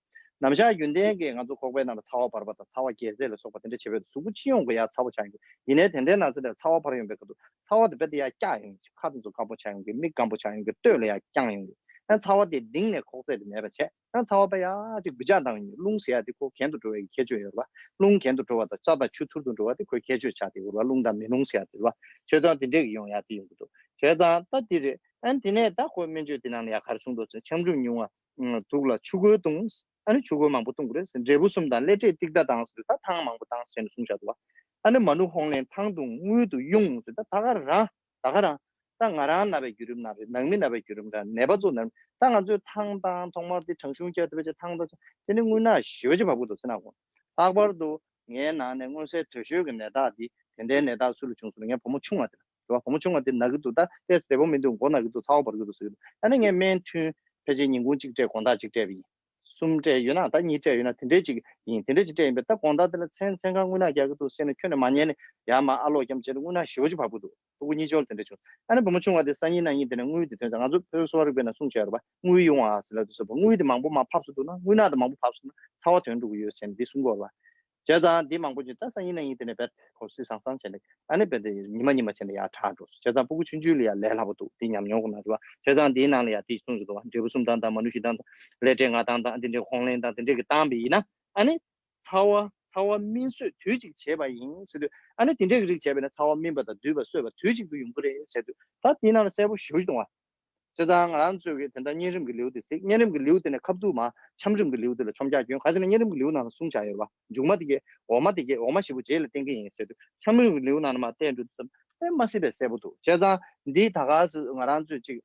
ནམ་ཞག་རྒྱུན་ལྡན་གྱི་ང་ཚོ་ཁོག་པའི་ནང་ལ་ཚ་བ་འབར་བ་དང་ཚ་བ་རྒྱས་ཚད་ལ་སོགས་པ་དེ་འདྲ་བྱེད་པའི་གཟུགས་པོ་སྤྱི་ཡོངས་ཀྱི་ཡར་ཚ་བ་ཆགས་ཡོང་གི་ཡིན་ནའི་དེ་འདྲའི་ན་ཚ་དེ་ཚ་བ་འཕར་ཡོང་པའི་སྐབས་སུ་ཚ་བ་དེ་རྦད་དེ་ཡར་བཀྱག་ཡོང་གི་ཁ་དེ་ཚོ་སྐམ་པོ་ཆགས་ཡོང་གི་མིག་སྐམ་པོ་ཆགས་ཡོང་གི་སྟོད་ལ་ཡར་བརྐྱངས་ཡོང་གི་ཡང་ཚ་བ་དེ་གདིང་ནས་ཁོག་ཚད་དེ་མེད་པ་བྱས་ཡང་ཚ་བ་དཔེ་ཡག་ཅིག་འབུད་ཆགས་བཏང་ཡོང་གི་རླུང་ཟེར་ཡག་དེ་ཁོ་གྱེན་དུ་འགྲོ་བའི་ཁྱད་ཆོས་ཡོད་རེད་བ། རླུང་གྱེན་དུ་འགྲོ་བ་དང་རྩ་དང་ཆུ་ཐུར་དུ་འགྲོ་བ་དེ་ཁོའི་ཁྱད་ཆོས་ཆགས་བསྡད་ཡོད་རེད་བ། རླུང་དང་མེ་རླུང་ཟེར་ཡག་དེ་རེད་བ། བྱས་ཙང་དེ་འདྲས་ཀྱི་ཡོང་ཡག་དེ་ཡོང་གི་འདུག་བྱས་ཙང་ད་དེ་རེད། ཨ་ནི་དེ་ནས་ད་ཁོའི་སྨན་བཅོས་དེ་ནང་ལ་ཡ་ག་རེ་གསུངས་འདུག་ཟེར་ན་ཆམ་རིམས་ཉུང་བ། དུག་ལ་ཆུ་ཁོལ་བཏུང་། ཨ་ནི་ཆུ་ཁོལ་མང་པོ་བཏུང་དགོས་རེད་ཟེར། འབྲས་བུ་གསུམ་དང་སླེ་ཏྲེས་ཏིག་ཏ་དང་ཟེར་དུས་ད་ཐང་མང་པོ་བཏང་ཟེར་ནས་གསུངས་བཞག་འདུག་བ། ཨ་ནི་མ་ནུ་ཧོང་ལེན་ཐང་བཏུང་དངུལ་དུ་དབྱུང་ཟེར། ད་ད་ག་རང་ད་ག་རང་ད་ང་རང་ན་བའི་བརྒྱུད་རིམ་ནང་རེད། ནང་མི་ན་བའི་བརྒྱུད་རིམ་རེད། ནད་པ་ཚོ་ན་ད་ང་ཚོས་ཐང་བཏང་ཐོག་མར་དེ་གྲང་ཤུམ་བསྐྱལ་ཐུབ་པ་བྱས་ཐང་ད་དེ་ནི་རྔུལ་ནག་ཞེ་པོ་ཅིག་བབས་ཀྱི་འདུག་ཟེར་ན་གོ། ལྷག་པར་དུ་ངའི་ནང་ནས་མངོན་གསལ་དོད་ཤོས་ཀྱི་ནད་རྟགས་དེ་དེ་འདྲའི་ནད་རྟགས་སུ་ལ་བྱུང་སོང་ན་ངའི་བུ་མོ་ཆུང་བ་དེ་ལ། རེད་བ། བུ་མོ་ཆུང་བ་དེ་ན་གི་འདུག་ད་ཏོག་ཙམ་བདེ་པོ་མི་འདུག་མགོ་ན་གི་འདུག་ཚ་བ་འབར་གི་འདུག་ཟེར་གི་འདུག་ཨ་ནི་ངས་སྨན་ཐུན་ཕལ་ཆེར་ཉིན་གུང་གཅིག་སྤྲད་དགོང་དག་གཅིག་སྤྲད་པ་ཡིན། གསུམ་སྤྲད་ཡོད་ན་ད་གཉིས་སྤྲད་ཡོད་ན་དེ་འདྲའི་ཅིག་ཡིན། དེ་འདྲའི་ཅིག་སྤྲད་ཡིན་པས་ད་དགོང་དག་དེ་ལ་མཚན་མཚན་གང་རྔུལ་ནག་རྒྱག་གི་འདུག་ཟེར་ནས་ཁྱོན་ནས་མ་ཉན་ནས་ཡར་མར་ཨ་ལོག་རྒྱབ་བྱས་ཏེ་རྔུལ་ནག་ཞེ་པོ་ཅིག་བབས་ཀྱི་འདུག་ཕྲུ་གུ་གཉིས་ཆུང་དེ་འདྲ་བྱུང་། ཨ་ནི་བུ་མོ་ཆུང་བ་དེ་སང་ཉིན་གནངས་ཉིན་དེ་ནས་དངུལ་དེ་ཐོན་ཙང་ང་ཚོ་ཕོ་གསོ་བ་རིག་པའི་ནང་གསུངས་བྱས་རེད་པ། དངུལ་དེ་མང་པོ་མར་ཕབ་སོང་འདུག་ན་རྔུལ་ནག་དེ་མང་པོ་ཕབ་སོང་ན་ཚ་བ་ཐོན་འགྲོ་གི་ཡོད་ཟེར་ནས་འདི་གསུང་གི་ཡོད་རེད་པ། བྱས་ཙང་འདི་མང་པོ་ཅིག་ད་སང་ཉིན་གནངས་ཉིན་དེ་ནས་རྦད་ཁོ་སི་སང་སང་བྱས་ནས་ཨ་ནི་རྦད་དེ་ཉི་མ་ཉི་མ་བྱས་ནས་ཡར་དྲག་འགྲོ་སོང་། བྱས་ཙང་ཕྲུ་གུ་ཆུང་ཆུང་ལ་ཡང་ལས་སླ་པོ་འདུག་འདི་ཉམས་མྱོང་གི་ནང་རེད་པ། བྱས་ཙང་འདིའི་ནང་ལ་ཡང་དེ་གསུངས་ཀྱི་འདུག་པ། འབྲས་བུ་གསུམ་བཏང་དང་མ་ནུ་བཞི་བཏང་དང་ལས་འབྲས་ལྔ་བཏང་དང་འདི་འདྲའི་ཧོང་ལེན་དང་དེ་འདྲའི་གི་བཏང་པ་ཡིན་ན་ཨ་ནི། ཚ་བ་ཚ་བ་སྨིན་གསོས་དུས་གཅིག་བྱས་པ་ཡིན་ཟེར་དུས་ཨ་ནི་དེ་འདྲའི་རིགས་བྱས་པས་ན་ཚ་བ་སྨིན་པ་དང་འདུས་པ་གསོས་པ་དུས་གཅིག་ཏུ་ཡོང་གི་རེད་ཟེར་དུས་ད་དེའི་ནང་ལ་གསལ་པོ་ཞེ་པོ་ཅིག་གཏོང་བ། བྱས་ཙང་ང་རང་ཚོས་ཀྱི་དེ་འདྲ་གཉན་རིམས་ཀྱི་ལེའུ་དེ་གཟིགས། གཉན་རིམས་ཀྱི་ལེའུ་དེ་ནས་ཁ་ཐུག་མ་ཆམ་རིམས་ཀྱི་ལེའུ་དེ་ལ་མཆོང་རྒྱག་སྐྱོན། ག་ཟེར་ན་གཉན་རིམས་ཀྱི་ལེའུ་ནང་ལ་གསུངས་བཞག་ཡོད་རེད་བ། མཇུག་མ་དེ་གས་འོ་མ་དེ་གས་འོ་མ་ཞེ་པོ་རྗེས་ལ་བསྟན་གྱི་ཡིན་ཟེར་དུས། ཆམ་རིམས་ཀྱི་ལེའུ་ནང་ལ་མ་བསྟན་འགྲོ་དུས་ཙམ་དཔེ་མ་སྲིད་པའི་གསལ་པོ་འདུག་བྱས་ཙང་འདི་ད་ག་སུ་ང་རང་ཚོས་ཅིག་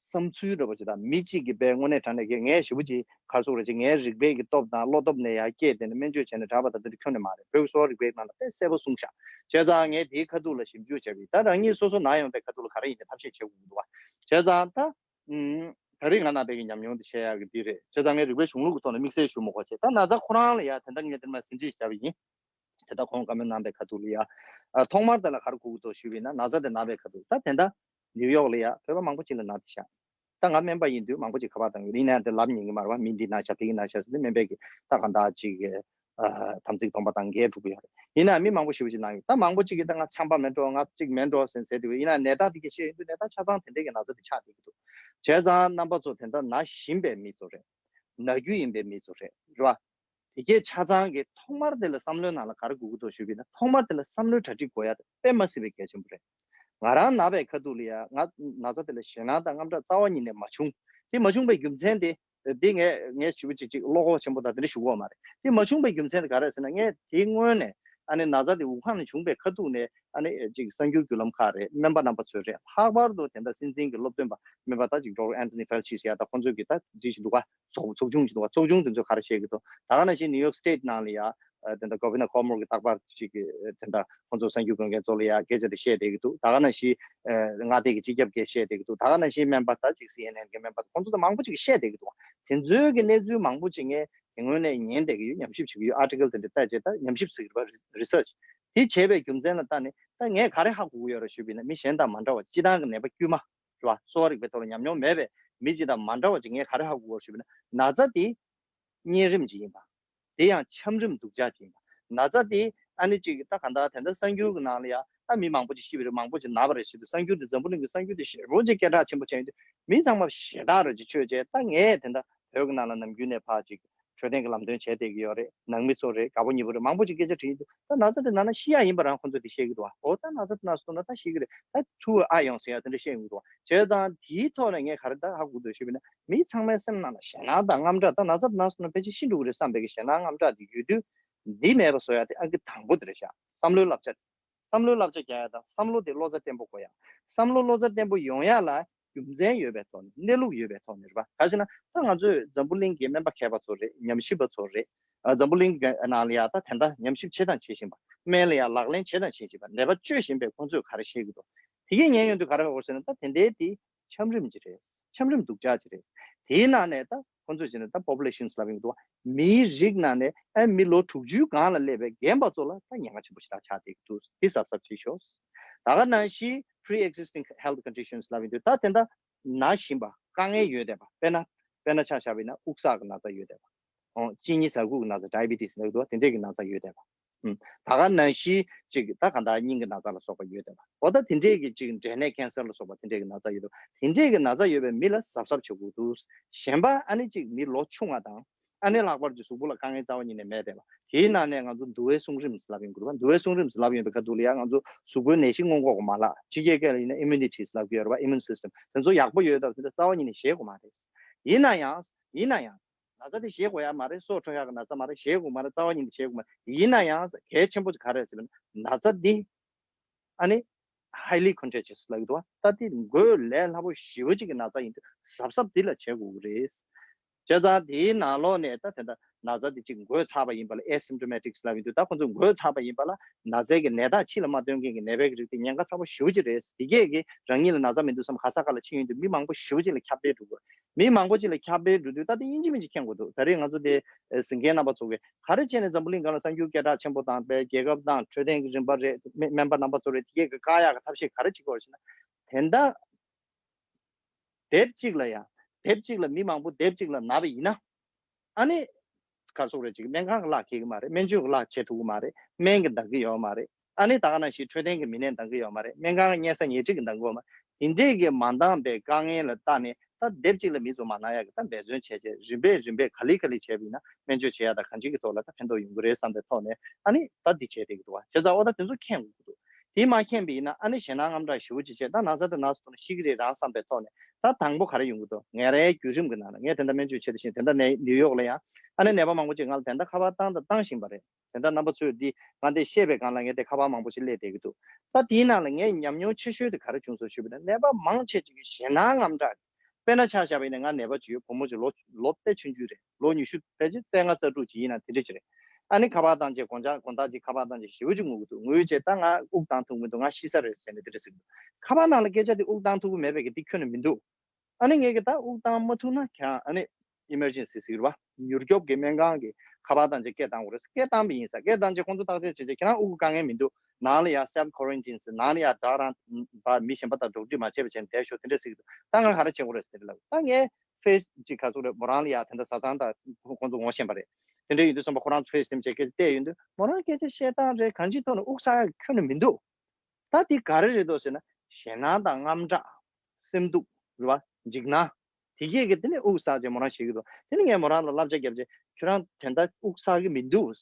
བསམ་ཚུལ་འདྲ་པོ་ཅིག་དང་། མི་གཅིག་གིས་དཔེ་དངོས་གནས་དྲང་གནས་ཀྱི་ངས་ཞེ་པོ་ཅིག་ག་རེ་ཟེར་དགོས་རེད། ཅིག་ངའི་རིག་པའི་གི་སྟོབས་དང་བློ་སྟོབས་ནས་ཡར་སྐྱེས་ཏེ་ནས་སྨན་བཅོས་བྱས་ནས་དྲག་པ་དང་དེ་འདྲ་ཁྱོན་ནས་མ་རེད། བོད་ཀྱི་གསོ་བ་རིག་པའི་ནང་ལ་དཔེ་གསལ་པོ་གསུངས་ཤག་བྱས་ཙང་ངས་དེའི་ཁ་ཐུག་ལ་ཞིབ་འཇུག་བྱས་པ་ཡིན། ད་རང་ཉིད་སོ་སོ་ན་ཡོང་པའི་ཁ་ཐུག་ལ་ག་རེ་ཡིན་ནའི་ཐབས་ཤེས་བྱེད་དགོས་ཀྱི་འདུག་བ། བྱས་ཙང་ད་ཨུམ། ད་རེས་ང་ན་བའི་གི་ཉམས་མྱོང་དེ་བཤད་ཡག་གི་འདི་རེད། བྱས་ཙང་ངས་རིག་པའི་གཞུང་ལུགས་ཀྱི་ཐོག་ནས་དམིགས་བསལ་ཞུ་མི་དགོས་བྱས། ད་ན་ཚ་ཁོ་རང་ལ་ཡ་དེ་འདྲ་ངས་དེ་མ་ཟིན་བྲིས་བྱས་པ་ཡིན། དེ་ལྟར་ཁོང་བཀའ་མོལ་གནང་པའི་ཁ་ཐུག་ལ་ཡ། ཨ། ཐོག་མར་དེ་ལ་ག་རེ་གོ་གི་འདུག་ཞུས་པ་ཡིན་ན། ན་ཚ་དེ་ན་བའི་ཁ་ཐུག་ད་དེ་འདྲ་ནིའུ་ཡོག་ལ་ཡ་བོད་པ་མང་པོ་ཅིག་ལ་ན་བསྡད་ཤག་ད་ང་སྨན་པ་ཡིན་དུས་མང་པོ་ཅིག་ཁ་པར་བཏང་གི་ཡོད། ཡིན་ནའང་དེ་ལབ་ཉན་གི་མ་རེད་བ། མི་འདི་ན་ཤག་དེ་གི་ན་ཤག་ཟེར་ནས་སྨན་པས་གི་ད་གང་ལྟར་ཅིག་གི་ཨ། དམ་ཚིག་སྡོམ་པ་དང་འགལ་འགྲོ་གི་ཡོད་རེད། ཡིན་ནའང་མི་མང་པོ་ཞེ་པོ་ཅིག་ན་ཡོད། ད་མང་པོ་ཅིག་གིས་ད་ང་ཆམ་པ་མེད་འགྲོ། ང་ཅིག་མེད་འགྲོ་ཟེར་ཟེར་དུས། ཡིན་ནའང་ནད་རྟགས་དེ་གི་བཤད་ཡོང་དུས་ནད་རྟགས་ཆ་ཚང་དེ་འདྲས་ཀྱི་ན་ཚ་དེ་ཆགས་བསྡད་ཀྱི་འདུག་བྱས་ཙང་རྣམ་པ་ཚོ་དེ་འདྲ་ན་བཞིན་པའི་མི་ཚོ་རེད། ན་རྒྱུ་ཡིན་པའི་མི་ཚོ་རེད། རེད་བ། དེ་གས་ཆ་ཚང་གི་ཐོག་མར་དེ་ལ་བསམ་བློའི་ནང་ལ་ག་རེ་དགོས་ཀྱི་འདུག་ཞུས་པ་ཡིན་ན། ཐོག་མར་དེ་ལ་བསམ་བློའི་གྲ་སྒྲིག་དགོས་ཡ་དེ་དཔེ་མ་སྲིད་པའི་གལ་ཆེན་པོ་རེད། ང་རང་ན་བའི་ཁ་ཐུག་ལ་ཡ། ང་ན་ཚ་དེ་ལ་ཞེད་སྣང་དང་དངངས་སྐྲག་རྩ་བ་ཉིད་ནས་མ་བྱུང་། དེ་མ་བྱུང་པའི་རྒྱུ་མཚན་དེ། འདི་ངས་ངས་ཞུ་བ་ཅིག་ཅིག་བློ་ཁོག་ཆེན་པོ་དང་དེ་འདྲ་ཞུ་གི་ཡོད་མ་རེད། དེ་མ་བྱུང་པའི་རྒྱུ་མཚན་དེ་ག་རེ་རེད་ཟེར་ན། ངས་དེའི་སྔོན་ནས་ཨ་ནི་ན་ཚ་དེ་ཝུ་ཧན་ནས་བྱུང་པའི་ཁ་ཐུག་ནས་ཨ་ནི་ཅིག་གསར་འགྱུར་བརྒྱུད་ལམ་ཁག་རེད། སྨན་པ་རྣམ་པ་ཚོས་རེད། ལྷག་པར་དུ་དེ་འདྲ་སྲིད་འཛིན་གྱི་སློབ་སྟོན་པ་སྨན་པ་ད་ཅིག་ཌོག་ཊར་ཨན་ཐོ་ནི་ཕེ་ལ་ཆི་ཟེར་ཡ། ད་ཁོང་ཚོས་ཀྱི་ད་འདི་ཞིག་འདུག་ག་ཚོགས་ཚོགས་ཆུང་ཞིག་འདུག་ག་ཚོགས་ཆུང་དེ་ཚོས་ག་རེ་བཤད་ཀྱི་འདུག་ད་ག་ནང་བཞིན་ནིའུ་ཡོག་སི་ཊེཊ་ནང་ལ་ཡ། ཨ། དེ་འདྲ་གོ་བི་ནར་ཁོ་མོར་གྱིས་རྟག་པར་ཅིག་གི་དེ་འདྲ་ཁོང་ཚོ་གསར་འགྱུར་འགོད་མཁན་ཚོ་ལ་ཡ་སྐད་ཆ་དེ་བཤད་བསྡད་ཀྱི་འདུག་ད་ག་ནང་བཞིན་ཨ། མངའ་སྡེ་གི་སྤྱི་ཁྱབ་ཀྱིས་བཤད་བསྡད་ཀྱི་འདུག་ད་ག་ནང་བཞིན་སྨན་པ་ད་ཅིག་སི་ཨེན་ཨེན་གྱི་སྨན་པ་ཁོང་ཚོ་ད་མང་པོ་ཅིག་གིས་བཤད་བསྡད་ཀྱི་འདུག་དེ་ཚོའི་གི་གནས་ཚུལ་མང་པོ་ཅིག་ངས་དེ་སྔོན་ནས་ཉན་བསྡད་ཀྱི་ཡོད། ཉམས་ཞིབ་བྱེད་ཀྱི་ཡོད། ཨར་ཊི་ཀལ་དེ་འདྲ་བལྟས་བྱས། ད་ཉམས་ཞིབ་ཟེར་གྱི་རེད་པ། རི་སར་ཆི་དེ་བྱས་པའི་རྒྱུ་མཚན་ལ་བལྟས་ནས་ད་ངས་ག་རེ་ཧ་གོ་གི་ཡོད་རེད་ཞུས་པ་ཡིན་ན། མི་གཞན་དང་མ་འདྲ་བ། སྤྱིར་བཏང་གི་ནད་པ་དཀྱུས་མ་རེད་པ། གསོ་བ་རིག་པའི་ཐོག་ལ་ཉམས་མྱོང་མེད་པའི་མི་གཅིག་དང་མ་འདྲ་བ་ཅིག་ངས་ག་རེ་ཧ་གོ་གི་ཡོད་རེད་ཞུས་པ་ཡིན་ན། ན་ཚ་དེ་གཉན་རིམས་ཅིག་ཡིན་པ། དེ་ཡང་ཆམ་རིམས་སྡུག་ཅག་ཅིག་ཡིན་པ། ན་ཚ་དེ་ཨ་ནི་ཅིག་ད་གང་ལྟར་དེ་འདྲ་གསར་འགྱུར་གྱི་ནང་ལ་ཡ་ད་མི་མང་པོ་ཅིག་ཤི་བ་རེད། མང་པོ་ཅིག་ན་བ་རེད་ཟེར་དུས། གསར་འགྱུར་དེ་འཛམ་བུ་གླིང་གི་གསར་འགྱུར་དེ་ཞེ་པོ་ཅིག་སྐད་གྲགས་ཆེན་པོ་ཆགས་ཡོང་དུས། མི་ཚང་མ་ཞེ་དྲག་རེད་ཅེས་ཆོས་བྱས། ད་ངས་དེ་འདྲ་བོད་ཀྱི་ནང་ལ་ནམ་རྒྱུན་ནས་ཕར་ཅིག་འཕྲོད་བསྟེན་གྱི་ལམ་སྟོན་བྱས་བསྡད་ཀྱི་ཡོད་རེད། ནང་མི་ཚོ་རེད། དགའ་པོ་ཉེ་པོ་རེད། མང་པོ་ཅིག་སྐད་ཆ་དྲིས་འདུག་ད་ན་ཚ་དེ་ན་ན་ཤི་ཡ་ཡིན་པ་རང་ཁོང་ཚོས་དེ་བཤད་ཀྱི་འདུག་བ། འོ་ད་ན་ཚ་དེ་ན་སོང་ན་ད་ཤི་གི་རེད། ད་ཐུག་ཨ་ཡོང་ཟེར་ཡ་དེ་འདྲ་བཤད་ཡོང་གི་འདུག་བ། བྱས་ཙང་དེའི་ཐོག་ནས་ངས་ག་རེ་ད་ཧ་གོ་འདུག་ཞུས་པ་ཡིན་ན། མི་ཚང་མའི་སེམས་ནང་ལ་ཞེད་སྣང་དང་དངངས་སྐྲག་ད་ན་ཚ་དེ་ན་སོང་ན་ཕལ་ཆེར་ཤི་འགྲོ་གི་རེད་བསམ་པའི་གི་ཞེད་སྣང་དངངས་སྐྲག་དེ་ཡོད་དུས། འདི་མེད་པ་བཟོ་ཡ་དེ་ཨང་ཀི་དང་པོ་དེ་རེད་ཤག་བསམ་བློའི་བསླབ་བྱ། བསམ་བློའི་བསླབ་བྱ་རྒྱག་ཡ་དང་། བསམ་བློ་དེ་བློ་རྩ་བརྟན་པོ་དགོས་ཡ། བསམ་བློ་བློ་རྩ་བརྟན་པོ་ཡོང་ཡ་ལ་རྒྱུ་མཚན་ཡོད་པའི་ཐོག་ནས། གནས་ལུགས་ཡོད་པའི་ཐོག་ནས་རེད་པ། ག་ཟེར་ན་ད་ང་ཚོས་འཛམ་བུ་གླིང་གི་སྨན་པ་མཁས་པ་ཚོ་རེད། ཉམས་ཞིབ་པ་ཚོ་རེད། ཨ། འཛམ་བུ་གླིང་གི་ནང་ལ་ཡ་ད་དེ་འདྲ་ཉམས་ཞིབ་བྱེད་དང་བྱེད་བཞིན་པ། སྨན་ལ་ཡ་ལག་ལེན་བྱེད་དང་བྱེད་བཞིན་པ། ནད་པ་བཅོས་བཞིན་པའི་ཁོང་ཚོས་ག་རེ་བཤད་ཀྱི་འདུག་དེ་གས་ཉན་ཡོང་དུས་ག་རེ་ཧ་གོ་ཟེར་ན། ད་དེ་འདྲའི་དེ་ཆམ་རིམས་ཅིག་རེད། ཆམ་རིམས་སྡུག་ཅག་ཅིག་རེད། དེའི་ནང་ནས་ད་ཁོང་ཚོས་བྱས་ན་ད་པོ་པུ་ལེ་ཤན་ལབ་ཡོང་གི་འདུག་མིའི་རིགས་ནང་ནས་ཨ་མི་ལོ་དྲུག་ཅུའི་སྒང་ལ་སླེབས་པའི་རྒན་པ་ཚོ་ལ་ད་ཉེན་ཁ་ཆེན་པོ་ཞེ་དྲག་ཆགས་བསྡད་ཀྱི་འདུག་འདི་གཟབ་གཟབ་བྱེད་ཤོག་ད་ག་ནང་བཞིན་pre existing health conditions ལབ་ཡོང་དུས། ད་དེ་འདྲ་ན་བཞིན་པ། དཀའ་ངལ་ཡོད་བསྡད་པ། དཔེར་ན། དཔེར་ན་ཆ་བཞག་པ་ཡིན་ན་དབུགས་བསགས་ཀྱི་ན་ཚ་ཡོད་བསྡད་པ། ཨོ། གཅིན་སྙི་ཟ་ཁུག་གི་ན་ཚ། ཌའི་བི་ཊི་སི་ལབ་ཀྱི་འདུག་དེ་འདྲས་ཀྱི་ན་ཚ་ཡོད་བསྡད་པ། ཨུམ། ད་ག་ནང་བཞིན་ཅིག་ད་ག་ད་སྙིང་གི་ན་ཚ་ལ་སོགས་པ་ཡོད་བསྡད་པ། འོ་ད་དེ་འདྲས་ཀྱི་ཅིག་འབྲས་ནད་ཀན་སར་ལ་སོགས་པ་དེ་འདྲས་ཀྱི་ན་ཚ་ཡོད་འདུག་དེ་འདྲས་ཀྱི་ན་ཚ་ཡོད་པའི་མི་ལ་གཟབ་གཟབ་བྱེད་དགོས་འདུག་གཞན་པ་ཨ་ནི་ཅིག་མི་ལོ་ཆུང་བ་དང་། ཨ་ནི་ལྷག་པར་གྱི་གཟུགས་པོ་ལ་དཀའ་ངལ་རྩ་བ་ཉིད་ནས་མེད་བསྡད་པ། དེའི་ནང་ནས་ང་ཚོ་འདུ་བའི་གསུང་རིམ་ལབ་ཡོང་གི་རེད་པ། འདུ་བའི་གསུང་རིམ་ལབ་ཡོང་པའི་ཁ་ཐུག་ལ་ཡ། ང་ཚོ་གཟུགས་པོའི་ནད་གཞི་སྔོན་འགོག་གི་མ་ལག་ཕྱི་རྒྱལ་སྐད་ལ་ཡིན་ན་ཨིམ་མུ་ནི་ཊི་ལབ་ཀྱི་ཡོད་རེད་པ། ཨིམ་མུན་སིས་ཊམ་དེ་ཚོ་ཡག་པོ་ཡོད་སྟབས། དེ་འདྲ་རྩ་བ་ཉིད་ནས་བཞེས་དགོས་མ་རེད། ཡིན་ན་ཡང་། ཡིན་ན་ཡང་། ན་ཚ་དེ་བཞེས་དགོས་ཡ་མ་རེད། སྲོག་འཕྲོག་ཡག་གི་ན་ཚ་མ་རེད། བཞེས་དགོས་མ་རེད། རྩ་བ་ཉིད་ནས་བཞེས་དགོས་མ་རེད། ཡིན་ན་ཡང་གལ་ཆེན་པོ་ག་རེ་རེད་ཟེར་ན། ན་ཚ་འདི་ཨ་ནི་highly contagious ལབ་ཀྱི་འདུག་བ། ད་འདི་འགོས་ལས་སླ་པོ་ཞེ་པོ་ཅིག་གི་ན་ཚ་ཡིན་དུས་གཟབ་གཟབ་འདི་ལ་བྱེད་དགོས་ཀྱི་རེད། བྱས་ཙང་དེའི་ནང་ལོགས་ནས་ད་དེ་འདྲ་ན་ཚ་འདི་ཅིག་འགོས་ཚར་བ་ཡིན་པ་ལ་asymptomatic ལབ་ཀྱི་འདུག་ད་ཁོང་ཚོ་འགོས་ཚར་བ་ཡིན་པ་ལ་ན་ཚའི་གི་ནད་རྟགས་ཕྱི་ལ་མ་སྟོན་མཁན་གྱི་ནད་པའི་གི་རིགས་དེ་ཉེན་ཁ་ཚ་པོ་ཞེ་པོ་ཅིག་རེད། དེ་གས་གི་རང་ཉིད་ལ་ན་ཚ་མི་འདུག་བསམ་ག་ས་ག་ལ་ཕྱིན་ཡོང་དུས་མི་མང་པོ་ཞེ་པོ་ཅིག་ལ་ཁྱབ་སྤེལ་འགྲོ་གི་རེད། མི་མང་པོ་ཅིག་ལ་ཁྱབ་སྤེལ་འགྲོ་དུས་ད་དེ་ཡིན་གཅིག་མིན་གཅིག་མཁྱེན་དགོས་འདུག་ད་རེས་ང་ཚོ་དེ་ཨེ་གཟིགས་མཁན་རྣམ་པ་ཚོ་གིས་ག་རེ་བྱས་ནས་འཛམ་བུ་གླིང་སྒང་ལ་གསར་འགྱུར་སྐད་གྲགས་ཆེན་པོ་དང་པའི་རྒྱལ་ཁབ་དང་འཕྲོད་བསྟེན་གྱི་རིམ་པ་རེད། སྨན་སྨན་པ་རྣམ་པ་ཚོ་རེད། དེ་གས་ཀྱི་བཀག་ཡག་གི་ཐབས་ཤེས་ག་རེ་བྱེད་ཀྱི་ཡོད་ཟེར་ན། དེ་འདྲ་སྡེབ་གཅིག་ལ་ཡང་། སྡེབ་གཅིག་ལ་མི་མང་པོ་སྡེབ་གཅིག་ལ་ན་བ་ཡིན་ན། ཨ་ནི། ག་རེ་ཟེར་དགོས་རེད། ཅིག་སྨན་ཁང་གི་གླ་འཁེལ་གྱི་མ་རེད། སྨན་བཅོས་ཀྱི་གླ་བྱེད་ཐུབ་ཀྱི་མ་རེད། སྨན་གྱིས་འདང་གི་ཡོད་མ་རེད། ཨ་ནི་ད་ག་ནང་བཞིན་འཕྲོད་བསྟེན་གྱི་མི་སྣས་འདང་གི་ཡོད་མ་རེད། སྨན་ཁང་གི་གཉེར་ས་ཉེ་འཁྲིས་ཀྱིས་འདང་གི་ཡོད་མ་རེད། དེ་འདྲས་ཀྱི་མ་འདང་པའི་དཀའ་ངལ་ལ་བལྟས་ནས། ད་སྡེབ་གཅིག་ལ་མི་ཚོ་མ་ན་ཡག་གི་ད་འབད་བརྩོན་བྱས་བྱས། རིམ་པས་རིམ་པས་ག་ལེ་ག་ལེ་བྱས་པ་ཡིན་ན། སྨན་བཅོས་བྱེད་ཡག་དང་གང་ཅིའི་གི་ཐོག་ལ་ད་ཕན་ཐོགས་ཡོང་གི་རེད་བསམ་པའི་ཐོག་ནས། ཨ་ནི་ད་འདི་བྱས་བསྡད་ཀྱི་འདུག་བ། བྱས་ཙང་འོ་ད་དེ་ཚོ་མཁྱེན་དགོས་ཀྱི་འདུག་དེ་མ་མཁྱེན་པ་ཡིན་ན་ཨ་ནི་ཞེད་སྣང་དངངས་སྐྲག་ཞེ་པོ་ཅིག་བྱས། ད་ན་ཚ་དེ་ན་ཚ་ཐོག་ནས་ཤི་གི་རེད་རང་བསམ་པའི་ཐོག་ནས། ད་དང་པོ་ག་རེ་ཡོང་གི་འདུག་ངས་རའི་བརྒྱུད་རིམ་གྱི་ནང་ལ་ངས་དེ་འདྲ་སྨན་བཅོས་བྱས་དེ་བཞིན་དེ་འདྲ་ནས་ནིའུ་ཡོག་ལ་ཡང་ཨ་ནི་ནད་པ་མང་པོ་ཅིག་ང་ལ་དེ་འདྲ་ཁ་པར་བཏང་དང་བཏང་བཞིན་པ་རེད། དེ་འདྲ་རྣམ་པ་ཚོས་འདི་ང་འདི་བཤད་པའི་སྒང་ལ་ངས་དེ་ཁ་པར་མང་པོ་ཞིག་སླེབས་བསྡད་ཀྱི་འདུག་ད་དེའི་ནང་ལ་ངས་ཉམས་མྱོང་ཆེ་ཤོས་དེ་ག་རེ་བྱུང་སོང་ཞུས་པ་ན། ནད་པ་མང་ཆེ་ཅིག་གིས་ཞེད་སྣང་དངངས་སྐྲག་དཔེར་ན་ཆ་བཞག་པ་ཡིན་ན་ང་ནད་པ་ཅིག་ཡོད། བུ་མོ་ཅིག་ལོ་ལོ་དཔེ་ཆུང་ཆུང་རེད། ལོ་ཉི་ཤུ་ཕལ་ཆེར་རྩ་ལྔ་རྩ་དྲུག་ཅིག་ཡིན་ན་དེ་འདྲ་ཅིག་རེད། ཨ་ནི་ཁ་པར་བཏང་རྗེས་དགོང་དག་དགོང་དག་ཅིག་ཁ་པར་བཏང་རྗེས་ཞེ་པོ་ཅིག་ངུ་གི་འདུག་ངུས་རྗེས་ད་ང་དབུགས་བཏང་ཐུབ་ཀྱི་མི་འདུག་ང་ཤི་ས་རེད་ཟེར་ནས་དེ་འདྲ་ཟེར་གི་འདུག་ཁ་པར་ནང་ལ་སྐད་ཆ་དེ་དབུགས་བཏང་ཐུབ་ཀྱི་མེད་པའི་གི་དེ་ཁྱོན་ནས་མི་འདུག་ཨ་ནི་ངས་གི་ད་དབུགས་བཏང་མ་ཐུབ་ན་ཁྱང་ཨ་ནི་ཨི་མར་ཇེན་སི་ཟེར་གི་རེད་བ། མྱུར་སྐྱོབ་ཀྱི་སྨན་ཁང་གི་ཁ་པར་བཏང་རྗེས་སྐད་བཏང་དགོས་རེད། སྐད་བཏང་པ་ཡིན་ས། སྐད་བཏང་རྗེས་ཁོང་ཚོ་བརྟག་དཔྱད་བྱས་རྗེས་ཁྱེད་རང་དབུགས་དཀའ་ངལ་མི་འདུག་ནང་ལ་ཡ་self quarantine ཟེར། ནང་ལ་ཡ་བདག་རང་བ་མི་གཞན་པ་དང་འགྲོགས་འདྲིས་མ་བྱས་པ་བྱས་ནས་བསྡད་ཤོག་དེ་འདྲ་ཟེར་གི་འདུག་ད་ང་ག་རེ་བྱེད་དགོས་རེད་ཟེར་དེ་འདྲ་ལབ། ད་ངས་ཕེས་ཅིག་ག་ཚོད་རེད་མོ་རང་ལ་ཡ་དེ་འདྲ་བཟའ་ཚང་དང་ཁོང་ཚོ་ངོ་ཤེས་པ་རེད། དེ་འདྲ་ཡིན་དུས་ཙམ་པ་ཁོ་རང་ཚོ་ཕེས་ཊེམ་བྱས་སྐད་ཆ་བལྟས་ཡོང་དུས་མོ་རང་སྐད་ཆ་བཤད་སྟངས་རེད་གང་ཅིའི་ཐོག་ནས་དབུགས་བསགས་ཡག་ཁྱོན་ནས་མི་འདུག་ད་དེ་ག་རེ་རེད་འདུག་ཟེར་ན་ཞེད་སྣང་དང་དངངས་སྐྲག་སེམས་སྡུག་རེད་བ། འཇིགས་སྣང་། དེ་གས་ཀྱི་དེ་ནས་དབུགས་བསགས་རྗེས་མོ་རང་ཤི་གི་འདུག་དེ་ནས་ངས་མོ་རང་ལ་བསླབ་བྱ་བརྒྱབ་རྗེས་ཁྱོད་རང་དེ་འདྲ་དབུགས་བསགས་ཀྱི་མི་འདུག་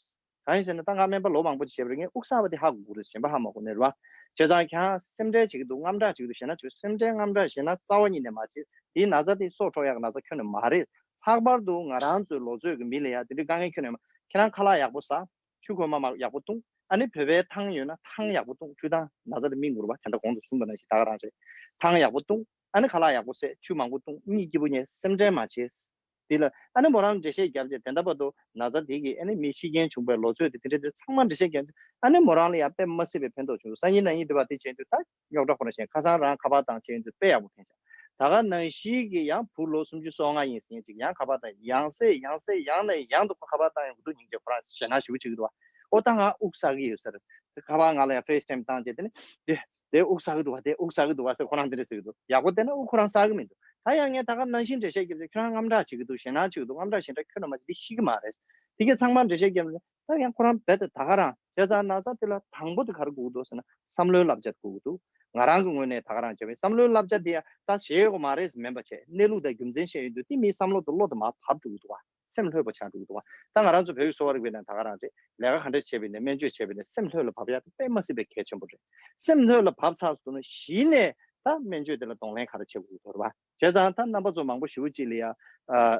གང་ཡིན་ཟེར་ན་ད་ང་སྨན་པ་ལོ་མང་པོ་ཅིག་བྱས་པ་རེད། ངས་དབུགས་བསགས་པ་དེ་ཧ་གོ་གི་རེད། གཞན་པ་ཧ་མ་གོ་ནས་རེད་བ། བྱས་ཙང་ཁྱེད་རང་སེམས་ཁྲལ་བྱེད་ཀྱི་འདུག་དངངས་སྐྲག་བྱེད་ཀྱི་འདུག་ཞེད་སྣང་བྱེད་ཀྱི་འདུག་སེམས་ཁྲལ་དངངས་སྐྲག་ཞེད་སྣང་རྩ་བ་ཉིད་ནས་མ་བྱེད། དེའི་ན་ཚ་དེ་སྲོག་འཕྲོག་ཡག་གི་ན་ཚ་ཁྱོན་ནས་མ་རེད། ལྷག་པར་དུ་ང་རང་ཚོའི་ལོ་ཚོད་ཀྱི་མི་ལ་ཡ་དེ་འདྲའི་དཀའ་ངལ་ཁྱོན་ནས་མ། ཁྱེད་རང་ཁ་ལག་ཡག་པོ་ཟ། ཆུ་ཁོལ་མ་མ་ཡག་པོ་བཏུང་། ཨ་ནི་བོད་པའི་ཐང་ཡོད་ན་ཐང་ཡག་པོ་བཏུང་། ཆུ་ཐང་ན་ཚ་དེ་སྨིན་དགོས་རེད་པ། དེ་འདྲ་གོང་དུ་གསུངས་པ་ནང་བཞིན་ད་ག་རང་རེད། ཐང་ཡག་པོ་བཏུང་། ཨ་ནི་ཁ་ལག་ཡག་པོ་བཟས། ཆུ་མང་པོ་བཏུང་། གཉིད་སྐྱིད་པོ་ཉལ། སེམས་ཁྲལ་མ་བྱེད། དེ་ལ་ཨ་ནི་མོ་རང་འགྲེལ་བཤད་བརྒྱབ་རྗེས་དེ་འདྲ་བར་དུ་ན་ཚ་དེ་གིས་ཨ་ནི་མི་ཤི་རྐྱེན་བྱུང་བའི་ལོ་ཚོད་དེ་དེ་འདྲ་དེ་ཚང་མ་འགྲེལ་བཤད་བརྒྱབ་དུས་ཨ་ནི་མོ་རང་ལ་ཡང་དཔེ་མ་སྲིད་པའི་ཕན་ཐོགས་བྱུང་འདུག་སང་ཉིན་གནངས་ཉིན་དེ་བར་དེ་བྱས་དུས་ད་རྙོག་དྲ་ཁོ་ན་བཞིན་ཁ་སང་རང་ཁ་པར་བཏང་བྱས་དུས་དཔེ་ཡག་པོ་ཕན་ཤག་ད་ག་ནང་བཞིན་གྱི་ཡང་བུ་ལོ་སུམ་ཅུ་སོ་ལྔ་ཡིན་ཟེར་མཁན་ཅིག་ཡང་ཁ་པར་བཏང་ཡང་སེ་ཡང་སེ་ཡང་ནས་ཡང་དུ་ཁ་པར་བཏང་ཡོང་གི་འདུག་སྙིང་རྗེ། ཁོ་རང་ཞེད་སྣང་ཞེ་པོ་བྱེད་ཀྱི་འདུག་ཨོ་ད་ང་དབུགས་བསགས་ཀྱི་ཡོད་ས་རེད། ཁ་པར་ང་ལ་ཡང་ཕེས་ཊེམ་བཏང་བྱས་དེ་ནས་དེ་དེ་དབུགས་བསགས་ཀྱི་འདུག་བ། དེ་དབུགས་བསགས་ཀྱི་འདུག་བ་ཟེར་ཁོ་རང་དེ་འདྲ་ཟེར་གྱི་འདུག་ཡག་པོ་བལྟས་ན་དབུགས་ཁོ་རང་བསགས་ཀྱི་མི་འདུག་ད་ཡང་ངས་ད་ག་ནང་བཞིན་འགྲེལ་བཤད་བརྒྱབ་ཚེ་ཁྱོད་རང་དངངས་སྐྲག་བྱེད་ཀྱི་འདུག་ཞེད་སྣང་བྱེད་ཀྱི་འདུག་དངངས་སྐྲག་ཞེད་སྣང་ཁྱོན་ནས་མ་བྱེད། འདི་ཤི་གི་མ་རེད། དེ་གས་ཚང་མ་འགྲེལ་བཤད་བརྒྱབ་ན་ད་ཡང་ཁོ་རང་རྦད་དེ་ད་ག་རང་བྱས་ཙང་ན་ཚ་དེ་ལ་དང་པོ་དེ་ག་རེ་དགོས་ཀྱི་འདུག་ཟེར་ན་བསམ་བློའི་བསླབ་བྱ་དགོས་ཀྱི་འདུག་ང་རང་གི་ངོས་ནས་ད་ག་རང་བྱས་པས་བསམ་བློའི་བསླབ་བྱ་དེ་ཡང་ད་བྱེད་དགོས་མ་རེད་ཟེར་མིན་པ་བྱས། གནས་ལུགས་དང་རྒྱུ་མཚན་བཤད་ཡོང་དུས་དེ་མིའི་བསམ་བློ་དང་བློ་དང་མར་བབས་འགྲོ་གི་འདུག་བ། སེམས་ལྷོད་པོ་ཆགས་འགྲོ་གི་འདུག་བ། ད་ང་རང་ཚོ་བོད་ཀྱི་གསོ་བ་རིག་པའི་ནང་ད་ག་རང་རེད། ལས་ཀ་ག་འདྲ་བྱས་པ་ཡིན་ནའི་སྨན་བཅོས་བྱས་པ་ཡིན་ནའི་སེམས་ལྷོད་ལ་བབས་ཡག་དེ་དཔེ་མ་སྲིད་པའི་གལ་ཆེན་པོ་རེད། སེམས་ལྷོད་ལ་བབས་ཚར་སོང་ན་གཞི་ནས་ད་སྨན་བཅོས་དེ་ལ་གདོང་ལེན་ག་རེ་བྱེད་དགོས་ཀྱི་འདུག་རེད་བ། བྱས་ཙང་ད་རྣམ་པ་ཚོ་མང་པོ་ཞེ་པོ་ཅིག་ལ་ཡ། ཨ།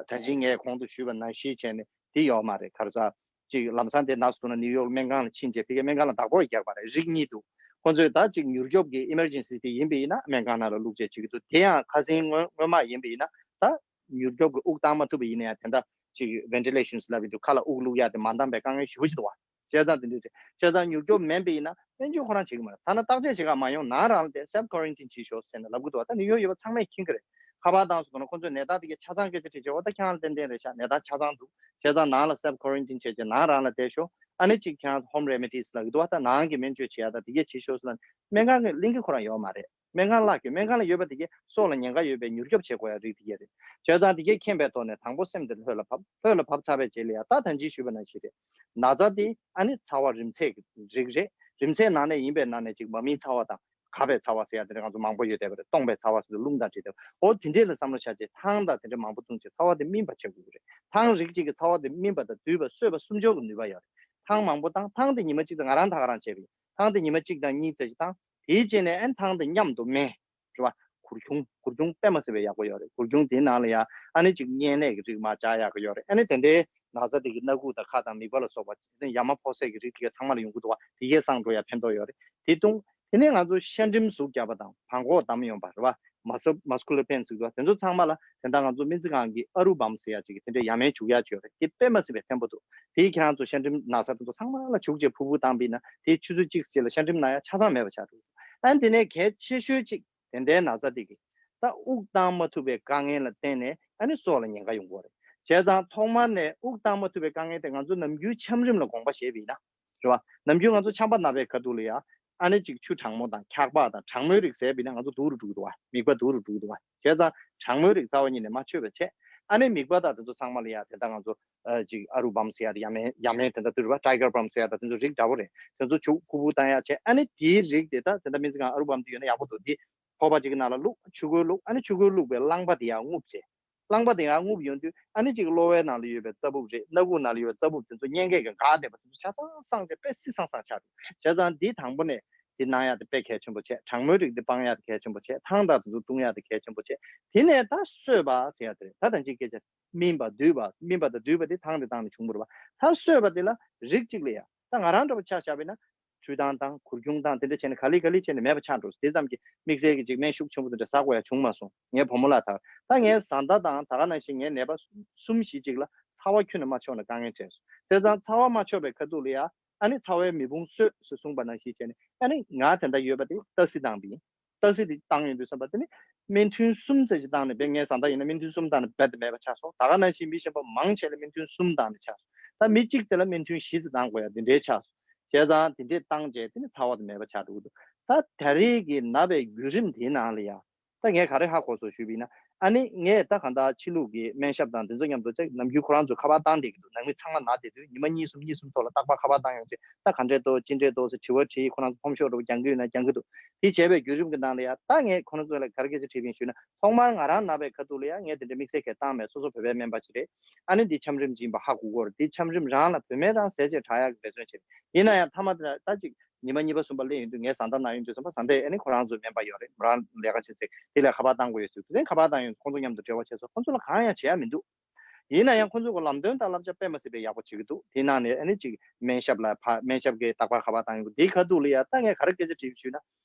ད་ཅིང་ངས་གོང་དུ་ཞུས་པ་ནང་བཞིན་བྱས་ནས་དེ་ཡོད་མ་རེད། ག་རེ་ཟ། ཅིག་ལམ་སང་དེ་ན་ཚ་ཐོན་ན་ནིའུ་ཡོག་སྨན་ཁང་ལ་ཕྱིན་བྱས་དེ་གའི་སྨན་ཁང་ལ་བདག་པོ་རྒྱག་པ་རེད། རིགས་གཉིས་འདུག་ཁོ་ཚོས་ད་ཅིག་མྱུར་སྐྱོབ་ཀྱི་ཨི་མར་ཇེན་སི་དེ་ཡིན་པ་ཡིན་ན་སྨན་ཁང་ནང་ལ་བླུགས་བྱས་བྱེད་ཀྱི་འདུག་དེ་ཡང་ཁ་སང་སྔོན་སྔོན་མ་ཡིན་པ་ཡིན་ན་ད་མྱུར་སྐྱོབ་ཀྱི་དབུགས་བཏང་མ་ཐུབ་པ་ཡིན་ན་ཡང་དེ་འདྲ་ཅིག་ཝེན་ཊི་ལེ་ཤན་ལབ་ཡིན་འདུག་ཁ་ལ་དབུགས་བླུགས་ཡག་དེ་མ་འདང་པའི་དཀའ་ངལ་ཞེ་པོ་ཅིག་འདུག་བ། བྱས་ཙང་དེ་འདྲ་རེད། བྱས་ཙང་མྱུར་སྐྱོབ་མིན་པ་ཡིན་ན་སྨན་བཅོས་ཁོ་རང་བྱེད་ཀྱི་མ་རེད། ཐ་ན་བརྟག་དཔྱད་བྱེད་ག་མ་ཡོང་ནང་རང་ལ་དེ་སེལཕ་ཀོ་རན་ཊིན་བྱེད་ཤོག་ཟེར་ནས་ལབ་ཀྱི་འདུག་བ། ད་ནིའུ་ཡོག་ཡོད་པ་ཚང་མས་མཁྱེན་གྱི་རེད། ཁ་པར་བཏང་སོང་ན་ཁོ་ཚོས་ནད་རྟགས་དེ་གའི་ཆ་ཚང་སྐད་ཆ་དྲིས་བྱས་འོ་ད་ཁྱེད་རང་ལ་ཏན་ཏན་རེད་ཤག་ནད་རྟགས་ཆ་ཚང་འདུག་བྱས་ཙང་ནང་ལ་སེལཕ་ཀོ་རན་ཊིན་བྱས་བྱས་ནང་རང་ལ་བསྡད་ཤོག་ཨ་ནི་གཅིག་ཁྱེད་རང་ཧོམ་རེ་མེ་ཌིས་ལབ་ཀྱི་འདུག་བ། ད་ནང་གི་སྨན་བཅོས་བྱེད་ཡག་ད་དེ་གས་བྱེད་ཤོག་ཟེར་ན་སྨན་ཁང་གི་གླིང་གི་ཁོ་རང་ཡོད་མ་རེད། སྨན་ཁང་བརླག་གི་སྨན་ཁང་ལ་ཡོད་པ་དེ་གས་སྲོག་ལ་ཉེན་ཁ་ཡོད་པའི་མྱུར་སྐྱོབ་བྱེད་དགོས་ཡ་རིགས་དེ་གས་རེད། བྱས་ཙང་དེ་གས་མཁྱེན་པའི་ཐོག་ནས་དང་པོ་སེམས་དེ་ལྷོད་ལ་བབས། ལྷོད་ལ་བབས་ཚར་བའི་རྗེས་ལ་ཡ་ད་ད་ཅི་ཞུས་པ་ནང་བཞིན་རེད། ན་ཚ་དེ་ཨ་ནི་ཚ་བ་རིམས་ཚད་ཀྱི་རིགས་རེད། རིམས་ཚད་ནང་ནས་ཡིན་པའི་ནང་ནས་ཅིག་མ་རྨོས་ཚ་བ་དང་གབ་པའི་ཚ་བ་ཟེར་ཡ་དེ་འདྲ་ང་ཚོ་མང་པོ་ཡོད་བསྡད་པ་རེད། སྟོང་པའི་ཚ་བ་ཟེར་དུས་རླུང་དང་འདྲེས་བསྡད་པ། འོ་དེ་འདྲས་ལ་བསམ་བློ་བྱས་རྗེས་ཐང་དང་དེ་འདྲས་མང་པོ་བཏུང་རྗེས་ཚ་བ་དེ་སྨིན་པ་བྱེད་དགོས་ཀྱི་རེད། ཐང་རིགས་གཅིག་གི་ཚ་བ་དེ་སྨིན་པ་དང་འདུས་པ་གསོད་པ་གསུམ་སྦྱོར་གྱི་ནུས་པ་ཡོད་རེད། ཐང་མང་པོ་བཏང་། ཐང་དེ་ཉི་མ་གཅིག་དང་ང་རང་ད་ག་རང་བྱས་པ་ཡིན། ཐང་དེ་ཉི་མ་གཅིག་དང་གཉིས་ཙམ་ཞིག་བཏང་། དེའི་རྗེས་ནས་ཨན་ཐང་དེ་མཉམ་དུ་སྨན། རེད་བ། གུར་ཆུང་གུར་ཆུང་དཔེ་མ་སྲིད་པའི་ཡག་པོ་ཡོད་རེད། གུར་ཆུང་དེའི་ནང་ལ་ཡང་ཨ་ནི་ཅིག་གཉན་ནད་ཀྱི་རིགས་མར་བཅག་ཡག་གི་ཡོད་རེད། ཨ་ནི་དེ་འདྲའི་ན་ཚ་དེ་གི་སྣ་ཁུག་དང་ཁ་དང་མིད་པ་ལ་སོགས་པ་ཡ་མ་ཕོག་སའི་གི་རིགས་དེ་ག་ཚང་མ་ལ་ཡོང་གི་འདུག་བ། དེ་གས་སངས་འགྲོ་ཡ་ཕན་ཐོགས་ཡོད་རེད། དེ་བཏུང་། དེ་ནས་ང་ཚོ་ཤ་འགྲིམ་ཟུག་རྒྱབ་པ་དང་བྲང་ཁོག་བསྡམས་ཡོང་པ་རེད་བ། མ་སོ་མ་སི་ཀུ་ལར་པེན་ཟེར་གི་འདུག་བ། དེ་ཚོ་ཚང་མ་ལ་དེ་འདྲ་ང་ཚོ་སྨན་རྩིས་ཁང་གི་ཨ་རུ་བམ་ཟེར་ཡ་ཅིག་གི་དེ་འདྲའི་ཡ་མེན་བྱུག་ཡ་ཅིག་ཡོད་རེད། དེ་དཔེ་མ་སྲིད་པའི་ཕན་པོ་འདུག་དེ་ཁྱེད་རང་ཚོ་ཤ་འགྲིམ་ན་ཚ་དེ་ཚོ་ཚང་མ་ལ་བྱུག་རྗེས་ཕུར་བུ་བཏང་པ་ཡིན་ན་དེ་ཆུ་ཚོད་གཅིག་ཙམ་ལ་ཤ་འགྲིམ་ན་ཡང་ཆ་ཚང་མེད་པ་ཆགས་འགྲོ་གི་འདུག་ཨ་ནི་དེ་ནས་གལ་ཆེ་ཤོས་གཅིག་དེ་འདྲའི་ན་ཚ་དེ་གི་ད་དབུགས་བཏང་མ་ཐུབ་པའི་དཀའ་ངལ་ལ་བརྟེན་ནས་ཨ་ནི་སྲོག་ལ་ཉེན་ཁ་ཡོང་གི་རེད། བྱས་ཙང་ཐོག་མར་ནས་དབུགས་བཏང་མ་ཐུབ་པའི་དཀའ་ངལ་དེ་ང་ཚོ་ནམ་རྒྱུན་ཆམ་རིམས་ལ་དགོངས་པ་བཞེས་པ་ཡིན་ན། རེད་བ། ནམ་རྒྱུན་ང་ཚོ་ཆམ་པ་ན་བའི་ཁ་ཐུག་ལ་ཡ། ཨ་ནི་ཅིག་ཆུ་གྲང་མོ་དང་འཁྱག་པ་དང་གྲང་མོའི་རིགས་ཟས་པ་ཡིན་ན་ང་ཚོ་སྡུག་རུ་འགྲོ་གི་འདུག་བ། མིད་པ་སྡུག་རུ་འགྲོ་གི་འདུག་བ། བྱས་ཙང་གྲང་མོའི་རིགས་རྩ་བ་ཉིད་ནས་མ་མཆོད་པ་བྱས། ཨ་ནི་མིད་པ་དང་དེ་ཚོ་ཚང་མ་ལ་ཡ་དེ་ལྟ་ང་ཚོ། ཨ་ཅིག་ཨ་རུ་བམ་ཟེར་ཡ་དེ་ཡ་མེན་ཡ་མེན་དེ་འདྲ་འདུག་རེད་བ། ཊའི་གར་བམ་ཟེར་ཡ་དང་དེ་ཚོ་རིགས་འདྲ་བོ་རེད། དེ་ཚོ་བྱུག་ཕུར་བུ་བཏང་ཡ་བྱས། ཨ་ནི་དེའི་རིགས་དེ་ད་དེ་འདྲ་སྨན་རྩིས་ཁང་ཨ་རུ་བམ་དེ་ཡོད་ན་ཡག་པོ་འདུག་དེ་ཕོར་པ་ཅིག་གི་ནང་ལ་བླུགས། ཆུ་ཁོལ་བླུགས། ཨ་ནི་ཆུ་ཁོལ་བླུགས་པའི་རླངས་པ་དེ་ཡང་རྔུབ་བྱས། རླངས་པ་དེ་ཡང་རྔུབ་ཡོང་དུས་ཨ་ནི་ཅིག་གློ་བའི་ནང་ལ་ཡོད་པའི་རྩ་སྦུབ་རེད། སྣ་ཁུག་ནང་ལ་ཡོད་པའི་རྩ་སྦུབ་དེ་ཚོ་གཉན་ཁས་ཀྱི་འགག་བསྡད་པ་དེ་ཚོ་ཆ་ཚང་སངས་བྱས་དཔེ་སི་སང་སང་ཆགས་འདུག་བྱས་ཙང་འདི་དང་པོ་ནས་ དེ་གནང་ཡག་དེ་དཔེ་གལ་ཆེན་པོ་བྱས། གྲང་མོའི་རིགས་དེ་སྤང་ཡག་དེ་གལ་ཆེན་པོ་བྱས། ཐང་དང་དེ་ཚོ་བཏུང་ཡག་དེ་གལ་ཆེན་པོ་བྱས། དེ་ནས་ད་གསོས་པ་ཟེར་ཡག་དེ་རེད། ད་ད་ཅིག་སྐད་ཆ་སྨིན་པ་འདུས་པ། སྨིན་པ་དང་འདུས་པ་དེ་ཐང་དེ་བཏང་ནས་བྱུང་བ་རེད་པ། ད་གསོས་པ་དེ་ལ་རིགས་གཅིག་ལ་ཡ། ད་ང་རང་འདྲ་པོ་ཆ་བཞག་པ་ཡིན་ན། ཁྲུས་དང་དང་གུར་ཁྱུང་དང་དེ་འདྲ་བྱས་ནས་ག་ལེ་ག་ལེ་བྱས་ནས་མེད་པ་ཆགས་འགྲོ། དེ་ཙམ་གྱིས་དམིགས་བསལ་གྱི་ཅིག་སྨན་ཤུགས་ཆེན་པོ་དེ་འདྲ་ཟ་དགོས་ཡ་བྱུང་མ་སོང་། ངའི་བུ་མོ་ལ་ད། ད་ངའི་བཟའ་ཟླ་དང་ད་ག་ནང་བཞིན་ངའི་ནད་པ་གསུམ་བཞི་ཅིག་ལ་ཚ་བ་ཁྱོན་ནས་མ་ཆོག་ནས་དཀའ་ངལ་འཕྲད་སོང་། བྱས་ཙང་ཚ་བ་མ་ཆོག་པའི་ཁ་ཐུག་ལ་ཡ། ཨ་ནི་ཚ་བའི་མེ་དཔུང་གསོས་ཟེར་གསུངས་པ་ནང་བཞིན་བྱས་ནས། ཨ་ནི་ང་དེ་འདྲ་ཡོད་པ་དེ་ཏ་སི་བཏང་པ་ཡིན། ཏ་སི་དེ་བཏང་ཡོང་དུས་ཙམ་པ་དེ་ནི་སྨན་ཐུན་གསུམ་ཙམ་ཞིག་བཏང་ནས། བས་ངའི་བཟའ་ཟླ་ཡིན་ན་སྨན་ཐུན་གསུམ་བཏང་ནས་རྦད་དེ་མེད་པ་ཆགས་སོང་། ད་ག་ནང་བཞིན་མི་གཞན་པ་མང་ཆེ་ལ་སྨན་ཐུན་གསུམ་བཏང་ནས་ཆགས་སོང་། ད་མི་གཅིག་དེ་ལ་སྨན་ཐུན་བཞི་ཙམ་བཏང་དགོས་ཡ་དེ་འདྲའི་ཆགས་སོང་། བྱས་ཙང་དེ་འདྲས་བཏང་རྗེས་དེ་ནི་ཚ་བ་དེ་མེད་པ་ཆགས་འགྲོ་གི་འདུག། ད་ད་རེས་ཀྱི་ན་བའི་བརྒྱུད་རིམ་དེའི་ནང་ལ་ཡ། ད་ངས་ག་རེ་ཧ་གོ་སོང་ཞུས་པ་ཡིན་ན། ཨ་ནི་ངས་ད་གང་ལྟར་ཕྱི་ལུགས་ཀྱི་སྨན་ཞབས་དང་དེ་ཚོ་མཉམ་དུ་ཅིག་ནམ་རྒྱུན་ཁོ་རང་ཚོ་ཁ་པར་བཏང་བསྡད་ཀྱི་འདུག། ནང་མི་ཚང་མ་ན་བསྡད་དུས་ཉི་མ་གཉིས་གསུམ་གཉིས་གསུམ་ཐོག་ལ་རྟག་པར་ཁ་པར་བཏང་ཡོང་རྗེས། ད་ག་འདྲས་འདུག་ཅི་འདྲས་འདུག་ཟེར་དྲི་བ་དྲིས། ཁོ་རང་ཚོ་ཕོམ་ཤོག་འདྲ་པོ་རྒྱག་གི་ཡོད་ན་རྒྱག་གི་འདུག། དེ་བྱས་པའི་བརྒྱུད་རིམ་གྱི་ནང་ལ་ཡ། ད་ངས་ཁོ་རང་ཚོ་ལ་ག་རེ་སྐད་ཆ་དྲིས་པ་ཡིན་ཞུས་ན། ཐོག་མར་ང་རང་ན་བའི་ཁ་ཐུག་ལ་ཡ། ངས་དེ་འདྲ་དམིགས་བསལ་གྱི་བཏང་མེད། སོ་སོ་བོད་པའི་སྨན་པ་ཞིག་རེད། ཨ་ནི་འདི་ཆམ་རིམས་ཅིག་ཡིན་པ་ཧ་གོ་གི་རེད། འདི་ཆམ་རིམས་རང་ལ་བུད་མེད་རང་ཟས་བཅད་དྲག་ཡག་གི་འབད་བརྩོན་བྱས། ཡིན་ན་ཡང་མཐའ་མ་དེ་ལ་ད་ཅིག་ཉི་མ་གཉིས་པ་གསུམ་པ་སླེབས་ཡོང་དུས་ངའི་བཟའ་ཟླ་ན་ཡོང་དུས་ཙམ་པ། བཟའ་ཟླས་ཨ་ནི་ཁོ་རང་ཚོའི་སྨན་པ་ཡོད་རེད། མོ་རང་ལས་ཀ་བྱེད་ས་དེ་ལ་ཁ་པར་བཏང་དགོས་ཡོད་ཟེར་དུས། དེ་ཁ་པར་བཏང་ཡོང་དུས་ཁོང་ཚོ་མཉམ་དུ་འབྲེལ་བ་བྱས་སོང་། ཁོང་ཚོ་ལ་གང་ཡང་བྱེད་ཡ་མི་འདུག། ཡིན་ན་ཡང་ཁོང་ཚོ་གི་ལམ་སྟོན་དང་བསླབ་བྱ་དཔེ་མ་སྲིད་པའི་ཡག་པོ་བྱེད་ཀྱི་འདུག། དེའི་ནང་ནས་ཨ་ནི་ཅིག་སྨན་ཞབས་ལ་ཕ། སྨན་ཞབས་ཀྱིས་རྟག་པར་ཁ་པར་བཏང་ཡོང་གི། དེའི་ཁ་ཐུག་ལ་ཡ་ད་ངས་ག་རེ་སྐད་ཆ་དྲིས་ཞུས་ན།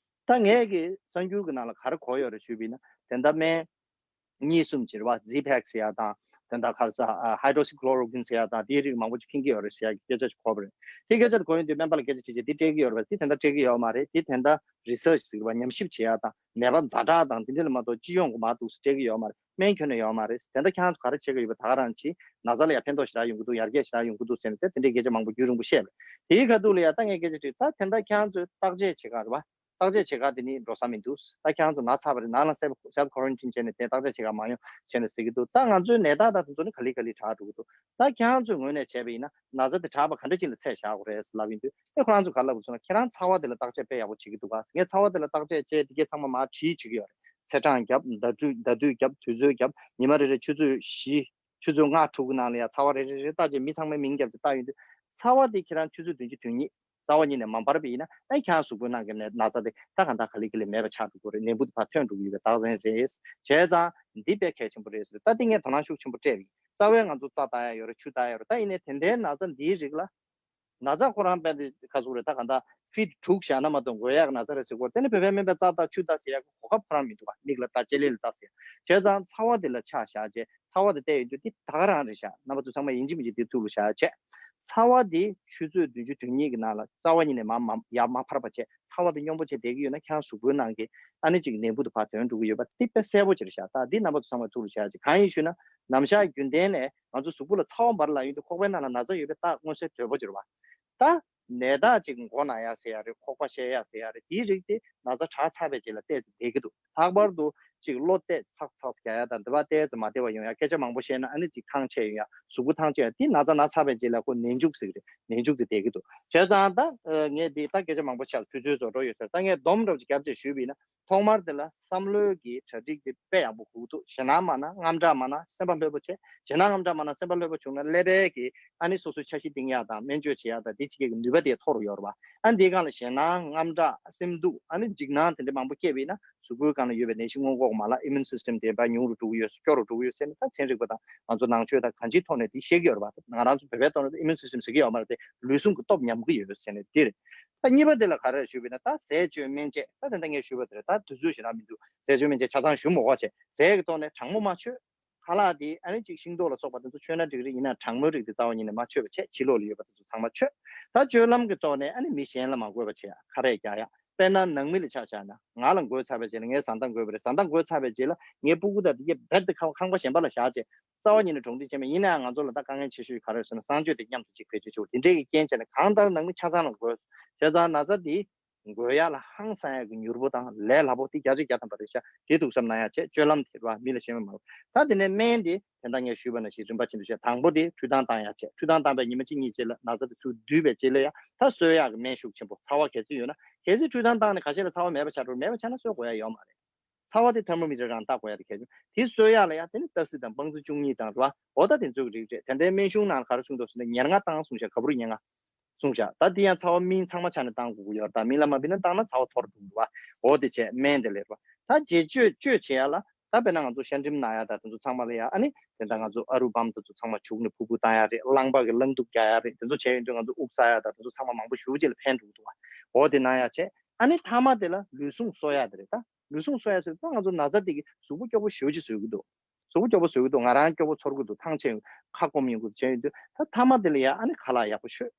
ད་ངས་ཀྱི་གསར་འགྱུར་གྱི་ནང་ལ་ག་རེ་གོ་ཡོད་རེད་ཞུས་པ་ཡིན་ན། དེ་འདྲ་སྨན་གཉིས་གསུམ་ཅིག་རེད་པ། ཛི་ཕེག་ཟེར་ཡ་དང་། དེ་འདྲ་ག་རེ་ཟ། ཧའི་ཌྲོ་སི་ཀི་ལོ་རོ་ཀུན་ཟེར་ཡ་དང་། དེའི་རིགས་མང་པོ་ཅིག་འཐེན་གྱི་ཡོད་རེད་ཟེར་ཡ་གི་སྐད་ཆ་ཅིག་གོ་བ་རེད། དེ་སྐད་ཆ་དེ་གོ་ཡོང་དུས་སྨན་པ་ལ་སྐད་ཆ་དྲིས་རྗེས། དེ་སྤྲད་ཀྱི་ཡོད་རེད་པ། དེ་དེ་འདྲ་སྤྲད་ཀྱི་ཡོད་མ་རེད། དེ་དེ་འདྲ་རི་སར་ཆི་ཟེར་བ། ཉམས་ཞིབ་བྱེད་ཡ་དང་། ནད་པ་ཛ་དྲག་དང་དེ་འདྲ་ལ་མ་གཏོགས་སྤྱི་ཡོངས་ཀྱི་མར་འདུག་སེ་སྤྲད་ཀྱི་ཡོད་མ་རེད། སྨན་ཁྱོན་ནས་ཡོད་མ་རེད། དེ་འདྲ་ཁྱེད་རང་ཚོ་ག་རེ་བྱེད་ཀྱི་ཡོད་པ། ད་ག་རང་བྱེད། ན་ཚ་ལ་ཡ་ཕན་ཐོགས་ཞེ་དྲག་ཡོང་གི་འདུག། ཡར་རྒྱས་ཞེ་དྲག་ཡོང་གི་འདུག་ཟེར་ནས། དེ་དེ་འདྲའི་སྐད་ཆ་མང་པོ་བརྒྱུད་རིང་པོ་བཤད་པ་རེད། དེའི་ཁ་ཐུག་ལ་ཡ་ད་ངས་སྐད་ཆ་དྲིས། ད་དེ་འདྲ་ཁྱེད་རང་ཚོས་བརྟག་དཔྱད་བྱེད་ག་རེད་པ། བརྟག་དཔྱད་བྱེད་ག་དེ་ནི་འགྲོ་ས་མི་འདུག། ད་ཁྱེད་རང་ཚོ་ན་ཚ་བ་རེད། ནང་ལ་སེལ་ཕ། སེལ་ཕ་ཁོ་རན་ཊིན་བྱས་ནས་དེ་བརྟག་དཔྱད་བྱེད་ག་མ་ཡོང་བྱས་ནས་ཟེར་གྱི་འདུག། ད་ང་ཚོའི་ནད་རྟགས་དང་དེ་ཚོ་ནི་ག་ལེ་ག་ལེ་དྲག་འགྲོ་གི་འདུག། ད་ཁྱེད་རང་ཚོའི་ངོས་ནས་བྱས་པ་ཡིན་ན། ན་ཚ་དེ་དྲག་པ་ག་འདྲ་ཅིག་ལ་ཚད་བཞག་དགོས་རེད་ལབ་ཡིན་དུས། ཨེ། ཁོ་རང་ཚོ་ག་ལབ་དགོས་སོང་ན། ཁྱེད་རང་ཚ་བ་དེ་ལ་བརྟག་དཔྱད་དཔེ་ཡག་པོ་བྱེད་ཀྱི་འདུག་ག། ངས་ཚ་བ་དེ་ལ་བརྟག་དཔྱད་བྱས། དེ་གས་ཚང་མ་མར་བྲིས་བྱེད་ཀྱི་ཡོད་རེད། ཚེས་གྲངས་བརྒྱབ། ཟླ་དུས། ཟླ་དུས་བརྒྱབ། དུས་ཚོད་བརྒྱབ། ཉི་མ་རེ་རེ་ཆུ་ཚོད་བཞི། ཆུ་ཚོད་ལྔ་དྲུག་གི་ནང་ལ་ཡ་ཚ་བ་རེ་རེ་རེ་བལྟས་རྗེས། མི་ཚང་མའི་མིང་བརྒྱབ་སྟེ་བལྟས་ཡོང་དུས། ཚ་བ་དེ་ཁྱེད་རང་ཆུ་ཚོད་བདུན་ཅུ་དོན་གཉིས། རྩ་བ་ཉིད་ནས་མ་འབར་བ་ཡིན་ན། ཨ། ཁྱེད་རང་གཟུགས་པོའི་ནང་གི་ནད། ན་ཚ་དེ་ད་གང་ལྟར་ག་ལེ་ག་ལེ་མེད་པ་ཆགས་འགྲོ་གི་རེད། ནད་འབུ་དེ་ཕར་ཐོན་འགྲོ་གི་ཡོད་པའི་རྟགས་མཚན་རེད། བྱས་ཙང་འདི་དཔེ་གལ་ཆེན་པོ་རེད་ཟེར། ད་འདི་ངས་དོ་སྣང་ཤུགས་ཆེན་པོ་སྤྲད་པ་ཡིན། རྩ་བའི་ང་ཚོ་རྩ་བཏང་ཡ་ཡོད་རེད། ཆུ་བཏང་ཡ་ཡོད་རེད། ད་ཡིན་ནའི་དེ་འདྲའི་ན་ཚ་འདིའི་རིགས་ལ། ན་ཚ་ཁོ་རང་དཔེ་འདི་ག་ཟུག་རེད། ད་གང་ལྟར་ཕིཊ་དྲུག་བཞག་ན་མ་གཏོགས་འགོས་ཡག་གི་ན་ཚ་རེད་ཟེར་གྱི་ཡོད་རེད། དེ་ནི་བོད་པའི་སྨན་པས་རྩ་བཏང་ཆུ་བཏང་ཟེར་ཡག་གི་གོ་སྐབས་ཁོ་རང་མི་འདུག་ག། མིག་ལ་ལྟ། ལྕེ་ལེ་ལ་ལྟ་ཟེར་ཡ། བྱས་ཙང་ཚ་བ་འདི་ལ་ཆ་བཞག་བྱས། ཚ་བ་དེ་བལྟས་ཡོང་དུས་འདི་ད་ག་རང་རེད་ཤག། རྣམ་པ་ཚོ་ཚང་མ་ཡིན་གཅིག་མིན་གཅིག་འདི་ཐུགས་ལ་བཞག་བྱས། ཚ་བ་འདི་ཆུ་ཚོད་བདུན་ཅུ་དོན་གཉིས་ཀྱི་ནང་ལ་རྩ་བ་ཉིད་ནས་མ་མ་ཡར་མ་འཕར་བ་བྱས། ཚ་བ་དེ་སྙོམས་པོ་བྱས་བསྡད་ཀྱི་ཡོད་ན། ཁྱེད་རང་གཟུགས་པོའི་ནང་གི་ཨ་ནི་ཅིག་ནད་འབུ་དེ་ཕར་ཐོན་འགྲོ་གི་ཡོད་པ་འདི་དཔེ་གསལ་པོ་ཅིག་རེད་ཤག། ད་འདི་རྣམ་པ་ཚོ་ཚང་མ་ཐུགས་ལ་བཞག་བྱས། གང་ཡིན་ཞུས་ན། ནམ་ཞག་རྒྱུན་ལྡན་ནས་ང་ཚོ་གཟུགས་པོ་ལ་ཚ་བ་འབར་ལབ་ཡོང་དུས། ཁོག་པའི་ནང་ལ་ན་ཚ་ཡོད་པའི་རྟགས་མངོན་གསལ་དོད་པོ་ཅིག་རེད་པ། ད་ནད་རྟགས་ཅིག་མགོ་ན་ཡ་ཟེར་ཡ་རེད། ཁོག་པ་བཤལ་ཡ་ཟེར་ཡ་རེད། དེའི་རིགས་དེ་ན་ཚ་དྲག་ཚར་བའི་རྗེས་ལ་ཏོག་ཙམ་བསྡད་ཀྱི་འདུག། ལྷག་པར་དུ་ཅིག་གློ་ཏོག་ཙམ་ཚག་ཚག་རྒྱག་ཡ་དང་། འདི་པར་ཏོག་ཙམ་མ་བདེ་བ་ཡོང་ཡ། སྐད་ཆ་མང་པོ་བཤད་ན་ཨ་ནི་ཅིག་ཐང་ཆད་ཡོང་ཡ། གཟུགས་པོ་ཐང་ཆད་ཡ། དེ་ན་ཚ་ན་ཚར་བའི་རྗེས་ལ་ཁོ་ནད་འཇུག་ཟེར་གྱི་རེད། ནད་འཇུག་དེ་བསྡད་ཀྱི་འདུག། བྱས་ཙང་ད་ངས་འདི་ད་སྐད་ཆ་མང་པོ་བཤད། དུས་ཚོད་རྫོགས་འགྲོ་ཡོད་ཟེར། ད་ངས་སྡོམ་འདྲ་པོ་ཅིག་རྒྱབ་བྱས་ཞུས་པ་ཡིན་ན། ཐོག་མར་དེ་ལ་བསམ་བློའི་གི་གྲ་སྒྲིག་དེ་དཔེ་ཡག་པོ་དགོས་འདུག། ཞེད་སྣང་མ་ན། དངངས་སྐྲག་མ་ན། སེམས་པ་ལྷོད་པོ་བྱེད། ཞེད་སྣང་དངངས་སྐྲག་མ་ན། སེམས་པ་ལྷོད་པོ་བྱུང་ན། ཀླད་པའི་གི་ཨ་ནི་སོ་སོའི་འཆར་གཞི་འདིང་ཡག་དང་སྨན་བཅོས་བྱེད་ཡག་དང་དེ་ཅིག་གི་ནུས་པ་དེ་མཐོ་རུ་ཡོང་རེད་པ། ཨ་ནི་དེའི་སྒང་ལ་ཞེད་སྣང་དངངས་སྐྲག་སེམས་སྡུག་ཨ་ནི་འཇིགས་སྣང་དེ་འདྲ་མང་པོ་སྐྱེས་པ་ཡིན་ན། གཟུགས་པོའི་སྒང་ལ་ཡོད་པའི་ནད་གཞི་སྔོན་འགོག་མ་ལག་ཨི་མུན་སིས་ཊམ་དེ་ཕར་ཉུང་རུ་འགྲོ་གི་ཡོད། སྐྱོ་རུ་འགྲོ་གི་ཡོད་ཟེར་ནས། ད་ཚན་རིག་པ་དང་ང་ཚོ་ནང་ཆོས་དང་གང་ཅིའི་ཐོག་ནས་དེ་བཤད་ཀྱི་ཡོད་རེད་པ། ང་རང་ཚོ་བོད་པའི་ཐོག་ནས་ཨི་མུན་སིས་ཊམ་ཟེར་གྱི་ཡོད་མ་རེད་དེ། ལུས་ཟུངས་ཀྱི་སྟོབས་ཉམས་ཀྱི་ཡོད་ཟེར་ནས་དེ་རེད། ད་གཉིས་པ་དེ་ལ་ག་རེ་ཞུས་པ་ཡིན་ན། ད་ཟས་སྤྱོད་སྨན་དཔྱད། ད་དེ་འདྲ་ངས་ཞུས་པ་དེ་རེད། ད་དུས་ཚོད་ཞེ་དྲག་མི་འདུག། ཟས་སྤྱོད་སྨན་དཔྱད་ཆ་ཚང་ཞུ་མི་དགོས་བྱས། ཟས་ཀྱི་ཐོག་ནས་གྲང་མོ་མ་མཆོད། ཁ་ལག་དེ་ཨ་ནི་ཅིག་ཤིང་ཏོག་ལ་སོགས་པ་དེ་ཚོ་མཆོད་ན་འགྲིག་རེད། ཡིན་ན་གྲང་མོའི་རིགས་དེ་རྩ་བ་ཉིད་ནས་མ་མཆོད་པ་བྱས། ཕྱི་ལོགས་ལ་ཡོད་པ་དེ་ཚོ་ཚང་མ་མཆོད། ད་སྤྱོད་ལམ་གྱི་ཐོག་ནས་ཨ་ནི་མི་གཞན་ལ་མ་འགོས་པ་བྱེད་ཡ། ཁ་རས་རྒྱག་ཡ། དཔེར་ན་ནང་མི་ལ་ཆ་བཞག་ན། ང་ལ་འགོས་ཚར་བའི་རྗེས་ལ། ངའི་བཟའ་ཟླ་འགོས་པ་རེད། བཟའ་ཟླ་འགོས་ཚར་བའི་རྗེས་ལ་ངའི་སྤུ་གུ་དང་དེ་གས་རྦད་དེ་ཁང་ཁང་པ་གཞན་པ་ལ་བཞག་བྱས། རྩ་བ་ཉིད་ནས་གྲོངས་དུས་ཅི་མེད། ཡིན་ནའང་ང་ཚོ་ལ་ད་དཀའ་ངལ་ཆེ་ཤོས་ག་རེ་ཟེར་ན། གསང་སྤྱོད་དེ་མཉམ་དུ་གཅིག་བེད་སྤྱོད་བྱེད་དགོས། དེ་འདྲའི་གི་རྐྱེན་བྱས་ནས་གང་ལྟར་ནང་མི་ཆ་ཚང་ལ་འགོས། བྱས་ཙང་ན་ཚ་འདི་འགོས་ཡ་ལ་ཧང་སང་ཡ་གི་མྱུར་པོ་དང་ལས་སླ་པོ་དེ་བརྒྱ་ཆ་བརྒྱ་ཐམ་པ་རེད་ཤག། དེ་ཐུགས་བསམ་གནང་ཡ་བྱས། སྤྱོད་ལམ་དེ་རེད་པ། མི་ལ་ཞེན་པ་མ་དགོས། ད་དེ་ནས་སྨན་དེ་དེ་འདྲ་ངས་ཞུས་པ་ནང་བཞིན་རིམ་པ་བྱས་ནས་བྱས། དང་པོ་དེ་ཁྲུས་གདན་བཏང་ཡ་བྱས། ཁྲུས་གདན་བཏང་པའི་ཉི་མ་གཅིག་གཉིས་རྗེས་ལ། ན་ཚ་དེ་ཚུར་བསྡུས་པའི་རྗེས་ལ་ཡ། ད་གསོ་ཡག་གི་སྨན་ཤུགས་ཆེན་པོ། ཚ་བ་གལ་སྲིད་ཡོད་ན། གལ་སྲིད་ཁྲུས་གདན་བཏང་ནས་ཁ་ཤས་ལ་ཚ་བ་མེད་པ་ཆགས་འགྲོ། མེད་པ་ཆགས་ན་གསོ་དགོས་ཡ་ཡོད་མ་རེད། ཚ་བ་དེ་ཐར་མོ་མི་ཊར་རང་བལྟ་དགོས་ཡ་དེ་གལ་ཆེན། དེ་གསོ་ཡག་ལ་ཡ་དེ་ནི་ཏ་སི་དང་སྤང་རྩི་བཅུ་གཉིས་དང་རེད་པ། འོ་ད་དེ་ཚོ་གི་རིགས་རེད། དེ་འདྲའི་སྨན་གཞུང་ནང་ག་རེ་གསུངས་འདུག་ཟེར་ན། ཉེར་ལྔ་བཏང་གསུངས་ཤག། ག་བུར་ཉེར་ལྔ། གསུངས་བཞག་ད་དེ་ཡང་ཚ་བ་སྨན་ཚང་མ་ཆ་ནས་བཏང་དགོས་ཀྱི་ཡོད་རེད། ད་སྨན་བླ་མ་བི་ན་བཏང་ན་ཚ་བ་འཐོར་འགྲོ་གི་རེད་བ། འོ་དེ་བྱས་སྨན་དེ་ལས་རེད་བ། ད་རྗེས་བཅོས་བཅོས་བྱེད་ཡ་ལ་ད་དཔེར་ན་ང་ཚོ་ཤ་འགྲིམ་ན་ཡ་ད་དེ་ཚོ་ཚང་མ་ལ་ཡ་ཨ་ནི་དེ་འདྲ་ང་ཚོ་ཨ་རུ་བམ་དེ་ཚོ་ཚང་མ་བྱུག་ནས་ཕུར་བུ་བཏང་ཡ་རེད། རླངས་པ་གི་རླངས་གདུབ་རྒྱག་ཡ་རེད། དེ་ཚོ་བྱས་ཡོང་དུས་ང་ཚོ་དབུགས་བསགས་ཡ་ད་དེ་ཚོ་ཚང་མ་མང་པོ་ཞེ་པོ་ཅིག་ལ་ཕན་འགྲོ་གི་འདུག་བ། འོ་དེ་གནང་ཡ་བྱས་ཨ་ནི་མཐའ་མ་དེ་ལ་ལུས་ཟུངས་གསོ་ཡ་དེ་རེད། ད་ལུས་ཟུངས་གསོ་ཡ་ཟེར་ད་ང་ཚོ་ན་ཚ་དེ་གི་གཟུགས་པོ་སྐྱོ་པོ་ཞེ་པོ་ཅིག་བཟོ་གི་འདུག་གཟུགས་པོ་སྐྱོ་པོ་བཟོ་གི་འདུག་ང་རང་སྐྱོ་པོ་ཚོར་གི་འདུག་ཐང་ཆད་ཁ་སྐོམ་ཡོང་གི་འདུག་བྱས་ཡོང་དུས་ད་མཐའ་མ་དེ་ལ་ཡ་ཨ་ནི་ཁ་ལག་ཡག་པོ་མཆོད།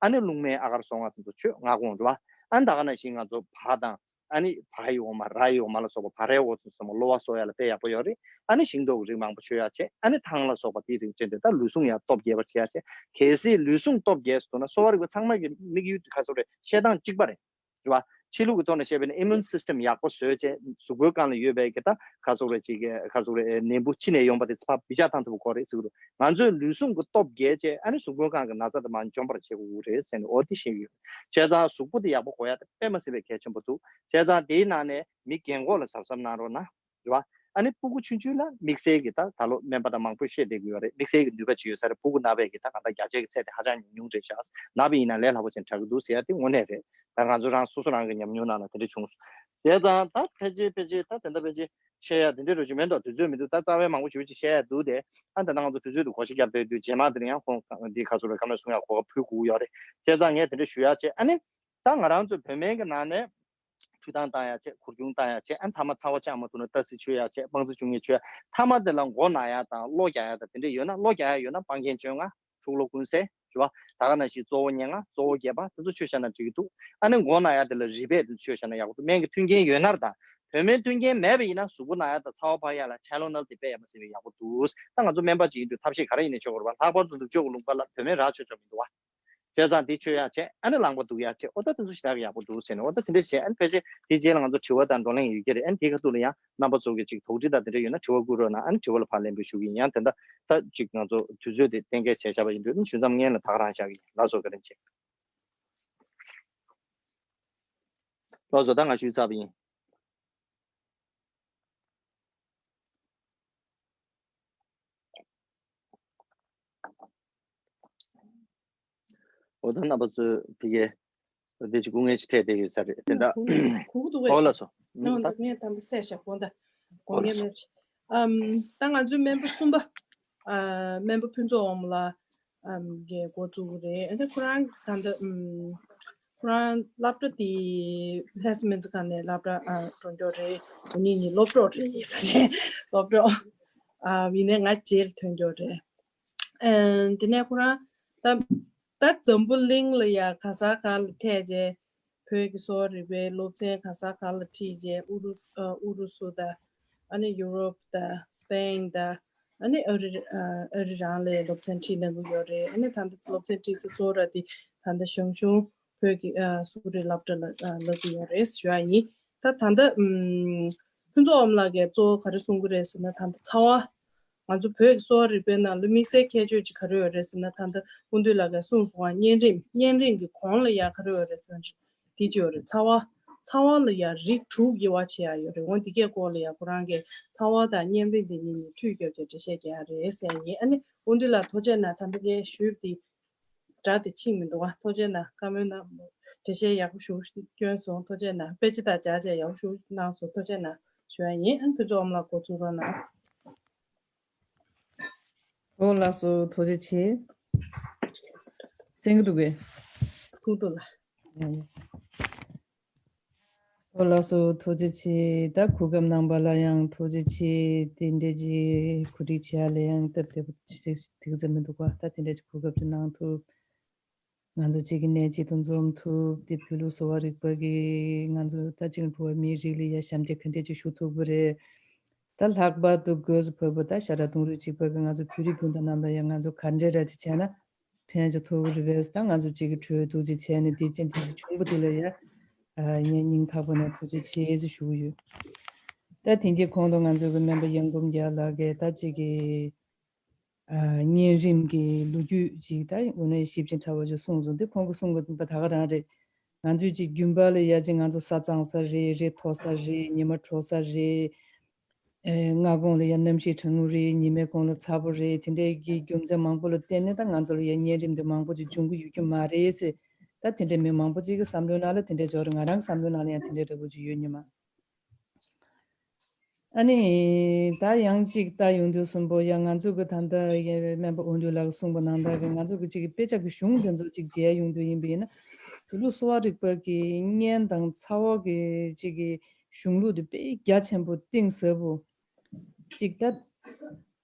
ཨ་ནི་རླུང་མེ་ཨ་གར་སོ་ལྔ་དེ་ཚོ་མཆོད། སྔ་དགོང་རེད་བ། ཨ་ནི་ད་ག་ནང་བཞིན་ང་ཚོ་བ་དང་ཨ་ནི་བའི་འོ་མ་རའི་འོ་མ་ལ་སོགས་པ་བ་རའི་འོ་ཚོ་ཚང་མ་གློ་བ་གསོ་ཡ་ལ་དཔེ་ཡག་པོ་ཡོད་རེད། ཨ་ནི་ཞིང་ཏོག་གི་རིགས་མང་པོ་མཆོད་ཡ་བྱས། ཨ་ནི་ཐང་ལ་སོགས་པ་དེའི་རིགས་བྱས་ཏེ་ད་ལུས་ཟུངས་ཡང་སྟོབས་རྒྱས་པར་བྱེད་ཡ་བྱས། གལ་སྲིད་ལུས་ཟུངས་སྟོབས་རྒྱས་སུ་གཏོང་ན་གསོ་བ་རིག་པ་ཚང་མ་གི་དམིགས་ཡུལ་དེ་ག་ཚོད་རེད། བཤད་སྟངས་གཅིག་པ་རེད། རེད་བ། ཕྱི་ལུགས་ཀྱི་ཐོག་ནས་བཤད་པ་ཡིན་ན་ཨི་མུན་སི་སི་ཊམ་ཡག་པོ་བཟོས་བྱས་གཟུགས་པོའི་སྒང་ལ་ཡོད་པའི་གི་ད་ག་ཚོད་རེད་ཅིག་གི་ག་ཚོད་རེད་ནད་འབུ་ཕྱི་ནས་ཡོང་པ་དེ་ཚོ་ཕར་བི་ཅག་བཏང་ཐུབ་པ་ཁོ་རེད་ཟེར་གི་འདུག་ང་ཚོས་ལུས་ཟུངས་ཀྱི་སྟོབས་རྒྱས་བྱས་ཨ་ནི་གཟུགས་པོའི་སྒང་གི་ན་ཚ་དེ་མར་འཇོམས་པར་བྱེད་དགོས་རེད་ཟེར་ནས་འོ་དེ་བཤད་ཀྱི་ཡོད། བྱས་ཙང་གཟུགས་པོ་དེ་ཡག་པོ་དགོས་ཡ་དེ་དཔེ་མ་སྲིད་པའི་གལ་ཆེན་པོ་འདུག་བྱས་ཙང་དེའི་ནང་ནས་མི་རྒན་གོག་ལ་གཟབ་གཟབ་གནང་རོགས་གནང་། རེད་བ། ཨ་ནི་སྤུ་གུ་ཆུང་ཆུང་ལ་དམིགས་བསལ་གྱི་ད་ད་ལོ་སྨན་པ་དང་མང་པོ་བཤད་བསྡད་ཀྱི་ཡོད་རེད། དམིགས་བསལ་གྱི་ནུས་པ་ཅིག་ཡོད་ས་རེད། སྤུ་གུ་ན་བའི་གི་ད་གང་ལྟར་བརྒྱ་ཆའི་གི་ཚད་དེ་ཧ་ཅང་ཉུང་ཉུང་རེད་ཤག་ན་བ་ཡིན་ན་ལས་སླ་པོ་ཅན་དྲག་གི་འདུག་ཟེར་ཡ་དེ་དངོས་གནས་རེད། ད་ང་ཚོ་རང་སོ་སོ་རང་གི་ཉམས་མྱོང་ནང་ལ་དེ་འདྲ་བྱུང་སོང་། བྱས་ཙང་ད་ཕལ་ཆེར་ཕལ་ཆེར་ད་དེ་འདྲ་ཕལ་ཆེར་བཤད་ཡ་དེ་འདྲ་རོ་ཅིག་མེད་འགྲོ། དུས་ཚོད་མི་འདུག་ད་རྩ་བའི་མང་པོ་ཞེ་པོ་ཅིག་བཤད་ཡ་འདུག་དེ། ཨ་ད་ལྟ་ང་ཚོ་དུས་ཚོད་དུ་གོ་ཤེས་རྒྱབ་བསྡད་དུས་རྗེས་མ་དེ་ནས་ཡང་ཁོང་འདི་ག་ཚོད་རེད་ཁ་མེད་གསུང་ཡ་གོ་སྐབས་ཕུལ་དགོས་ཡོད་རེད། བྱས་ཙང་ངས་དེ་འདྲ་ཞུ་ཡ་བྱས། ཨ་ནི་ད་ང་རང་ཚོ་བོད་སྨན་གྱི་ནང་ནས་འཕྲུལ་ཐང་བཏང་ཡ་བྱས། འཁུར་ཆུང་བཏང་ཡ་བྱས། ཨ་ཚང་མ་ཚ་བ་ཆགས་མ་ཐུབ་ན་ཏ་སི་མཆོད་ཡ་བྱས། སྤང་རྩི་བཅུ་གཉིས་མཆོད་ཡ། མཐའ་མ་དེ་ལ་མགོ་ན་ཡ་དང་གློ་རྒྱག་ཡ་དང་དེ་འདྲ་ཡོད་ན། གློ་རྒྱག་ཡ་ཡོད་ན་སྤང་རྒྱན་བཅོ་ལྔ། འཁྲུག་གློ་ཀུན་གསལ་རེད་བ། ད་ག་ནང་བཞིན་གཙོ་བོ་ཉེར་ལྔ། གཙོ་བོ་བརྒྱད་པ་དེ་ཚོ་མཆོད་བཞག་ན་འགྲིག་གི་འདུག་ཨ་ནི་མགོ་ན་ཡ་དེ་ལ་རི་བལ་དེ་ཚོ་མཆོད་བཞག་ན་ཡག་པོ་འདུག་སྨན་གྱི་མཐུན་རྐྱེན་ཡོད་ན་ར། ད་བོད་སྨན་མཐུན་རྐྱེན་མེད་པ་ཡིན་ན་གཟུགས་པོ་ན་ཡ་དང་ཚ་བ་འཕར་ཡ་ལ་ཊའི་ལོ་ནོལ་དེ་དཔེ་ཡག་པོ་ཟེར་བའི་ཡག་པོ་འདུག་ད་ང་ཚོ་སྨན་པ་ཅིག་ཡིན་དུས་ཐབས་ཤེས་ག་རེ་ཡིན་ནའི་མཆོད་དགོས་རེད་བ། ལྷག་པར་དུ་ནུབ་ཕྱོགས་ཀྱི་ལུང་པ་ལ་བོད་སྨན་རག་ཆོག་ཆོག་མི་འདུག་བ། བྱས་ཙང་དེ་མཆོད་ཡག་བྱས། ཨ་ནི་རླངས་པ་ལྡུག་ཡག་བྱས། ཨོ་ད་དེ་ཚོ་ཞེ་དྲག་གི་ཡག་པོ་འདུག་ཟེར་ནས། ཨོ་ད་དེ་འདྲ་བྱས། ཨ་ནི་ཕལ་ཆེར་དེའི་རྗེས་ལ་ང་ཚོ་དྲི་བ་དང་བགྲོ་གླེང་ཡོད་ཀྱི་རེད། ཨ་ནི་དེའི་ཁ་ཐུག་ལ་ཡང་རྣམ་པ་ཚོ་གི་ཅིག་དོགས་འདྲི་དང་དེ་འདྲ་ཡོད་ན་དྲི་བ་བཀོད་རོགས་གནང་། ཨ་ནི་དྲི་བ་ལ་ཕར་ལན་འབུལ་ཞུ་གི་ཡིན། ཡང་དེ་འདྲ་ད་ཅིག་ང་ཚོ་དུས་ཚོད་དེ་གཏན་འཁེལ་བྱས་བཞག་པ་ཡིན་དུས། ཨ་ནི་ཞུ་མཚམས་སྔོན་ལ་ད་ག་རང་བཞག་གི་ཡིན། ལགས་སོ། བཀའ་དྲིན་ཆེ། ལགས་སོ། ད་ང་ཞུས་ཚར་བ་ཡིན། འོ་ད་རྣམ་པ་ཚོས་ཕ་གིའི་འདི་ཅིག་སྐུ་ངལ་ཅིག་འཕྲད་བསྡད་ཡོད་ས་རེད། དེ་འདྲ། གུག་འདུག་གས། འོ་ལགས་སོ། ཨང་། ད་ངས་དམ་པ་བསད་བཞག་གོ་ད། འོ་དགོངས་ལགས་ངེས་སོ། མེད་ཅིག་ཨམ། ད་ང་ཚོའི་སྨན་པ་གསུམ་པ། ཨ། སྨན་པ་ཕུན་ཚོགས་དབང་མོ་ལགས། ཨམ། གིས་འགོ་བཙུགས་ཀྱི་རེད། ཨ་ནི་ཁོ་རང་ད་ལྟ། ཨམ། ཁོ་རང་སློབ་གྲྭ་དེ་ལྷ་ས་སྨན་རྩིས་ཁང་ནས་སློབ་གྲྭ། ཨ། འགྲོ་མགྱོགས་རེད། འུ་གཉིས་གཉིས་སློབ་གྲོགས་རེད། ཡིན་ས་ཆེ་སློབ་གྲོགས། ཨ། ཡིན་ནའི་ང་རྗེས་ལ་ཐོན་མགྱོགས་རེད། ཨ། དེ་ནས་ཁོ་རང་ད་ད་འཛམ་བུ་གླིང་ལ་ཡ་ག་ས་ག་ལ་ཐད་བྱས། བོད་ཀྱི་གསོ་བ་རིག་པའི་སློབ་ཚན་ག་ས་ག་ལ་ཁྲིད་བྱས། ཨུ་རུ། ཨ། ཨུ་རུ་སུ་དང་། ཨ་ནི་ཡུ་རོབ་དང་སི་པེན་དང་། ཨ་ནི་ཨ་རི། ཨ། ཨ་རི་རང་ལ་སློབ་ཚན་ཁྲིད་གནང་གི་ཡོད་རེད། ཨ་ནི་ད་ལྟ་སློབ་ཚན་ཁྲིད་ས་གཙོ་བོ་ར་དེ་ད་ལྟ་ཞང་ཞུང་བོད་ཀྱི། ཨ། སུ་རི་སློབ་གྲྭ་ལ། ཨ། ལབ་ཀྱི་ཡོད་རེད་ཞུ་ཡ་ཡིན། ད་ད་ལྟ། ཨམ། ཕུན་ཚོགས་དབང་མོ་ལགས་ཀྱིས་གཙོ་བོ་ག་རེ་གསུང་གི་རེད་ཟེར་ན། ད་ལྟ་ཚ་བ། ང་ཚོ་བོད་ཀྱི་གསོ་བ་རིག་པའི་ནང་ལ་དམིགས་བསལ་ཁྱད་ཆོས་ཅིག་ག་རེ་ཡོད་རེད་ཟེར་ན། ད་ལྟ་སྐུ་མདུན་ལགས་ཀྱིས་གསུངས་སོང་བ། གཉན་རིམས། གཉན་རིམས་ཀྱི་གོང་ལ་ཡ་ག་རེ་ཡོད་རེད་ཟེར་ན། དེ་ཅི་ཡོད་རེད། ཚ་བ། ཚ་བ་ལ་ཡ་རིགས་དྲུག་དབྱེ་བ་ཕྱེ་ཡ་ཡོད་རེད། འོ་འདི་གའི་སྐོར་ལ་ཡ་ཁོ་རང་གིས་ཚ་བ་དང་གཉན་རིམས་དེ་གཉིས་ནི་མཐུད་རྒྱབ་བྱས་འགྲེལ་བཤད་རྒྱག་ཡ་རེད་ཟེར་ཡ་ཡིན། ཨ་ནི་སྐུ་མདུན་ལགས་ཐུགས་རྗེ་གནང་། ད་ལྟ་ངས་ཞུས་པ་དེ་སྒྲ་དེ་ཕྱིན་མི་འདུག་བ། ཐུགས་རྗེ་གནང་། བཀའ་མོལ་གནང་། འགྲེལ་བཤད་ཡག་པོ་ཞེ་པོ་ཞིག་བསྐྱོན་སོང་། ཐུགས་རྗེ་གནང་། དཔེ་ཆ་དང་སྦྱར་བྱས་ཡག་པོ་ཞེ་པོ་ཞིག་གནང་སོང་། ཐུགས་རྗེ་གནང་ཞུ་ཡ་ཡིན། ཨ་ནི་ཕུན་ཚོགས་དབང་མོ་ལགས་འགོ་བཙུགས་རོགས་གནང་། ཨོ་ལགས་སོ། ཐུགས་རྗེ་ཆེ། གསན་གྱི་འདུག་གས། ཐུགས་འདུག་ལགས། ཨོ་ལགས་སོ། ཐུགས་རྗེ་ཆེ། ད་གོ་སྐབས་གནང་བ་ལ་ཡང་ཐུགས་རྗེ་ཆེ། དེ་འདྲའི་ཅིག་གོ་སྒྲིག་བྱེད་ཡ་ལ་ཡང་སྟབས་བདེ་པོ་ཅིག་དེ་ག་ཙམ་མི་འདུག་ག། ད་དེ་འདྲའི་ཅིག་གོ་སྐབས་ཅིག་གནང་ཐུབ། ང་ཚོ་གཅིག་གི་གནས་གཅིག་ཏུ་འཛོམས་ཐུབ། དེ་བོད་ལུགས་གསོ་བ་རིག་པ་གི་ང་ཚོ་ད་གཅིག་འགྲོ་བ་མིའི་རིགས་ལ་ཡ་ཞབས་འདེགས་ག་འདྲས་ཅིག་ཞུ་ཐུབ་ཀྱི་རེད། ད་ལྷག་པར་དུ་སྒོས་སུ་བོད་པ་ད་ཤ་ཁྲག་དུང་རུས་གཅིག་པ་གི་ང་ཚོ་བོད་རིགས་སྤུན་ཟླ་རྣམས་ལ་ཡ་ང་ཚོ་ག་འདྲས་ར་ཅིག་བྱས་ན་ཕན་ཅིག་ཐོགས་ཀྱི་རེད་པས། ད་ང་ཚོ་གཅིག་གི་གྲོས་གཏུག་ཅིག་བྱས་ནས་དེ་ཅན་དེ་ཅིག་བྱུང་བ་དེ་ལ་ཡ་ཨ་ངས་སྙིང་ཐག་པ་ནས་ཐུགས་རྗེ་ཆེ་ཞེས་ཞུ་གི་ཡོད། ད་དེང་གི་གོང་དུ་ང་ཚོ་གི་སྨན་པ་གཡང་འབུམ་རྒྱལ་ལགས་ཀྱིས་ད་གཅིག་གི་ཨ་གཉན་རིམས་ཀྱི་ལོ་རྒྱུས་ཅིག་ད་དངོས་གནས་ཞིབ་ཅིང་ཕྲ་བ་ཅིག་གསུངས་སོང་། འདི་ཁོང་གིས་གསུང་གི་འདུག་པ་ད་ག་རང་རེད། ང་ཚོས་ཅིག་རྒྱུན་པ་ལ་ཡ་ཅིག་ང་ཚོ་ས་གཙང་ས་རེད། རི་མཐོ་ས་རེད། ཉི་མ་དྲོ་ས་རེད། ཨེ་སྔ་དགོང་ལ་ཡ་གནམ་གཤིས་གྲང་མོ་རེད། ཉི་མའི་གུང་ལ་ཚ་པོ་རེད། དེ་འདྲའི་གི་རྒྱུ་མཚན་མང་པོ་ལ་བརྟེན་ནས་ད་ང་ཚོ་ལ་ཡ་གཉན་རིམས་འདི་མང་པོ་ཅིག་འབྱུང་གི་ཡོད་རྒྱུ་མ་རེད་ཟེར་ ད་དེ་འདྲའི་མི་མང་པོ་ཅིག་གི་བསམ་བློའི་ནང་ལ་དེ་འདྲའི་འབྱོར། ང་རང་གི་བསམ་བློའི་ནང་ལ་ཡང་དེ་འདྲའི་འདྲ་པོ་ཅིག་ཡོད་ཉི་མ། ཨ་ནི་ད་ཡང་ཅིག་ལྟ་ཡོང་དུས་གསུམ་པོ་ཡང་ང་ཚོ་གི་ད་ལྟ་ཡ་སྨན་པ་དབང་འདུས་ལགས་གསུངས་པ་ནང་ལྟར་གི་ང་ཚོ་གི་ཅིག་གི་དཔེ་ཆ་གི་གཞུང་དེ་ཚོ་ཅིག་མཇལ་ཡོང་དུས་ཡིན་པ་ཡིན་ན། བོད་ལུགས་གསོ་བ་རིག་པ་གི་གཉེན་དང་ཚ་བ་གི་ཅིག་གི་གཞུང་ལུགས་དེ་དཔེ་རྒྱ་ཆེན་པོ་གཏིང་ཟབ་པོ་ཅིག་ད།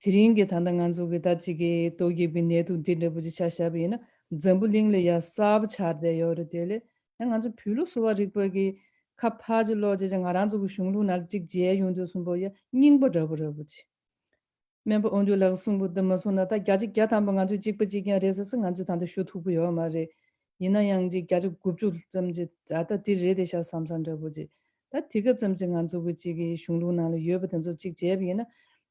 དེ་རིང་གི་ད་ལྟ་ང་ཚོ་གི་ད་ཅིག་གི་ཏོག་དབྱིབས་ཀྱི་ནད་དུག་འདི་འདྲ་པོ་ཅིག་ཆ་བཞག་པ་ཡིན་ན། འཛམ་བུ་གླིང་ལ་ཡ་གསར་པ་ཆགས་བསྡད་ཡོད་རེད། དེ་ལས་ཡང་ང་ཚོ་བོད་ལུགས་གསོ་བ་རིག་པ་གི་ཁ་ཕར་ཅིག་ལོག་བྱས་ཅིག་ང་རང་ཚོ་གི་གཞུང་ལུགས་ནང་ལ་ཅིག་མཇལ་ཡོང་དུས་གསུམ་པོ་ཡ་རྙིང་པ་འདྲ་པོ་འདྲ་པོ་ཅིག་སྨན་པ་དབང་འདུས་ལགས་གསུངས་པ་འདི་མ་གསུངས་ན་ད་བརྒྱ་ཆ་བརྒྱ་ཐམ་པ་ང་ཚོ་གཅིག་པ་གཅིག་རྐྱང་རེད་ཟེར་ཟེར་ང་ཚོས་ད་ལྟ་ཞུ་ཐུབ་ཀྱི་ཡོད་མ་རེད། ཡིན་ན་ཡང་ཅིག་བརྒྱ་ཆ་དགུ་བཅུ་ཙམ་ཅིག་ད་ལྟ་འདི་རེད་དེ་ཤག་བསམ་བསམ་འདྲ་པོ་ཅིག་ད་དེ་ག་ཙམ་ཅིག་ང་ཚོ་གི་ཅིག་གི་གཞུང་ལུགས་ནང་ལ་ཡོད་པ་དེ་ཚོ་ཅིག་བྱས་པ་ཡིན་ན།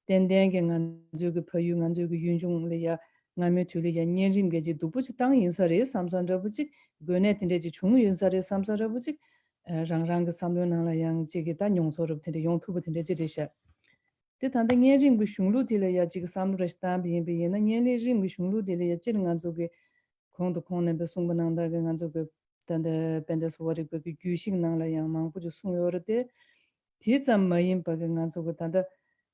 ཏན་ཏན་གྱི་ང་ཚོའི་གི་ཕ་ཡུལ་ང་ཚོའི་གི་ཡུལ་ལྗོངས་ལ་ཡ་སྔ་མོའི་དུས་ལ་ཡ་གཉན་རིམས་གི་ཅིག་སྡུག་པོ་ཅིག་བཏང་ཡིན་ས་རེད་བསམ་བསམ་འདྲ་པོ་ཅིག་འགོས་ནད་དེ་འདྲས་ཅིག་བྱུང་ཡིན་ས་རེད་བསམ་བསམ་འདྲ་པོ་ཅིག་ཨ་རང་རང་གི་བསམ་བློའི་ནང་ལ་ཡང་ཅིག་གི་ད་མྱོང་ཚོར་རབ་དེ་འདྲ་ཡོང་ཐུབ་པ་དེ་འདྲ་ཅིག་རེད་ཤག་དེ་ད་ལྟ་གཉན་རིམས་ཀྱི་གཞུང་ལུགས་དེ་ལ་ཡ་གཅིག་བསམ་བློ་རེ་ཞིག་བཏང་པ་ཡིན་པ་ཡིན་ན། གཉན་རིམས་ཀྱི་གཞུང་ལུགས་དེ་ལ་ཡ་སྤྱིར་ང་ཚོ་གི་གོང་དུ་ཁོང་རྣམ་པས་གསུངས་པ་ནང་ལྟར་གི་ང་ཚོ་གི་ད་ལྟ་དཔལ་ལྡན་གསོ་བ་རིག་པའི་གི་རྒྱུད་བཞི་གི་ནང་ལ་ཡང་མང་པོ་ཅིག་གསུངས་ཡོད་རེད་དེ། དེ་ཙམ་མ་ཡིན་པ་གི་ང་ཚོ་གི་ད་ལྟ་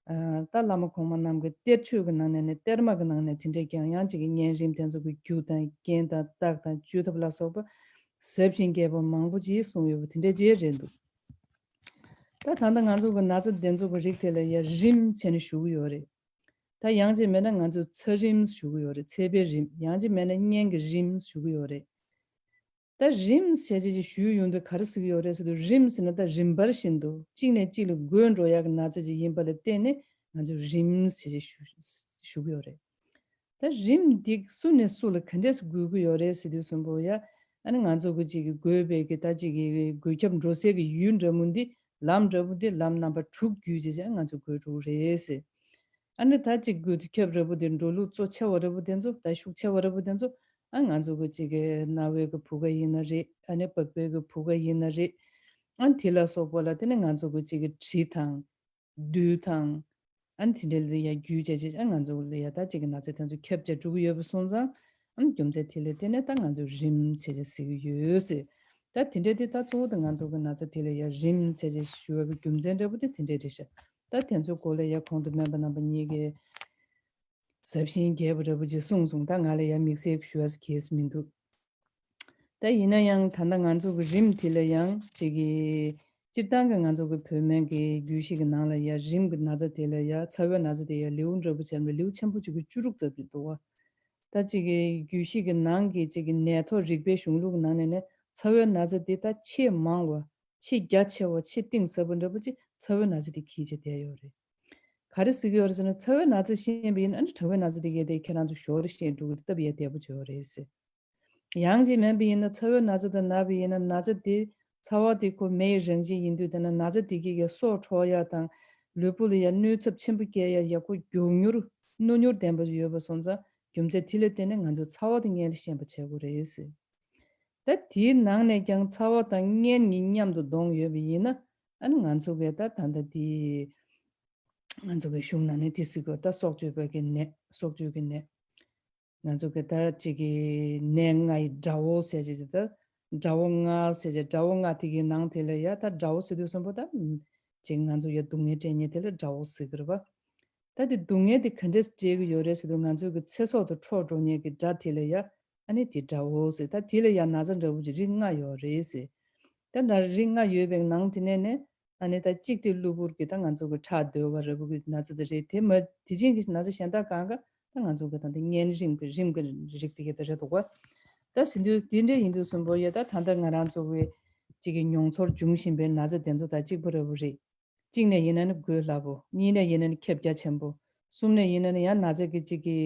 ཨ་ད་བླ་མ་གོང་མ་རྣམས་ཀྱི་གཏེར་ཆོས་ཀྱི་ནང་ནས་ནི་གཏེར་མ་གི་ནང་ནས་དེ་འདྲའི་ཀྱང་ཡང་ཅིག་གི་གཉན་རིམས་དེ་ཚོ་གི་རྒྱུ་དང་རྐྱེན་དང་རྟགས་དང་བཅོས་ཐབས་ལ་སོགས་པ་ཟབ་ཞིང་རྒྱས་པ་མང་པོ་ཅིག་གསུངས་ཡོད་པ་དེ་འདྲ་ཅིག་རེད་འདུག་ད་ད་ལྟ་ང་ཚོ་གི་ན་ཚ་དེ་ཚོ་གི་རིགས་དེ་ལ་ཡ་རིམས་བྱས་ནས་ཞུ་གི་ཡོད་རེད། ད་ཡང་ཅིག་མེད་ན་ང་ཚོས་ཚ་རིམས་ཞུ་གི་ཡོད་རེད། ཚད་པའི་རིམས། ཡང་ཅིག་མེད་ན་གཉན་གྱི་རིམས་ཞུ་གི་ཡོད་རེད། ད་རིམས་ཟེར་བྱས་ཅིག་ཞུས་ཡོང་དུས་ག་རེ་ཟེར་གི་ཡོད་རེད་ཟེར་དུས། རིམས་ཟེར་ན་ད་རིམ་པར་བཞིན་དུ་གཅིག་ནས་གཅིག་ལ་འགོས་འགྲོ་ཡག་གི་ན་ཚ་ཅིག་ཡིན་པ་ལ་བརྟེན་ནས་ང་ཚོས་རིམས་ཟེར་བྱས་ཞུ་ཞུ་གི་ཡོད་རེད། ད་རིམས་འདི་སུ་ནས་སུ་ལ་ག་འདྲས་སུ་འགོས་ཀྱི་ཡོད་རེད་ཟེར་དུས་གསུམ་པོ་ཡ། ཨ་ནི་ང་ཚོ་གི་ཅིག་གི་འགོས་པའི་གི་ད་ཅིག་གི་འགོས་ཁྱབ་འགྲོ་སའི་གི་ཡུལ་འདྲ་མོ་འདི་ལམ་འདྲ་པོ་འདི་ལམ་རྣམ་པ་དྲུག་བརྒྱུད་བྱས་བྱས་ང་ཚོ་འགོས་འགྲོ་གི་རེད་ཟེར། ཨ་ནི་ད་ཅིག་འགོས་ཁྱབ་འདྲ་པོ་འདི་འགྲོ་ལུགས་གཙོ་ཆེ་བ་འདྲ་པོ་དེ་ཚོ། ད་ཤུགས་ཆེ་བ་འདྲ་པོ་དེ་ཚོ་ཨ་ང་ཚོ་གི་ཅིག་གི་རྣ་བའི་གི་བུ་ག་ཡིན་ན་རེད། ཨ་ནི་པགས་པའི་གི་བུ་ག་ཡིན་ན་རེད། ཨ་དེ་ལ་སོགས་པ་ལ་དེ་ནི་ང་ཚོ་གི་ཅིག་གི་དྲི་དང་། རྡུལ་དང་། ཨ་ནི་དེ་འདྲ་ལ་ཡ་བརྒྱུད་བྱས་བྱས་ཨ་ང་ཚོ་ལ་ཡ་ད་ཅིག་གི་ན་ཚ་དེ་ཚོ་ཁྱབ་བྱས་འགྲོ་གི་ཡོད་པ་སོང་ཙང་། ཨ་ནི་རྒྱུ་མཚན་དེ་ལ་བརྟེན་ནས་ད་ང་ཚོ་རིམས་བྱས་བྱས་ཟེར་གི་ཡོད་ཟེར། ད་དེ་འདྲ་དེ་ད་གཙོ་བོ་དེ་ང་ཚོ་གི་ན་ཚ་དེ་ལ་ཡ་རིམས་བྱས་བྱས་ཞུ་བའི་གི་རྒྱུ་མཚན་འདྲ་པོ་དེ་དེ་འདྲ་རེད་ཤག་ད་དེ་ཚོའི་སྐོར་ལ་ཡ་གོང་དུ་སྨན་པ་རྣམ་པ་གཉིས་ཀྱིས་ཟབ་ཞིང་རྒྱས་པ་འདྲ་པོ་ཅིག་གསུངས་སོང་། ད་ང་ལ་ཡ་དམིགས་བསལ་ཞུ་བ་ཟེར་གྱི་མི་འདུག་ད་ཡིན་ན་ཡང་ད་ལྟ་ང་ཚོ་གི་རིམས་དེ་ལ་ཡང་ཅིག་གི་སྤྱིར་བཏང་གི་ང་ཚོ་གི་བོད་སྨན་གྱི་རྒྱུད་བཞི་གི་ནང་ལ་ཡ་རིམས་ཀྱི་ན་ཚ་དེ་ལ་ཡ་ཚ་བའི་ན་ཚ་དེ་ཡ་ལེའུ་འདྲ་པོ་བྱས་ནས་ལེའུ་ཆེན་པོ་གཅིག་གི་བཅུ་དྲུག་ཙམ་ཅིག་འདུག་བ། ད་ཅིག་གི་རྒྱུད་བཞི་གི་ནང་གི་ཅིག་གི་ནད་ཐོག་རིག་པའི་གཞུང་ལུགས་ཀྱི་ནང་ནས་ནི་ཚ་བའི་ན་ཚ་དེ་ད་ཆེས་མང་བ། ཆེས་རྒྱ་ཆེ་བ། ཆེས་གཏིང་ཟབ་པ་འདྲ་པོ་ཅིག་ཚ་བའི་ན་ཚ་དེ་འཁྱེར་བྱས་བསྡད་ཡོད་རེད། ག་རེ་ཟེར་གྱི་ཡོད་རེད་ཟེར་ན། ཚ་བའི་ན་ཚ་ཤེས་པ་ཡིན་ན་ཨ་ནི་གྲང་བའི་ན་ཚ་དེ་གས་དེ་ཁྱེད་རང་ཚོ་ཞོར་ཤེས་འགྲོ་གི་རེད། སྟབས་ཡག་བདེ་པོ་བྱས་ཡོད་རེད་ཟེར། ཡང་ཅིག་མིན་པ་ཡིན་ན་ཚ་བའི་ན་ཚ་དང་ན་པ་ཡིན་ན་ན་ཚ་དེ་ཚ་བ་དེ་ཁོ་མེ་ཡི་རང་བཞིན་ཡིན་དུས་དེ་ན་ན་ཚ་དེ་གི་གི་སྲོག་འཕྲོག་ཡ་དང་། ལུས་པོ་ལ་ཡ་གནོད་ཚབས་ཆེན་པོ་སྐྱེལ་ཡ་ཡ་ཁོ་མགྱོགས་མྱུར་རྣོ་མྱུར་ལྡན་པ་ཡོད་པ་སོང་ཙང་རྒྱུ་མཚན་དེ་ལ་བརྟེན་ནས་ང་ཚོ་ཚ་བ་དེ་སྔོན་ལ་ཤེས་པ་བྱེད་དགོས་རེད་ཟེར། ད་དེའི་ནང་ནས་ཀྱང་ཚ་བ་དང་གཉན་གཉིས་མཉམ་དུ་བསྡོངས་ཡོད་པ་ཡིན་ན། ཨ་ནི་ང་ཚོ་གི་ད་ད་ལྟ་དེ་ང་ཚོ་གི་གཞུང་ནང་ནས་དེ་ཟེར་གི་ཡོད། ད་སྲོག་གཅོད་པའི་གི་ནད། སྲོག་གཅོད་ཀྱི་ནད། ང་ཚོ་གི་ད་ཅིག་གི་ནད་ལྔ་ཡི་དགྲ་བོ་ཟེར་བྱས་ཅིག་ད་དགྲ་བོ་ལྔ་ཟེར་བྱས། དགྲ་བོ་ལྔ་དེ་གི་ནང་དེ་ལ་ཡ་ད་དགྲ་བོ་ཟེར་དུས་གསུམ་པོ་ད་ཅིག་ང་ཚོ་ཡ་སྡུག་བསྔལ་སྤྲད་མཁན་དེ་ལ་དགྲ་བོ་ཟེར་གི་རེད་པ། ད་དེ་སྡུག་བསྔལ་དེ་ག་འདྲས་སྤྲད་གི་ཡོད་རེད་ཟེར་དུས། ང་ཚོ་གི་ཚེ་སྲོག་དེ་འཕྲོག་འགྲོ་མཁན་གི་དགྲ་དེ་ལ་ཡ་ཨ་ནི་དེ་དགྲ་བོ་ཟེར། ད་དེ་ལ་ཡ་ན་ཚ་འདྲ་བོ་ཅིག་རིགས་ལྔ་ཡོད་རེད་ཟེར། ད་ན་རིགས་ལྔ་ཡོད་པའི་ནང་དེ་ནས་ནས་ཨ་ནི་ད་གཅིག་དེ་གློ་བུར་གྱི་ད་ང་ཚོ་གི་ཁྲག་རྡོལ་བ་འདྲ་པོ་གི་ན་ཚ་དེ་རེད། དེ་མ་དེ་བཞིན་གྱི་ན་ཚ་གཞན་དག་གང་ག་ད་ང་ཚོ་གི་ད་ལྟ་གཉན་རིམས་ཀྱི་རིམས་ཀྱི་རིགས་དེ་ག་ད་རེད་འདུག་ག་ད་ཟེར་དུས་དེ་འདྲ་ཡིན་དུས་གསུམ་པོ་ཡ་ད་ད་ལྟ་ང་རང་ཚོ་གི་གཅིག་གི་མྱོང་ཚོར་འབྱུང་བཞིན་པའི་ན་ཚ་དེ་ཚོ་ད་གཅིག་པ་འདྲ་པོ་རེད། གཅིག་ནས་ཡིན་ན་ནི་འགོས་སླ་པོ། གཉིས་ནས་ཡིན་ན་ནི་ཁྱབ་རྒྱ་ཆེན་པོ། གསུམ་ནས་ཡིན་ན་ནི་ཡང་ན་ཚ་གི་གཅིག་གི་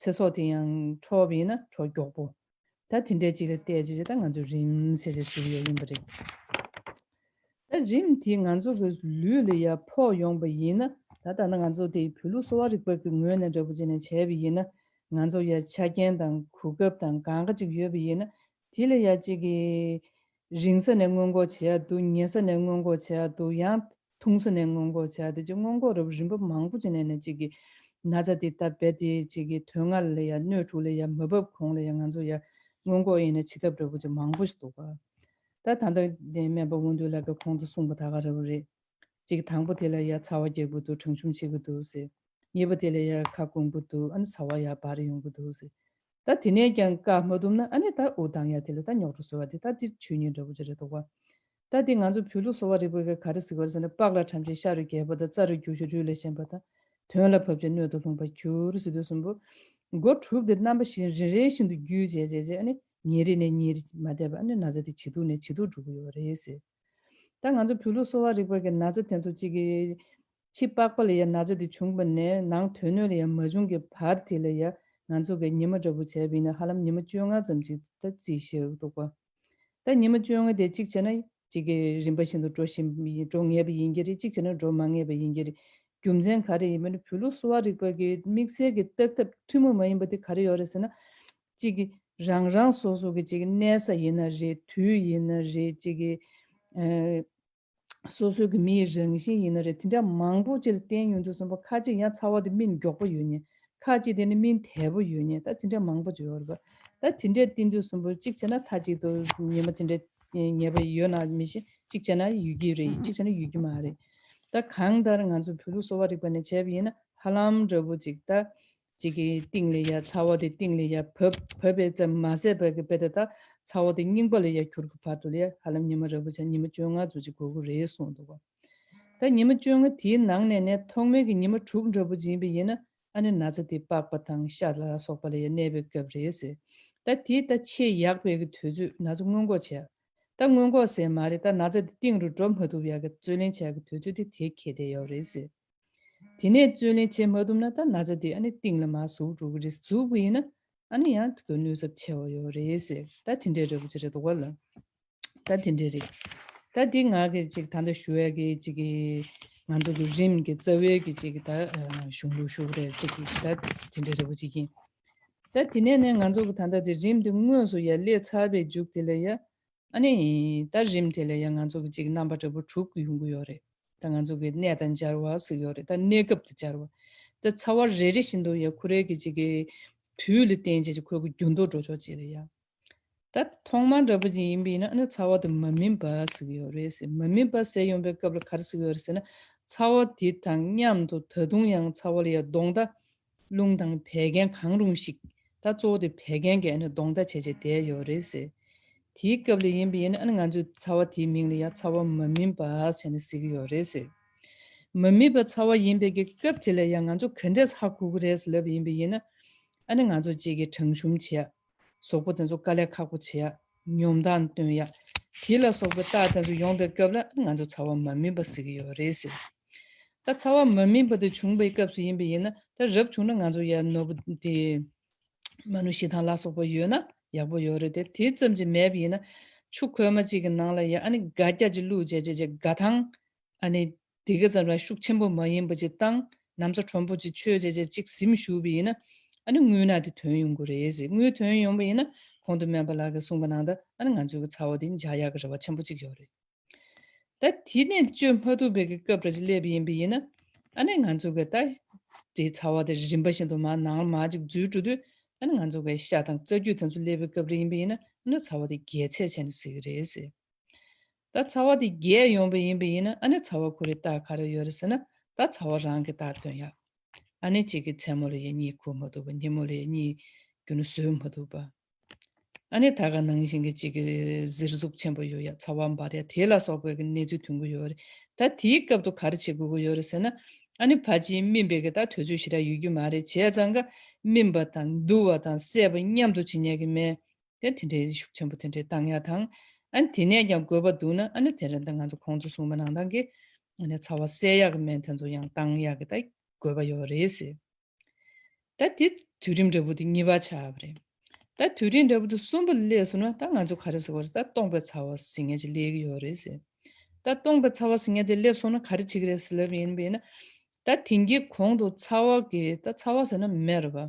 ཚེ་སྲོག་དེ་ཡང་འཕྲོག་པ་ཡིན་ན་འཕྲོག་མགྱོགས་པོ། ད་དེ་འདྲའི་གཅིག་ལ་བལྟས་བྱས་ད་ང་ཚོ་རིམས་ཟེར་བྱས་ཟེར་གྱི་ཡོད་ཡིན་པ་རེད། ད་རིམས་དེ་ང་ཚོ་གི་ལུས་ལ་ཡ་ཕོག་ཡོང་པ་ཡིན་ན། ད་ད་ནི་ང་ཚོ་དེ་བོད་ལུགས་གསོ་བ་རིག་པ་གི་ངོས་ནས་འདྲ་པོ་བྱས་ནས་བྱས་པ་ཡིན་ན། ང་ཚོ་ཡ་ཆ་རྐྱེན་དང་གོ་སྐབས་དང་གང་ག་ཅིག་ཡོད་པ་ཡིན་ན། དེ་ལ་ཡ་གཅིག་གི་རིང་ས་ནས་སྔོན་འགོག་བྱེད་ཡ་འདུག་ཉེ་ས་ནས་སྔོན་འགོག་བྱེད་ཡ་འདུག་ཡང་ཐུང་ས་ནས་སྔོན་འགོག་བྱེད་ཡ་དེ་ཅིག་སྔོན་འགོག་རབ་རིམ་པ་མང་པོ་ཅིག་ནས་ནས་གཅིག་གི་ན་ཚ་དེ་ད་རྦད་དེ་གཅིག་གི་དོན་ལྔ་ལ་ཡ་སྣོད་དྲུག་ལ་ཡ་མ་བབས་གོང་ལ་ཡ་ང་ཚོ་ཡ་ སྔོན་འགོག་ཡིན་ན་བྱེད་ཐབས་འདྲ་པོ་ཅིག་མང་པོ་ཞིག་འདུག་ག་ད་ད་ལྟ་ནས་སྨན་པ་དབང་འདུས་ལགས་ཀྱིས་གོང་དུ་གསུངས་པ་ད་ག་འདྲ་པོ་རེད། གཅིག་དང་པོ་དེ་ལ་ཡ་ཚ་བ་རྒྱག་གི་འདུག་གྲང་ཤུམ་བྱེད་ཀྱི་འདུག་ཟེར། གཉིས་པ་དེ་ལ་ཡ་ཁ་སྐོམ་གྱི་འདུག་ཨ་ནི་ཚ་བ་ཡ་འབར་ཡོང་གི་འདུག་ཟེར། ད་དེ་ནས་ཀྱང་བཀག་མ་ཐུབ་ན་ཨ་ནི་ད་དབུགས་བཏང་ཡ་དེ་ལ་ད་རྙོག་དྲ་བཟོ་བ་དེ་ད་དེ་ཆོས་ཉིད་འདྲ་པོ་ཅིག་རེད་འདུག་ག་ད་དེ་ང་ཚོ་བོད་ལུགས་གསོ་བ་རིག་པའི་ག་རེ་ཟེར་གྱི་ཡོད་རེད་ཟེར་ན། པགས་ལ་ཁྲམ་ཤེས་ཤ་རུས་རྒྱས་པ་དང་། རྩ་རུས་རྒྱུ་ཞིང་རུས་ལ་ཞེན་པ་དང་། དོན་ལ་བབ་ཅིང་སྣོད་དུ་ལྷུང་བར་འགྱུར་ཟེར་དུས་གསུམ་པོ། སྒོ་དྲུག་དེ་རྣམ་པ་བཞིན་རེ་རེ་བཞིན་དུ་བརྒྱུད་བྱས་བྱས་བྱས་ཨ་ནི་ཉིན་རེ་ནས་ཉིན་རེ་མ་བསྡད་པར་ཨ་ནི་ན་ཚ་དེ་ཇེ་སྡུག་ནས་ཇེ་སྡུག་འགྲོ་གི་ཡོད་རེད་ཟེར། ད་ང་ཚོ་བོད་ལུགས་གསོ་བ་རིག་པ་གི་ན་ཚ་དེ་ཚོ་གཅིག་གི་ཕྱི་པགས་པ་ལ་ཡ་ན་ཚ་དེ་བྱུང་བ་ནས་ནང་དོན་སྣོད་ལ་ཡ་མ་བྱུང་གི་བར་དེ་ལ་ཡ་ང་ཚོ་གི་ཉི་མ་འདྲ་པོ་བྱས་པ་ཡིན་ན་ཧ་ལམ་ཉི་མ་བཅོ་ལྔ་ཙམ་ཅིག་ད་རྩིས་བཞག་འདུག་ག་ད་ཉི་མ་བཅོ་ལྔ་དེ་གཅིག་བྱས་ན་གཅིག་གི་རིམ་པ་བཞིན་དུ་འགྲོ་བཞིན་ཡིན། འགྲོ་ངེས་པ་ཡིན་གྱི་རེད། གཅིག་བྱས་ན་འགྲོ་མ་ངེས་པ་ཡིན་གྱི་རེད། རྒྱུ་མཚན་ག་རེ་ཡིན་པ་ནི་བོད་ལུགས་གསོ་བ་རིག་པ་གི་དམིགས་བསལ་གྱི་བརྟག་ཐབས་ཐུན་མོང་མ་ཡིན་པ་དེ་ག་རེ་ཡོད་རེད་ཟེར་ན། གཅིག་གི་རང་རང་སོ་སོ་གི་གཅིག་གི་གནས་ས་ཡིན་ན་རེད། དུས་ཡིན་ན་རེད། གཅིག་གི་ཨ་སོ་སོའི་གི་མི་ཡི་རང་བཞིན་ཡིན་ན་རེད། དེ་འདྲ་མང་པོ་ཅིག་ལ་བརྟེན་ཡོང་དུས་ཙམ་པ་ཁ་ཅིག་ཡང་ཚ་བ་དེ་སྨིན་མགྱོགས་པོ་ཡོད་མཁན། ཁ་ཅིག་དེ་ནི་སྨིན་དལ་པོ་ཡོད་མཁན། ད་དེ་འདྲ་མང་པོ་ཅིག་ཡོད་རེད་པ། ད་དེ་འདྲ་བསྟན་དུས་ཙམ་པ་གཅིག་བྱས་ན་མཐའ་གཅིག་ཏུ་ཉི་མ་དེ་འདྲ་ངེས་པ་ཡོད་ན་མི་ཤེས། གཅིག་བྱས་ན་ཡོད་ཀྱི་རེད། གཅིག་བྱས་ན་ཡོད་ཀྱི་མ་རེད། ད་གང་ལྟར་ང་ཚོ་བོད་ལུགས་གསོ་བ་རིག་པ་ནས་བྱས་པ་ཡིན་ན་ཧ་ལམ་འདྲ་པོ་ཅིག་ད་གཅིག་གི་གཏིང་ལ་ཡ་ཚ་བ་དེ་གཏིང་ལ་ཡ་བབས་བབས་པའི་ཙམ་མ་ཟད་པའི་གི་དཔེ་དེ་ད་ཚ་བ་དེ་རྙིང་པ་ལ་ཡ་འགྱུར་གི་བར་དུ་ལ་ཡ་ཧ་ལམ་ཉི་མ་འདྲ་པོ་བྱས་ཉི་མ་བཅོ་ལྔ་ཙམ་ཅིག་འགོར་གི་རེད་གསུངས་འདུག་ག་ད་ཉི་མ་བཅོ་ལྔ་དེའི་ནང་ནས་ནས་ཐོག་མའི་གི་ཉི་མ་དྲུག་འདྲ་པོ་ཅིག་ཡིན་པ་ཡིན་ན་ཨ་ནི་ན་ཚ་དེ་པགས་པ་དང་ཤ་ལ་སོགས་པ་ལ་ཡ་གནས་པའི་སྐབས་རེད་ཟེར། ད་དེ་ད་ཆེས་ཡག་པའི་གི་དུས་ཚོད་ན་ཚ་སྔོན་འགོག་བྱས། ད་སྔོན་འགོག་ཟེར་མ་རེད། ད་ན་ཚ་དེ་གཏིང་རུ་འགྲོ་མ་ཐུབ་ཡག་གི་རྩོད་ལེན་བྱ་གི་དུས་ཚོད་དེ་དེ་གལ་ཏེ་ཡོད་རེད་ཟེར། དེ་ནས་རྩོད་ལེན་བྱེད་མ་ཐུབ་ན་ད་ན་ཚ་དེ་ཨ་ནི་གཏིང་ལ་མར་ཟུག་འགྲོ་གི་རེད། ཟུག་པ་ཡིན་ན་ཨ་ནི་ཡང་དེ་གནོད་ཚབས་ཆེ་བ་ཡོད་རེད་ཟེར། ད་དེ་འདྲའི་འདྲ་པོ་ཅིག་རེད་འདུག་ག་ལ། ད་དེ་འདྲའི་རེད། ད་དེ་ང་གི་ཅིག་ད་ལྟ་ཞུ་ཡ་གི་ཅིག་གི་ང་ཚོ་གི་རིམས་ཀྱི་རྩ་བའི་གི་ཅིག་གི་ད་ཨ་གཞུང་ལུགས་ཞུ་གི་རེད། ཅིག་གི་ད་དེ་འདྲའི་འདྲ་པོ་ཅིག་ཡིན། ད་དེ་ནས་ནས་ང་ཚོ་གི་ད་ལྟ་དེ་རིམས་དེ་དངོས་སུ་ཡ་སླེབས་ཚར་བའི་མཇུག་དེ་ལ་ཡ། ཨ་ནི་ད་རིམས་དེ་ལ་ཡང་ང་ཚོ་གི་ཅིག་རྣམ་པ་འདྲ་པོ་དྲུག་ཡོང་གི་ཡོད་རེད། ད་ང་ཚོ་གི་གནས་དང་སྦྱར་བ་ཟེར་གི་ཡོད་རེད། ད་གནས་སྐབས་དང་སྦྱར་བ། ད་ཚ་བ་རེ་རེ་བཞིན་དུ་ཡང་ཁོ་རའི་གི་ཅིག་གི་དུས་ལ་བརྟེན་བྱས་ཅིག་ཁོ་གི་འགྱུར་ལྡོག་འགྲོ་ཕྱོགས་ཅིག་རེད་ཡ། ད་ཐོག་མར་འདྲ་པོ་ཅིག་ཡིན་པ་ཡིན་ན་ཨ་ནི་ཚ་བ་དེ་མ་སྨིན་པ་ཟེར་གི་ཡོད་རེད་ཟེར། མ་སྨིན་པ་ཟེར་ཡོང་པའི་སྐབས་ལ་ག་རེ་ཟེར་གི་ཡོད་རེད་ཟེར་ན། ཚ་བ་དེ་དང་མཉམ་དུ་ད་དུང་ཡང་ཚ་བ་ལ་ཡང་གདོང་ད། རླུང་དང་བད་ཀན་གང་རུང་ཞིག་ད་གཙོ་བོ་དེ་བད་ཀན་གྱིས་ཨ་ནི་གདོང་ད་བྱས་བྱས་བསྡད་ཡོད་རེད་ཟེར། དེའི་སྐབས་ལ་ཡིན་པ་ཡིན་ན་ཨ་ནི་ང་ཚོས་ཚ་བ་དེའི་མིང་ལ་ཡང་ཚ་བ་མ་སྨིན་པ་ཟེར་ནས་ཟེར་གྱི་ཡོད་རེད་ཟེར། མ་སྨིན་པ་ཚ་བ་ཡིན་པའི་གི་སྐབས་དེ་ལ་ཡང་ང་ཚོ་ག་འདྲས་ཧ་གོ་གི་རེད་ཟེར་ལབ་པ་ཡིན་པ་ཡིན་ན། ཨ་ནི་ང་ཚོ་གཅིག་གི་གྲང་ཤུམ་བྱས། གཟུགས་པོ་དེ་ཚོ་དཀའ་ལས་ཁག་པོ་བྱས་ཡ། ཉོབ་མདངས་སྟོན་ཡ། དེ་ལ་སོགས་པའི་རྟགས་དེ་ཚོ་ཡོང་པའི་སྐབས་ལ་ང་ཚོ་ཚ་བ་མ་སྨིན་པ་ཟེར་གྱི་ཡོད་རེད་ཟེར། ད་ཚ་བ་མ་སྨིན་པ་དེ་བྱུང་པའི་སྐབས་སུ་ཡིན་པ་ཡིན་ན་ད་རབ་བྱུང་ན་ང་ཚོ་ཡ་ནོར་བུ་དེ་མ་ནུ་ཤི་ཐང་ལ་སོགས་པ་ཡོད་ན་ཡག་པོ་ཡོད་རེད་དེ། དེ་ཙམ་གྱིས་མེད་པ་ཡིན་ན་ཆུ་ཁོལ་མ་གཅིག་གི་ནང་ལ་ཡ་ཨ་ནི་སྒ་རྒྱ་གཅིག་བླུགས་བྱས་བྱས་བྱས་སྒ་ཐང་ཨ་ནི་དེ་ག་ཙམ་ལ་ཤུགས་ཆེན་པོ་མ་ཡིན་པ་ཅིག་བཏང་། ན་ཚ་དྲོན་པོ་ཅིག་མཆོད་བྱས་བྱས་ཅིག་ཟིམ་བཞུགས་པ་ཡིན་ན་ཨ་ནི་རྔུལ་ནག་དེ་ཐོན་ཡོང་གི་རེད་ཟེར། རྔུལ་ཐོན་ཡོང་པ་ཡིན་ན་གོང་དུ་སྨན་པ་ལགས་ཀྱིས་གསུངས་པ་ནང་ལྟར་ཨ་ནི་ང་ཚོའི་གི་ཚ་བ་དེ་འཇགས་ཡག་གི་རེ་བ་ཆེན་པོ་ཅིག་ཡོད་རེད། ད་དེ་ནས་བཅོས་མ་ཐུབ་པའི་གི་སྐབས་རེ་ཅིག་སླེབས་པ་ཡིན་པ་ཡིན་ན་ཨ་ནི་ང་ཚོ་གི་ད་དེའི་ཚ་བ་དེ་རིམ་པ་བཞིན་དུ་མར་ནང་ལ་མར་ཅིག་འཛུལ་འགྲོ་དུས་ཨ་ནི་ང་ཚོ་གི་ཤ་དང་རྩ་རྒྱུས་དེ་ཚོ་སླེབས་པའི་སྐབས་རེ་ཡིན་པ་ཡིན་ན་ཨ་ནི་ཚ་བ་དེ་རྒྱས་ཚད་བྱས་ནས་ཟེར་གི་རེད་ཟེར། ད་ཚ་བ་དེ་རྒྱས་ཡོང་པ་ཡིན་པ་ཡིན་ན་ཨ་ནི་ཚ་བ་ཁོ་རའི་རྟགས་ག་རེ་ཡོད་རེད་ཟེར་ན། ད་ཚ་བ་རང་གི་རྟགས་སྟོན་ཡ། ཨ་ནི་གཅིག་གི་མཚན་མོ་ལ་ཡ་གཉིད་ཁུག་མ་ཐུབ་པ། ཉིན་མོ་ལ་ཡ་གཉིད་རྒྱུན་བཟོད་མ་ཐུབ་པ། ཨ་ནི་ད་ག་ནང་བཞིན་གྱི་གཅིག་གི་གཟེར་ཟུག་ཆེན་པོ་ཡོད་ཡ། ཚ་བ་འབར་ཡ། དེ་ལ་སོགས་པའི་གི་གནས་ཚུལ་ཐོན་གི་ཡོད་རེད། ད་དེའི་སྐབས་དུ་ག་རེ་བྱེད་དགོས་ཀྱི་ཡོད་རེད་ཟེར་ན། ཨ་ནི་ཕལ་ཆེར་སྨིན་པའི་གི་ད་དུས་ཚོད་ཞེ་དྲག་ཡོད་རྒྱུ་མ་རེད། བྱས་ཙང་ཀ་སྨིན་པ་དང་འདུ་བ་དང་སད་པ་མཉམ་དུ་བྱེད་མཁན་གྱི་སྨན། དེ་དེ་འདྲའི་ཤུགས་ཆེན་པོ་དེ་འདྲའི་བཏང་ཡག་དང་། ཨ་ནི་དེ་ནས་ཀྱང་དགོས་པ་འདུག་ན་ཨ་ནི་དེ་རིང་ད་ང་ཚོ་གོང་དུ་གསུངས་པ་ནང་ལྟར་གྱི་ཨ་ནི་ཚ་བ་སེལ་ཡག་གི་སྨན་དེ་ཚོ་ཡང་བཏང་ཡག་གི་ད་དགོས་པ་ཡོད་རེད་ཟེར། ད་དེ་དུས་རིམ་འདྲ་པོ་དེ་གཉིས་པ་ཆགས་པ་རེད། ད་དུས་རིམ་འདྲ་པོ་དེ་གསུམ་པ་སླེབས་སོང་ན་ད་ང་ཚོ་ག་རེ་ཟེར་བ་རེད། ད་སྟོང་པའི་ཚ་བ་ཟེར་མཁན་ཅིག་སླེབས་ཀྱི་ཡོད་རེད་ཟེར། ད་སྟོང་པའི་ཚ་བ་ཟེར་མཁན་དེ་སླེབས་སོང་ན་ག་རེ་བྱེད་ཀྱི་རེད་ཟེར་ལབ་ཡིན་པས་ན། ད་དེང་གི་གོང་དུ་ཚ་བ་གི་ད་ཚ་བ་ཟེར་ན་མེ་རེད་པ།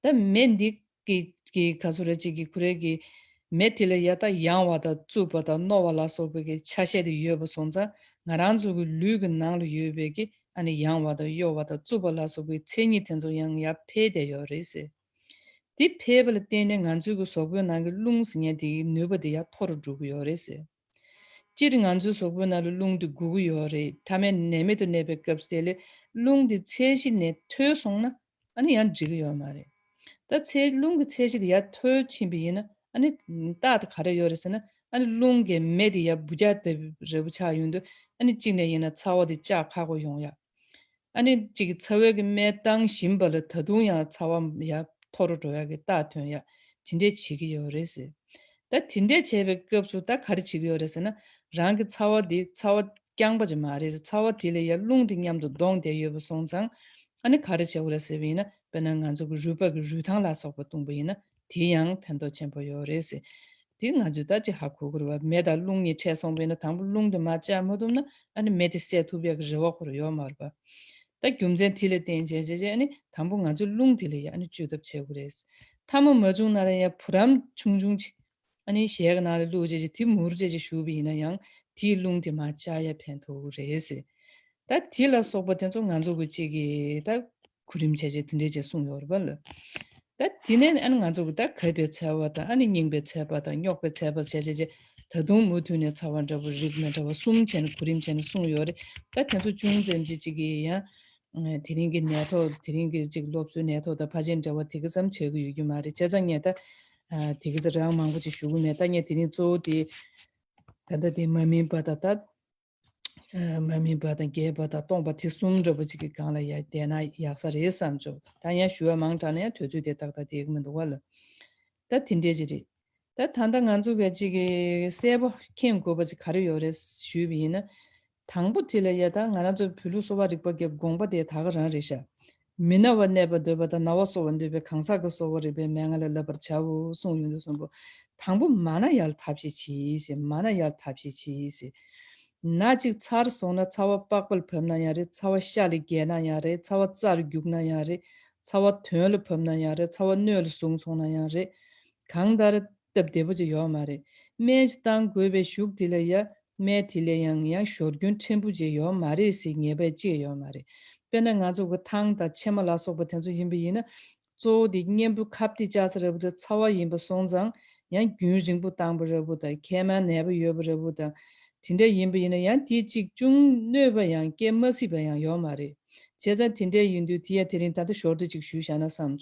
ད་མེ་འདི་གི་གི་ག་ཚོད་རེ་གཅིག་གི་ཁོ་རེ་གི་མེ་དེ་ལ་ཡ་ད་ཡང་བ་དང་རྩུབ་པ་དང་རྣོ་བ་ལ་སོགས་པའི་གི་ཆ་ཤས་དེ་ཡོད་པ་སོང་ཙང་ང་རང་ཚོ་གི་ལུས་ཀྱི་ནང་ལ་ཡོད་པའི་གི་ཨ་ནི་ཡང་བ་དང་གཡོ་བ་དང་རྩུབ་པ་ལ་སོགས་པའི་མཚན་ཉིད་དེ་ཚོ་ཡང་ཡར་འཕེལ་བསྡད་ཡོད་རེད་ཟེར། དེ་འཕེལ་བ་ལ་བརྟེན་ནས་ང་ཚོའི་གི་གཟུགས་པོའི་ནང་གི་རླུང་ཟེར་མཁན་དེའི་ནུས་པ་དེ་ཡར་མཐོ་རུ་འགྲོ་གི་ཡོད་རེད་ཟེར། སྤྱིར་ང་ཚོའི་གཟུགས་པོའི་ནང་ལ་རླུང་དེ་སྒུག་གི་ཡོད་རེད། མཐའ་མའི་ནད་མེད་དུ་གནས་པའི་སྐབས་དེ་ལ་རླུང་དེ་ཚད་གཞི་ནས་མཐོ་སོང་ན་ཨ་ནི་ཡང་འགྲིག་གི་ཡོད་མ་རེད། ད་ཚད་རླུང་གི་ཚད་གཞི་དེ་ཡར་མཐོ་ཕྱིན་པ་ཡིན་ན་ཨ་ནི་རྟགས་དེ་ག་རེ་ཡོད་རེད་ཟེར་ན། ཨ་ནི་རླུང་གི་མེ་དེ་ཡར་འབུད་རྒྱག་དེ་རེ་བོ་ཆགས་ཡོང་དུས་ཨ་ནི་གཅིག་ནས་ཡིན་ན་ཚ་བ་དེ་བཅག་ཁག་པོ་ཡོང་ཡ། ཨ་ནི་གཅིག་གི་ཚ་བའི་གི་སྨན་བཏང་བཞིན་པ་ལ་ད་དུང་ཡང་ཚ་བ་ཡར་མཐོ་རུ་འགྲོ་ཡག་གི་རྟགས་ཐོན་ཡག་དེ་འདྲས་བྱེད་ཀྱི་ཡོད་རེད་ཟེར། ད་དེ་འདྲས་བྱས་པའི་སྐབས་སུ་ད་ག་རེ་བྱེད་ཀྱི་ཡོད་རེད་ཟེར་ན། རང་གི་ཚ་བ་འདི་ཚ་བ་རྐྱང་པ་ཅིག་མ་རེད། ཚ་བ་དེ་ལ་ཡར་རླུང་དེ་མཉམ་དུ་གདོང་བསྡད་ཡོད་པ་སོང་ཙང་ཨ་ནི་ག་རེ་བྱེད་དགོས་རེད་ཟེར་བ་ཡིན་ན། དཔེར་ན་ང་ཚོ་གི་རུས་པ་གི་རུས་ཐང་ལ་སོགས་པ་བཏུང་པ་ཡིན་ན་དེ་ཡང་ཕན་ཐོགས་ཆེན་པོ་ཡོད་རེད་ཟེར། དེ་ང་ཚོས་ད་ཅི་ཧ་གོ་དགོས་རེད་བ། མེ་དང་རླུང་གཉིས་འཕྲད་སོང་བས་ན་དང་པོ་རླུང་དེ་མར་བཅག་མ་ཐུབ་ན་ཨ་ནི་མེ་དེ་བསད་ཐུབ་ཡག་གི་རེ་བ་ཁོ་རང་ཡོད་མ་རེད་པ། ད་རྒྱུ་མཚན་དེ་ལ་བརྟེན་བྱས་བྱས་བྱས་ཨ་ནི་དང་པོ་ང་ཚོས་རླུང་དེ་ལ་ཡ་ཨ་ནི་བཅོས་ཐབས་བྱེད་དགོས་རེད། ཐ་མ་མ་བྱུང་ན་ལ་ཡ་བུ་རམ་ཆུང་ཆུང་ཅིག་ཨ་ནི་ཞལ་གི་ནང་ལ་བླུགས་བྱས་བྱས་དེ་མུར་བྱས་བྱས་བཞུགས་པ་ཡིན་ན་ཡང་དེའི་རླུང་དེ་མར་བཅག་ཡ་ཕན་ཐོགས་ཀྱི་རེད་ཟེར། ད་དེ་ལ་སོགས་པ་དེ་ཚོ་ང་ཚོ་གི་ཅིག་གི་ད་གོ་རིམ་བྱས་བྱས་དེ་འདྲས་བྱས་གསུངས་ཡོད་རེད་པ་ལ། ད་དེ་ནས་ཨ་ནི་ང་ཚོ་གི་ད་གབ་པའི་ཚད་པ་དང་ཨ་ནི་རྙིང་པའི་ཚད་པ་དང་རྙོག་པའི་ཚད་པ་བྱས་བྱས་བྱས་ད་དུང་མུ་མཐུད་ནས་ཚ་བ་འདྲ་པོ་རིགས་མི་འདྲ་བ་གསུམ་བྱས་ནས་གོ་རིམ་བྱས་ནས་གསུངས་ཡོད་རེད། ད་དེ་ཚོ་ཅུང་ཙམ་ཅིག་ཅིག་གི་ཡང་དེ་རིང་གི་ནད་ཐོག་དེ་རིང་གི་ཅིག་སློབ་གསོའི་ནད་ཐོག་དང་ཕལ་ཆེར་འབྲེལ་བ་དེ་ག་ཙམ་བྱེད་ཀྱི་ཡོད་རྒྱུ་མ་རེད། བྱས་ཙང་ངས་ད་དེ་ག་ཙམ་རང་མང་པོ་ཅིག་ཞུ་གི་མེད། ད་ངས་དེ་རིང་གཙོ་བོ་དེ་ད་ལྟ་དེ་མ་སྨིན་པ་དང་ད། མ་སྨིན་པ་དང་རྒྱས་པ་དང་སྟོང་པ་དེ་གསུམ་འདྲ་པོ་ཅིག་གི་སྒང་ལ་ཡ་བསྡད་ན་ཡག་ས་རེད་བསམ་བྱུང་། ད་ཡང་ཞུ་བ་མང་དྲགས་ན་ཡང་དུས་ཚོད་དེ་ཏག་ཏག་བསྡད་ཀྱི་མི་འདུག་བ་ལ། ད་དེ་འདྲས་ཅིག་རེད། ད་ད་ལྟ་ང་ཚོ་ག་ཅིག་གི་གསལ་པོ་མཁྱེན་དགོས་པ་ཅིག་ག་རེ་ཡོད་རེད་ཞུས་པ་ཡིན་ན། དང་པོ་དེ་ལ་ཡ་ད་ང་རང་ཚོ་བོད་ལུགས་གསོ་བ་རིག་པ་གི་དགོངས་པ་དེ་ད་ག་རང་རེད་ཤག་མི་ན་བར་གནས་པར་འདོད་པ་དང་ན་བ་གསོ་བར་འདོད་པའི་གང་ཟག་གི་གསོ་བ་རིག་པའི་མན་ངག་ལ་བསླབ་པར་བྱའོ་གསུངས་ཡོང་དུས་གསུམ་པོ། དང་པོ་མ་ན་ཡར་ཐབས་ཤེས་གྱིས་ཟེར། མ་ན་ཡར་ཐབས་ཤེས་གྱིས་ཟེར། ན་གཅིག་ཚར་སོང་ན་ཚ་བ་པགས་པར་བབས་ན་ཡང་རེད། ཚ་བ་ཤ་ལ་རྒྱས་ན་ཡང་རེད། ཚ་བ་རྩར་རྒྱུག་ན་ཡང་རེད། ཚ་བ་དོན་ལ་བབས་ན་ཡང་རེད། ཚ་བ་སྣོད་ལ་ཟུག་སོང་ན་ཡང་རེད། གང་ལྟར་སྟབས་བདེ་པོ་ཅིག་ཡོད་མ་རེད། སྨན་ཅིག་བཏང་དགོས་པའི་གཞུག་དེ་ལ་ཡ། སྨན་དེ་ལ་ཡང་ཡང་ཞོར་རྒྱུན་ཕྲན་བུ་ཅིག་ཡོད་མ་རེད་ཟེར་ངེས་པ་ཅིག་ཡོད་མ་རེད། དཔེར་ན་ང་ཚོ་གི་ཐང་དང་ཕྱེ་མ་ལ་སོགས་པ་དེ་ཚོ་ཡིན་པ་ཡིན་ན། གཙོ་བོ་དེ་གཉེན་པོ་ཁ་གཏད་བཅག་ས་འདྲ་པོ་དང་ཚ་བ་ཡིན་པ་སོང་ཙང་ཡང་རྒྱུན་རིང་པོ་བཏང་པ་འདྲ་པོ་དང་མཁལ་མ་ནད་པ་ཡོད་པ་འདྲ་པོ་དང་དེ་འདྲ་ཡིན་པ་ཡིན་ན་ཡང་དེ་གཅིག་ཅུང་གནོད་པ་ཡང་སྐྱེལ་མ་སྲིད་པ་ཡང་ཡོད་མ་རེད། བྱས་ཙང་དེ་འདྲ་ཡིན་དུས་དེ་ཡང་དེ་རིང་ད་ལྟ་ཞོར་དུ་ཅིག་ཞུས་བཞག་ན་བསམ།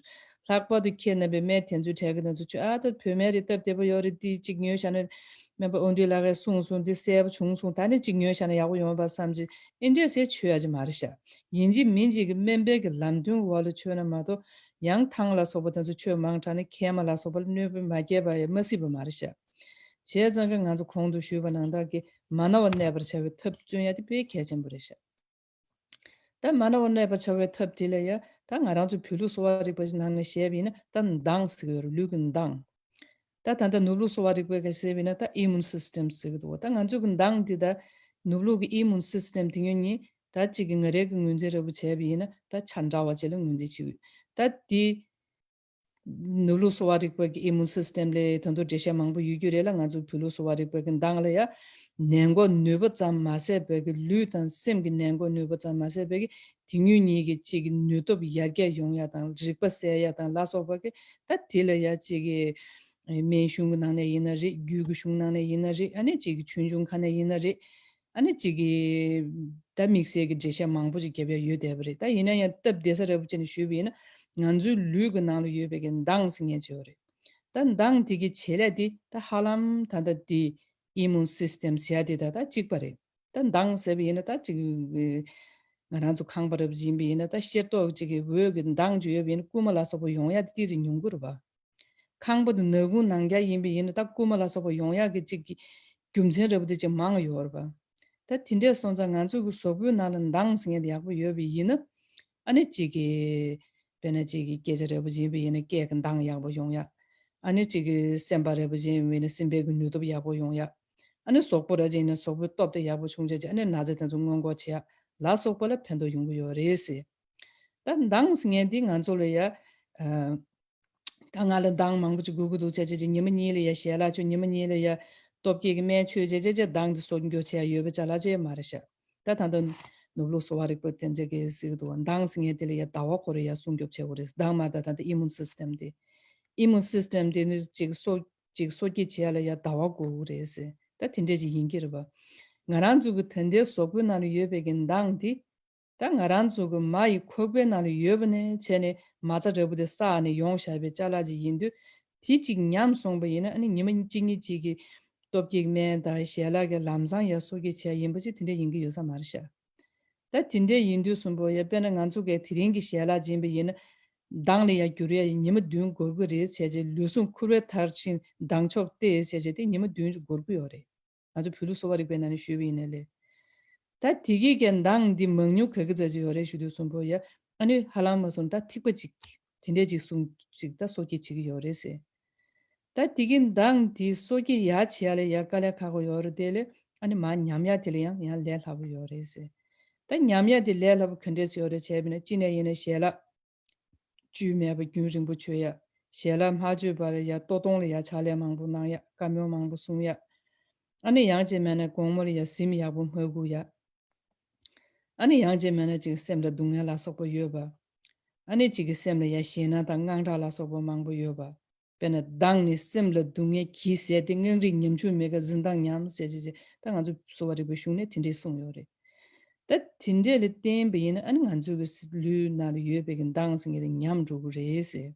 ལྷག་པར་དུ་ཁྱེད་རྣམ་པས་སྨན་དེ་ཚོའི་གྲས་ཀྱི་དེ་ཚོ་ཆུ་ཨ་ད་བོད་སྨན་རེད་སྟབས་བདེ་པོ་ཡོད་རེད། དེ་གཅིག་ཉོས་བཞག་ན་སྨན་པ་དབང་འདུས་ལགས་ཀྱིས་གསུངས་སོང་། འདི་གསལ་པོ་བྱུང་སོང་། ད་ནི་གཅིག་ཉོས་བཞག་ན་ཡག་པོ་ཡོང་བ་བསམ་གྱི་ཨེ་འདྲས་ཟེར་མཆོད་ཡ་ཅིག་མ་རེད་ཤག་ཡིན་གཅིག་མིན་གཅིག་གི་སྨན་པའི་གི་ལམ་སྟོན་འོག་ལ་མཆོད་ན་མ་གཏོགས་ཡང་ཐང་ལ་སོགས་པ་དེ་ཚོ་མཆོད་མང་དྲགས་ན་མཁལ་མ་ལ་སོགས་པ་ལ་གནོད་པ་མ་སྐྱེལ་བ་ཡང་མ་སྲིད་པ་མ་རེད་ཤག་བྱས་ཙང་གི་ང་ཚོ་གོང་དུ་ཞུས་པ་ནང་ལྟར་གྱི་མ་ན་བ་གནས་པར་བྱ་བའི་ཐབས་བརྩོན་ཡ་དེ་དཔེ་གལ་ཆེན་པོ་རེད་ཤག་ད་མ་ན་བ་གནས་པར་བྱ་བའི་ཐབས་དེ་ལ་ཡ་ད་ང་རང་ཚོ་བོད་ལུགས་གསོ་བ་རིག་པ་ནང་ནས་བཤད་པ་ཡིན་ན་ད་མདངས་ཟེར་གྱི་ཡོད་རེད། ལུས་ཀྱི་མདངས། ད་ད་ལྟ་ནོར་ལུགས་གསོ་བ་རིག་པའི་སྐད་ཟེར་བ་ཡིན་ན་ད་ཨི་མུན་སིས་ཊེམ་ཟེར་གྱི་འདུག་ད་ང་ཚོ་གི་མདངས་འདི་ད་ནོར་ལུགས་ཀྱི་ཨི་མུན་སིས་ཊེམ་དེ་ཉིད་ཉིད་ད་གཅིག་གི་ང་རང་གི་ངོས་འཛིན་འདྲ་པོ་བྱས་པ་ཡིན་ན་ད་ཆ་འདྲ་བ་བྱས་ལ་ངོས་འཛིན་བྱེད་དགོས། ད་དེ་ནོར་ལུགས་གསོ་བ་རིག་པ་གི་ཨི་མུན་སིས་ཊེམ་ལས་ད་དུང་འགྲེལ་བཤད་མང་པོ་ཡོད་རྒྱུ་རེད་ལ། ང་ཚོ་བོད་ལུགས་གསོ་བ་རིག་པ་གི་མདངས་ལ་ཡ་ནད་འགོག་ནུས་པ་ཙམ་མ་ཟད་པའི་གི་ལུས་དང་སེམས་ཀྱི་ནད་འགོག་ནུས་པ་ཙམ་མ་ཟད་པའི་གི་དེ་ཉིད་ཉིད་ཀྱི་གཅིག་གི་ནུས་སྟོབས་ཡར་རྒྱས་ཡོང་ཡ་དང་རིག་པ་གསལ་ཡ་དང་ལ་སོགས་པ་གི་ད་དེ་ལ་ཡ་གཅིག་གི་སྨན་གཞུང་གི་ནང་ནས་ཡིན་ན་རེད། རྒྱུད་ཀྱི་གཞུང་ནང་ནས་ཡིན་ན་རེད། ཨ་ནི་གཅིག་གི་ཆོས་འབྱུང་ཁག་ནས་ཡིན་ན་རེད། ཨ་ནི་གཅིག་གི་ད་དམིགས་བསལ་གྱི་འགྲེལ་བཤད་མང་པོ་ཅིག་བརྒྱབ་ཡ་ཡོད་བསྡད་པ་རེད། ད་ཡིན་ན་ཡང་སྟབས་བདེ་ས་འདྲ་པོ་བྱས་ནས་ཞུས་པ་ཡིན་ན་ང་ཚོའི་ལུས་ཀྱི་ནང་ལ་ཡོད་པའི་གི་མདངས་ཟེར་མཁན་ཅིག་ཡོད་རེད། ད་མདངས་དེ་གི་བྱེད་ལས་དེ་ད་ཧ་ལམ་ད་ལྟ་དེ་ཨི་མུན་སིས་ཊེམ་ཟེར་ཡ་དེ་ད་ད་གཅིག་པ་རེད། ད་མདངས་ཟེར་བ་ཡིན་ན་ད་གཅིག་ང་རང་ཚོ་ཁང་པ་འདྲ་པོ་ཅིག་ཡིན་པ་ཡིན་ན་ད་ཤེལ་ཏོག་ཅིག་གི་འོད་ཀྱི་མདངས་ཅིག་ཡོད་པ་ཡིན་ན་རྐུན་མ་ལ་སོགས་པ་ཡོང་ཡ་དེ་ཏོག་ཙམ་ཉུང་གི་རེད་པ། ཁང་པ་དེ་ནག་ཁུང་ནང་རྐྱང་ཡིན་པ་ཡིན་ན་ད་རྐུན་མ་ལ་སོགས་པ་ཡོང་ཡག་གི་གཅིག་གི་རྒྱུ་མཚན་འདྲ་པོ་དེ་ཅིག་མང་ཡོད་རེད་པ། ད་དེ་འདྲས་སོང་ཙང་ང་ཚོ་གི་གཟུགས་པོའི་ནང་ལ་མདངས་ཟེར་མཁན་དེ་ཡག་པོ་ཡོད་པ་ཡིན་ན། ཨ་ནི་གཅིག་གི་དཔེར་ན་གཅིག་གི་སྐད་ཆ་འདྲ་པོ་ཅིག་ཡིན་པ་ཡིན་ན་སྐད་ཀྱི་མདངས་ཡག་པོ་ཡོང་ཡག་ཨ་ནི་གཅིག་གི་སེམས་པ་འདྲ་པོ་ཅིག་ཡིན་པ་ཡིན་ན་སེམས་པའི་གི་ནུས་སྟོབས་ཡག་པོ་ཡོང་ཡག་ཨ་ནི་གཟུགས་པོ་འདྲ་ཅིག་ཡིན་ན་གཟུགས་པོའི་སྟོབས་དེ་ཡག་པོ་བྱུང་བྱས་ཅིག་ཨ་ནི་ན་ཚ་དེ་ཚོ་སྔོན་འགོག་བྱེད་ཡག་ལ་སོགས་པ་ལ་ཕན་ཐོགས་ཡོང་གི་ཡོད་རེད་ཟེར། ད་མདངས་ཟེར་མཁན་འདི་ང་ཚོ་ལ་ཡ། ཨ། ད་ང་ལ་མདངས་མང་པོ་ཅིག་དགོས་ཀྱི་འདུག་བྱས་བྱས་བྱས་ཉི་མ་གཉིས་ལ་ཡ་ཞལ་ལག་མཆོད། ཉི་མ་གཉིས་ལ་ཡ་སྟོབས་སྐྱེད་ཀྱི་སྨན་མཆོད་བྱས་བྱས་བྱས་མདངས་འདི་སྲུང་སྐྱོབ་བྱེད་ཡ་ཡོད་པ་ཅ་ལག་ཅིག་མ་རེད་ཤག་ད་ད་ལྟ་ནོར་ལུགས་གསོ་བ་རིག་པ་དེ་འདྲ་གིས་ཟེར་གྱི་འདུག་མདངས་ཟེར་མཁན་དེ་ལ་ཡ་ཟླ་བ་ཁོ་རང་ཡ་སྲུང་སྐྱོབ་བྱེད་དགོས་རེད། མདངས་མ་ད་ད་ལྟ་ཨི་མུན་སིས་ཊེམ་དེ་ immune system དེ་ནི་ཅིག་གསོ་ཅིག་གསོ་སྐྱེད་བྱེད་ཡ་ལ་ཡ་ཟླ་བ་དགོས་ཀྱི་རེད་ཟེར། ད་དེ་འདྲས་ཅིག་ཡིན་གྱི་རེད་པ། ང་རང་ཚོ་གི་ད་ལྟའི་གཟུགས་པོའི་ནང་ལ་ཡོད་པའི་གི་མདངས་དེ། ད་ང་རང་ཚོ་གི་མ་ཡི་ཁོག་པའི་ནང་ལ་ཡོད་པ་ནས་བྱས་ནས་མ་རྩ་འདྲ་པོ་དེ་བསགས་ནས་ཡོང་བཞག་པའི་ཅ་ལག་ཅིག་ཡིན་དུས། དེ་ཅིག་ཉམས་སོང་པ་ཡིན་ན་ཨ་ནི་ཉི་མ་གཅིག་གཉིས་ཅིག་གི་སྟོབས་སྐྱེད་སྨན་དང་ཞལ་ལག་གི་ལམ་སང་ཡ་གསོ་སྐྱེད་བྱས་ཡིན་པ་ཅིག་དེ་འདྲ་ཡིན་གྱི་ཡོད་ས་མ་རེད་ཤག། ད་དེ་འདྲ་ཡིན་དུས་གསུམ་པོ་ཡ་དཔེར་ན་ང་ཚོ་གས་དེ་རིང་གི་ཞལ་ལག་སྦྱིན་པ་ཡིན་ན། མདངས་ལ་ཡ་འགྱུར་ཡ་ཡིན་ཉི་མ་བདུན་འགོར་གྱི་རེད་བྱས་རྗེས་ལུས་ཟུངས་ཁུར་བའི་མཐར་ཕྱིན་མདངས་ཕྱོགས་ཏེ་བྱས་རྗེས་དེ་ཉི་མ་བདུན་ཅིག་འགོར་གྱི་ཡོད་རེད། ང་ཚོ་བོད་ལུགས་གསོ་བ་རིག་པའི་ནང་ནས་ཞུས་པ་ཡིན་ན་ལས། ད་དེ་གི་གའི་མདངས་འདི་མང་ཉུང་ག་གི་ཙམ་ཅིག་ཡོད་རེད་ཞུ་དུས་གསུམ་པོ་ཡ། ཨ་ནི་ཧ་ལམ་མ་སོང་ད་ཐིགས་པ་ཅིག་དེ་འདྲས་ཅིག་གསུང་ཅིག་ད་གསོ་སྐྱེད་བྱེད་ཀྱི་ཡོད་རེད་ཟེར། ད་དེ་གི་མདངས་དེ་གསོ་སྐྱེད་ཡ་བྱེད་ཡ་ལ་ཡ་དཀའ་ལས་ཁག་པོ་ཡོད་རེད་དེ་ལས། ཨ་ནི་མ་ཉམས་ཡ་དེ་ལ་ཡང་ཡང་ལས་སླ་པོ་ཡོད་རེད་ཟེར། ད་ཉམས་ཡ་དེ་ལས་སླ་པོ་ག་འདྲས་ཡོད་རེད་བྱས་པ་ན་གཅིག་ནས་ཡིན་ན་ཞལ་ལག་བཅུད་མེད་པ་རྒྱུན་རིང་པོ་མཆོད་ཡ། ཞལ་ལག་མ་མཆོད་པར་ཡ་ལྟོ་སྟོང་ལ་ཡ་ཕྱག་ལས་མང་པོ་གནང་ཡ། བཀའ་མོལ་མང་པོ་གསུང་ཡ། ཨ་ནི་ཡང་ཅིག་མེད་ན་དགོང་མོ་ལ་ཡ་གཟིམ་ཡག་པོ་མ་སྒུག་ཡ། ཨ་ནི་ཡང་ཅིག་མེད་ན་ཅིག་སེམས་ལ་སྡུག་བསྔལ་ལ་སོགས་པ་ཡོད་པ། ཨ་ནི་ཅིག་གི་སེམས་ལ་ཡ་ཞེད་སྣང་དང་དངངས་སྐྲག་ལ་སོགས་པ་མང་པོ་ཡོད་པ། དཔེར་ན་མདངས་ནི་སེམས་ལ་སྡུག་བསྔལ་གྱིས་བསལ་ཏེ། དངངས་རིགས་ཉམ་ཆུང་མི་དགའ་གཟི་མདངས་ཉམས་ཟེར་བྱས་བྱས་ད་ང་ཚོ་གསོ་བ་རིག་པའི་གཞུང་ནས་དེ་འདྲས་གསུངས་ཡོད་རེད། ད་དེ་འདྲས་ལ་བརྟེན་པ་ཡིན་ན་ཨ་ནི་ང་ཚོ་གི་ལུས་ནང་ལ་ཡོད་པའི་གི་མདངས་ཟེར་མཁན་དེ་ཉམས་འགྲོ་གི་རེད་ཟེར།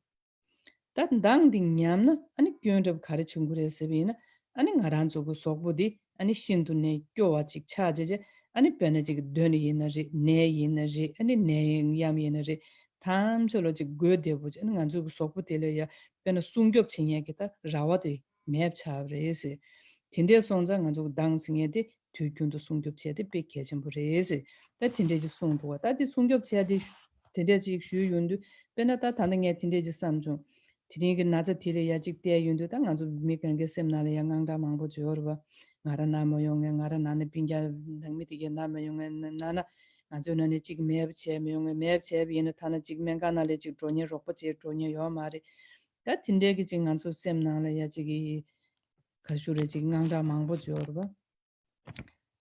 ད་མདངས་འདི་ཉམས་ན་ཨ་ནི་སྐྱོན་འདྲ་པོ་ག་རེ་བྱུང་གི་རེད་ཟེར་བ་ཡིན་ན། ཨ་ནི་ང་རང་ཚོ་གི་གཟུགས་པོ་འདི་ཨ་ནི་ཤིན་ཏུ་ནས་སྐྱོ་བ་ཅིག་ཆགས་བྱས་བྱས། ཨ་ནི་དཔེར་ན་ཅིག་གདོན་ཡིན་ན་རེད། ནད་ཡིན་ན་རེད། ཨ་ནི་ནད་ཡམས་ཡིན་ན་རེད། ཐམས་ཅད་ལ་ཅིག་འགོས་བདེ་པོ་ཅིག་ཨ་ནི་ང་ཚོ་གི་གཟུགས་པོ་དེ་ལ་ཡ་དཔེར་ན་སྲུང་སྐྱོབ་བྱེད་མཁན་གྱི་ད་ར་བ་དེ་མེད་པ་ཆགས་པ་རེད་ཟེར། དེ་འདྲས་སོང་ཙང་ང་ཚོ་གི་མདངས་ཟེར་མཁན་དེ་དུས་རྒྱུན་དུ་སྲུང་སྐྱོབ་བྱས་ཏེ་དཔེ་གལ་ཆེན་པོ་རེད་ཟེར། ད་དེ་འདྲས་ཅིག་གསུངས་འདུག་བ། ད་དེ་སྲུང་སྐྱོབ་བྱས་ཏེ་དེ་འདྲས་ཅིག་ཞུས་ཡོང་དུས་དཔེར་ན་ད་ད་ལྟ་ངས་དེ་འདྲས་ཅིག་བསམ་བྱུང་། དེ་རིང་གི་ན་ཚ་དེ་ལ་ཡ་གཅིག་བལྟས་ཡོང་དུས་ད་ང་ཚོ་མི་གང་གའི་སེམས་ནང་ལ་ཡ་དངངས་སྐྲག་མང་པོ་ཅིག་ཡོད་རེད་བ། ང་རང་ན་མ་ཡོང་ངས། ང་རང་ན་ན་སྤུན་ཀྱག་ནང་མི་དེ་གས་ན་མ་ཡོང་ངས། ན་ན་ང་ཚོའི་ནང་ནས་གཅིག་མེད་པ་བྱས་མ་ཡོང་ངས། མེད་པ་བྱས་པ་ཡིན་ན་ཐ་ན་གཅིག་སྨན་ཁང་ནང་ལ་གཅིག་འགྲོ་མཁན་རོགས་པ་བྱས་འགྲོ་མཁན་ཡོད་མ་རེད། ད་དེ་འདྲའི་གི་གཅིག་ང་ཚོ་སེམས་ནང་ལ་ཡ་གཅིག་གི་ག་ཞུ་རེད། གཅིག་དངངས་སྐྲག་མང་པོ་ཅིག་ཡོད་རེད་བ།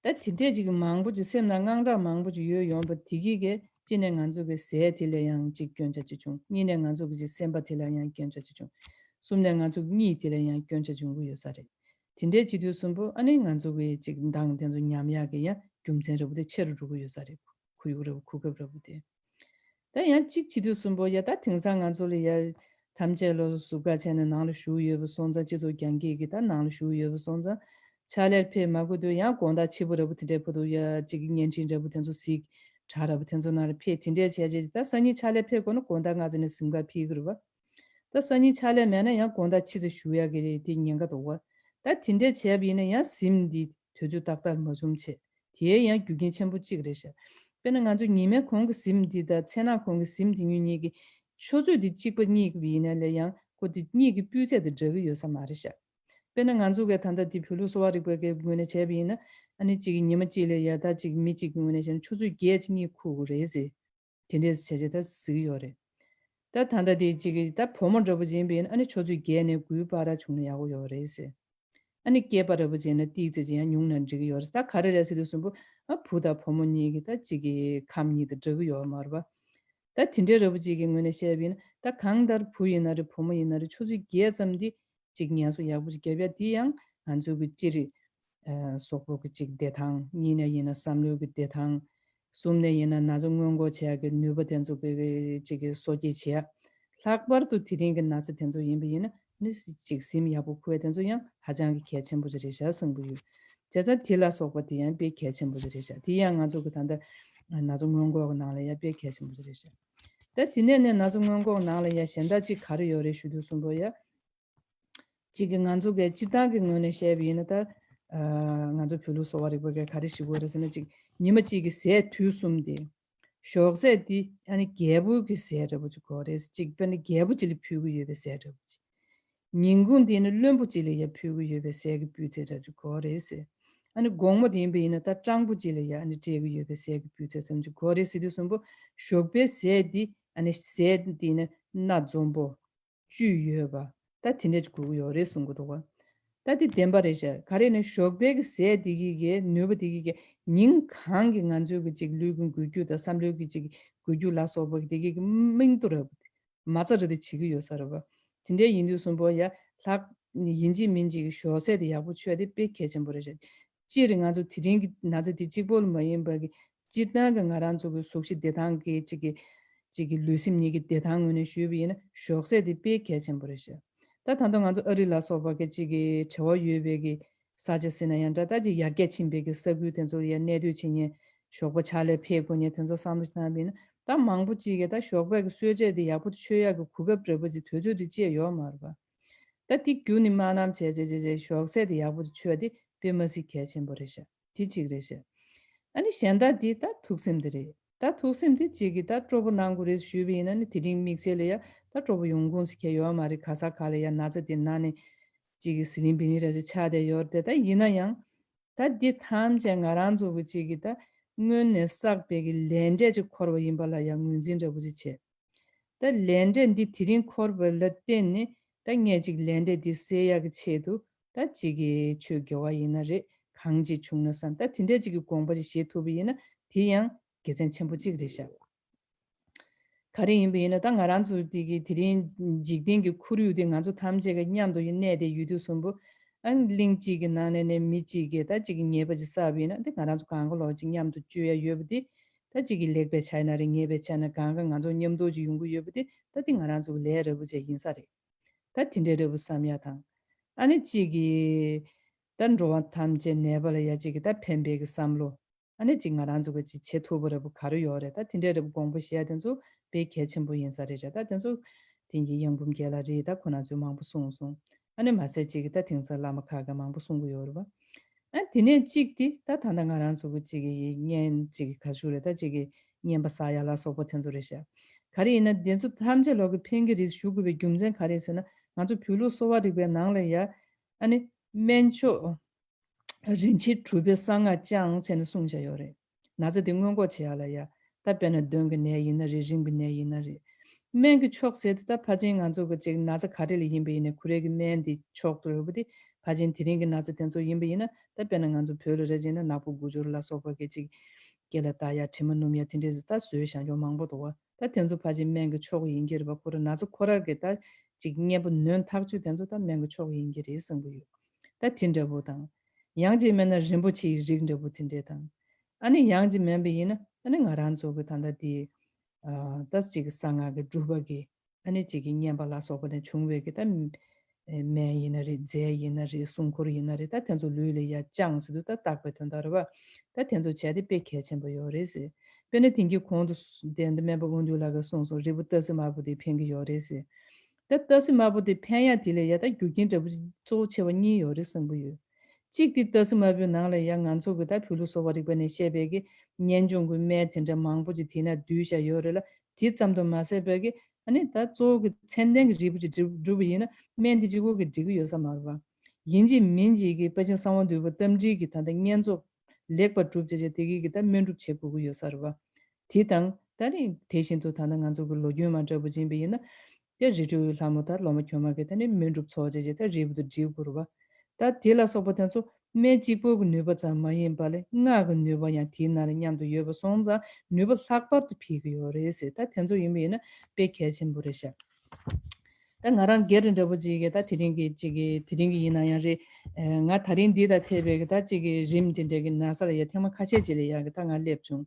ད་དེ་འདྲས་ཅིག་མང་པོ་ཅིག་སེམས་ནང་དངངས་སྐྲག་མང་པོ་ཅིག་ཡོད་ཡོང་བ་དེ་གིས་གས་གཅིག་ནས་ང་ཚོ་གི་ཟས་དེ་ལ་ཡང་ཅིག་སྐྱོན་ཆ་ཅིག་བྱུང་། གཉིས་ནས་ང་ཚོ་གི་ཅིག་སེམས་པ་དེ་ལ་ཡང་སྐྱོན་ཆ་ཅིག་བྱུང་། གསུམ་ནས་ང་ཚོ་གི་གཉིད་དེ་ལ་ཡང་སྐྱོན་ཆ་འབྱུང་གི་ཡོད་ས་རེད། དེ་འདྲས་བྱེད་དུས་གསུམ་པོ་ཨ་ནི་ང་ཚོ་གི་ཅིག་མདངས་དེ་ཚོ་ཉམས་ཡག་གི་ཡང་རྒྱུ་མཚན་འདྲ་པོ་དེ་ཆེ་རུ་འགྲོ་གི་ཡོད་ས་རེད། གོ་ཡུག་འདྲ་པོ་གོ་སྐབས་འདྲ་པོ་དེ། ད་ཡང་གཅིག་བྱེད་དུས་གསུམ་པོ་ཡ་ད་དེང་སང་ང་ཚོ་ལ་ཡ་ཐམས་ཅད་ལོ་ཟུར་བཀག་བྱས་ནས་ནང་ལ་བཞུགས་ཡོད་པ་སོང་ཙང་། སྤྱི་ཚོགས་རྒྱང་བཀྱེད་ཀྱི་ད་ནང་ལ་བཞུགས་ཡོད་པ་སོང་ཙང་། ཕྱག་ལས་ཕེབས་མ་དགོས་དུས་ཡང་དགོང་དག་ཕྱི་པོ་འདྲ་པོ་དེ་འདྲའི་བར་དུ་ཡ་གཅིག་གི་བརྙན་འཕྲིན་འདྲ་པོ་དེ་ཚོ་གཟིགས། དྲ་འདྲ་པོ་དེ་ཚོ་ནང་ལ་ཕེབས། དེ་འདྲས་བྱས་རྗེས་ད་སང་ཉིན་ཕྱག་ལས་ཕེབས་དགོས་ན་དགོང་དག་སྔ་ཙམ་ནས་གཟིམ་ཁར་ཕེབས་ཀྱི་རེད་བ། ད་སང་ཉིན་ཕྱག་ལས་མེད་ན་ཡང་དགོང་དག་ཕྱི་ཙམ་བཞུགས་ཡག་གི་དེ་ཉེན་ཁ་འདུག་བ། ད་དེ་འདྲས་བྱས་པ་ཡིན་ན་ཡང་གཟིམ་འདི་དུས་ཚོད་ཏག་ཏག་མ་འཛོམས་བྱས། དེའི་ཡང་རྒྱུ་རྐྱེན་ཆེན་པོ་གཅིག་རེད་ཤག། དཔེར་ན་ང་ཚོ་ཉི་མའི་གོང་གི་གཟིམ་འདི་དང་མཚན་ནག་གོང་གི་གཟིམ་འདི་གཉིས་གཉིས་ཀྱི་ཆུ་ཚོད་འདི་གཅིག་པ་གཉིས་ཀྱི་ཡིན་ན་ལས་ཡང་ཁོ་འདི་གཉིས་ཀྱི་སྤུས་ཚད་དེ་འདྲ་གི་ཡོད་ས་མ་རེད་ཤག། དཔེར་ན་ང་ཚོ་གི་ད་ལྟ་འདི་བོད་ལུགས་གསོ་བ་རིག་པ་གི་ངོས་ནས་བྱས་པ་ཡིན་ན། ཨ་ནི་གཅིག་གི་ཉི་མ་གཅིག་ལ་ཡ་ད་གཅིག་མི་གཅིག་གི་ངོས་ནས་བྱས་ན་ཆུ་ཚོད་བརྒྱད་ཅིག་གཉིད་ཁུག་དགོས་རེད་ཟེར། དེ་འདྲས་བྱས་བྱས་ད་གཟིགས་ཡོད་རེད། ད་ད་ལྟ་དེ་གཅིག་གི་ད་བུ་མོ་འདྲ་པོ་ཅིག་ཡིན་པ་ཡིན་ན་ཨ་ནི་ཆུ་ཚོད་བརྒྱད་ནས་དགུའི་བར་བྱུང་ན་ཡག་པོ་ཡོད་རེད་ཟེར། ཨ་ནི་སྐྱེས་པ་འདྲ་པོ་ཅིག་ཡིན་ན་ཏིག་ཙམ་ཅིག་ཡང་ཉུང་ན་འགྲིག་གི་ཡོད་རེད། ད་ག་རེ་རེད་ཟེར་དུས་གསུམ་པོ་ཨ་བུ་དང་བུ་མོ་གཉིས་ཀྱི་ད་གཅིག་གི་ཁམས་གཉིས་དང་འདྲ་གི་ཡོད་མ་རེད་པ། ད་དེ་འདྲའི་འདྲ་པོ་ཅིག་གི་ངོས་ནས་བཤད་པ་ཡིན་ན་ད་གང་ལྟར་བུ་ཡིན་ན་རེད། བུ་མོ་ཡིན་ན་རེད། ཆུ་ཚོད་བརྒྱད་ཙམ་འདི་ཅིག་ངལ་གསོ་ཡག་པོ་ཅིག་བརྒྱབ་ཡ་དེ་ཡང་ང་ཚོ་གི་སྤྱིར་ཨ་གཟུགས་པོ་གི་ཅིག་བདེ་ཐང་། གཉིས་ནས་ཡིན་ན་བསམ་བློའི་གི་བདེ་ཐང་། གསུམ་ནས་ཡིན་ན་ན་ཚ་སྔོན་འགོག་བྱེད་ཡ་གི་ནུས་པ་དེ་ཚོ་གི་ཅིག་གི་གསོ་སྐྱེད་བྱེད་ཡ། ལྷག་པར་དུ་དེ་རིང་གི་ན་ཚ་དེ་ཚོ་ཡིན་པ་ཡིན་ན་ནི་ཅིག་གཟིམ་ཡག་པོ་ཁུག་ཡ་དེ་ཚོ་ཡང་ཧ་ཅང་གི་གལ་ཆེན་པོ་ཅིག་རེད་ཤག་བསམ་གི་ཡོད། བྱས་ཙང་དེ་ལ་སོགས་པ་དེ་ཡང་དཔེ་གལ་ཆེན་པོ་ཅིག་རེད་ཤག། དེ་ཡང་ང་ཚོ་གི་ད་ལྟ་ན་ཚ་སྔོན་འགོག་གི་ནང་ལ་ཡང་དཔེ་གལ་ཆེན་པོ་ཅིག་རེད་ཤག། ད་དེ་ནས་ནས་ན་ཚ་སྔོན་འགོག་ནང་ལ་ཡང་གཞན་དག་ཅིག་ག་རེ་ཡོད་རེད་ཞུ་དུས་གསུམ་པོ་ཡ། གཅིག་གི་ང་ཚོ་གི་སྤྱིར་བཏང་གི་ངོས་ནས་བཤད་པ་ཡིན་ན་ད། ཨ་ང་ཚོ་བོད་ལུགས་གསོ་བ་རིག་པ་གི་ག་རེ་ཞུ་དགོས་རེད་ཟེར་ན། གཅིག་ཉི་མ་གཅིག་གི་ཟས་དུས་གསུམ་དེ། ཞོགས་ཟས་འདི་ཨ་ནི་རྒྱལ་པོ་གི་ཟས་འདྲ་པོ་ཅིག་དགོས་རེད། གཅིག་དཔེར་ན་རྒྱལ་པོ་ཅིག་ལ་ཕུལ་གི་ཡོད་པའི་ཟས་འདྲ་པོ་ཅིག། ཉིན་གུང་འདི་ནི་བློན་པོ་ཅིག་ལ་ཡ་ཕུལ་གི་ཡོད་པའི་ཟས་ཀྱི་སྤུས་ཚད་འདྲ་ཅིག་དགོས་རེད་ཟེར། ཨ་ནི་དགོང་མོ་དེ་ཡིན་པ་ཡིན་ན་ད་སྤྲང་པོ་ཅིག་ལ་ཡ་ཨ་ནི་སྤྲད་གི་ཡོད་པའི་ཟས་ཀྱི་སྤུས་ཚད་ཙམ་ཅིག་དགོས་རེད་ཟེར་དུས་གསུམ་པོ་ཞོགས་པའི་ཟས་འདི་ཨ་ནི་ཟས་འདི་ནི་སྣ་འཛོམས་པོ། བཅུད་ཡོད་པ། ད་དེ་འདྲ་ཅིག་དགོས་ཀྱི་ཡོད་རེད་གསུང་གི་འདུག་བ། ད་དེ་བདེན་པ་རེད་ཤག། ག་རེ་ནི་ཞོགས་པའི་གི་ཟས་དེ་གི་གི་ནུས་པ་དེ་གི་གི་ཉིན་གང་གི་ང་ཚོའི་གི་ཅིག་ལུས་ཀྱི་འགུལ་སྐྱོད་དང་བསམ་བློའི་གི་ཅིག་འགུལ་སྐྱོད་ལ་སོགས་པ་གི་དེ་གི་གི་མིང་ཐོ་ར་མ་རྩ་རེ་དེ་བྱེད་ཀྱི་ཡོད་ས་རེད་བ། དེ་འདྲ་ཡིན་དུས་གསུམ་པོ་ཡ་ལྷག་ཡིན་གཅིག་མིན་གཅིག་གི་ཞོགས་ཟས་དེ་ཡག་པོ་མཆོད་དེ་དཔེ་གལ་ཆེན་པོ་རེད་ཤག་སྤྱིར་ང་ཚོ་དེ་རིང་གི་ན་ཚ་འདི་གཅིག་པོ་ལ་མ་ཡིན་པ་གི་སྤྱིར་བཏང་གི་ང་རང་ཚོ་གི་གཟུགས་གཞི་བདེ་ཐང་གི་གཅིག་གི་གཅིག་གི་ལུས་སེམས་གཉིས་ཀྱི་བདེ་ཐང་ངོས་ནས་ཞུས་པ་ཡིན་ན་ཞོགས་ཟས་དེ་དཔེ་གལ་ཆེན་པོ་རེད་ཤག་ད་ད་ལྟ་ང་ཚོ་ཨ་རི་ལ་སོགས་པ་གི་གཅིག་གི་བྲེལ་བ་ཡོད་པའི་གི་ས་ཆ་ཟེར་ན་ཡང་འདྲ། ད་ཅིག་ཡར་རྒྱས་ཕྱིན་པའི་གི་ས་ཁུལ་དེ་ཚོར་ཡང་གནས་སྡོད་བྱེད་མཁན་ཞོགས་པ་ཕྱག་ལས་ཕེབས་དགོས་མཁན་དེ་ཚོ་བསམ་བློ་བཏང་བ་ཡིན་ན་ད་མང་པོ་གཅིག་གིས་ད་ཞོགས་པའི་གི་གསོལ་ཇ་དེ་ཡག་པོ་མཆོད་ཡག་གི་གོ་སྐབས་འདྲ་པོ་ཅིག་དུས་ཚོད་དེ་ཅིག་ཡོད་མ་རེད་པ། ད་དེ་རྒྱུ་ནི་སྨན་ལམ་བྱས་བྱས་བྱས་བྱས་ཞོགས་ཟས་དེ་ཡག་པོ་མཆོད་དེ་དཔེ་མ་སྲིད་གལ་ཆེན་པོ་རེད་ཤག་དེ་གཅིག་རེད་ཤག་ཨ་ནི་གཞན་དག་དེ་ད་ཐུགས་སེམས་དེ་རེད། ད་ཐུགས་སེམས་དེ་གཅིག་གིས་ད་སྤྲོ་པོ་གནང་དགོས་རེད་ཞུས་པ་ཡིན་ན་ནི་དེ་རིང་དམིགས་བསལ་ལ་ཡ་ད་སྤྲོ་པོ་ཡོང་ཁུངས་ཤིག་ཁྱེར་ཡོད་མ་རེད། ག་ས་ག་ལ་ཡ་ན་ཚ་དེ་ན་ནས་གཅིག་གིས་ཟི་ལིང་བི་ལིང་རེ་ཟེར་ཆགས་བསྡད་ཡོད་རེད། ད་ཡིན་ན་ཡང་ད་འདི་ཐམས་ཅད་ང་རང་ཚོ་གི་གཅིག་གིས་ད་སྔོན་ནས་བསགས་པའི་གི་ལས་འབྲས་ཅིག་འཁོར་བ་ཡིན་པ་ལ་ཡང་ངོས་འཛིན་འདྲ་པོ་ཅིག་བྱེད། ད་ལས་འབྲས་འདི་དེ་རིང་འཁོར་བ་ལ་བརྟེན་ནས་ད་ངས་ཅིག་ལས་འབྲས་འདི་སེལ་ཡག་གི་ཆེད་དུ་ད་ཅིག་གི་ཆོས་དགེ་བ་ཡིན་ན་རེད། གང་ཅིག་བྱུང་ན་བསམ་ད་དེ་འདྲས་ཅིག་གི་དགོངས་པ་ཅིག་བཞེས་ཐུབ་པ་ཡིན་ན་དེ་ཡང་དགེ་མཚན་ཆེན་པོ་ཅིག་རེད་ཤག་ག་རེ་ཡིན་པ་ཡིན་ན་ད་ང་རང་ཚོ་འདི་གི་དེ་རིང་འཇིག་རྟེན་གྱི་ཁོར་ཡུག་འདི་ང་ཚོ་ཐམས་ཅད་ཀྱི་མཉམ་དུ་ཡིན་གནས་བསྡད་ཡོད་དུས་གསུམ་པོ་ཨ་ནི་གླིང་གཅིག་གི་ནང་ནས་ནས་མི་གཅིག་གིས་ད་གཅིག་གི་ཉེས་པ་ཅིག་བསགས་པ་ཡིན་ན་འདི་ང་རང་ཚོ་གང་ག་ལོག་ཅིག་མཉམ་དུ་བཅོས་ཡ་ཡོད་པ་འདི་ད་གཅིག་གིས་ལེགས་པའི་ཆ་ཡིན་ན་རེད། ཉེས་པའི་ཆ་ཡིན་ན་གང་ག་ང་ཚོ་མཉམ་དུ་ཅིག་ཡོང་གི་ཡོད་པ་འདི་ད་འདི་ང་རང་ཚོ་གི་ལས་རེད་པོ་ཅིག་ཡིན་ས་རེད། ད་དེ་འདྲའི་རེད་པོ་བསམ་ཡ་དང་ཨ་ནི་གཅིག་གིས་ད་འགྲོ་བ་ཐམས་ཅད་ནད་པ་ལ་ཡ་གཅིག་གིས་ད་ཕན་པའི་གི་བསམ་བློ། ཨ་ནི་ཅིག་ང་རང་ཚོ་གི་ཅིག་བྱེད་ཐུབ་པ་རེད་པོ་ག་རེ་ཡོད་རེད། ད་དེ་འདྲའི་རེད་པོ་དགོངས་པ་བཞེས་ཡ་དེ་ཚོ་དཔེ་གལ་ཆེན་པོ་ཡིན་ས་རེད་རེད། ད་དེ་ཚོ་དེང་གི་གཡང་འབུམ་རྒྱལ་ལགས་རེད། ད་ཁོ་རང་ཚོས་མང་པོ་གསུངས་སོང་། ཨ་ནི་མ་ཟད་ཅིག་གི་ད་དེང་སང་བླ་མ་ཁག་གིས་མང་པོ་གསུང་གི་ཡོད་རེད་པ། ཨ་དེ་ནས་གཅིག་དེ་ད་ད་ལྟ་ང་རང་ཚོ་གི་ཅིག་གི་བརྙན་ཅིག་གི་ག་ཞུ་རེད། ད་ཅིག་གི་བརྙན་པར་ཟ་ཡ་ལ་སོགས་པ་དེ་ཚོ་རེད་ཤག་ག་རེ་ཡིན་ན་དེ་ཚོ་ཐམས་ཅད་ལོག་གི་ཕན་གི་རེད་ཞུ་དགོས་པའི་རྒྱུ་མཚན་ག་རེ་ཟེར་ན་ང་ཚོ་བོད་ལུགས་གསོ་བ་རིག་པའི་ནང་ལ་ཡ་ཨ་ནི་སྨན་མཆོག་རིན་ཆེན་གྲུབ་པའི་གསང་སྔགས་ཀྱང་ཟེར་ནས་གསུངས་བཞག་ཡོད་རེད། ན་ཚ་དེ་སྔོན་འགོག་བྱེད་ཡ་ལ་ཡ། ད་དཔེར་ན་གདོན་གྱི་ནད་ཡིན་ན་རེད། རིམས་ཀྱི་ནད་ཡིན་ན་རེད། སྨན་གྱི་མཆོག་ཟེར་དེ་ད་ཕལ་ཆེར་ང་ཚོ་གི་ཅིག་ན་ཚ་ག་རེ་ལ་ཡིན་པ་ཡིན་ནའི་ཁོ་རའི་གི་སྨན་དེ་མཆོག་ཏུ་ཡོད་པ་དེ་ཕལ་ཆེར་དེ་རིང་གི་ན་ཚ་དེ་ཚོ་ཡིན་པ་ཡིན་ན་ད་དཔེར་ན་ང་ཚོ་བོད་ལ་རེད་བྱས་ན་ནག་པོ་དགུ་སྦྱོར་ལ་སོགས་པ་གི་ཅིག་སྐེ་ལ་བཏགས་ཡ་དྲི་མ་སྣོམ་ཡ་དེ་འདྲས་ད་བཟོས་བཞག་མཁན་མང་པོ་འདུག་བ། ད་དེ་ཚོ་ཕལ་ཆེར་སྨན་གྱི་མཆོག་ཡིན་གྱི་རེད་པ། ཁོ་ར་ན་ཚ་ཁོ་ར་གི་ད་ཅིག་གཉེན་པོ་ནོན་ཐག་ཆོད་དེ་ཚོ་ད་སྨན་གྱི་མཆོག་ཡིན་གྱི་རེད་བསམ་གྱི་ཡོད། ད་དེ་འདྲ་པོ་དང་། ཡང་ཅིག་མིན་ན་རིན་པོ་ཆེའི་རིགས་འདྲ་པོ་དེ་འདྲས་དང་། ཨ་ནི་ཡང་ཅིག་མིན་པ་ཡིན་ན་ཨ་ནི་ང་རང་ཚོ་གི་ད་ལྟ་དེ་ཨ་ད་ཅིག་གསང་སྔགས་ཀྱི་སྒྲུབ་པ་གི་ཨ་ནི་ཅིག་གི་བསྙེན་པ་ལ་སོགས་པ་ནས་བྱུང་བའི་གི་ད་སྨན་ཡིན་ན་རེད། རྫས་ཡིན་ན་རེད། སྲུང་འཁོར་ཡིན་ན་རེད། ད་དེ་ཚོ་ལུས་ལ་ཡ་བཅངས་ཟེར་དུས་ད་བརྟག་པའི་དོན་དག་རེད་པ། ད་དེ་ཚོ་བྱས་ཏེ་དཔེ་གལ་ཆེན་པོ་ཡོད་རེད་ཟེར། དཔེར་ན་དེང་གི་གོང་དུ་དེ་འདི་སྨན་པ་དབང་འདུས་ལགས་ཀྱིས་གསུངས་སོང་། རིལ་བུ་སྟག་གཟིག་དམར་པོ་དེ་ཕན་གྱི་ཡོད་རེད་ཟེར། ད་སྟག་གཟིག་དམར་པོ་དེ་ཕན་ཡ་དེ་ལ་ཡ་ད་རྒྱུ་རྐྱེན་འདྲ་པོ་གཙོ་བོ་ཆེ་བ་གཉིས་ཡོད་རེད་བསམ་གྱི་ཡོད། གཅིག་དེ་སྟག་གཟིག་དམར་པོའི་ནང་ལ་ཡ་ང་ཚོ་གི་ད་བོད་ལུགས་གསོ་བ་རིག་པ་ནས་བཤད་པའི་གི་གཉེན་སྐྱོང་གི་སྨན་དེ་འདྲ་མང་པོ་ཅིག་དེ་ན་བསྡུས་བཞག་ཡོད་རེད་ལ། དེ་ཙམ་དུ་མ་ཟད་པའི་གི་ཨ་ནི་ད་གཙོ་བོ་གི་ཚད་ལྡན་གྱི་རིལ་བུ་ཅིག་སྒྲུབ་སྒྲུབ་པ་ཡིན་ན་སྨན་དེ་གཅིག་པོ་གིས་འགྲིག་གི་ཡོད་ས་མ་རེད་པ། ཡིན་གཅིག་མིན་གཅིག་གི་དཔལ་ཆེན་གསང་བ་འདུས་པ་རྟ་མགྲིན་གྱི་ད་ལྟ་བསྙེན་རྫོགས་ལེགས་པར་གྲུབ་བྱས་བྱས་དེ་གི་གི་ད་སྨན་སྒྲུབ་བྱེད་དགོས་ཀྱི་ཡོད་ས་རེད་པ། དེ་དང་ད་ནི་དེ་བཞིན་དུ་ད་ལྟ་ང་ཚོ་གི་ལོ་རྒྱུས་མ་འདྲ་པོ་ཡིན་པ་ཡིན་ན། དེ་རི་ཁྲོད་ལྷ་མོ་དང་ལོ་མ་གྱོན་མ་གི་ད་ནི་སྨན་སྒྲུབ་ཚོགས་བྱས་བྱས་ད་རིལ་བུ་དང་སྒྲིལ་དགོས་རེད་པ། ད་དེ་ལ་སོགས་པ་དེ་ཚོ་སྨན་གཅིག་པོ་གི་ནུས་པ་ཙམ་མ་ཡིན་པ་ལས་སྔགས་ཀྱི་ནུས་པ་ཡང་དེའི་ནང་ལ་མཉམ་དུ་ཡོད་པ་སོང་ཙང་ནུས་པ་ལྷག་པར་དུ་འཕེལ་གྱི་ཡོད་རེད་ཟེར། ད་དེ་ཚོ་ཡིན་པ་ཡིན་ན་དཔེ་གལ་ཆེན་པོ་རེད་ཤག་ད་ང་རང་སྒེར་འདྲ་པོ་ཅིག་གིས་ད་དེ་རིང་གི་ཅིག་གི་དེ་རིང་གི་ཡིན་ན་ཡང་རེད། ང་ད་རིང་འདི་དང་འཕྲད་པའི་གི་ད་ཅིག་གི་རིམས་དེ་འདྲའི་གི་ན་ཚ་ལ་ཡ་ཐེངས་མ་ཁ་ཤས་ཅིག་ལ་ཡ་གི་ད་ང་སླེབས་བྱུང་།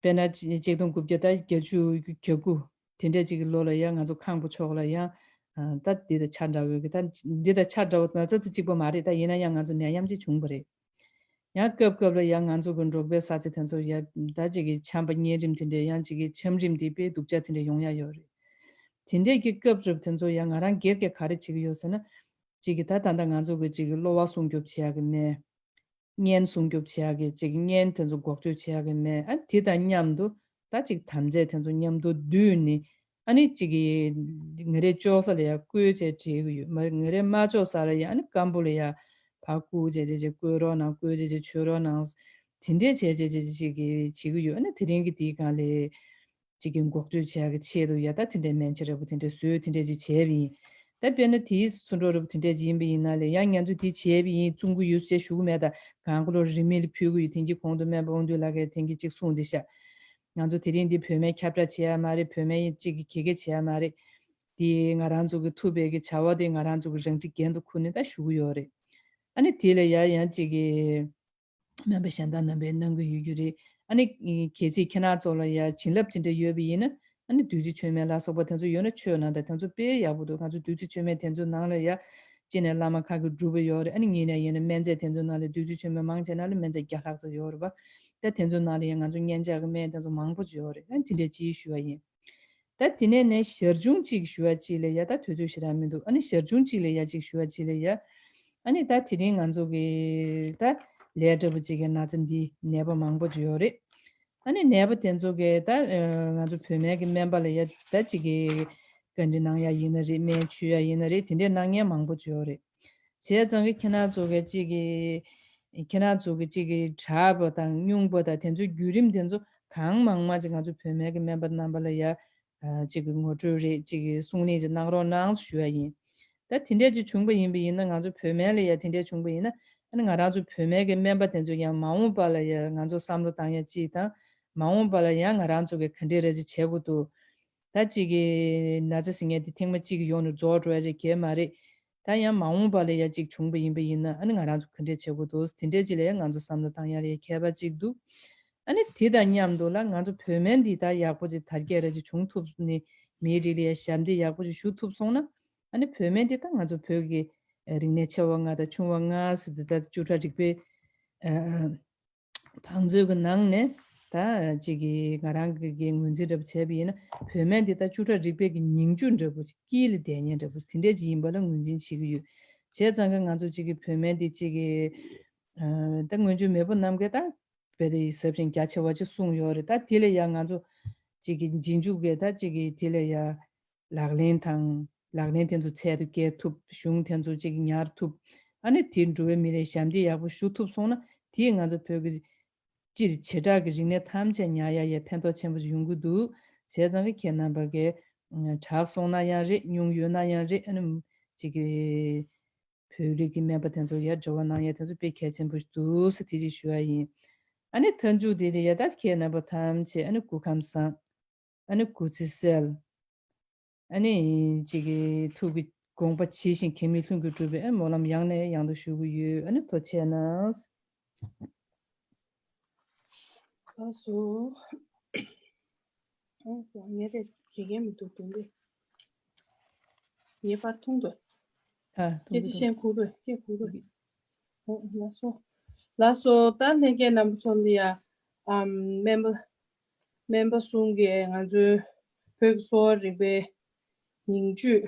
དཔེར་ན་ཆིག་སྟོང་དགུ་བརྒྱ་དང་བརྒྱད་ཅུ་གྱ་དགུ་དེ་འདྲ་ཅིག་གི་ལོ་ལ་ཡང་ང་ཚོ་ཁང་པ་ཕྱོགས་ལ་ཡང་ད་འདི་དང་ཆ་འདྲ་བོའི་གི་ད་འདི་དང་ཆ་འདྲ་བོ་ན་ཚ་དེ་གཅིག་པ་མ་རེད། ད་ཡིན་ན་ཡང་ང་ཚོ་ནད་ཡམས་ཅིག་བྱུང་བ་རེད། ཡང་སྐབས་སྐབས་ལ་ཡང་ང་ཚོ་གི་འབྲོག་པའི་ས་ཆ་དེ་ཚོ་ཡ་ད་ཅིག་གི་ཆམ་པ་གཉན་རིམས་དེ་འདྲའི་ཡང་ཅིག་གི་ཆམ་རིམས་དེ་དཔེ་སྡུག་ཅག་དེ་འདྲ་ཡོང་ཡ་ཡོད་རེད། དེ་འདྲའི་གི་སྐབས་རབ་དེ་ཚོ་ཡང་ང་རང་སྒེར་གྱི་ག་རེ་བྱེད་ཀྱི་ཡོད་ཟེར་ན། ཅིག་གི་ད་ད་ལྟ་ང་ཚོ་གི་ཅིག་གི་གློ་བ་སྲུང་སྐྱོབ་བྱེད་ཡ་གི་སྨན། གཉན་སྲུང་སྐྱོབ་བྱེད་ཡག་གི་ཅིག་གཉན་དེ་ཚོ་འགོག་བཅོས་བྱེད་ཡག་གི་སྨན། ཨ་དེ་དང་མཉམ་དུ་ད་ཅིག་དམ་རྫས་དེ་ཚོ་མཉམ་དུ་བསྡུས་ནས་ཨ་ནི་ཅིག་གི་ང་རའི་ལྕོགས་ས་ལ་ཡ་བསྐོལ་བྱས་སྤྲད་ཀྱི་ཡོད། མ་ང་རའི་མ་ལྕོགས་ས་ལ་ཡ་ཨ་ནི་སྐམ་པོ་ལ་ཡ་ཕར་བསྐོལ་བྱས་བྱས་བྱས་བསྐོལ་རོགས་གནང་། བསྐོལ་བྱས་བྱས་མཆོད་རོགས་གནང་། དེ་འདྲས་བྱས་བྱས་བྱས་བྱས་ཅིག་གི་བྱེད་ཀྱི་ཡོད། ཨ་ནི་དེ་རིང་གི་དེའི་སྒང་ལ། གཅིག་གི་འགོག་བཅོས་བྱེད་ཡག་གི་ཆེད་དུ་ཡ་ད་དེ་འདྲའི་སྨན་ཆ་རབ་དེ་འདྲའི་བཟོས་དེ་འདྲའི་ཅིག་བྱས་པ་ཡིན། ད་དཔེར་ན་དེའི་ཚུར་འགྲོ་རབ་དེ་འདྲའི་ཅིག་ཡིན་པ་ཡིན་ན་ལས་ཡང་ང་ཚོས་དེ་བྱས་པ་ཡིན་བཙོང་གི་ཡོད་ཅེས་ཞུ་གི་མེད། ད་གང་ག་ལོ་རིན་མེད་ལ་ཕུལ་གི་ཡོད། དེང་གི་གོང་དུ་སྨན་པ་དབང་འདུས་ལགས་ཀྱིས་དེང་གི་ཅིག་གསུངས་དེ་ཤག་ང་ཚོ་དེ་རིང་འདི་བོད་སྨན་ཁྱབ་བསྒྲགས་བྱེད་ཡ་མ་རེད། བོད་སྨན་ཡིན་གཅིག་གི་གེ་གེ་བྱེད་ཡ་མ་རེད། དེ་ང་རང་ཚོ་གི་ཐུབ་པའི་གི་བྱ་བ་དེ་ང་རང་ཚོ་གི་རང་འཁྲི་འགན་དུ་འཁུར་ནས་ད་ཞུ་གི་ཡོད་རེད། ཨ་ནི་དེ་ལ་ཡ་ཡང་ཅིག་གི་སྨན་པ་གཞན་དག་རྣམ་པས་གནང་གི་ཡོད་རྒྱུ་རེད། ཨ་ནི་གལ་སྲིད་ཁྱེད་རང་ཚོ་ལ་ཡ་བྱིན་རླབས་དེ་འདྲ་ཡོད་པ་ཡིན་ན། ཨ་ནི་བདུད་རྩི་མཆོད་སྨན་ལ་སོགས་པ་དེ་ཚོ་ཡོད་ན་མཆོད་གནང་དང་། དེ་ཚོ་དཔེ་ཡག་པོ་འདུག་ང་ཚོ་བདུད་རྩི་མཆོད་སྨན་དེ་ཚོ་ནང་ལ་ཡ་གཅིག་ནས་བླ་མ་ཁག་གི་སྒྲུབ་པ་ཡོད་རེད། ཨ་ནི་གཉིས་ནས་ཡིན་ན་སྨན་རྫས་དེ་ཚོ་ནང་ལ་བདུད་རྩི་མཆོད་སྨན་མང་ཆེ་ནང་ལ་སྨན་རྫས་བརྒྱ་ལྷག་ཙམ་ཡོད་རེད་པ། ད་དེ་ཚོ་ནང་ལ་ཡ་ང་ཚོ་གཉན་ལྕགས་ཀྱི་སྨན་དེ་ཚོ་མང་པོ་ཅིག་ཡོད་རེད། ཨ་ནི་དེ་འདྲས་ཅིག་ཞུ་བ་ཡིན། ད་དེ་ནས་ནས་ཞར་བྱུང་གཅིག་ཞུ་བ་གཅིག་ལ་ཡ་ད་དུས་ཚོད་ཞེ་དྲག་མི་འདུག་ཨ་ནི་ཞར་བྱུང་གཅིག་ལ་ཡ་གཅིག་ཞུ་བ་གཅིག་ལ་ཡ། ཨ་ནི་ད་དེ་རིང་ང་ཚོ་གི་ད་ལས་འདྲ་པོ་གཅིག་གི་ན་ཚ་འདི་ནད་པ་མང་པོ་ཅིག་ཡོད་རེད། ཨ་ནི་ནད་པ་དེ་ཚོ་གི་ད་ང་ཚོ་བོད་སྨན་གྱི་སྨན་པ་ལ་ཡ་ད་གཅིག་གི་བཀའ་འདྲི་གནང་ཡ་ཡིན་ན་རེད། སྨན་མཆོད་ཡ་ཡིན་ན་རེད། དེ་འདྲས་གནང་མཁན་མང་པོ་ཅིག་ཡོད་རེད། བྱས་ཙང་གི་ཁྱེད་རང་ཚོ་གི་གཅིག་གི་ཁྱེད་རང་ཚོ་གི་གཅིག་གི་དྲག་པ་དང་སྙུང་པ་དང་དེ་ཚོའི་བརྒྱུད་རིམ་དེ་ཚོ་གང་མང་མང་ཅིག་ང་ཚོ་བོད་སྨན་གྱི་སྨན་པ་རྣམ་པ་ལ་ཡ་ཨ་གཅིག་གི་ངོ་སྤྲོད་རེད། གཅིག་གི་གསུང་གླེང་ཅིག་གནང་རོགས་གནང་ཞུ་ཡ་ཡིན། ད་དེ་འདྲས་ཅིག་བྱུང་པ་ཡིན་པ་ཡིན་ན། ང་ཚོ་བོད་སྨན་ལ་ཡ་དེ་འདྲས་བྱུང་པ་ཡིན་ན། ཨ་ནི་ང་རང་ཚོ་བོད་སྨན་གྱི་སྨན་པ་དེ་ཚོ་ཡང་མ་འོངས་པ་ལ་ཡ་ང་ཚོ་བསམ་བློ་བཏང་ཡ་གཅིག་དང་། མ་འོངས་པ་ལ་ཡང་ང་རང་ཚོ་གི་ག་འདྲས་རེ་ཅིག་བྱེད་དགོས་འདུག་ད་གཅིག་གི་ན་ཚ་ཟེར་མཁན་དེ་ཐེངས་མ་གཅིག་གི་ཡོང་ནས་རྫོགས་འགྲོ་ཡ་ཅིག་གལ་མ་རེད། ད་ཡང་མ་འོངས་པ་ལ་ཡ་གཅིག་བྱུང་པ་ཡིན་པ་ཡིན་ན། ཨ་ནི་ང་རང་ཚོ་ག་འདྲས་བྱེད་དགོས་འདུག་དེ་འདྲས་ཅིག་ལ་ཡ་ང་ཚོ་བསམ་བློ་བཏང་ཡ་ལ་ཡ་མཁས་པ་གཅིག་འདུག་ཨ་ནི་དེ་དང་མཉམ་དུ་ལ་ང་ཚོ་བོད་སྨན་འདི་ད་ཡག་པོ་ཅིག་དར་རྒྱས་ར་ཅིག་བྱུང་ཐུབ་ནས། མིའི་རིགས་ལ་ཡ་ཞབས་འདེགས་ཡག་པོ་ཅིག་ཞུ་ཐུབ་སོང་ན། ཨ་ནི་བོད་སྨན་འདི་ད་ང་ཚོ་བོད་ཀྱི་རིག་གནས་ཆེ་བ་ལྔ་དང་ཆུང་བ་ལྔ་ཟེར་ཏེ་ད་བཅུ་ཕྲག་རིག་པའི་བང་མཛོད་ཀྱི་ནང་ནས་ད་ཅིག་གི་ང་རང་གི་གི་ངོས་འཛིན་འདྲ་པོ་བྱས་པ་ཡིན་ན། བོད་སྨན་འདི་ད་བཅུ་ཕྲག་རིག་པའི་གི་ཉིང་བཅུད་འདྲ་པོ་ཅིག་དཀྱིལ་ལ་བསྡད་མཁན་འདྲ་པོ་དེ་འདྲས་ཅིག་ཡིན་པ་ལ་ངོས་འཛིན་བྱེད་ཀྱི་ཡོད། བྱས་ཙང་གི་ང་ཚོ་ཅིག་གི་བོད་སྨན་འདི་ཅིག་གི་ཨ་ད་སྔོན་བྱོན་མེས་པོ་རྣམས་ཀྱིས་ད་དཔེ་དེ་ཟབ་ཅིང་རྒྱ་ཆེ་བ་ཅིག་གསུངས་ཡོད་རེད། ད་དེ་ལ་ཡ་ང་ཚོ་ཅིག་གི་རྗེས་འཇུག་གི་ད་ཅིག་གི་དེ་ལ་ཡ་ལག་ལེན་དང་། ལག་ལེན་དེ་ཚོ་ཚད་དུ་བསྐྱལ་ཐུབ། གཞུང་དེ་ཚོ་ཅིག་ཉར་ཐུབ། ཨ་ནི་དེ་འགྲོ་བའི་མི་ལ་ཞབས་འདེགས་ཡག་པོ་ཞུ་ཐུབ་སོང་ན། དེས་ང་ཚོ་བོད་ཀྱི་སྤྱིར་བྱེ་བྲག་གི་རིག་གནས་ཐམས་ཅད་ཉར་ཡ་ཡ་ཕན་ཐོགས་ཆེན་པོ་ཞིག་ཡོང་གི་འདུག་བྱས་ཙང་གི་ཁྱེད་རྣམ་པ་གིས་དྲག་སོང་ན་ཡང་རེད། སྙུང་ཡོད་ན་ཡང་རེད། ཨ་ནི་ཅིག་གི་བོད་རིགས་ཀྱི་སྨན་པ་དེ་ཚོ་ཡར་འབྲེལ་བ་གནང་ཡ་དེ་ཚོ་དཔེ་གལ་ཆེན་པོ་ཞིག་འདུག་ཟེར་དེ་ཅིག་ཞུ་ཡ་ཡིན། ཨ་ནི་མཐའ་མཇུག་དེ་རེད་ཡ། ད་ཁྱེད་རྣམ་པ་ཐམས་ཅད་ཨ་ནི་སྐུ་ཁམས་བཟང་། ཨ་ནི་སྐུ་ཚེ་གསལ། ཨ་ནི་ཅིག་གི་ཐུགས་ཀྱི་དགོངས་པ་ཇི་བཞིན་གེགས་མེད་ལྷུན་གྱིས་གྲུབ་པའི་ཨ་སྨོན་ལམ་ཡང་ནས་ཡང་དུ་ཞུ་གི་ཡོད། ཨ་ནི་ཐུགས་རྗེ་གནང་། ལགས་སོ། ཨོ་ངས་དེ་དགེ་རྒན་མི་འདུག་དུང་དེ། ངའི་པར་མཐོང་འདུག་ཨ་མཐོང་གི་འདུག་སྐད་ཆ་བཤད་ཁུག་རེད། སྐད་ཁུག་རེད། ཨོ་ལགས་སོ། ལགས་སོ། ད་ལྷན་རྒྱས་རྣམ་པ་ཚོ་ལ་ཡ་ཨམ་སྨན་པ་སྨན་པ་གསུམ་གྱིས་ང་ཚོའི་བོད་ཀྱི་གསོ་བ་རིག་པའི་ཉིང་བཅུད།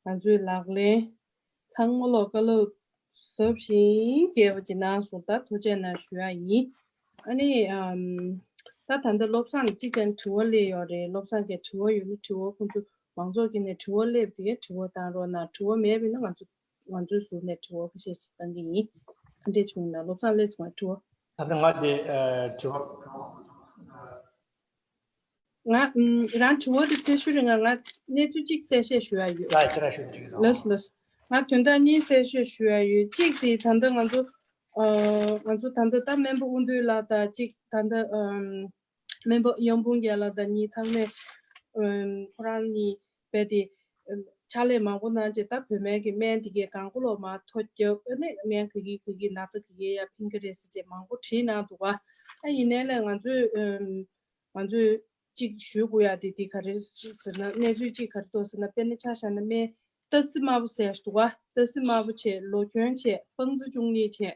ང་ཚོའི་ལག་ལེན་ཚང་མ་ལོག་བཀའ་སློབ་ཟབ་ཞིང་རྒྱས་པ་ཅིག་གནང་སོང་། ད་ཐུགས་རྗེ་གནང་ཞུ་ཡ་ཡིན། ཨ་ནི་ཨམ་ད་ད་ལྟ་བློ་བཟང་གཅིག་ཀྱང་དྲི་བ་སླེབས་ཡོད་རེད། བློ་བཟང་གིས་དྲི་བ་ཡོད་ན་དྲི་བ་ཁོང་ཚོ་མང་ཚོགས་ཀྱི་ནས་དྲི་བ་སླེབས་དེ་དྲི་བ་བཏང་རོགས་གནང་། དྲི་བ་མེད་པ་ཡིན་ན་ང་ཚོ་ང་ཚོའི་ཟུར་ནས་དྲི་བ་ཁ་ཤས་ཤིག་བཏང་གི་ཡིན། ག་འདྲས་བྱུང་ན་བློ་བཟང་སླེབས་སོང་ང་དྲི་བ། ད་ལྟ་ང་དེ་ཨ་དྲི་བ། ང་ཨམ་རང་དྲི་བ་དེ་ཚེ་ཤུ་རིང་ང་ང་གནས་ཚུལ་གཅིག་གསལ་བཤད་ཞུ་ཡ་ཡོད། ལགས་ཁྱེད་རང་ཞུ་འགྲིག་གི་འདུག་ལགས་ལགས། ང་དོན་དག་གཉིས་གསལ་བཤད་ཞུ་ཡ་ཡོད། གཅིག་དེ་ད་ལྟ་ང་ཚོ་ཨ་ང་ཚོ་ད་ལྟ་ད་སྨན་པ་དབུ་མདུན་ལགས་དང་གཅིག་ད་ལྟ་ཨམ་སྨན་པ་གཡང་འབུམ་རྒྱལ་ལགས་དང་གཉིས་ཚང་མས་ཨམ་ཁོ་རང་གཉིས་རྦད་དེ་ཕྱག་ལས་མང་པོ་གནང་རྗེས་ད་བོད་སྨན་གྱི་སྨན་འདི་གའི་གང་གོ་ལོག་མ་ཐོ་རྒྱབ། ཨ་ནི་སྨན་ག་གི་ག་གི་ན་ཚ་ག་གི་ཡ་ཕན་གི་རེད་ཟེར་རྗེས་མང་པོ་བྲིས་གནང་འདུག་ག་ཨ་ཡིན་ནའི་ལས་ང་ཚོས་ཨམ་ང་ཚོས་གཅིག་ཞུ་དགོས་ཡ་དེ་འདི་ག་རེ་ཟེར་ན། གནས་ཚུལ་གཅིག་ག་རེ་འདུག་ཟེར་ན། དཔེར་ན་ཆ་བཞག་ན་སྨན་ཏ་སི་དམར་པོ་ཟེར་འདུག་ག་ཏ་སི་དམར་པོ་བྱས། ལོ་གྱོན་བྱས། སྤང་རྩི་བཅུ་གཉིས་བྱས།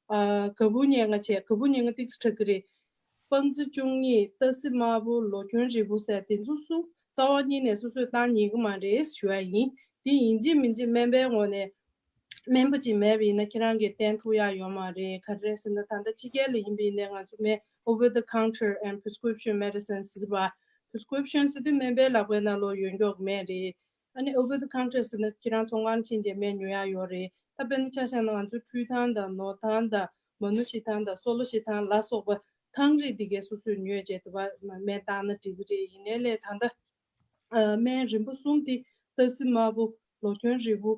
ཨ་ག་བུ་ཉེ་ལྔ་བྱས། ག་བུ་ཉེ་ལྔ་ཏིག་ཙམ་དྲག་གི་རེད། སྤང་རྩི་བཅུ་གཉིས། ཏ་སི་དམར་པོ། ལོ་གྱོན་རིལ་བུ་ཟེར་དེ་ཚོ་སུ་རྩ་བ་ཉིད་ནས་སོ་སོས་བཏང་ཉན་གི་མ་རེད་ཞུ་ཡ་ཡིན། དེ་ཡིན་གཅིག་མིན་གཅིག་སྨན་པའི་ངོས་ནས་སྨན་པ་ཅིག་མེད་པ་ཡིན་ན་ཁྱེད་རང་གིས་བསྟེན་ཐུབ་ཡ་ཡོད་མ་རེད། ག་རེ་ཟེར་ན་ད་ལྟ་ཕྱི་རྒྱལ་ལ་ཡིན་པ་ཡིན་ནའི་ང་ཚོ་སྨན་over the counter and prescription medicine ཟེར་བ། prescription ཟེར་དུས་སྨན་པའི་ལག་པའི་ནང་ལོགས་ཡོད་མགྱོགས་མེད་རེད། ཨ་ནི་over the counter ཟེར་ན་ཁྱེད་རང་ཚོང་ཁང་ཕྱིན་རྗེས་སྨན་ཉོ་ཡ་ཡོད་རེད། ད་དཔེར་ན་ཆ་བཞག་ན་ང་ཚོ་འཕྲུལ་ཐང་དང་ནོར་ཐང་དང་མ་ནུ་ཤི་ཐང་དང་སོ་ལོ་ཤི་ཐང་ལ་སོགས་པ་ཐང་རིགས་འདི་གའི་སོ་སོས་ཉོས་རྗེས་དུ་བ་སྨན་བཏང་ན་འགྲིག་གི་རེད། ཡིན་ནའི་ལས་ད་ལྟ་ཨ་སྨན་རིམ་པ་གསུམ་འདི་ཏ་སི་དམར་པོ། ལོ་གྱོན་རིལ་བུ།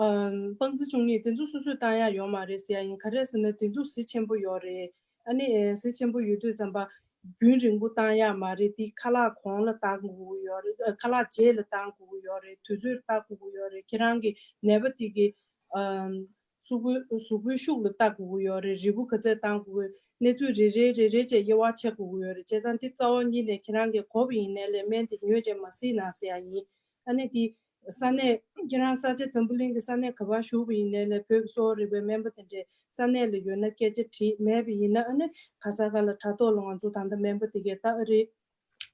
ཨམ་སྤང་རྩི་བཅུ་གཉིས་དེ་ཚོ་སོ་སོས་བཏང་ཡ་ཡོད་མ་རེད་ཟེར་ཡ་ཡིན། ག་རེ་ཟེར་ན་དེ་ཚོ་གཟི་ཆེན་པོ་ཡོད་རེད། ཨ་ནི་ཨེ་གཟི་ཆེན་པོ་ཡོད་དུས་ཙམ་པ་ རྒྱུན་རིང་པོ་བཏང་ཡག་མ་རེད། དེ་ཁ་ལག་གོང་ལ་བཏང་དགོས་ཀྱི་ཡོད་རེད། ཨ། ཁ་ལག་རྗེས་ལ་བཏང་དགོས་ཀྱི་ཡོད་རེད། དུས་ཚོད་བལྟ་དགོས་ཀྱི་ཡོད་རེད། ཁྱེད་རང་གི་ནད་པ་དེ་གི་ཨམ། གཟུགས་པོའི་གཟུགས་པོའི་ཤུགས་ལ་བལྟ་དགོས་ཀྱི་ཡོད་རེད། རིལ་བུ་ག་ཚད་བཏང་དགོས། གནས་ཚུལ་རེ་རེ་རེ་རེ་བཅས་དབྱེ་བ་ཕྱེ་དགོས་ཀྱི་ཡོད་རེད། བྱས་ཙང་འདི་རྩ་བ་ཉིད་ནས་ཁྱེད་རང་གིས་གོ་བ་ཡིན་ནའི་ལས་སྨན་དེ་ཉོས་བྱས་མ་བཟས་ན་ཟེར་ཡ་ཡིན། ཨ་ནི་འདི་ས་གནས་ཁྱེད་རང་ས་ཆ་འཛམ་བུ་གླིང་གི་ས་གནས་ག་པར་བཞུགས་པ་ཡིན་ནའི་ལས་བོད་ཀྱི་གསོ་བ་རིག་པའི་སྨན་པ་དེ་འདྲས་ས་གནས་ལ་ཡོད་ན་སྐད་ཆ་དྲིས། མེད་པ་ཡིན་ན་ཨ་ནི་ག་ས་ག་ལ་དྲ་ཐོག་ལ་ང་ཚོ་ད་ལྟ་སྨན་པ་དེ་གས་ད་ཨ་རི།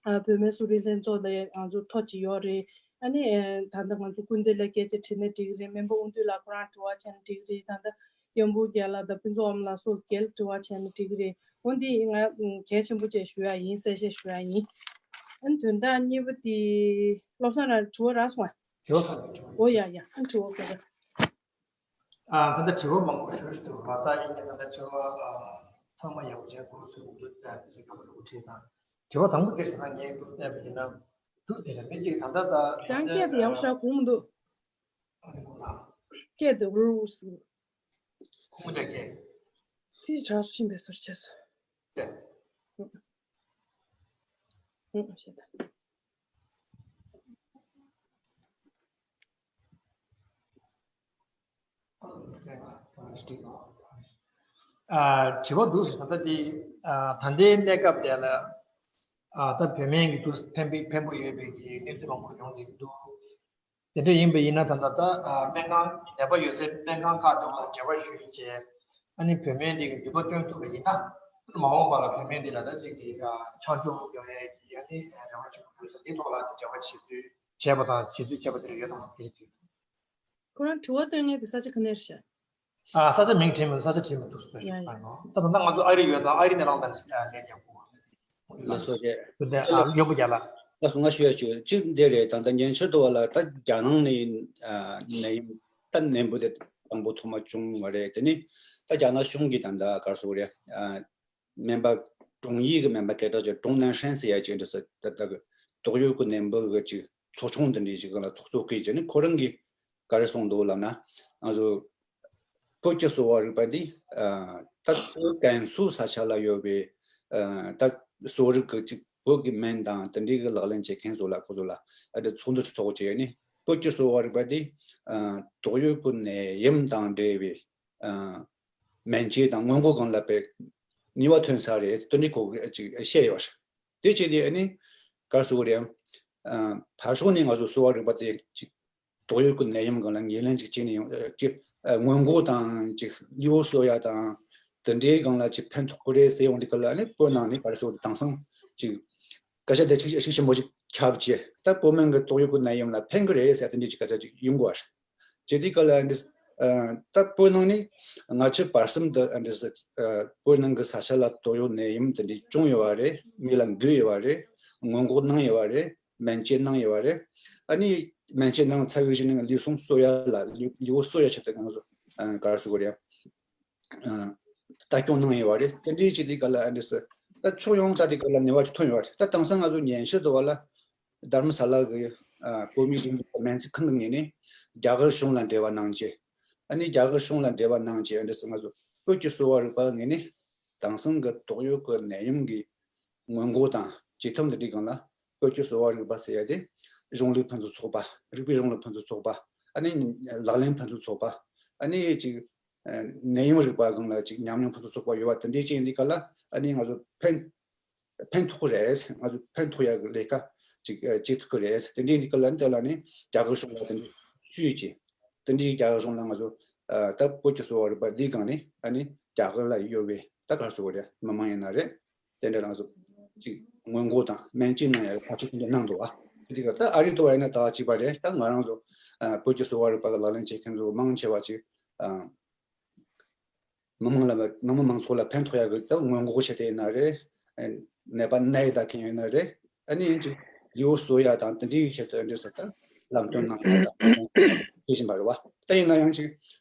ཨ། བོད་སྨན་གསོ་རིག་ལྷན་ཚོགས་ལ་ང་ཚོ་ཐོ་ཅིག་ཡོད་རེད། ཨ་ནི་ཨ། ད་ལྟ་ང་ཚོ་སྐུ་མདུན་ལ་སྐད་ཆ་དྲིས་ན་འགྲིག་གི་རེད། སྨན་པ་དབང་འདུས་ལགས་ཁོ་རང་དྲི་བ་བྱས་ན་འགྲིག་གི་རེད། ད་ལྟ་གཡང་འབུམ་རྒྱལ་ལགས་དང་ཕུན་ཚོགས་ཨ་མ་ལགས་སོགས་སྒེར་དྲི་བ་བྱས་ན་འགྲིག་གི་རེད། འོ་འདི་ང་གལ་ཆེན་པོ་བཅས་ཞུ་ཡ་ཡིན། གསལ་བཤད་ཞུ་ཡ་ཡིན། ཨ་ནི་དོན་དག་གཉིས་པ་དེ་བློ་བཟང་རང་དྲི་བ་རག་སོང་ང་། དྲི་བ་ག་རེ་དྲི་བ། འོ་ཡ་ཡ། ཨ་དྲི་བ་ག་རེ། ཨ། ད་ལྟ་དྲི་བ་མང་པོ་ཞུ་ཞུ་འདུག་མ་ད་ཡིན་ནའི་ད་ལྟ་དྲི་བ་ཨ། ཚང་མ་ཡག་པོ་བྱས་གོ་ཚུལ་མི་འདུག་ད་ཅིག་ག་པར་འགྲོ་དྲིས་སོང་། དྲི་བ་དང་པོ་དེ་ཞིག་ང་ངས་འདུག་བལྟས་པ་ཡིན་ན་འདུག་དེ་རེད་མི་གཅིག་ད་ལྟ་ད་ཀྱང་སྐད་དེ་ཡག་ཤག་གོ་མི་འདུག་ཨ་ནི་ཁོ་ན། སྐད་དེ་འུར་འུར་ཟེར། ཁོང་དེ་སྐད། དེ་གྲགས་ཕྱིན་པའི་ཟུར་བྱས་སོ། དེ། ཨུ་ཨུ་ཞེས་ད། ཨ། དྲི་བ་འདུག་ཟེར། ད་ལྟ་དེ་ཨ། ད་ལྟའི་གནས་སྐབས་དེ་ལ་ཨ། ད་བོད་སྨན་གྱི་འདུག་ཕན་པའི་ཕན་པོ་ཡོད་པའི་གི་གནས་ཚུལ་མང་པོ་ཡོང་གི་འདུག་དེ་འདྲ་ཡིན་པ་ཡིན་ན་ད་ལྟ་ད་ཨ། སྨན་ཁང་ནད་པ་ཡོད་སའི་སྨན་ཁང་ཁག་དང་འབྲེལ་བ་ཞུས་བྱས། ཨ་ནི་བོད་སྨན་འདི་གི་ནུས་པ་བཏོན་ཐུབ་པ་ཡིན་ན། མ་འོངས་པ་ལ་བོད་སྨན་འདི་ལ་ད་ཅིག་གི་ཆ་འཇོག་ཡོང་ཡས་ཀྱི་ཨ་ནི་རེ་བ་ཆེན་པོ་ཡོད་ས་འདི་ཐོག་ལ་འབྲེལ་བ་བྱེད་ཚུལ་བྱས་པ་དང་བྱེད་ཚུལ་བྱས་པ་དེ་འདྲ་ཡོད་དམ་ཟེར་དེ་དུས། ཁོ་རང་དྲི་བ་བཏོན་མཁན་གྱི་ས་ཆ་ག་ནས་རེད་ཤག་ཨ། ས་ཆ་མིང་བྲིས་མི། ས་ཆ་བྲིས་མི་འདུག་ཟེར་ཡ་ཡ། ད་ད་ལྟ་ང་ཚོ་ཨ་རི་ཡོད་ཙང་ཨ་རི་ནས་རང་དང་ལས་ཀྱང་གོ་ལགས་སོ་རྒན། དེ་ཨ། ཡོང་པོ་རྒྱ་ལ། ལགས་སོ། ང་ཞུ་ཡ་ཅིག་གཅིག་འདི་རེད། ད་ལྟ་ཉན་ཆོས་དུ་བ་ལ་ད་རྒྱ་ནང་ནས་ཨ། ནད་ཡམས་ད་ནད་འབུ་དེ་དང་པོ་ཐོག་མ་བྱུང་བ་རེད། དེ་ནི་ད་རྒྱ་ནག་གཞུང་གིས་ད་ལྟ་ག་རེ་ཟེར་དགོས་རེད། ཨ། སྨན་པ་ཀྲུང་ཡི་གི་སྨན་པ་སྐད་གྲགས་ཅན་ཀྲུང་ནན་ཧྲན་ཟེར་ཡ་ཅིག་འདྲ་ས་ད་ལྟ་གི་ཏོག་དབྱིབས་ཀྱི་ནད་འབུ་གི་ཅིག་ཚོགས་ཆུང་འདི་འདྲའི་ཅིག་ལ་ཚོགས་གཙོ་བྱས་ནས་ཁོ་རང་གིས་ག་རེ་གསུངས་འདུག་ལབ་ན། ང་ཚོ་བོད་ཀྱི་གསོ་བ་རིག་པ་འདི་ཨ། ད་བོད་ཀན་སུའུ་ས་ཆ་ལ་ཡོད་པའི་ཨ། ད་གསོ་རིག་གི་ཅིག་བོད་ཀྱི་སྨན་དང་དེ་འདྲའི་གི་ལག་ལེན་བྱེད་མཁན་ཚོ་ལ་ཁོ་ཚོ་ལ་ཨ། འདི་ཚོགས་འདུ་ཚོགས་བྱས་ནས་བོད་ཀྱི་གསོ་བ་རིག་པ་འདི་ཨ། ཏོག་དབྱིབས་ཀྱི་ནད་ཡམས་དང་འབྲེལ་བའི་ཨ། སྨན་དཔྱད་དང་སྔོན་འགོག་སྒང་ལ་དཔེ་ནུས་པ་ཐོན་ས་རེད། དེ་འདྲའི་སྐོར་གྱི་ཅིག་བཤད་ཡོད་རེད། དེ་བྱས་ཏེ་ཨ་ནི་ག་རེ་ཟེར་དགོས་རེད། ཨ། ཕར་ཕྱོགས་ནས་ང་ཚོ་གསོ་བ་རིག་པ་དེ་ཅིག་ཏོག་དབྱིབས་ཀྱི་ནད་ཡམས་སྒང་ལ་ངོས་ལེན་ཅིག་བྱས་ནས་ཡོང་། ཨ། ཅིག་ཨ། སྔོན་འགོག་དང་ཅིག་ལུས་པོ་གསོ་ཡ་དང་དེ་འདྲའི་སྒང་ལ་ཅིག་ཕན་ཐོགས་ཀྱི་རེད་ཟེར་ཡོང་དུས་སྐབས་ལ་ཨ་ནི་བོད་ནང་ནས་ག་རེ་ཟེར་དགོས་རེད། དེང་སང་ཅིག་སྐད་ཆ་དེ་ཅིག་ཤུགས་ཆེན་པོ་ཅིག་ཁྱབ་བྱས། ད་བོད་སྨན་གྱིས་ཏོག་དབྱིབས་ཀྱི་ནད་ཡམས་ལ་ཕན་གྱི་རེད་ཟེར་དེ་འདྲའི་ཅིག་སྐད་ཆ་ཅིག་ཡོང་གི་ཡོད་རེད། བྱས་དུས་སྐབས་ལ་འདི། ཨ། ད་བོད་ནང་ནི་སྔ་ཕྱི་བར་གསུམ་དུ་ཨ། འདི། ཨ། བོད་ནང་གི་ས་ཆ་ལ་ཏོག་དབྱིབས་ནད་ཡམས་དེ་འདྲ་བྱུང་ཡོད་པ་རེད། མི་ལ་འགོས་ཡོད་པ་རེད། སྔོན་འགོག་གནང་ཡོད་པ་རེད། སྨན་བཅོས་གནང་ཡོད་པ་རེད། ཨ་ནི་སྨན་བཅོས་གནང་ཚར་བའི་གཞུག་ནས་ལུས་ཟུངས་གསོ་ཡ་ལ། ལུས། ལུས་པོ་གསོ་ཡ་ཆེད་དུ་ང་ཚོ་ཨ། ག་རེ་ཟེར་དགོས་རེད། ཨ། ལྟ་སྐྱོང་གནང་ཡོད་པ་རེད། དེ་འདྲའི་བྱས་དུས་སྐབས་ལ་ཨ། འདི། ད་ཕྱོགས་ཡོངས་ལ་དེ་སྐབས་ལ་ནུས་པ་ཅིག་ཐོན་ཡོད་པ་རེད། ད་དེང་སང་ང་ཚོ་ཉན་ཆོས་དུ་བ་ལ། དྷརྨ་ས་ལ་གི་ཨ། བོད་མིའི་སྒྲིག་འཛུགས་ཀྱི་སྨན་རྩིས་ཁང་གི་ངོས་ནས་རྒྱ་གར་གཞུང་ལ་འབྲེལ་བ་གནང་བྱས། ཨ་ནི་རྒྱ་གར་གཞུང་ལ་འབྲེལ་བ་གནང་བྱས། ཨ། འདི་ང་ཚོ་བོད་ཀྱི་གསོ་བ་རིག་པ་ངོས་ནས་དེང་སང་གི་ཏོག་དབྱིབས་ཀྱི་ནད་ཡམས་ཀྱི་སྔོན་འགོག་དང་བཅོས་ཐབས་འདི་འདྲའི་སྒང་ལ་བོད་ཀྱི་གསོ་བ་རིག་པ་ཟེར་ཡ་དེ་གཞུང་ལུགས་ཕན་ཚུན་ཚོགས་པ། རིག་པའི་གཞུང་ལུགས་ཕན་ཚུན་ཚོགས་པ། ཨ་ནི་ལག་ལེན་ཕན་ཚུན་ཚོགས་པ། ཨ་ནི་ཅིག་ཨ། ནད་ཡམས་རིག་པ་སྒང་ལ་ཅིག་ཉམས་མྱོང་ཕན་ཚུན་ཚོགས་པ་ཡོད་པ་དེ་འདྲའི་ཅིག་ཡིན་དུས་སྐབས་ལ་ཨ་ནི་ང་ཚོ་ཕན། ཕན་ཐོགས་ཀྱི་རེད། ང་ཚོ་ཕན་ཐོགས་ཡག་གི་ལས་ཀ་ཅིག་ཨ། བྱེད་ཐུབ་ཀྱི་རེད། དེ་འདྲའི་འདི་ག་ལ་ནི་དེ་ལ་ནི་རྒྱ་གར་གཞུང་ལ་དེ་འདྲའི་ཞུས་ཀྱི། དེ་འདྲའི་རྒྱ་གར་གཞུང་ལ་ང་ཚོ་ཨ། ད་བོད་ཀྱི་གསོ་བ་རིག་པ་འདིའི་སྒང་ནས་ཨ་ནི་རྒྱ་གར་ལ་ཡོད་པའི་ད་ག་རེ་ཟེར་དགོས་རེད། མི་མང་ཡིན་ན་རེད། དེ་འདྲ་ང་ཚོ་ཅིག་སྔོན་འགོག་དང་སྨན་བཅོས་གནང་ཡག་ཐག་གཅོད་དེ་འདྲ་གནང་འདུག་བ། དེ་འདི་ག་ད་ཨ་རི་དུ་བ་ཡིན་ན་ད་གཅིག་པ་རེད། ད་ང་རང་ཚོ་ཨ། བོད་ཀྱི་གསོ་བ་རིག་པ་གི་ལག་ལེན་བྱེད་མཁན་ཚོ་མང་ཆེ་བ་ཅིག་ཨ། མི་མང་ལ། མི་མང་མང་ཚོགས་ལ་ཕན་ཐོགས་ཡག་གི་ད་སྔོན་འགོག་ཆེད་དུ་ཡིན་ན་རེད། ནད་པ་ནད་ད་མཁན་ཡིན་ན་རེད། ཨ་ནི་ཡིན་ཅིག་ལུས་པོ་གསོ་ཡ་དང་དེ་འདྲའི་ཆེད་དུ་འདྲ་ས་ད་ལམ་སྟོན་གནང་ཡ་དང་བྱེད་བཞིན་པ་རེད་བ། ད་ཡིན་ན་ཡང་ཅིག་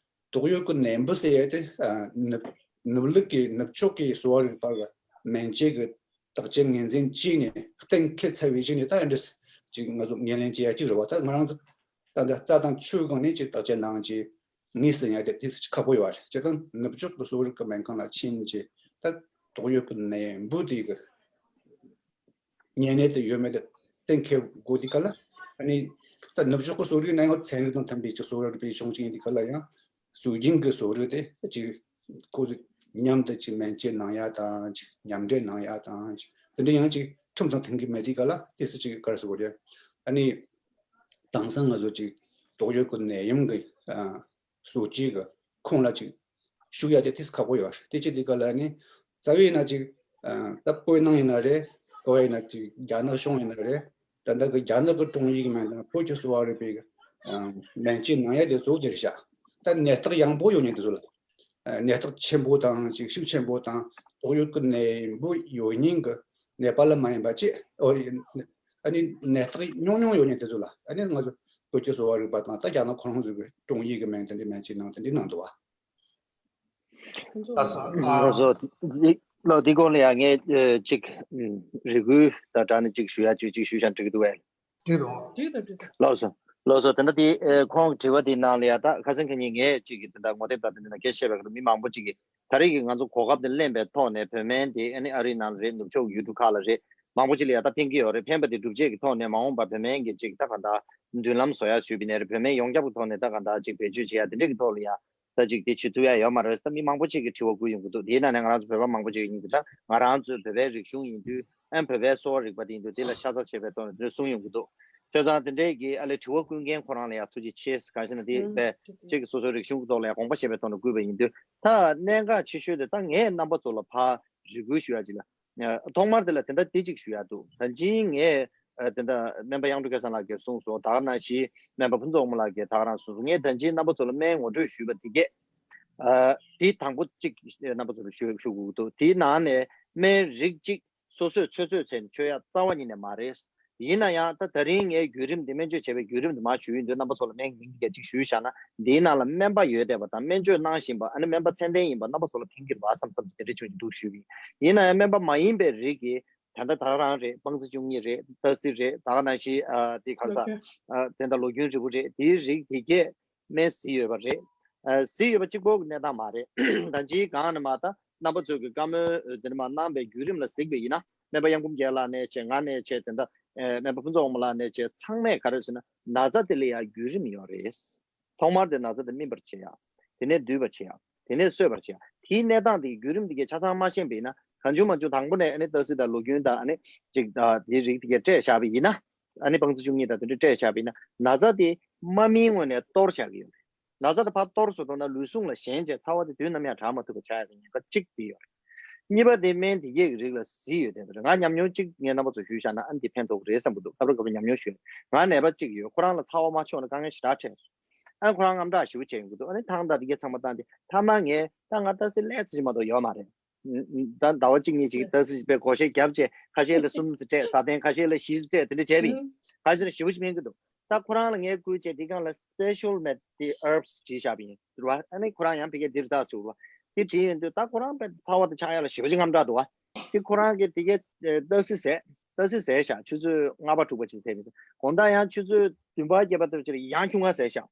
ཏོག་དབྱིབས་ཀྱི་ནད་འབུ་ཟེར་ཡ་དེ་ཨ། ནུབ། ནུབ་ལུགས་ཀྱི་ནུབ་ཕྱོགས་ཀྱི་གསོ་བ་རིག་པ་གི་སྨན་བཅོས་ཀྱི་བརྟག་དཔྱད་ངོས་འཛིན་བྱས་ནས་གཏན་འཁེལ་ཚར་བའི་གཞུག་ནས་ད་འདྲ་ཅིག་ང་ཚོ་ངོས་ལེན་བྱེད་ཡ་གཅིག་རེད་བ། ད་ང་རང་ཚོ་ད་ལྟ་རྩ་དང་ཆུའི་སྒང་ནས་ཅིག་བརྟག་དཔྱད་གནང་བྱས། ངོས་ཟིན་ཡ་དེ་དེ་ཁག་པོ་ཡོད་རེད། བྱས་ཙང་ནུབ་ཕྱོགས་ཀྱི་གསོ་རིག་གི་སྨན་ཁང་ལ་ཕྱིན་བྱས་ད་ཏོག་དབྱིབས་ཀྱི་ནད་འབུ་དེ་གི་ ཉེ་གནས་དེ་ཡོད་མེད་དེ་གཏན་འཁེལ་དགོས་དུས་སྐབས་ལ། ཨ་ནི་ད་ནུབ་ཕྱོགས་ཀྱི་གསོ་རིག་ནང་ཡང་ཚན་རིག་དང་མཐུན་པའི་ཅིག་གསོ་རིག་པའི་གཞུང་ཅིག་ཡིན་དུས་སྐབས་ལ་ཡང་སྲོལ་རྒྱུན་གྱི་གསོ་རིག་དེ་ཅིག་ཁོ་ཚོ་མཉམ་དུ་ཅིག་སྨན་བཅོས་གནང་ཡ་དང་ཅིག་མཉམ་འབྲེལ་གནང་ཡ་དང་ཅིག་དེ་འདྲ་ཡང་ཅིག་ཁྲིམས་དང་མཐུན་གྱི་མེད་དུས་སྐབས་ལ་དེ་སུ་ཅིག་ག་རེ་ཟེར་དགོས་རེད། ཨ་ནི་དེང་སང་ང་ཚོ་ཅིག་ཏོག་དབྱིབས་ཀྱི་ནད་ཡམས་ཀྱི་ཨ། སྲོལ་རྒྱུན་གྱི་ཁོངས་ལ་ཅིག་ཞུགས་ཡ་དེ་ཏིས་ཁག་པོ་ཡོད་རེད། དེ་ཅི་དེ་ག་ལ་ནི་རྩ་བའི་ན་ཅིག་ཨ། ད་བོད་ནང་ཡིན་ན་རེད། ག་བ་ཡིན་ན་ཅིག་རྒྱ་ནག་གཞུང་ཡིན་ན་རེད། ད་ལྟ་གི་རྒྱ་ནག་གི་དྲུང་ཡིག་མིན་ན་བོད་ཀྱི་གསོ་བ་རིག་པའི་ཨ། སྨན་བཅོས་གནང་ཡ་དེ་གཙོ་བོ་དེ་རེད་ཤག་ད་ནད་རྟགས་ཡང་པོ་ཡོད་མཁན་དེ་ཚོ་ལ། ཨ། ནད་རྟགས་ཆེན་པོ་དང་ཅིག་ཤུགས་ཆེན་པོ་དང་ཏོག་དབྱིབས་ཀྱི་ནད་ཡམས་ཡོད་མཁན་གྱི་ནད་པ་ལ་མ་ཡིན་པ་ཅིག་ཨོ། ཨ་ནི་ནད་རྟགས་ཉུང་ཉུང་ཡོད་མཁན་དེ་ཚོ་ལ་ཨ་ནི་ང་ཚོ་བོད་ཀྱི་གསོ་བ་རིག་པ་དང་ད་རྒྱ་ནག་ཁོ་རང་ཚོ་གི་དྲུང་ཡིག་གི་མིང་དེ་འདྲ་སྨན་བཅོས་གནང་དེ་འདྲ་གནང་འདུག་བ། ལགས་སོ། ཨ། ལགས་སོ། འདི་ལགས་འདི་སྐོར་ལ་ཡང་ངས་ཨ། ཅིག་ཨ། རེ་སྐུལ་དང་སྦྲགས་ནས་ཅིག་ཞུ་ཡ་ཅིག་ཅིག་ཞུས་ཤག་འགྲིག་གི་འདུག་བས། འགྲིག་འདུག་འགྲིག་འདུག་འགྲིག་འདུག་ལགས་སོ། ལགས་སོ། དེ་འདྲ་དེ་ཨ། ཁོང་གི་དྲི་བ་དེའི་ནང་ལ་ཡ་ད་ཁ་སང་ཁ་ཉིན་ངས་ཅིག་གི་དེ་འདྲ་ངོ་དེབ་དང་དེ་འདྲ་ནང་སྐད་བཤད་པའི་སྐབས་མི་མང་པོ་ཅིག་གིས་ད་རེས་ཀྱི་ང་ཚོ་གོ་སྐབས་དེ་ལེན་པའི་ཐོག་ནས་བོད་སྨན་དེ་ཨ་ནི་ཨ་རིའི་ནང་ལ་རེད། ནུབ་ཕྱོགས་ཡུལ་གྲུ་ཁག་ལ་རེད། མང་པོ་ཅིག་ལ་ཡ་ད་ཕན་གྱི་ཡོད་རེད། ཕན་པ་དེ་སྒྲུབ་བྱེད་ཀྱི་ཐོག་ནས་མ་འོངས་པ་བོད་སྨན་གྱི་ཅིག་ད་ག་འདྲ་མདུན་ལམ་བཟོ་ཡ་ཞུས་པ་ཡིན་ན་རེད། བོད་སྨན་ཡོངས་ཁྱབ་ཀྱི་ཐོག་ནས་ད་ག་འདྲ་ཅིག་བེད་སྤྱོད་བྱེད་ཡ་དེ་འདྲ་གི་ཐོག་ལ་ཡ་ད་ཅིག་དེ་བྱེད་ཐུབ་ཡ་ཡོད་མ་རེད་ཟེར་ད་མི་མང་པོ་ཅིག་གིས་དྲི་བ་བསྐུར་ཡོང་གི་འདུག་དེའི་ནང་ནས་ང་རང་ཚོའི་བོད་པའི་མང་པོ་ཅིག་ཡིན་དུས་ད་ང་རང་ཚོའི་བོད་པའི་རིག་གཞུང་ཡིན་དུས་ཨ་བོད་པའི་གསོ་བ་རིག་པ་དེ་ཡིན་དུས་དེ་ལ་ཤ་ཚ་བྱེད་པའི་ཐོག་ནས་དེ་གསུང་ཡོང་གི་འདུག་བྱས་ཙང་དེ་འདྲའི་གི་ཨ་ལས་དྲི་བ་བསྐུར་མཁན་ཁོ་རང་ལ་ཡང་ཐུགས་རྗེ་ཆེ། གང་ཞེ་ན་དེ་ཨུམ་བས་ཅིག་གི་སོ་སོའི་རིག་གཞུང་གི་ཐོག་ལ་ཡང་དགོངས་པ་བཞེས་པའི་ཐོག་ནས་བསྐུར་བ་ཡིན་དུས་ད་གནད་འགག་ཆེ་ཤོས་དེ་ད་ངས་རྣམ་པ་ཚོ་ལ་ཕར་རེ་སྐུལ་ཞུ་ཡ་ཅིག་ལ། ཨ། ཐོག་མར་དེ་ལ་དེ་འདྲ་དེ་གཅིག་ཞུ་ཡ་འདུག་ད་ཅིང་ངས་ཨ། དེ་འདྲ་སྨན་པ་དབྱངས་སྒྲོན་སྐལ་བཟང་ལགས་ཀྱིས་གསུངས་སོང་། ད་ག་ནང་བཞིན་སྨན་པ་ཕུན་ཚོགས་དབང་མོ་ལགས་ཀྱིས་ད་ག་རང་གསུངས་སོང་། ངས་ད་ཅིང་རྣམ་པ་ཚོ་ལ་སྨན་ངོ་སྤྲོད་ཞུས་པ་དེ་གས། ཨ། དེ་དང་པོ་གཅིག་རྣམ་པ་ཚོ་ལ་ཞུ་ཞུ་དགོས་འདུག་དེའི་ནང་ནས་སྨན་རིགས་གཅིག་སོ་སོས་ཚོད་ཚོད་བྱས་ནས་མཆོད་ཡ་རྩ་བ་ཉིད་ནས་མ་རེད། ཡིན་ན་ཡང་ད་ད་རིང་ངའི་བརྒྱུད་རིམ་འདི་སྨན་བཅོས་བྱས་པའི་བརྒྱུད་རིམ་འདི་མར་ཞུ་ཡི་འདུག་རྣམ་པ་ཚོ་ལ་སྨན་མིང་འདི་གས་གཅིག་ཞུས་བཞག་ན་འདིའི་ནང་ལ་སྨན་པ་ཡོད་བསྡད་པ་དང་སྨན་བཅོས་གནང་བཞིན་པ་ཨ་ནི་སྨན་པ་ཚད་ལྡན་ཡིན་པ་རྣམ་པ་ཚོ་ལ་ཕན་གྱི་རེད་བ་བསམ་བསམ་དེ་འདྲ་བྱུང་གི་འདུག་ཞུས་པ་ཡིན། ཡིན་ན་ཡང་སྨན་པ་མ་ཡིན་པའི་རིགས་ཀྱི་ད་ལྟ་ད་ག་རང་རེད། སྤང་རྩི་བཅུ་གཉིས་རེད། སྟག་རྩི་རེད། ད་ག་ནང་བཞིན་ཨ། དེ་ག་རེ་ཟ། ཨ། དེ་འདྲ་ལོ་རྒྱུས་རིལ་བུ་རེད། དེའི་རིགས་དེ་གས་སྨན་བཟི་ཡོད་པ་རེད། ཨ། བཟི་ཡོད་པ་གཅིག་པོ་གི་གནས་སྟངས་མ་རེད། ད་ཅིའི་སྒང་ནས་མ་ད་རྣམ་པ་ཚོས་ཀྱི་བཀའ་མོལ་དེ་འདྲ་མ་གནང་པའི་བརྒྱུད་རིམ་ལ་གཟིགས་པ་ཡིན་ན་སྨན་པ་གཡང་འབུམ་རྒྱལ་ལགས་ནས་བྱས་ང་ནས་བྱས་དེ་འདྲ་ཨ། སྨན་པ་ཕུན་ཚོགས་དབང་མོ་ལགས་ནས་བྱས་ཚང་མས་ག་རེ་ཟེར་ན་ན་ཚ་དེ་ལ་ཡང་བརྒྱུད་རིམ་ཡོད་རེད། ཐོག་མར་དེ་ན་ཚ་དེ་སྨིན་པར་བྱེད་ཡ། དེ་ནས་འདུས་པར་བྱེད་ཡ། དེ་ནས་གསོས་པར་བྱེད་ཡ། དེའི་གནས་སྟངས་དེ་བརྒྱུད་རིམ་དེ་གས་ཆ་ཚང་མ་ཤེས་པ་ཡིན་ན་གང་བྱུང་མང་བྱུང་དང་པོ་ནས་ཨ་ནི་སྟག་རྩི་དང་ལོ་རྒྱུས་དང་ཨ་ནི་ཅིག་ཨ། དེའི་རིགས་དེ་གས་སྤྲད་བཞག་པ་ཡིན་ན། ཨ་ནི་སྤང་རྩི་བཅུ་གཉིས་དང་དེ་འདྲ་སྤྲད་བཞག་པ་ཡིན་ན་ན་ཚ་དེ་མ་སྨིན་སྔོན་ནས་གཏོར་བཞག་གི་ཡོད་རེད། ན་ཚ་དེ་ཕར་གཏོར་བཟོ་ཐུབ་ན་ལུས་ཟུངས་ལ་ཞན་བྱས་ཚ་བ་དེ་དུས་ནམ་ཡང་དྲག་མ་ཐུབ་པ་ཆགས་ཡག་གི་ཉེན་ཁ་གཅིག་དེ་ཡོད་རེད། གཉིས་པ་དེ་སྨན་དེ་གས་ཀྱི་རིགས་ལ་བཟི་ཡོད་བསྡད་པ་རེད། ང་ཉམས་མྱོང་གཅིག་ངས་རྣམ་པ་ཚོ་ཞུས་བཞག་ན་ཨ་ནི་དེ་ཕན་ཐོགས་ཀྱི་རེད་བསམ་གྱི་འདུག་སྐབས་རེ་སྐབས་རེ་ཉམས་མྱོང་ཞུས་ནས་ང་ནད་པ་གཅིག་ཡོད། ཁོ་རང་ལ་ཚ་བ་མ་ཆོག་ན་དཀའ་ངལ་ཞེ་དྲག་འཕྲད་སོང་། ཨ་ནི་ཁོ་རང་དངངས་སྐྲག་ཞེ་པོ་བྱས་ཡོང་གི་འདུག་ཨ་ནི་ཐང་ད་དེ་གས་ཚང་མ་བཏང་སྟེ་མཐའ་མ་ངས་ད་ང་ལྟ་སེ་ལས་ཙི་ཞིག་མ་གཏོགས་ཡོད་མ་རེད། ད་ཟླ་བ་གཅིག་གཉིས་ཅིག་ལྟ་སི་པའི་བགོ་བཤའ་བརྒྱབ་བྱས་ཁ་ཤས་ལ་གསུམ་ཙམ་སྤྲད། ཟ་ཐེངས་ཁ་ཤས་ལ་བཞི་ཙམ་སྤྲད། དེ་འདྲ་བྱས་པ་ཡིན། ཁ་ཤས་ལ་ཞེ་པོ་ཅིག་སྨན་གྱི་འདུག་ད་ཁོ་རང་ལ་ངས་བསྐུར་བྱས་དེ་སྒང་ལ་special med དེ་herbs བྲིས་བཞག་པ་ཡིན་རེད་བ། ཨ་ནི་ཁོ་རང་ཡང་ཕ་གིར་འདིར་ད་ཟེར་བ་དེ་བྲིས་ཡོང་དུས་ད་ཁོ་རང་པའི་ཚ་བ་དེ་ཆགས་ཡག་ལ་ཞེ་པོ་ཅིག་དངངས་སྐྲག་འདུག་བ། དེ་ཁོ་རང་གིས་དེ་གའི་ཏག་སི་ཟས་ཏག་སི་ཟས་བཞག་ཆུ་ཚོད་ལྔ་པ་དྲུག་པ་ཅིག་ཟས་མི་ཚེ་དགོང་དག་ཡང་ཆུ་ཚོད་བདུན་པ་བརྒྱད་པ་ལྟ་བུ་ཅིག་ལ་ཡང་ཁྱུང་ང་ཟས་བཞག་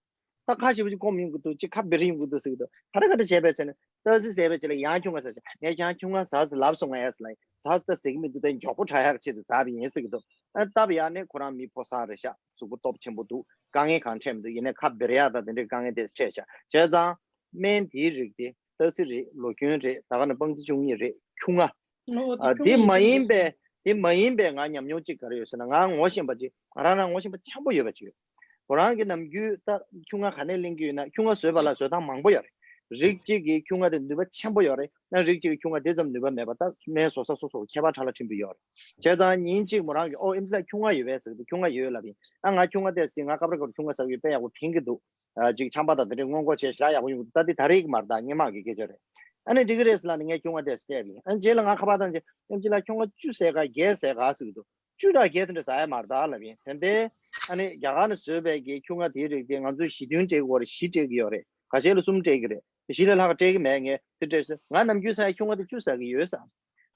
ད་ཁ་ཞེ་པོ་ཅིག་སྐོམ་ཡོང་གི་འདུག་ཅིག་ཁ་འབེ་རི་ཡོང་གི་འདུག་ཟེར་གི་འདུག་ག་རེ་ག་རེ་བྱས་པས་ཟེར་ན་ཏག་སི་ཟས་པའི་རྗེས་ལ་ཡང་ཁྱུང་ང་ཟས་བཞག་ངས་ཀྱང་ཁྱུང་ང་ཟས་ཟེར་ལབ་སོང་ང་ཡ་ཟེར་ལ་ཟས་ད་ཟེར་གི་མི་འདུག་ད་མགྱོགས་པོ་དྲག་ཡག་ཆེད་དུ་ཟས་པ་ཡིན་ཟེར་གི་འདུག་ཨ་སྟབས་ཡག་ནས་ཁོ་རང་མི་ཕོ་གསར་རེད་ཤག་གཟུགས་པོ་སྟོབས་ཆེན་པོ་འདུག་དཀའ་ངལ་གང་འཕྲད་མི་འདུག་ཡིན་ནའི་ཁ་འབེ་རི་ཡག་དང་དེ་འདྲའི་དཀའ་ངལ་དེ་འཕྲད་ཤག་བྱས་ཙང་སྨན་དེའི་རིགས་དེ་ཏག་སི་རེད། ལོ་གྱོན་རེད། ད་ག་ནས་སྤང་རྩི་བཅུ་གཉིས་རེད། ཁྱུང་ང་། ཨོ་དེ་ཨ་ཁྱུང་དེ་ང་མ་ཡིན་ཡིན་པའི་དེ་མ་ཡིན་པའི་ང་ཉམས་མྱོང་གཅིག་ག་རེ་ཡོད་ཟེར་ན་ང་ངོ་ཤེས་པ་ཅིག་ང་རང་རང་ངོ་ཤེས་པ་འཆམ་པོ་ཡོད་པ་ཅིག་ཡོད། ཁོ་རང་གི་ནམ་རྒྱུན་ད་ཁྱུང་ང་ག་ནས་ལེན་གྱི་ཡོད་ན་ཁྱུང་ང་བཟོས་པ་ལ་བཟོ་སྟངས་མང་པོ་ཡོད་རེད། རིགས་གཅིག་གི་ཁྱུང་ང་དེ་ནུས་པ་ཆེན་པོ་ཡོད་རེད། ཡང་རིགས་གཅིག་གི་ཁྱུང་ང་དེ་ཙམ་ནུས་པ་མེད་པ་ད་སྨན་བཟོ་ས་སོ་སོ་ཁྱད་པར་ཕྲ་ལ་ཕྲན་བུ་ཡོད་རེད། བྱས་ཙང་ཉིན་གཅིག་མོ་རང་གིས་ཨོ་ཨེམ་ཆི་ལགས་ཁྱུང་ང་ཡོད་པས་ཟེར་གི་འདུག་ཁྱུང་ང་ཡོད་ལབ་ཡིན། ཨ་ང་ཁྱུང་ང་དེ་ཟིན་ང་སྐབས་རེ་སྐབས་རེ་ཁྱུང་ང་ཟ་གི་ཡོད་དཔེ་ཡག་པོ་ཕན་གི་འདུག་ཨ་ཅིག་ཆམ་པ་དང་དེ་འདྲའི་སྔོན་འགོག་བྱས་ཞེ་དྲག་ཡག་པོ་ཡོང་གི་འདུག་ད་དེ་ད་རེས་ཀྱི་མ་རེད། ད་སྔོན་མ་གི་སྐད་ཆ་རེད། ཨ་ནི་འགྲིག་གི་རེད་ཟེར་ལབ་ནས་ངས་ཁྱུང་ང་དེ་བལྟས་པ་ཡིན། ཨ་ནི་རྗེས་ལ་ང་ཁ་པར་བཏང་རྗེས་ཨེམ་ཆི་ལགས་ཁྱུང་ང་བཅུ་ཟས་ག་བརྒྱད་ཟས་ག་ཟེར་གི་འདུག་བཅུ་དང་བརྒྱད་དེ་འདྲ་ཟ་ཡ་མ་རེད་ད་ལབ་ཡིན། དེ་འདྲའི་ཨ་ནི་རྒྱ་གར་ནས་བཟོས་པའི་གི་ཁྱུང་ང་དེའི་རིགས་དེ་ང་ཚོས་བཞི་བདུན་སྤྲད་ཀྱི་ཡོད་རེད། བཞི་སྤྲད་ཀྱི་ཡོད་རེད། ཁ་ཤས་ལ་གསུམ་སྤྲད་ཀྱི་རེད། བཞི་ལས་ལྷག་སྤྲད་ཀྱི་མེད། ངས་དེ་སྤྲད་སོང་། ང་ནམ་རྒྱུན་ཟ་ཡ་ཁྱུང་ང་དེ་བཅུ་ཟ་གི་ཡོད་ཟེར།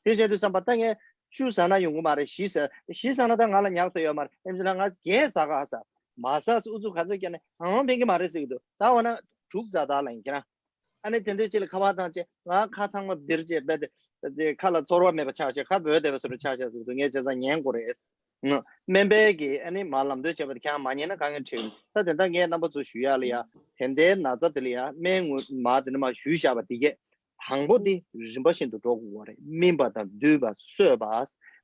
དེ་བྱས་དུས་བསམ་པ་ད་ངས་བཅུ་ཟ་ན་ཡོང་གི་མ་རེད། བཞི་ཟ་བཞི་ཟ་ན་ད་ང་ལ་ཉག་ཚ་ཡོད་མ་རེད། ཨེམ་ཆི་ལགས་ང་བརྒྱད་ཟ་ག་ཟེར། མ་ཟ་ཟེར་ཨུ་ཚུགས་ག་ཚོད་བརྒྱབ་ནས་ཧང་ཧང་ཕན་གི་མ་རེད་ཟེར་གི་འདུག་ད་འོ་ན་དྲུག་ཟ་ད་ལབ་ཡིན། ཁྱེད་རང་ ཨ་ནི་དེ་འདྲའི་ཅིག་ལ་ཁ་པར་བཏང་བྱས། ང་ཁ་ཚང་མ་འབིར་བྱས་རྦད་དེ་ཁ་ལ་ཚོར་བ་མེད་པ་ཆགས་བྱས། ཁ་འབོལ་བསྡད་པ་བཟོ་འདྲ་ཆགས་བྱས་ཟེར་དུས། ངས་བྱས་ཙང་ཉན་དགོས་རེད། སྨན་པས་ཀྱིས་ཨ་ནི་མར་ལམ་སྟོན་བྱས་པ་དེ་ཁྱེད་རང་མ་ཉན་ན་དཀའ་ངལ་འཕྲད་ཀྱི་རེད། ད་དེ་འདྲ་ངས་རྣམ་པ་ཚོ་ཞུ་ཡག་ལ་ཡ། དེ་འདྲའི་ན་ཚ་དེ་ལ་ཡ་སྨན་ངོ་མ་དེ་འདྲ་མར་ཞུས་བཞག་པ་དེ་གས། དང་པོ་དེ་རིམ་པ་བཞིན་དུ་འགྲོ་དགོས་པ་རེད། སྨིན་པ་དང་འདུས་པ། གསོས་པ།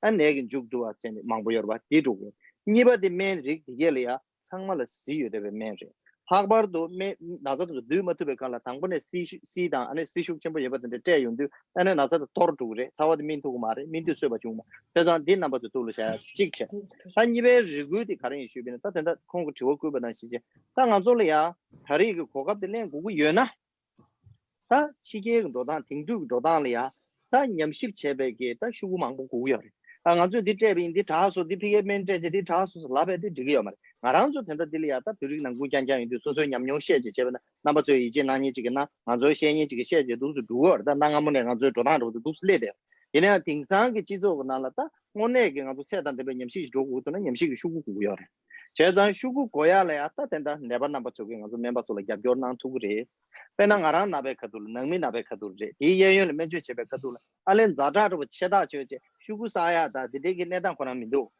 ཨ་ནད་ཀྱི་མཇུག་བསྡུ་བ་ཟེར་ནས་མང་པོ་ཡོད་རེད་པ། དེ་འགྲོ་དགོས། གཉིས་པ་དེ་སྨན་རིགས་དེ་གས་ལ་ཡ་ཚང་མ་ལ་གཟི་ཡོད་བསྡད་པའི་སྨན་རེད། ལྷག་པར་དུ་སྨན་ན་ཚ་དེ་ཚོ་འདུས་མ་ཐུབ་པའི་སྒང་ལ། དང་པོ་ནས་གསིལ་ཤུ་གསིལ་དང་ཨ་ནི་གསིལ་ཤུགས་ཆེན་པོ་ཡོད་པ་དེ་འདྲ་སྤྲད་ཡོང་དུས། ཨ་ནི་ན་ཚ་དེ་གཏོར་འགྲོ་གི་རེད། ཚ་བ་དེ་སྨིན་ཐུབ་ཀྱི་མ་རེད། སྨིན་དུས་གསོས་པ་བྱུང་མ། བྱས་ཙང་འདི་རྣམ་པ་ཚོས་ཐུགས་ལ་བཞག་ཡག་གཅིག་བྱས། ད་གཉིས་པའི་རེ་སྐུལ་དེ་ག་རེ་ཡིན་ཞུས་པ་ཡིན་ན། ད་དེ་འདྲ་ཁོང་གིས་དྲི་བ་བཀོད་པ་ནང་བཞིན་བྱས། ད་ང་ཚོ་ལ་ཡ་ད་རེས་ཀྱི་གོ་སྐབས་དེ་ལེན་དགོས་ཀྱི་ཡོད་ན། ད་ཕྱི་རྒྱལ་གྱི་འགྲོ་སྟངས། དེང་དུས་ཀྱི་འགྲོ་སྟངས་ལ་ཡ་ད་ཉམས་ཞིབ་བྱས་པའི་གི་ད་ཤོག་གུ་མང་པོ་དགོས་ཀྱི་ཡོད་རེད། ཨ། ང་ཚོས་འདི་སྤྲད་པ་ཡིན། འདི་དྲག་སོང་། འདི་ཕ་གིའི་སྨན་སྤྲད་བྱས། འདི་དྲག་སོང་ཟེར་ལབ་པས་དེ་འགྲིག་གི་ཡོད་མ་རེད། ང་རང་ཚོ་དེ་འདྲ་འདི་ལ་ཡ་ད་བོད་རིགས་ནང་ཁུལ་རྐྱང་རྐྱང་ཡིན་དུས། སོ་སོའི་ཉམས་མྱོང་བཤད་བྱས་བྱས་པ་ན། རྣམ་པ་ཚོས་ཡིད་ཆེས་གནང་མཁན་ཅིག་གིས་གནང་། ང་ཚོའི་བཤད་མཁན་ཅིག་གིས་བཤད་བྱས་འདུག་སེ་འགྲོ་གི་ཡོད་རེད། ད་གནའ་སྔ་མོ་ནས་ང་ཚོའི་འགྲོ་སྟངས་འདྲ་བོ་དེ་འདུག་སེ་སླེབས་བསྡད་ཡོད། ཡིན་ན་ཡང་དེང་སང་གི་སྤྱི་ཚོགས་ཀྱི་ནང་ལ་ད་དངོས་གནས་ཀྱི་ང་ཚོ་ཚད་དང་ལྡན་པའི་ཉམས་ཞིབ་ཞིག་འགྲོ་དགོས་འདུག་ན། ཉམས་ཞིབ་ཀྱི་ཤོག་གུ་དགོས་ཀྱི་ཡོད་རེད། བྱས་ཙང་ཤོག་གུ་དགོས་ཡག་ལ་ཡ་ད་དེ་འདྲ་ནད་པ་རྣམ་པ་ཚོ་གིས་ང་ཚོ་སྨན་པ་ཚོ་ལ་རྒྱབ་སྐྱོར་གནང་ཐུབ་ཀྱི་རེད། དཔེར་ན་ང་རང་ན་བའི་ཁ་ཐུག་ལ། ནང་མི་ན་བའི་ཁ་ཐུག་ལ་རེད། དེའི་གཡས་གཡོན་ལ་སྨན་བཅོས་བྱེད་པའི་ཁ་ཐུག་ལ། ཨ་ལས་ཛ་དྲག་འདྲ་བོ་ཆེ་ཐག་ཆོད་བྱས་ཤོག་གུ་བསགས་ཡག་ད་དེ་འདྲའི་གི་གནས་སྟངས་ཁོ་རང་མི་འདུག་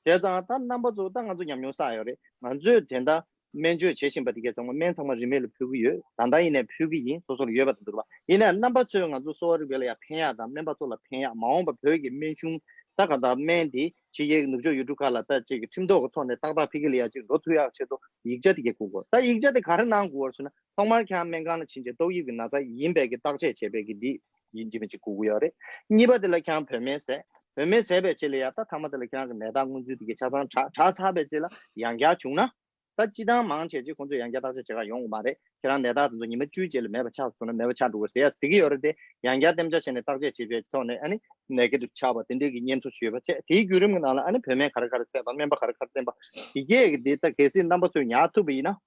བྱས་ཙང་ད་རྣམ་པ་ཚོ་ད་ང་ཚོ་ཉམས་མྱོང་བསགས་ཡོད་རེད། ང་ཚོས་དེ་འདྲ་སྨན་བཅོས་བྱེད་བཞིན་པ་དེ་གས་ཚང་མ། སྨན་ཚང་མ་རིན་མེད་ལ་ཕུལ་གྱི་ཡོད། ད་ལྟ་ཡིན་ནའི་ཕུལ་གྱི་ཡིན། སོ་སོར་ཡོད་པ་དང་བསྡུར་བ་ཡིན་ནའི། རྣམ་པ་ཚོས་ང་ཚོ་གསོ་བ་རིག་པ་ལ་ཡ་ཕན་ཡག་དང་། སྨན་པ་ཚོ་ལ་ཕན་ཡག། མ་འོངས་པ་བོད་ཀྱི་སྨན་གཞུང་ད་ག་ད་སྨན་དེ་ཕྱི་རྒྱལ་གྱི་ནུབ་ཕྱོགས་ཡུལ་གྲུ་ཁག་ལ་ད་ཅིག་ཁྲིམས་ཐོག་གི་ཐོག་ནས་ཏག་ཏག་ཕ་གི་ལ་ཡ་ཅིག་འགྲོ་ཐུབ་ཡག་ཆེད་དུ་ཡིག་ཆ་དེ་གས་དགོས་ཀྱི་ཡོད། ད་ཡིག་ཆ་དེ་ག་རེ་གནང་དགོས་པ་ཟེར་ན། ཐོག་མར་ཁྱེད་རང་སྨན་ཁང་ལ་ཕྱིན་བྱས་ཏོག་དབྱིབས་ཀྱི་ན་ཚ་ཡིན་པའི་གི་བརྟག་དཔྱད་བྱས་པའི་གི་འདི་ཡིན་གཅིག་མིན་གཅིག་དགོས་ཀྱི་ཡོད་རེད། གཉིས་པ་དེ་ལ་ཁྱེད་རང་བོད་སྨན་བཟས། བོད་སྨན་བཟས་པའི་རྗེས་ལ་ཡ་ད་མཐའ་མ་དེ་ལ་ཁྱེད་རང་གི་ནད་རྟགས་སྔོན་ཚུད་དེ་གས་ཆ་ཚང་དྲག་དྲག་ཚར་བའི་རྗེས་ལ་ཡང་བསྐྱར་བྱུང་ན། ད་སྤྱིར་བཏང་མང་ཆེ་ཅིག་ཁོང་ཚོས་ཡང་བསྐྱར་བརྟག་དཔྱད་བྱེད་ག་ཡོང་གི་མ་རེད། ཁྱེད་རང་ནད་རྟགས་དེ་ཚོ་ཉི་མ་བཅུའི་རྗེས་ལ་མེད་པ་ཆགས་སོང་ན་མེད་པ་ཆགས་འགྲོ་གི་ཟེར་ཡ་ཟེར་གྱི་ཡོད་རེད་དེ། ཡང་བསྐྱར་རྟེན་འབྲེལ་བྱས་ནས་བརྟག་དཔྱད་བྱེད་པའི་ཐོག་ནས་ཨ་ནི་ནེ་གེ་ཊིབ་ཆགས་པ་དེ་འདྲའི་གི་སྙན་ཐོ་ཞུས་པ་བྱས། དེའི་བརྒྱུད་རིམ་གྱི་ནང་ལ་ཨ་ནི་བོད་སྨན་ག་རེ་ག་རེ་བཟས་པ། སྨན་པ་ག་རེ་ག་རེ་བསྟེན་པ། དེ་གས་གི་དེ་ད་གལ་སྲིད་རྣམ་པ་ཚོས་ཉར་ཐུབ་པ་ཡིན་ན།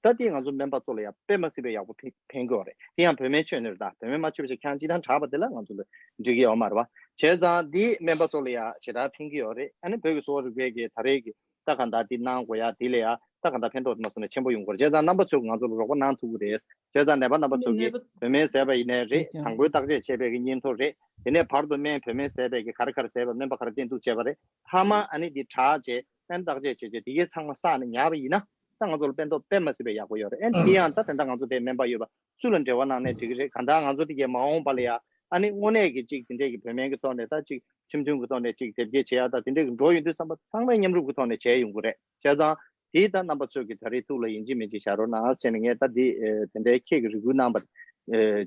ད་དེ་ང་ཚོ་སྨན་པ་ཚོ་ལ་ཡང་དཔེ་མ་སྲིད་པའི་ཡག་པོ་ཕན་ཕན་གྱི་ཡོད་རེད། དེ་ཡང་བོད་སྨན་མཆོད་ནི་རེད། ད་བོད་སྨན་མ་མཆོད་པ་བྱས་ཁྱེད་རང་སྤྱིར་བཏང་དྲག་པ་དེ་ལ་ང་ཚོ་ལ་འགྲིག་གི་ཡོད་མ་རེད་པ། བྱས་ཙང་འདི་སྨན་པ་ཚོ་ལ་ཡང་ཞེ་དྲག་ཕན་གྱི་ཡོད་རེད། ཨ་ནི་བོད་ཀྱི་གསོ་བ་རིག་པའི་གི་ད་རེས་ཀྱི་ད་གང་ལྟར་འདི་གནང་དགོས་ཡ་དེ་ལ་ཡ་ད་གང་ལྟར་ཕན་ཐོགས་མ་སོང་ན་ཆེན་པོ་ཡོང་གི་རེད། བྱས་ཙང་རྣམ་པ་ཚོས་ང་ཚོ་ལ་རོགས་པ་གནང་ཐུབ་ཀྱི་རེད། བྱས་ཙང་ནད་པ་རྣམ་པ་ཚོ་གིས་བོད་སྨན་བཟས་པ་ཡིན་ནའི་རེད། དང་པོའི་བརྟག་དཔྱད་བྱས་པའི་གི་སྙན་ཐོ་རེད། དེ་ནས་བར་དུ་སྨན་བོད་སྨན་བཟས་པའི་གི་ག་རེ་ག་རེ་བཟས་པ། སྨན་པ་ག་རེ་བསྟེན་གཏུགས་བྱས་པ་རེད། མཐའ་མ་ཨ་ནི་འདི་དྲག་བྱས་སྨན་བརྟག་དཔྱད་བྱས་བྱས་དེ་གས་ཚང་མ་བསགས་ནས་ཉར་བ་ཡིན་ན། ད་ང་ཚོ་ལ་ཕན་ཐོགས་དཔེ་མ་སྲིད་པའི་ཡག་པོ་ཡོད་རེད། ཨ་ནི་དེ་ཡང་ད་དེ་འདྲ་ང་ཚོ་དེ་སྨན་པ་ཡོད་པ་སུ་ལ་འབྲེལ་བ་གནང་ནའི་འགྲིག་གི་རེད། གང་ལྟར་ང་ཚོ་དེ་གས་མ་འོངས་པ་ལ་ཡ་ཨ་ནི་དངོས་གནས་ཀྱི་ཅིག་དེ་འདྲས་ཀྱི་བོད་སྨན་གྱི་ཐོག་ནས། ད་ཅིག་ཁྲིམས་མཐུན་གྱི་ཐོག་ནས་ཅིག་དེབ་སྐྱེལ་བྱེད་ཡ་ད་དེ་འདྲས་ཀྱི་འགྲོ་ཡོང་དུས་ཙམ་པ་ཚང་མས་མཉམ་རུབ་ཀྱི་ཐོག་ནས་བྱས་ཡོང་གི་རེད། བྱས་ཙང་དེ་ད་རྣམ་པ་ཚོས་ཀྱི་ད་རེས་ཐུགས་ལ་ཡིན་གཅིག་མིན་གཅིག་བཞག་རོགས་གནང་ཟེར་ནས། ངས་ད་འདི་དེ་འདྲའི་ཁྱེད་ཀྱི་རེ་སྐུལ་གནང་པ་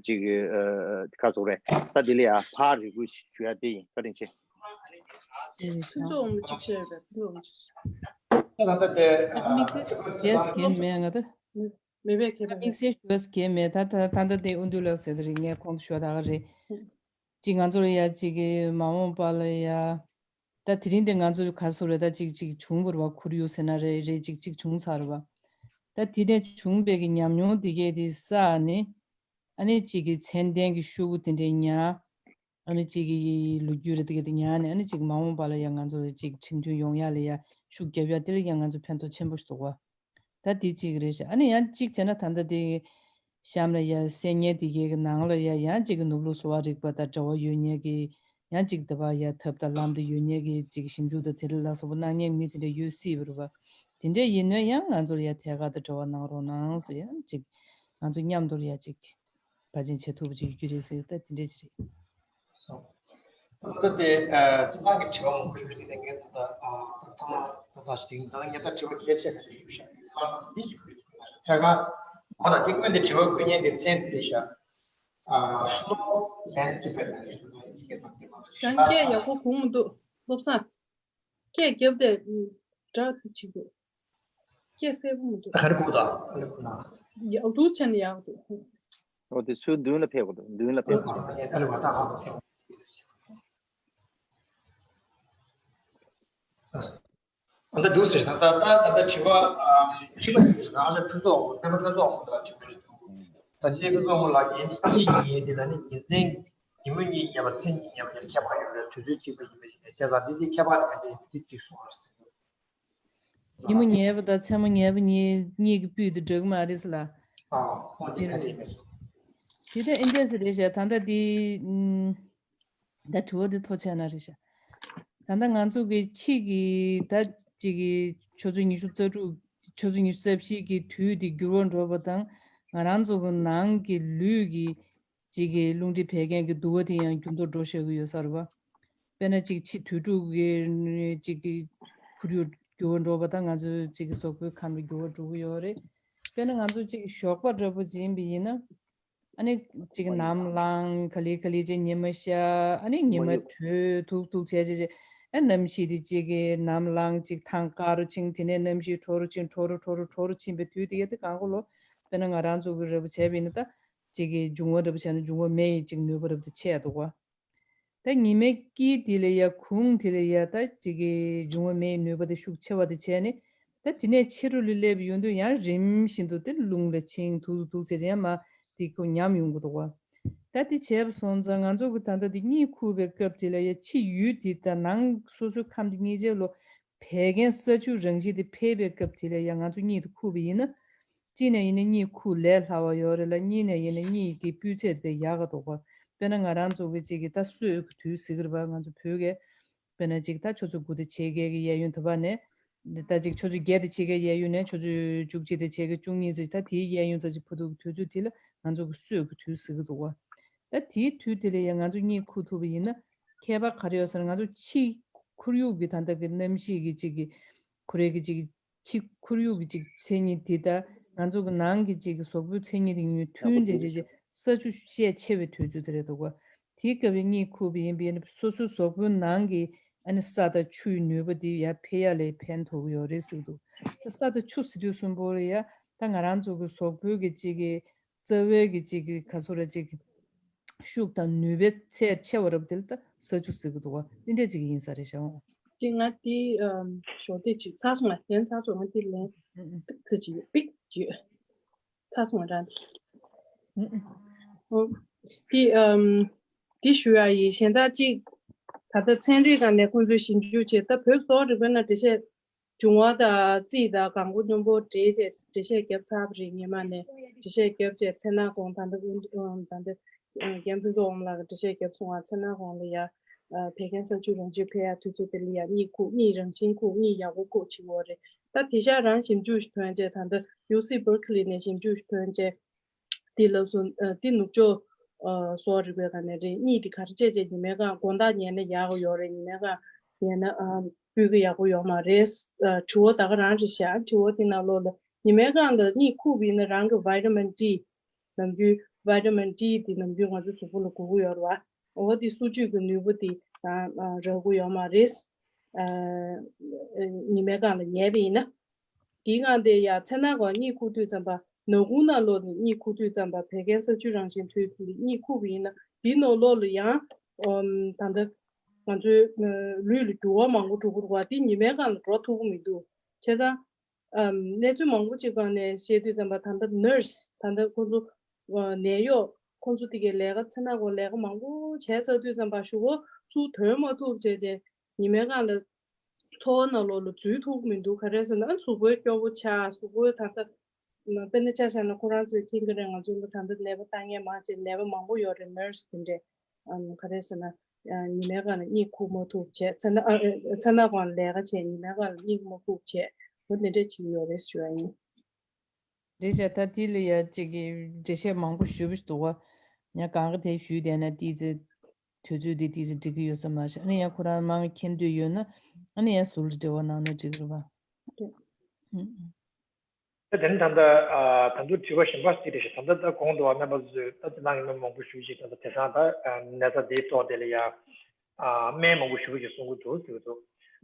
ཅིག་ཁ་ཚུགས་རེད། ད་འདི་ལ་ཡ་ཕར་རེ་སྐུལ་ཞུ་ཡ་དེ་ཡིན། བཀའ་དྲིན་ཆེ། ཕུན་ཚོགས་ངོ་གཅིག་བཤད་རེད། ཕུན་ཚོགས་ངོ་གཅིག་ད་ད་ལྟ་དེ་དམིགས་བསལ་ཞུ་ཡས་གལ་མེད། ང་ད་མེད་པའི་ཁྱད་པར་དམིགས་བསལ་ཞུ་ཡས་གལ་མེད། ད་ད་ད་ལྟ་དེ་དབུ་འདུས་ལགས་ཟེར་དེ་རིང་ངས་ཁོང་དུ་ཞུ་ད་ག་རེད། ཅིག་ང་ཚོར་ཡ་ཅིག་གི་མ་འོངས་པ་ལ་ཡ། ད་དེ་རིང་དེ་ང་ཚོ་ག་སུ་རེད། ད་ཅིག་ཅིག་བྱུང་བ་རེད་པ། ཁོར་ཡུག་ཟེར་ན་རེད། རེད་ཅིག་ཅིག་བྱུང་ཚར་བ། ད་དེ་ནས་བྱུང་བའི་གི་ཉམས་མྱོང་དེ་གས་དེ་བསགས་ནས། ཨ་ནི་ཅིག་གི་ཚད་ལྡན་གྱི་ཤོག་གུ་དེ་འདྲའི་ཉར། ཨ་ནི་ཅིག་གི་ལོ་རྒྱུས་རེད། དེ་ག་དེ་ཉར་ནས་ཨ་ནི་ཅིག་མ་འོངས་པ་ལ་ཡང་ང་ཚོ་ཅིག་ཁྲིམས་མཐུན་ཡོང་ཡ་ལ་ཡ་ཤུགས་རྒྱབ་ཡ་དེ་ལ་ཡང་ང་ཚོ་ཕན་ཐོགས་ཆེན་པོ་ཞིག་འདུག་བ། ད་དེ་གཅིག་རེད་ཤག་ཨ་ནི་ཡང་གཅིག་བྱས་ན་ད་ལྟ་དེ་གཤམ་ལ་ཡ་གསན་མཁན་དེ་གའི་གི་ནང་ལ་ཡ་ཡང་ཅིག་གི་ནོར་ལུག་གསོ་བ་རིག་པ་དང་འབྲེལ་བ་ཡོད་མཁན་གི་ཡང་ཅིག་དེ་བ་ཡ་ཐབས་དང་ལམ་དུ་ཡོད་མཁན་གི་ཅིག་ཞིབ་འཇུག་དང་དེ་ལ་ལ་སོགས་པ་གནང་མཁན་མི་དེ་འདྲ་ཡོད་སྲིད་པ་རེད་བ། དེ་འདྲ་ཡིན་ན་ཡང་ང་ཚོར་ཡ་ཐད་ཀར་དུ་འབྲེལ་བ་གནང་རོགས་གནང་ཟེར། ཡང་ཅིག་ང་ཚོ་མཉམ་དུ་ཡ་ཅིག་ཕར་ཕྱིན་བྱེད་ཐུབ་པ་ཅིག་ཡོད་རྒྱུ་རེད་ཟེར། ད་དེ་འདྲ་ཅིག་རེད། སོང་། ད་ལྟ་དེ་ཨ་ཚོགས་ཁང་གི་དྲི་བ་མང་པོ་ཞུ་བཞིན་ལས་ངས་ད་ལྟ་ཨ་ད་ཚང་མ་ད་ལྟ་ཞིག་ད་ལྟ་ངས་ད་དྲི་བ་གལ་ཆེ་ཁ་ཤས་ཞུས་ཤག་ཨ་འདི་ཞུ་དགོས་ཤག་ཐད་ཀར་ཁོ་ན་དེ་སྔོན་དེ་དྲི་བ་བཀོད་མཁན་དེ་མཚན་དེ་རེད་ཤག་ཨ་སུ་ནོ་ལན་ཅི་པའི་ནང་ཞུ་ད་ཡི་གེ་དང་དེ་མ་རེད་ཤག་སྐད་ཡག་པོ་གོ་མི་འདུག་བློ་བཟང་། སྐད་རྒྱབ་བསྡད་འདྲ་དེ་ཅིག་འདུག་སྐད་གསལ་པོ་མི་འདུག་ད་ག་རེ་གོ་ད་ཨ་ནི་ཁོ་ན། ཡག་སྡུག་ཆ་ནས་ཡག་འདུག་འོ་དེ་ཚུར་མདུན་ལ་ཕེབས་དགོས་འདུག་མདུན་ལ་ཕེབས་དགོས་འདུག་ཨ་ནི་ད་འདུག་ཟེར་ད་ད་ད་ད་དྲི་བ་ཨ་གཉིས་པ་ཡིན་ཟེར་ན། ཨ་ལས་ཕུན་ཚོགས་ངོ་། སྨན་པ་ཕུན་ཚོགས་ངོ་ལ་དྲི་བ་ཞིག་འདུག་ད་ཅི་ཕུན་ཚོགས་ངོ་ལགས་ཀྱིས་གཉིད་ཉལ་དེ་ལ་ནི་ཉིན་མཚན་ཉིན་མོ་གཉིད་ཉལ་བ་མཚན་གཉིད་ཉལ་བ་ལ་ཁྱད་པར་ཡོད་རེད། དུས་ཚོད་གཅིག་པ་ཡིན་པ་ཡིན་ནའི་བྱས་ཙང་འདི་འདི་ཁྱད་པར་ག་འདྲ་ཡིན་མིན་འདི་གཅིག་གསུངས་རོགས་ཟེར། ཉིན་མོ་ཉལ་བ་དང་མཚན་མོ་ཉལ་བ་གཉིས་གཉིས་ཀྱི་སྤུས་དེ་འདྲ་གི་མ་རེད་ཟེར་ལ། ཨ་ཁོང་འདི་ག་འདྲ་ཡིན་མིན། དེ་ལྟར་ཨིན་ཏེན་སི་རེད་ཤག་ད་ལྟ་དེ་ཨུམ། ད་དྲི་བ་དེ་ཐོ་ཆགས་ན་རེད་ཤག་ད་ལྟ་ང་ཚོ་གི་ཕྱི་གི་ད་ཅིག་གི་ཆུ་ཚོད་ཉི་ཤུ་རྩ་དྲུག་ཆུ་ཚོད་ཉི་ཤུ་རྩ་བཞི་གི་དུས་དེ་འགྱུར་བ་འགྲོ་བ་དང་ང་རང་ཚོ་གི་ནང་གི་ལུས་ཀྱི་ཅིག་གི་རླུང་མཁྲིས་བད་ཀན་གྱི་དུ་བ་དེ་ཡང་འགྱུར་ལྡོག་འགྲོ་བཞག་གི་ཡོད་ས་རེད་བ། དཔེར་ན་ཅིག་ཕྱི་དུས་དྲུག་གི་ཅིག་གི་ཁོར་ཡུག་འགྱུར་བ་འགྲོ་བ་དང་ང་ཚོའི་ཅིག་གི་གཟུགས་པོའི་ཁམས་ལ་འགྱུར་བ་འགྲོ་གི་ཡོད་རེད། དཔེར་ན་ང་ཚོ་ཅིག་ཞོགས་པ་འདྲ་པོ་ཅིག་ཡིན་པ་ཡིན་ན་ཨ་ནི་ཅིག་ནམ་ལངས་ག་ལེ་ག་ལེ་ཅིག་ཉི་མ་ཤར་ཨ་ནི་ཉི་མ་དྲོས་ཐུག་ཐུག་བྱས་བྱས་བྱས་ཨ་གནམ་གཤིས་དེ་ཅིག་གི་ནམ་ལངས་ཅིག་ཐང་དཀར་རུ་ཕྱིན་དེ་ནས་གནམ་གཤིས་དྲོ་རུ་ཕྱིན་དྲོ་རུ་དྲོ་རུ་དྲོ་རུ་ཕྱིན་པའི་དུས་དེ་ག་དེ་གང་གོ་ལོ། དཔེར་ན་ང་རང་ཚོ་གི་འདྲ་པོ་བྱས་པ་ཡིན་ན་ད་ཅིག་གི་འབྱུང་བ་འདྲ་པོ་བྱས་ན་འབྱུང་བ་མེ་ཡི་ཅིག་ནུས་པ་འདྲ་པོ་དེ་ཆེ་ཡ་འདུག་བ། ད་ཉི་མའི་དཀྱིལ་དེ་ལ་ཡ་གུང་དེ་ལ་ཡ་ད་ཅིག་གི་འབྱུང་བ་མེའི་ནུས་པ་དེ་ཤུགས་ཆེ་བ་དེ་བྱས་ནས་ད་དེ་ནས་ཕྱི་རུ་ལ་སླེབས་ཡོང་དུས་ཡང་རིམ་བཞིན་དུ་དེ་རླུང་ལ་ཕྱིན་དུག་དུག་དུག་བྱས་ཡང་མ་དེ་ཁོ་ཉམས་ཡོང་གི་འདུག་བ། ད་དེ་བྱས་པ་སོང་ཙང་ང་ཚོ་གི་ད་ལྟ་དེ་གཉིད་ཁུག་པའི་སྐབས་དེ་ལ་ཡ་ཕྱི་ཡུལ་དེ་དང་ནང་སོ་སོའི་ཁམས་དེ་གཉིས་ཆར་ལོ་བད་ཀན་ས་ཆུ་རང་བཞིན་དེ་འཕེལ་བའི་སྐབས་དེ་ལ་ཡ་ང་ཚོ་གཉིད་དེ་ཁུག་པ་ཡིན་ན། གཅིག་ནས་ཡིན་ན་གཉིད་ཁུག་ལས་སླ་བ་ཡོད་རེད་ལ་གཉིས་ནས་ཡིན་ན་གཉིད་ཀྱི་སྤུས་ཚད་དེ་ཡག་ག་འདུག་ག་དཔེར་ན་ང་རང་ཚོ་གི་གཅིག་གི་ད་གསོས་ཀྱི་དུས་ཟེར་གི་རེད་པ། ང་ཚོ་བོད་ཀྱི་དཔེར་ན་གཅིག་ད་ཆུ་ཚོད་དགུ་དང་ཕྱེད་ཀའི་གི་གཡས་གཡོན་དེ་པ་ནས་ད་གཅིག་ཆུ་ཚོད་བརྒྱད་དང་ཕྱེད་ཀའི་གཡས་གཡོན་ནས་ཆུ་ཚོད་བཅུ་གཅིག་དང་ཕྱེད་ཀའི་བཅུ་གཉིས་ཙམ་ད་དེའི་གཡས་གཡོན་ཙམ་ཅིག་བར་དུ་གི་དུས་ཚོད་དེ་ལ་ང་ཚོ་གི་གསོས་ཀྱི་དུས་ཟེར་གི་འདུག་ག་ད་དེའི་དུས་དེ་ལ་ཡང་ང་ཚོ་གཉིད་ཁུག་ཐུབ་པ་ཡིན་ན་ཁྱད་པར་ག་རེ་ཡོད་ཟེར་ན་ང་ཚོ་ཕྱི་ཁོར་ཡུག་གི་ད་ལྟ་གི་གནམ་གཤིས་ཀྱི་གཅིག་གི་ཁོ་རེ་གི་གཅིག་གི་ཕྱི་ཁོར་ཡུག་གི་ཅིག་མཚན་ཉིད་དེ་དང་ང་ཚོ་གི་ནང་གི་ཅིག་གི་གཟུགས་པོའི་མཚན་ཉིད་དེ་གཉིས་མཐུན་བྱས་བྱས་བྱས་ས་ཆུ་ཤས་ཆེ་བའི་དུས་ཚོད་དེ་རེད་འདུག་ག་དེའི་སྐབས་ཡང་གཉིད་ཁུག་པ་ཡིན་པས་སོ་སོའི་གཟུགས་པོའི་ནང་གི་ཨ་ནི་ས་དང་ཆུའི་ནུས་པ་དེ་ཡར་འཕེལ་ཡ་ལ་ཕན་ཐོགས་ཀྱི་ཡོད་རེད་ཟེར་གི་འདུག་ད་ས་དང་ཆུ་ཟེར་དུས་གསུམ་པོ་ལ་ཡ་ད་ང་རང་ཚོ་གི་གཟུགས་པོའི་གི་ཅིག་གི་རྩ་བའི་གི་ཅིག་གི་ག་ཚོད་ར་ཅིག་གི་ཤུགས་དང་ནུས་པའི་ཚད་ཆེ་བ་རབ་དེ་ལ་ད་ས་ཆུ་ཟེར་གི་འདུག་བ། འདི་འདྲ་ཅིག་ཡིན་ས་རེད་ཤག་དེ་ང་དེ་ཞོགས་དེ་ཅིག་ཚར་སོང་ང་། ཡན་ཚར་སོང་ང་། དེ་ལན་ཨུ་ཨུ། ཏིག་ཙི་ཅིག་ཡོད། པིག་ཙི་ཅིག་ཡོད། ཚར་སོང་ང་རང་དེ། ཨུ་ཨུ། དེ་ཨམ་དེ་ཞུ་ཡ་ཡིན། གཞན་དག་ཅིག་ད་ལྟ་ཚན་རིག་སྒང་ནས་ཁོང་ཚོས་ཞིབ་འཇུག་བྱས། ད་བོད་སོག་རིག་པའི་ནང་འགྲེལ་བཤད། འབྱུང་བ་དང་རྩིས་དང་གང་པོ་སྙོམས་པོ་འགྲེལ་བྱས་འགྲེལ་བཤད་བརྒྱབ་ཚར་བ་རེད། ངས་མ་ནས་འགྲེལ་བཤད་བརྒྱབ་བྱས་ཚེ་ན་གོང་ད་ལྟ་ད་ལྟ་རྒན་ཕུན་ཚོགས་དབང་མོ་ལགས་ཀྱིས་འགྲེལ་བཤད་བརྒྱབ་སོང་བ། ཚེ་ན་གོང་ལ་ཡ་བད་ཀན་ས་ཆུ་རང་བཞིན་འཕེལ་ཡ་དུས་ཚོད་དེ་ལ་ཡ་གཉིད་ཁུག་གཉིད་རང་བཞིན་ཁུག་གཉིད་ཡག་པོ་ཁུག་བྱེད་དགོས་རེད། ད་དེ་ཤག་རང་ཞིབ་འཇུག་ཞིག་ཐོན་བྱས། ད་ལྟ་ཡུ་སི་བར་ཁི་ལི་ནས་ཞིབ་འཇུག་ཞིག་ཐོན་བྱས། དེ་ལབ་སོང་། ཨ་དེ་ནུབ་ཕྱོགས་ཨ་སོག་རིག་པའི་སྒང་ནས་རེད། གཉིད་དེ་ག་རེ་བྱས་བྱས་ཉི་མའི་སྒང་དགོང་དག་ཉལ་ན་ཡག་གི་ཡོད་རེད། ཉི་མའི་སྒང་ཉལ་ན་ཨ་སྤུས་ཀ་ཡག་པོ་ཡོད་མ་རེད། ཨ་དྲི་བ་ད་ག་རང་རེད་ཤག་དྲི་བ་དེ་ནང་ལོགས་ལ་ཉི་མའི་སྒང་ལ་གཉིད་ཁུག་པ་ཡིན་ན་རང་གི་vitamin D། ནམ་རྒྱུན་vitamin D དེ་ནམ་རྒྱུན་ང་ཚོ་གཟུགས་པོ་ལ་དགོས་ཀྱི་ཡོད་རེད་བ། འོ་དེ་གསོ་བཅུད་ཀྱི་ནུས་པ་དེ་རང་ཨ་རག་གི་ཡོད་མ་རེད། ཨ་ཉི་མའི་སྒང་ལ་ཉལ་བ་ཡིན་ན། དེའི་སྒང་དེ་ཡང་ཚེ་ན་གོང་གཉིད་ཁུག་དུས་ཙམ་པ། ནག་ཁུང་ནང་ལོགས་ནས་གཉིད་ཁུག་དུས་ཙམ་པ། བད་ཀན་ས་ཆུ་རང་བཞིན་དུས་ཙམ་པ་གཉིད་ཁུག་པ་ཡིན་ན་དེའི་ནང་ལོགས་ལ་ཡང་ཨམ་ད་ལྟ་ང་ཚོའི་ལུས་ལ་འགྱུར་བ་མང་པོ་འགྲོ་གི་འདུག་བ། དེ་ཉི་མའི་སྒང་ལ་འགྲོ་ཐུབ་ཀྱི་མི་འདུག་བྱས་ཙང་ཨམ་གནས་ཚུལ་མང་པོ་ཅིག་སྒང་ནས་བཤད་དུས་ཙམ་པ་ད་ལྟ་ནར་སི་ད་ལྟ་ཁོང་ཚོ་ནད་གཡོག་ཁོང་ཚོ་དེ་གའི་ལས་ཀ་ཚེ་ན་གོང་ལས་ཀ་མང་པོ་བྱས་ཚར་དུས་ཙམ་པ་གཞུག་གུ་ཚུར་ཐོན་མ་ཐུབ་བྱས་བྱས། ཉི་མའི་སྒང་ལ་ཚོགས་ནང་ལོགས་ལ་འཛུལ་ཐུབ་ཀྱི་མི་འདུག་ག་རེ་ཟེར་ན་གཟུགས་པོ་སྐྱོ་བོ་ཆགས། གཟུགས་པོ་ད་ལྟ་དཔེར་ན་ཆ་བཞག་ན་ཁོ་རང་ཚོས་མཁྱེན་གྱི་རེད། ང་ཚོ་ལ་ད་ལྟ་ནད་པ་ལྟ་མཁན་མང་ཆེ་ནད་པ་མང་པོ་ཡོད་རེད། ནར་སི་དེ་འདྲས་ཨམ་ག་རེ་ཟེར་ན་ཉི་མའི་སྒང་ལ་གཉིད་ཁུག་མ་ཐུབ་བྱས། ཚེ་ན་ཨ་ཚེ་ན་གང་ལས་ཀ་བྱས་ཉི་མའི་སྒང་ལ་གཉིད་མ་ཁུག་བྱས། འོ་དེ་འདྲས་བྱེད་ཀྱི་ཡོད་རེད་ཞུ་བ་ཡིན། རེད་ཤག་ད་དེ་ལ་ཡ་གཅིག་གི་འགྲེལ་བཤད་མང་པོ་ཞུ་བ་ཞིག་འདུག་བ། ཡང་གང་ག་དེ་ཞུས་བསྡད་ན་ཏི་ཙི་དུས་ཚོད་དེ་ཏི་ཙི་འགྲིག་གི་ཡོད་ས་མ་རེད། ཨ་ནི་ཡང་ཁོ་རང་མང་མཁྱེན་འདོད་ཡོད་ན་ཨ་ནི་ཡང་ཟུར་ལ་འབྲེལ་བ་གནང་ན་འགྲིག་གི་རེད་བ། རེད། ཨུ་ཨུ། ད་དེ་ནི་ད་ལྟ་ཨ་ད་དུང་དྲི་བ་གཞན་པ་ཞིག་རེད་ཤག་ད་ལྟ་ད་གོང་དུ་བ་སྨན་པ་ཚོས་ད་དེ་ནང་གི་མི་མང་པོ་ཞུ་ཞིག་ད་ལྟ་དེང་སང་ད་ཨ་ན་ཚ་དེའི་ཐོག་དེ་ལ་ཡ། ཨ་སྨན་མང་པོ་ཞེ་པོ་ཅིག་གསུང་གི་འདུག་ཟེར་གྱི་འདུག་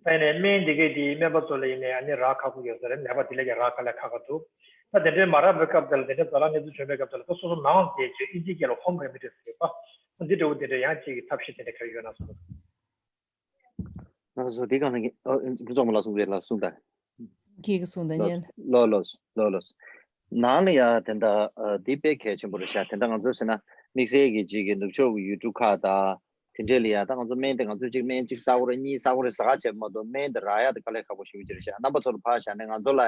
ད་ཡིན་ནའི་སྨན་འདི་གས་འདི་སྨན་པ་ཚོ་ལ་ཡིན་ནའི་ཨ་ནི་རག་ཁག་པོ་ཡོད་ས་རེད། ནད་པ་དེ་ལ་ཡང་རག་དཀའ་ལས་ཁག་ཁག་འདུག་ད་དེ་འདྲའི་མ་རག་པའི་སྐབས་དེ་ལ་དེ་འདྲའི་ཛ་དྲག་གནས་ཚུལ་བྱུང་བའི་སྐབས་དེ་ལ་ད་སོ་སོ་ནང་དེ་ཚོས་ཨིན་ཇི་སྐད་ལ་ཧོམ་རེ་མི་ཌིས་ཟེར་བ། འདི་འདྲ་བོ་དེ་འདྲ་ཡང་གཅིག་གི་ཐབས་ཤེས་དེ་འདྲ་ག་རེ་ཡོད་ན་གསུང་གི་འདུག་ལགས་སོ། འདི་གང་ལ་ཨ་ཕུན་ཚོགས་མ་ལགས་གསུང་གི་ལ་གསུང་དང་། ཁྱེད་ཀྱི་གསུང་དང་ཉན། ལོ་ལོ་ལོ་ལོ། ནང་ལ་ཡ་དེ་འདྲ་ཨ་འདི་དཔེ་གལ་ཆེན་པོ་རེད་ཤག་དེ་འདྲ་ང་ཚོ་ཟེར་ན་དམིགས་བསལ་གྱི་ཅིག་གི་ནུབ་ཕྱོགས་ཀྱི་ཡུལ་གྲུ་ཁག་དང་དེ་འདྲས་ལ་ཡ་ད་ང་ཚོ་སྨན་དེ་ང་ཚོ་ཅིག་སྨན་གཅིག་ཟ་དགོས་རེད། གཉིས་ཟ་དགོས་རེད་ཟ་ག་བྱས་མ་གཏོགས་སྨན་དེ་རག་ཡ་དེ་དཀའ་ལས་ཁག་པོ་ཞེ་པོ་ཅིག་རེད་ཤག་རྣམ་པ་ཚོར་ཕར་བཞག་ནས་ང་ཚོ་ལ་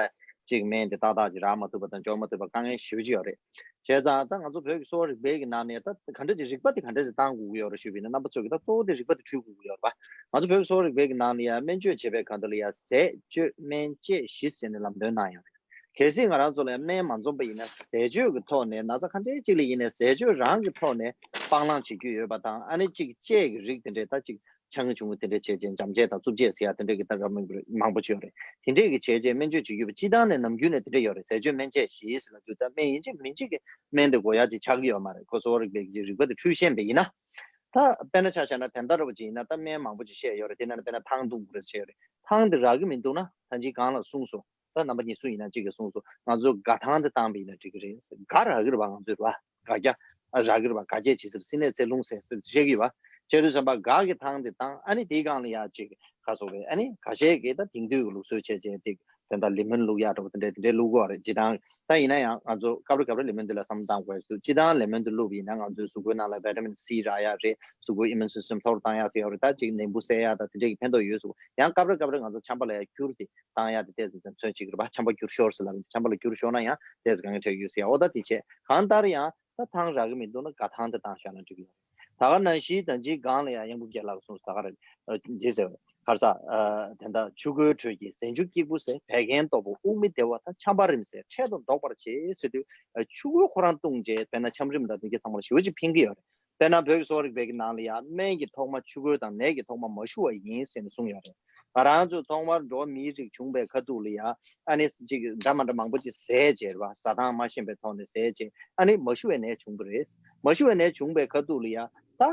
ཅིག་སྨན་དེ་ཏག་ཏག་ཅིག་རག་མ་ཐུབ་པ་དང་འབྱོར་མ་ཐུབ་པ་དཀའ་ངལ་ཞེ་པོ་ཅིག་ཡོད་རེད། བྱས་ཙང་ད་ང་ཚོ་བོད་ཀྱི་གསོ་བ་རིག་པའི་གི་ནང་ནས་ད་ག་འདྲ་ཅིག་རིག་པ་དེ་ག་འདྲ་ཅིག་བཏང་དགོས་ཀྱི་ཡོད་རེད་ཞུས་པ་ཡིན་ན། རྣམ་པ་ཚོས་ཀྱི་ད་གཙོ་བོ་དེ་རིག་པ་དེ་འཁྲུལ་དགོས་ཀྱི་ཡོད་རེད་པ། ང་ཚོ་བོད་ཀྱི་གསོ་བ་རིག་པའི་གི་ནང་ནས་ཡང་སྨན་བཅོས་བྱེད་པའི་སྐབས་དེ་ལ་ཡང་ཟས་སྤྱོད་སྨན་དཔྱད་བཞི་ཟེར་ནས་ལམ་སྟོན་གནང་ཡོད་རེད། གལ་སྲིད་ང་རང་ཚོ་ལ་ཡང་སྨན་མ་འཛོམས་པ་ཡིན་ན། ཟས་སྤྱོད་ཀྱི་ཐོག་ནས་ན་ཚ་ག་འདྲའི་ཅིག་ལ་ཡིན་ནའི་ཟས་སྤྱོད་རང་གི་ཐོག་ནས་སྤང་བླང་བྱེད་རྒྱུ་ཡོད་པ་དང་། ཨ་ནི་ཅིག་དཔྱད་ཀྱི་རིགས་དེ་འདྲའི་ད་ཅིག་ཆང་ཆུང་ངུ་དེ་འདྲའི་བྱས་རྗེས་འཇམ་བྱས་དང་རྩུབ་བྱས་ཟེར་ཡ་དེ་འདྲའི་གི་ད་ག་མང་པོ་ཅིག་ཡོད་རེད། དེ་འདྲའི་གི་བྱས་རྗེས་སྨན་བཅོས་བྱེད་རྒྱུ་བ་སྤྱིར་བཏང་ནས་ནམ་རྒྱུན་ནས་དེ་འདྲ་ཡོད་རེད། ཟས་སྤྱོད་སྨན་དཔྱད་བཞི་ཟེར་ལབ་དུས་ད་སྨན་ཡིན་གཅིག་མིན་གཅིག་གི་སྨན་དེ་དགོས་ཡ་ཅིག་ཆགས་ཀྱི་ཡོད་མ་རེད། ཁོ་གསོ་བ་རིག་པའི་གི་རིག་པ་དེ་འཁྲུལ་ཤེས་པ་ཡིན་ན། ད་དཔེར་ན་ཆ་བཞག་ན་དེ་འདྲ་ར་བ་ཅིག་ཡིན་ན་ད་སྨན་མང་པོ་ཅིག་བཤད་ཡོད་རེད། དེ་ནང་ནས་དཔེར་ན་ཐང་བཏུང་དགོས་རེད་བཤད་ཡོད་རེད། ཐང་དེ་རག་གི་མི་འདུག་ན་ད་ཅིག་གང་ལ་གསུངས་སོང་། ད་རྣམ་པ་གཉིས་སུ་ཡིན་ན་གཅིག་གིས་གསུངས་སོང་། ང་ཚོ་སྒ་ཐང་དེ་བཏང་བ་ཡིན་ན་འགྲིག་གི་རེད། སྒ་རག་གི་རེད་པ། ང་ཚོའི་རེད་པ། སྒ་སྐྱ་རག་གི་རེད་པ། སྒ་སྐྱ་ཇི་ཟེར། སྲིན་ནད་ཚེ་རླུང་ཟེར་ཟེར་བཤད་ཀྱི་ཡོད་པ། བྱས་དུས་ཙམ་པ་སྒ་གི་ཐང་དེ་བཏང་། ཨ་ནི་དེའི་སྒང་ལ་ཡ་གཅིག་ག་སོགས་རེད། ཨ་ནི་ཁ་ཤས་ཀྱིས་ད་དེང་དུས་ཀྱི་ལུགས་སྲོལ་བྱས་བྱས་དེ་དེ་འདྲ་ལེ་མོན་བླུག་ཡག་འདྲ་པོ་དེ་འདྲ་དེ་འདྲའི་བླུག་གི་ཡོད་རེད། སྤྱིར་བཏང་ད་ཡིན་ན་ཡང་ང་ཚོ་སྐབས་རེ་སྐབས་རེ་ལེ་མོན་དེ་ལ་བསམ་བློ་བཏང་དགོས་འདུག་སྤྱིར་བཏང་ལེ་མོན་དེ་བླུགས་པ་ཡིན་ན་ང་ཚོའི་གཟུགས་པོའི་ནང་ལ་བི་ཊ་མིན་སི་རག་ཡག་རེད། གཟུགས་པོའི་ཨིམ་མུན་སིས་ཊམ་མཐོ་རུ་བཏང་ཡག་ཟེར་ཡག་རེད། ད་ཅིག་ནད་འབུ་བསལ་ཡག་དང་དེ་འདྲའི་གི་ཕན་ཐོགས་ཡོད་ཟེར། ཡང་སྐབས་རེ་སྐབས་རེ་ང་ཚོ་ཆམ་པ་ལ་ཡང་སྐྱུར་དེ་བཏང་ཡག་དེ་ཏོག་ཙམ་ཙམ་མཚོན་བྱེད་ཀྱི་རེད་པ། ཆམ་པ་སྐྱུར་ཤོར་ཟེར་ལབ་ཡིན། ཆམ་པ་ལ་སྐྱུར་ཤོར་ན་ཡང་ཏོག་ཙམ་དཀའ་ངལ་འཕྲད་ཀྱི་ཡོད་ཟེར་ཡག་འོ་ད་དེ་བྱས། གང་ལྟར་ཡང་ད་ཐང་རག་གི་མི་འདུག་ན་སྒ་ཐང་དེ་བཏང་བཞག་ན་འགྲིག་གི་ཡོད་རེད། ད་ག་ནང་བཞིན་ད་ཅིག་སྒང་ལ་ཡང་གཡང་འགུགས་རྒྱལ་ལགས་གསུངས་སོང་། ད་ག་རེད། འདི་ཟེར་བ་ག་རེ་ཟ། དེ་འདྲ་ཆུ་ཁོལ་དྲོད་ཀྱིས་ཟས་འཇུ་སྐྱིགས་བུ་ཟེར། བད་ཀན་ལྟོགས་པ་དབུགས་མི་བདེ་བ་དང་། ཆམ་པ་རིམས་ཟེར། འཕྲལ་དུ་ལྡོག་པར་བྱེད་ཟེར་དུས་ཆུ་ཁོལ་ཁོ་རང་བཏུང་བྱས་དཔེར་ན་ཆམ་རིམས་དང་དེ་གའི་ཚང་མ་ལ་ཞེ་པོ་ཅིག་ཕན་གྱི་ཡོད་རེད། དཔེར་ན་བོད་ཀྱི་གསོ་བ་རིག་པའི་གི་ནང་ལ་ཡང་སྨན་གྱི་ཐོག་མ་ཆུ་ཁོལ་དང་ནད་ཀྱི་ཐོག་མ་མ་ཞུ་བ་ཡིན་ཟེར་ནས་གསུངས་ཡོད་རེད། ང་རང་ཚོ་ཐོག་མར་འགྲོ་བ་མིའི་རིགས་བྱུང་པའི་ཁ་ཐུག་ལ་ཡང་ཨ་ནི་ཅིག་འདྲ་མ་འདྲ་མང་པོ་ཅིག་ཟས་བྱས་རེད་པ། ཟ་སྟངས་མ་ཤེས་པའི་ཐོག་ནས་ཟས་བྱས། ཨ་ནི་མ་ཞུ་བའི་ནད་བྱུང་པ་རེད། མ་ཞུ་བའི་ནད་བྱུང་པའི་ཁ་ཐུག་ལ་ཡང་ད་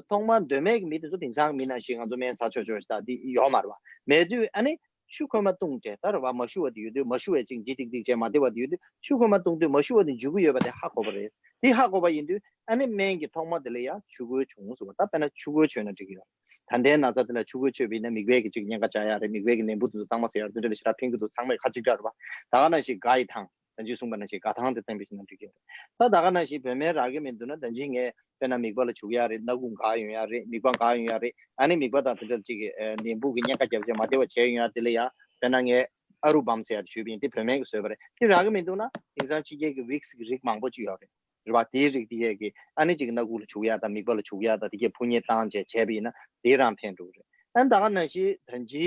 ཐོག་མར་གདོད་མའི་གི་མི་དེ་ཚོ་དེང་སང་གི་མི་ནང་བཞིན་ང་ཚོ་སྨན་ཟ་ཆོག་ཆོག་ཞིག་ད་དེ་ཡོད་མ་རེད་པ། མེད་དུས་ཨ་ནི་ཆུ་ཁོལ་མ་བཏུང་བྱས་ད་རེད་པ། མ་ཞུ་བ་དེ་ཡོད་དུས། མ་ཞུ་བའི་ཅིག་ལྗིད་ཏིག་ཏིག་བྱས་མ་བདེ་བ་དེ་ཡོད་དུས་ཆུ་ཁོལ་མ་བཏུང་དུས་མ་ཞུ་བ་དེ་འཇུ་གི་ཡོད་པ་དེ་ཧ་གོ་བ་རེད། དེ་ཧ་གོ་བ་ཡིན་དུས་ཨ་ནི་སྨན་གྱི་ཐོག་མ་དེ་ལ་ཡང་ཆུ་ཁོལ་བྱུང་ཟེར་བ། ད་དཔེར་ན་ཆུ་ཁོལ་མཆོད་ན་འགྲིག་གི་ཡོད། ད་ལྟའི་ན་ཚ་དེ་ལ་ཆུ་ཁོལ་མཆོད་པ་ཡིན་ན་མིད་པའི་གི་ཅིག་གཉན་ཁ་བཅག་ཡག་རེད། མིད་པའི་གི་ནད་འབུ་དེ་ཚོ་གཙང་མ་བཟོ་ཡག་རེད། དེ་འདྲ་ལ་ཞེ་དྲག་ཕན་གི་འདུག་ཚང་མས་ཁ་གཅིག་གྲགས་རེད་པ། ད་ག་ནང་བཞིན་སྒ་ཡི་ཐང་། ད་ཅི་གསུངས་པ་ནང་བཞིན་སྒ་ཐང་དེ་བསྟེན་པ་ཞིག་ན་འགྲིག་གི་རེད། ད་ད་ག་ནང་བཞིན་བོད་སྨན་རག་གི་མི་འདུག་ན། ད་ཅི་ངས་དཔེར་ན་མིད་པ་ལ་བྱུག་ཡག་རེད། སྣ་ཁུག་འགག་ཡོང་ཡག་རེད། མིད་པ་འགག་ཡོང་ཡག་རེད། ཨ་ནི་མིད་པ་དང་དེ་འདྲ་ཅིག་གི་ནད་འབུ་གི་གཉན་ཁ་རྒྱབ་བྱས་མ་བདེ་བ་བྱས་ཡོང་ཡག་དེ་ལ་ཡང་དཔེར་ན་ངས་ཨ་རུ་བམ་ཟེར་ཡག་དེ་ཞུས་པ་ཡིན། དེ་བོད་སྨན་གྱིས་བཟོས་པ་རེད། དེ་རག་གི་མི་འདུག་ན་དེང་སང་ཕྱི་རྒྱལ་གྱི་ཝིག་སི་གི་རིགས་མང་པོ་ཅིག་ཡོད་རེད། རེད་པ། དེའི་རིགས་དེ་གས་ཀྱི་ཨ་ནི་ཅིག་སྣ་ཁུག་ལ་བྱུག་ཡག་དང་མིད་པ་ལ་བྱུག་ཡག་དང་དེ་གས་ཕུ་ཉལ་བཏང་བྱས་བྱས་པ་ཡིན་ན་དེ་རང་ཕན་འགྲོ་གི་རེད། ཨ་ནི་ད་ག་ནང་བཞིན་ད་ཅི་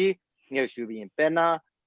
ངས་ཞུས་པ་ཡིན། དཔེར་ན།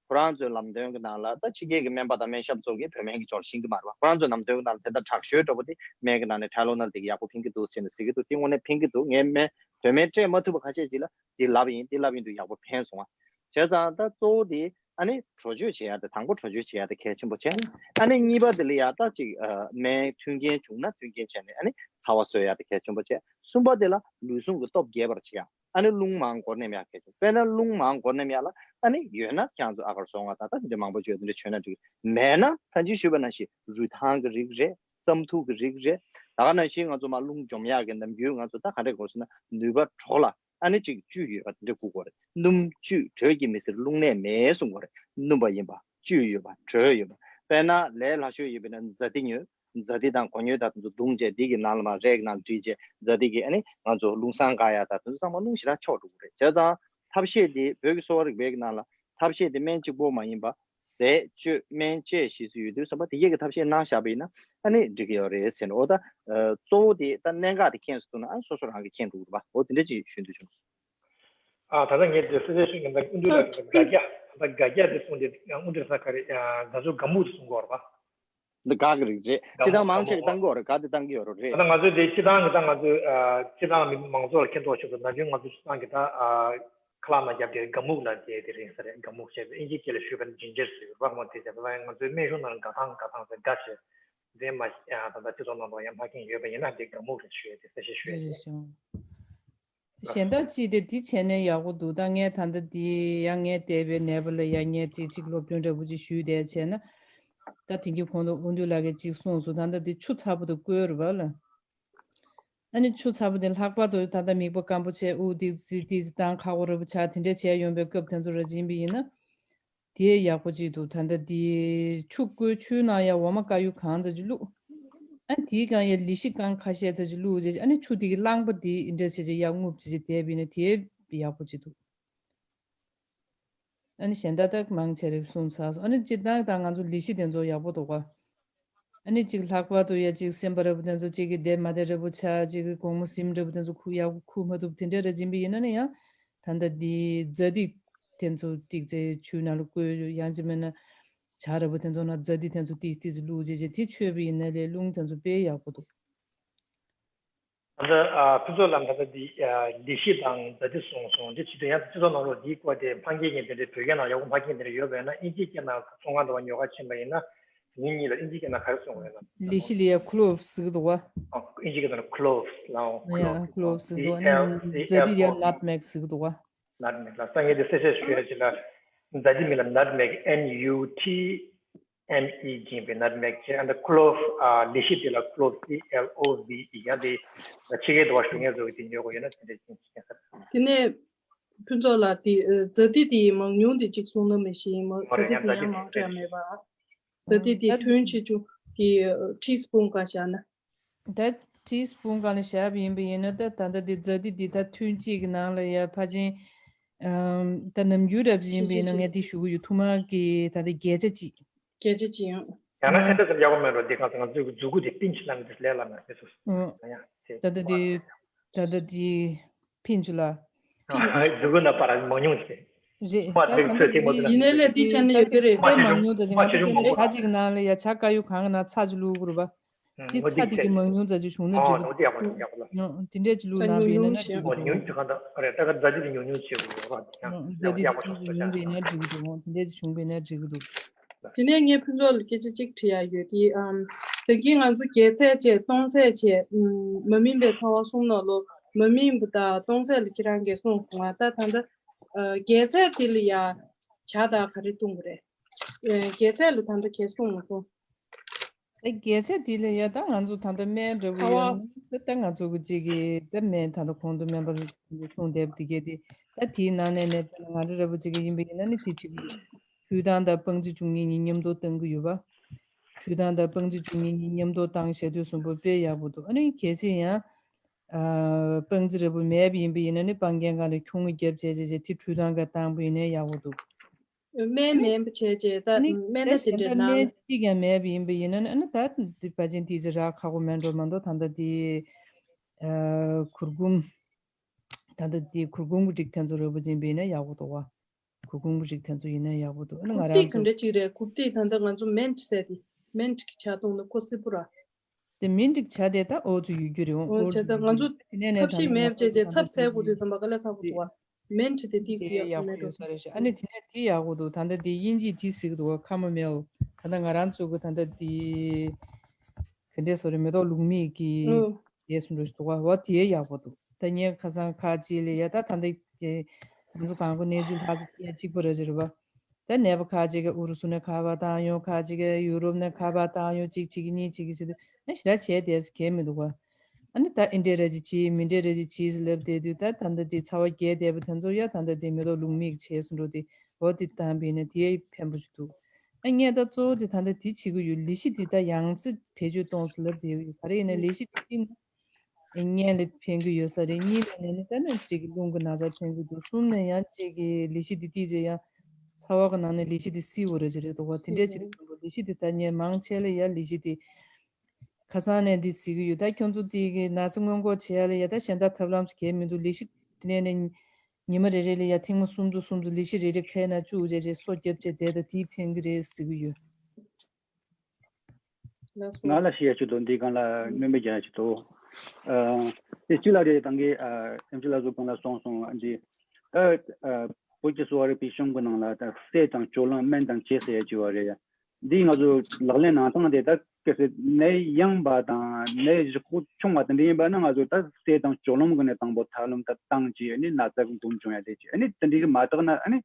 ཁོ་རང་ཚོའི་ལམ་སྟོན་གྱི་ནང་ལ་ད་ཕྱི་རྒྱལ་གྱི་སྨན་པ་དང་སྨན་ཞབས་ཚོ་གིས་བོད་སྨན་གྱི་ཕྱོགས་ལ་ཤེས་ཀྱི་མ་རེད་པ། ཁོ་རང་ཚོའི་ལམ་སྟོན་གྱི་ནང་ལ་དེ་ལྟར་དྲག་ཤོས་འདྲ་པོ་དེ་སྨན་གྱི་ནང་ནས་ཁྲལ་ལོ་ནར་དེ་གི་ཡག་པོ་ཕན་གྱི་འདུག་ཟེར་ནས་ཟེར་གྱི་འདུག་དེ་དངོས་གནས་ཕན་གྱི་འདུག་ངས་སྨན་བོད་སྨན་སྤྲད་མ་ཐུབ་པ་ཁ་ཤས་ཅིག་ལ་དེ་ལབ་ཡིན། དེ་ལབ་ཡིན་དུས་ཡག་པོ་ཕན་སོང་ང་། བྱས་ཙང་ད་གཙོ་བོ་དེ་ཨ་ནི་དྲོ་བཅོས་བྱེད་ཡག་དེ། དང་པོ་དྲོ་བཅོས་བྱེད་ཡག་དེ་གལ་ཆེན་པོ་བྱས། ཨ་ནི་གཉིས་པ་དེ་ལ་ཡ་ད་ཅིག་ཨ་སྨན་མཐུན་རྐྱེན་བྱུང་ན་མཐུན་རྐྱེན་བྱས་ནས་ཨ་ནི་ཚ་བ་གསོ་ཡག་དེ་གལ་ཆེན་པོ་བྱས། གསུམ་པ་དེ་ལ་ལུས་ཟུངས་ཀྱི་སྟོབས་རྒྱས་པར་བྱེད་ཡག་ཨ་ནི་རླུང་མང་འགོར་ནས་མེད་ཡག་གལ་ཆེན། དཔེར་ན་རླུང་མང་འགོར་ནས་མེད་ཡག་ལ་ཨ་ནི་ཡོད་ན་ཁྱེད་ཚོ་ཨ་གར་སོང་ང་ད་ད་འདི་འདྲ་མང་པོ་བྱོས། འདི་འདྲ་བྱོས་ན་འགྲིག་མེད་ན་ད་ཅི་ཞུས་པ་ནང་བཞིན་རུས་ཐང་གི་རིགས་རེད། རྩམ་ཐུག་གི་རིགས་རེད། ད་ག་ནང་བཞིན་ང་ཚོ་མར་རླུང་འཇོམས་ཡག་གི་ནམ་རྒྱུན་ང་ཚོ་ད་ག་འདྲ་དགོས་ཟེར་ན་ནུས་པ་དྲོ་ལ་ཨ་ནི་ཅིག་བཅུད་ཡོད་པ་དེ་འདྲ་དགོས་ཀྱི་རེད། སྣུམ་བཅུད་དྲོད་ཀྱིས་མི་སེལ། རླུང་ནད་མེད་གསུང་གི་རེད། སྣུམ་པ་ཡིན་པ། བཅུད་ཡོད་པ། དྲོད་ཡོད་པ། དཔེར་ན་ལས་སླ་ཤོས་ཡིན་པ་ན་ཛ་ཏི་ཉོས། ཛ་ཏི་དང་གོ་སྙོད་དང་དེ་ཚོ་བརྡུངས་བྱས་འདི་གི་ནང་ལ་མར་རས་ཀྱི་ནང་ལ་བསྒྲིལ་བྱས་ཛ་ཏི་གིས་ཨ་ནི་ང་ཚོ་རླུང་སྲང་བཀག་ཡག་དང་དེ་ཚོ་ཚང་མ་རླུང་ཞེ་དྲག་ཆོག་འགྲོ་གི་རེད། བྱས་ཙང་ཐབས་ཤེས་འདི་བོད་ཀྱི་གསོ་བ་རིག་པའི་གི་ནང་ལ་ཐབས་ཤེས་འདི་སྨན་གཅིག་པོ་མ་ཡིན་པ་ཟས་སྤྱོད་སྨན་དཔྱད་ཞེས་སུ་ཡོད་དུས་ཙམ་པ་དེ་གས་ཀྱི་ཐབས་ཤེས་གནང་བཞག་པ་ཡིན་ན་ཨ་ནི་འགྲིག་གི་ཡོད་རེད་ཟེར་ནས། འོ་ད་གཙོ་བོ་དེ་ད་གནད་འགག་དེ་མཁྱེན་སོང་ན་ཨ་སོ་སོ་རང་གིས་མཁྱེན་འགྲོ་གི་རེད་པ། འོ་དེ་འདྲ་ཅིག་ཞུ་འདོད་བྱུང་སོང་། ཨ་ད་ལྟ་ངས་དེ་སྲིད་པའི་ཤུགས་ཀྱིས་ད་དབུ་འདུས་ལ་དགའ་རྒྱ་ད་དགའ་རྒྱ་དེ་གསུངས་ཏེ་དབུ་འདུས་ས་ག་རེ་ད་ཚོ་དགའ་སྨུག་དེ་གསུང་གི་ཡོད་རེད་པ། འདི་དགའ་གི་རིགས་རེད། དགའ་སྤྱི་བཏང་མང་ཆེ་གི་བཏང་གི་ཡོད་རེད། དགའ་དེ་བཏང་གི་ཡོད་རེད། ད་ལྟ་ང་ཚོས་དེ་སྤྱི་བཏང་གི་ད་ང་ཚོས་ཨ་སྤྱི་བཏང་མི་མང་ཚོགས་ལ་མཁྱེན་རྟོགས་ཆེད་དུ་ན་གཞོན་ང་ཚོ་སྤྱི་བཏང་གི་ད་ཨ་ཁ་ལག་ནང་བརྒྱབ་དེ་དགའ་སྨུག་ལ་དེ་དེ་རེད་ས་རེད། དགའ་སྨུག་བྱས་པའི་ཨིན་ཇིའི་སྐད་ལ་ཞུས་པ་ན་ཇིན་ཇར་ཟེར་ཡོད་རེད་པ། ང་དེ་བྱས་ད་ལྟ་ང་ཚོའི་སྨན་གཞུང་ནང་ལ་དགའ་ཐང་དགའ་ཐང་ཟེར་དགའ་བྱས་དེ་མ་ཨ་ད་ལྟ་སྤྱི་ཚོགས་ནང་དུ་ཡང་ཕར་འཁྱེར་ཡོད་པ་ཡིན་ན་དེ་དགའ་སྨུག་རེད་ཞུ་ཡས་དེ་གསལ་བཤད་ཞུ་ཡས་རེད། གཞན་དག་ཅིག་དེ་འདི་བྱས་ནས་ཡག་པོ་འདུག་ད་ངས་ད་ལྟ་འདི་ཡང་ངས་འདས་པའི་ནད་པ་ལ་ཡང་ངས་ཅིག་ཅིག་སློབ་སྟོན་འདྲ་པོ་ཅིག་ཞུས་བསྡད་བྱས་ན། ད་དེང་གི་གོང་དུ་དབུ་འདུས་ལགས་ཀྱིས་ཅིག་གསུངས་སོང་། ད་ལྟ་འདི་ཆུ་ཚ་པོ་དེ་བསྐོལ་རེད་པ་ལ། ཨ་ནི་ཆུ་ཚ་པོ་དེ་ལྷག་པར་དུ་ད་ལྟ་མིད་པ་སྐམ་པོ་བྱས་དབུགས་ཏིག་ཙི་ཏིག་ཙི་བཏང་ཁག་པོ་འདྲ་པོ་ཆགས་དེ་འདྲས་བྱས་ཡོང་པའི་སྐབས་དེ་ཚོ་ར་ཅིག་ཡིན་པ་ཡིན་ན། དེ་ཡག་པོ་ཅིག་འདུག་ད་ལྟ་དེ་ཆུ་བསྐོལ་ཆུའི་ནང་ཡ་འོ་མ་དཀར་ཡོལ་གང་ཙམ་ཅིག་བླུགས། ཨ་དེའི་སྒང་ཡ་ལི་ཤི་རྐང་ཁ་ཤས་ཙམ་ཅིག་བླུགས་བྱས་ཨ་ནི་ཆུ་དེ་གི་རླངས་པ་དེ་འདྲ་བྱས་བྱས་ཡར་རྔུབ་བྱས་བྱས་བསྡད་པ་ཡིན་ན་དེ་ཡག་པོ་ཅིག་འདུག་ཨ་ནི་གཞན་དག་དག་མང་ཆེ་རེ་གསུངས་ཚར་སོང་། ཨ་ནི་སྤྱིར་བཏང་དང་ང་ཚོ་ལས་གཞི་དེ་ཚོ་ཡག་པོ་འདུག་ག་ཨ་ནི་གཅིག་ལྷག་པར་དུ་ཡ་གཅིག་སེམས་པ་རེ་པོ་དེ་ཚོ་གཅིག་གི་བདེ་མ་བདེ་རེ་པོ་ཆགས། གཅིག་གི་དགོང་མོ་སིམ་རེ་པོ་དེ་ཚོ་ཁུག་ཡག་པོ་ཁུག་མ་ཐུབ་དེ་འདྲ་རེ་ཡིན་པ་ཡིན་ན་ནི་ཡང་ད་ལྟ་འདི་ཛ་ཏི་དེ་ཚོ་ཏིག་ཙེ་ཆུའི་ནང་ལ་བསྐོལ། ཡང་གཅིག་མིན་ན་ཇ་རེ་པོ་དེ་ཚོ་ནང་ཛ་ཏི་དེ་ཚོ་ཏིག་ཏིག་ཙེ་བླུགས་བྱས་བྱས་དེ་མཆོད་པ་ཡིན་ན་ལས་རླུང་དེ་ཚོ་དཔེ་ཡག་པོ་འདུག་ད་ལྟ་ཨ་ཕུན་ཚོགས་ལགས་ད་ལྟ་འདི་ཨ་ལས་གཞི་དང་ཛ་ཏི་གསུངས་སོང་། འདི་བྱེད་དུས་ཡང་སྤྱི་ཚོགས་ནང་ལོགས་འདིའི་སྐོར་དེ་ཕངས་སྐྱེད་ཀྱི་དེ་འདྲའི་བོད་སྐད་ནང་ཡག་པོ་མ་མཁྱེན་དེ་འདྲ་ཡོད་པ་ཡིན་ན་ཨིན་ཇིའི་སྐད་ནང་ཚོང་ཁང་དུ་བ་ཉོ་ག་ཕྱིན་པ་ཡིན་ན་དེ་གཉིས་ལ་ཨིན་ཇིའི་སྐད་ནང་ག་རེ་གསུངས་པ་ཡིན་ན། ལས་གཞི་ལ་ཡ་ཁུ་ལོབ་ཟེར་གི་འདུག་བ། ཨ་ཨིན་ཇིའི་སྐད་ནང་ཁུ་ལོབ་ལའོ། ཡ་ཁུ་ལོབ་ཟེར་གི་འདུག་ཨ་ནི་ཛ་ཏི་ཡ་ནཊ་མེག་ཟེར་གི་འདུག་བ། ནཊ་མེག་ལ་སང་ཉིན་དེ་གསལ་བཤད་ཞུ་ཡ་ཅིག་ལ་ཛ་ཏི་མིང་ལ་ནཊ་མེག་ཨེན་ཡུ་ཊི་ཨེམ་ཨི་ཇི་པའི་ནཊ་མེག་བྱས། ཨ་ནི་ཁུ་ལོབ་ཨ་ལས་གཞི་དེ་ལ་ཁུ་ལོབ་སི་ཨེལ་ཨོ་བི་ཨི་ཡང་དེ་ཕྱི་རྒྱལ་དུ་བ་ཞུ་མཁན་ཚོ་གི་དེ་ཉོ་དགོས་ཡོད་ན་དེ་འདྲ་ཅིག་ཅིག་ཡིན་ས་རེད། དེ་ནས་ཕུན་ཚོགས་ལགས་དེ་ཛ་ཏི་དེའི་མང་ཉུང་དེ་གཅིག་གསུང་ན་མི་ཤེས་ཡིན་མོད། ཛ་ཏི་དེ་ཡང་མང་དྲགས་མེད་པ། ཛ་ཏི་དེ་ཐུན་ཆེ་ཆུང་དེ་ཊི་སི་པུན་ག་བཞག་ན། ད་ཊི་སི་པུན་གང་ལ་བཞག་པ་ཡིན་པ་ཡིན་ན་ད་ད་ལྟ་འདི་ཛ་ཏི་འདི་ད་ཐུན་གཅིག་གི་ནང་ལ་ཡ་ཕལ་ཆེར་ཨམ་ད་ནམ་རྒྱུན་རབ་ཡིན་པ་ཡིན་ན་ངས་འདི་ཞུ་གི་ཡོད། ཐུར་མ་གི་ད་ལྟ་བརྒྱ་ཆ་གཅིག་བརྒྱ་ཆ་གཅིག་ཡང་། ཡང་ན་ཨེ་འདྲ་ཙམ་ཡག་པོ་མེད་འགྲོ། འདི་གང་ཚང་མཛུ་གུ་མཛུ་གུ་དེ་པིན་ཆི་ལབ་ནས་ལས་སླ་མེད་པས་སོ། ཡང་དེ་ད་ལྟ་འདི་ད་ལྟ་འདི་ཕིན་ཆུ་ལ། ཟུར་ན་པར་མང་ཉུང་ཞིག་རེད། ད་ཚོད་ཚོད་ཐིག་མོ་དེ་ཡིན་ནའི་ལས་དེ་ཆ་ནས་ཡོད་ཀྱི་རེད། དཔེ་མང་ཉུང་ཙམ་ཅིག་ང་ཚོ་ཕན་ནས་ཇ་གཅིག་གི་ནང་ལ་ཡ་ཇ་དཀར་ཡོལ་གང་གི་ནང་ཚྭ་ཅིག་བླུགས་དགོས་རེད་པ། དེ་ཚྭ་དེ་གི་མང་ཉུང་ཙམ་ཅིག་བྱུང་ན་འགྲིག་གི་འདུག་དེ་འདྲས་ཅིག་བླུགས་གནང་བ་ཡིན་ན་ནི་འགྲིག་གི་འདུག་ཛ་ཏི་དེ་ཉུང་ཉུང་བྱེད་དགོས་རེད་པ། ཛ་ཏི་དེ་ཉུང་ཉུང་བྱུང་བ་ཡིན་ན་འགྲིག་གི་འདུག་དེ་འདྲས་ཅིག་བྱུང་བ་ཡིན་ན་འགྲིག་གི་འདུག་དེ་ནས་ངས་ཕུན་ཚོགས་ལ་སྐད་ཆ་གཅིག་དྲི་ཡ་ཡོད་དེ། ཨམ། ད་གིན་ང་ཚོ་རྒྱལ་ཚད་བྱས་སྟོང་ཚད་བྱས། ཨམ། མ་སྨིན་པའི་ཚ་བ་གསུམ་ནང་ལོ་མ་སྨིན་པ་དང་སྟོང་ཚད་ལ་ཁྱེད་རང་གིས་གསུངས་སོང་ང་། ད་ད་ལྟ་ཨ་རྒྱལ་ཚད་དེ་ལ་ཡ་ཇ་དང་ག་རེ་བཏུང་གི་རེད། ཨ་རྒྱལ་ཚད་ལ་ད་ལྟ་གས་གསུངས་མ་སོང་། ད་རྒྱལ་ཚད་དེ་ལ་ཡ་ད་ང་ཚོ་ད་ལྟ་སྨན་འདྲ་པོ་ཚ་བ། ཡོད་ན་ད་ང་ཚོ་གི་གཅིག་གི་ད་སྨན་ད་ལྟ་གོང་དུ་སྨན་པ་གསུངས་བསྡད་པ་དེ་གས་དེ་ད་དེའི་ནང་ནས་ནས་ང་འདྲ་འདྲ་པོ་གཅིག་གི་ཡིན་པ་ཡིན་ན་ནི་དེ་གཅིག་གི། འཕྲུལ་ཐང་དང་སྤང་རྩི་བཅུ་གཉིས་གཉིས་མཉམ་དུ་བཏང་གི་ཡོད་པ། འཕྲུལ་ཐང་དང་སྤང་རྩི་བཅུ་གཉིས་གཉིས་མཉམ་དུ་བཏང་བཞག་དུས་གསུམ་པོ་དཔེ་ཡག་པོ་འདུག་ཨ་ནི་གལ་སྲིད་ཡང་ཨ་སྤང་རྩི་རེ་པོ་མེད་པ་ཡིན་པ་ཡིན་ན་ནི་སྤང་རྒྱན་སྒང་ལ་ཁྱུང་ངུ་རྒྱབ་བྱས་བྱས་བྱས་དེ་འཕྲུལ་ཐང་སྒང་བཏང་པ་ཡིན་ན་ཡག་པོ་འདུག་སྨན་མེད་པ་བྱས་བྱས་ད་ཨ་ནི་སྨན་ད་སྣ་དེ་གཞན་འདྲ་དག་གནང་སྨན་ན། གཅིག་ཀྱང་མེད་པ་ཡིན་པ་ཡིན་ན་ནི་ཨ་ནི་ད་འདི་ཕལ་ཆེར་དེ་ཅི་རག་ཁག་པོ་མེད་འགྲོ་མ་གཏོགས་ད་ལྟ་དེ་ཨ་གུར་གུམ། ད་ལྟ་དེ་གུར་གུམ་གྱི་རིགས་དེ་ཚོ་རེ་པོ་ཅིག་ཡིན་པ་ཡིན་ན་ཡག་པོ་འདུག་བ། གུར་གུམ་གྱི་རིགས་དེ་ཚོ་ཡིན་ན་ཡག་པོ་འདུག་ཨ་ནི་ང་གུར་རང་ཏིག་ག་ཚོ། འདྲ་ཅིག་རེད། གུར་ཏིག་ད་ལྟ་ང་ཚོ་མེན་ཊི་ཟེར་དེ་མེན་ཊི་གི་ཇ་བཏུང་ན་ཁོ་སིལ་པོ་ར། དེ་མེན་ཊི་གི་ཇ་དེ་ད་འོ་ཚོ་ཡོད་རྒྱུ་རེད། འོ་འོ་ཇ་ཚོ་ད་ཡོད་ང་ཚོ་རྒྱུ་རེད། དེ་ནས་ནས་ཐབས་ཤེས་ད་མེད་ལྟ་བྱས་ང་རྗེས་ཚོ་ཚབ་ད་ལྟ་འཚལ་དགོས་དུས་ཙམ་པ་དཀའ་ལས་ཁག་པོ་འདུག་བ། མེན་ཊི་དེ་ཏིག་ཙི་དེ་ཡག་པོ་ཡག་པོ་མེད་འགྲོ། ཡོད་ས་རེད་ཤག་ཨ་ནི་དེ་ནས་དེ་ཡག་པོ་འདུག་ད་ལྟ་དེ་དབྱིན་ཇིས་དེ་ཟེར་གི་འདུག་བ། ཁ་མོ་མེལ། ད་ལྟ་ང་རང་ཚོ་གི་ད་ལྟ་དེ་ག་འདྲས་སོ་རེད། མེ་ཏོག་ལུག་མིག་གི་ཨོ། དེ་སུ་འགྲོ་ཞིག་འདུག་བ། འོ་དེ་ཡག་པོ་འདུག་ད་ངས་ཁ་སང་ཁ་ཅིག་ལ་ཡ་ད་ད་ལྟ་དེ་ང་ཚོ་གང་གོ་གནས་ཚུལ་ལྷག་ཙམ་གཅིག་པ་རེད་ཅེས་རེད་བ། ད་ནད་པ་ཁ་ཅིག་གིས་ཨུ་རུ་སུ་ནས་ཁ་པར་བཏང་ཡོང་། ཁ་ཅིག་གིས་ཡུ་རོབ་ནས་ཁ་པར་བཏང་ཡོང་། གཅིག་བྱེད་ཀྱི་གཉིས་བྱེད་ཀྱི་བྱེད་དུས་ཨ་ཞེ་དྲག་བྱས་བསྡད་ས་གང་ཡང་མི་འདུག་ག་ཨ་ནི་ད་ཨེ་འདྲས་རེ་ཅིག་བྱེད། མི་འདྲས་རེ་ཅིག་བྱེད་ཟེར་ལབ་བསྡད་དུས་ད་ད་ལྟ་དེ་ཚ་བ་རྒྱས་བསྡད་པ་དེ་ཚོ་ཡ་ད་ལྟ་དེ་མེ་ཏོག་ལུག་མིག་བྱས་སུ་འགྲོ་དེ་འོ་དེ་བཏང་པ་ཡིན་ན་དེ་ཕན་པོ་ཞིག་འདུག་ཨ་ངས་ད་གཙོ་བོ་དེ་ད་ལྟ་དེ་བྱེད་ཀྱི་ཡོད། ལས་གཞི་དེ་ད་ཡང་སེ་བེད་སྤྱོད་གཏོང་ཟེར་ལབ་བསྡད་ཀྱི་ཡོད། ག་རེ་ཡིན་ན་ལས་གཞི་དེ་གཅིག་ན། གཉེན་ལ་ཕན་གྱི་ཡོད་ས་རེད། གཉིས་ནས་ནས་ནི་ད་ནི་གཅིག་གི་རླུང་གི་ན་ཚ་ཕན་གྱི་འདུག་གསུམ་ནས་ཡང་གཅིག་གི་ལས་གཞི་འདི་ཏིག་ཙེ་ཡང་ཚ་བ་གི་ནང་ནས་ལས་གཞི་འདི་སིལ་བོ་རེད་ཅེས་རེད་འདུག་བ། དེ་འདྲས་ཅིག་རེད་མཐོང་འདུག་ལས་གཞི་འདི་ད་ངས་མང་ཆེ་ལ་ཡ་ལས་གཞི་འདི་ཁ་སང་ནས་འདི་གཟིགས་ཀྱི་ཡོད། ད་ཁྱོད་ཚོ་དེ་གི་ན་ཚ་སྔོན་འགོག་བྱེད་ཡ་ལ་ཡ་ད་གཞན་དག་ཐབས་ལམ་ཞིག་གས་མི་འདུག་ལས་གཞི་དེ་ནས་ནས་ཉི་མ་རེ་རེ་ལ་ཡ་ཐེངས་མ་གསུམ་ཙམ་གསུམ་ཙམ་ལས་གཞི་རེ་རེ་ཁའི་ནང་བཅུག་བྱས་བྱས་སོ་བརྒྱབ་བྱས་བསྡད། ད་དེ་ཕན་གྱི་རེད་གཟིགས་ཀྱི་ཡོད། ང་ལ་ཤེས་ཡ་ཅིག་འདུག་འདི་སྒང་ལ་སྣོན་པ་རྒྱག་ཡ་ཅིག་འདུག་ཨ། དེ་གཅིག་ལ་རེད། ད་གིན་ཨ་ཨེམ་ཆི་ལགས་ཚོ་སྒང་ལ་གསུངས་སོང་། འདི་ད་ཨ་བོད་ཀྱི་གསོ་བ་རིག་པའི་གཞུང་གི་ནང་ལ་ད་ཟས་དང་སྦྱོར་ལམ་སྨན་དང་བཅས་ཟེར་ཡ་ཅིག་ཡོད་རེད། འདི་ང་ཚོ་ལག་ལེན་གནང་སྟངས་དེ་ད་གལ་སྲིད་ནད་ཡང་བ་དང་ནད་ཡག་པོ་བྱུང་བ་དེ་འདྲ་ཡིན་པ་ན་ང་ཚོ་ད་ཟས་དང་སྦྱོར་ལམ་གི་ནས་དང་པོ་ཐབས་ལམ་ད་བཏང་བྱས་ཨ་ནི་ན་ཚ་གི་འབུ་འབྱུང་ཡ་དེ་བྱས། ཨ་ནི་དེ་འདྲ་མ་དག་ན་ཨ་ནི་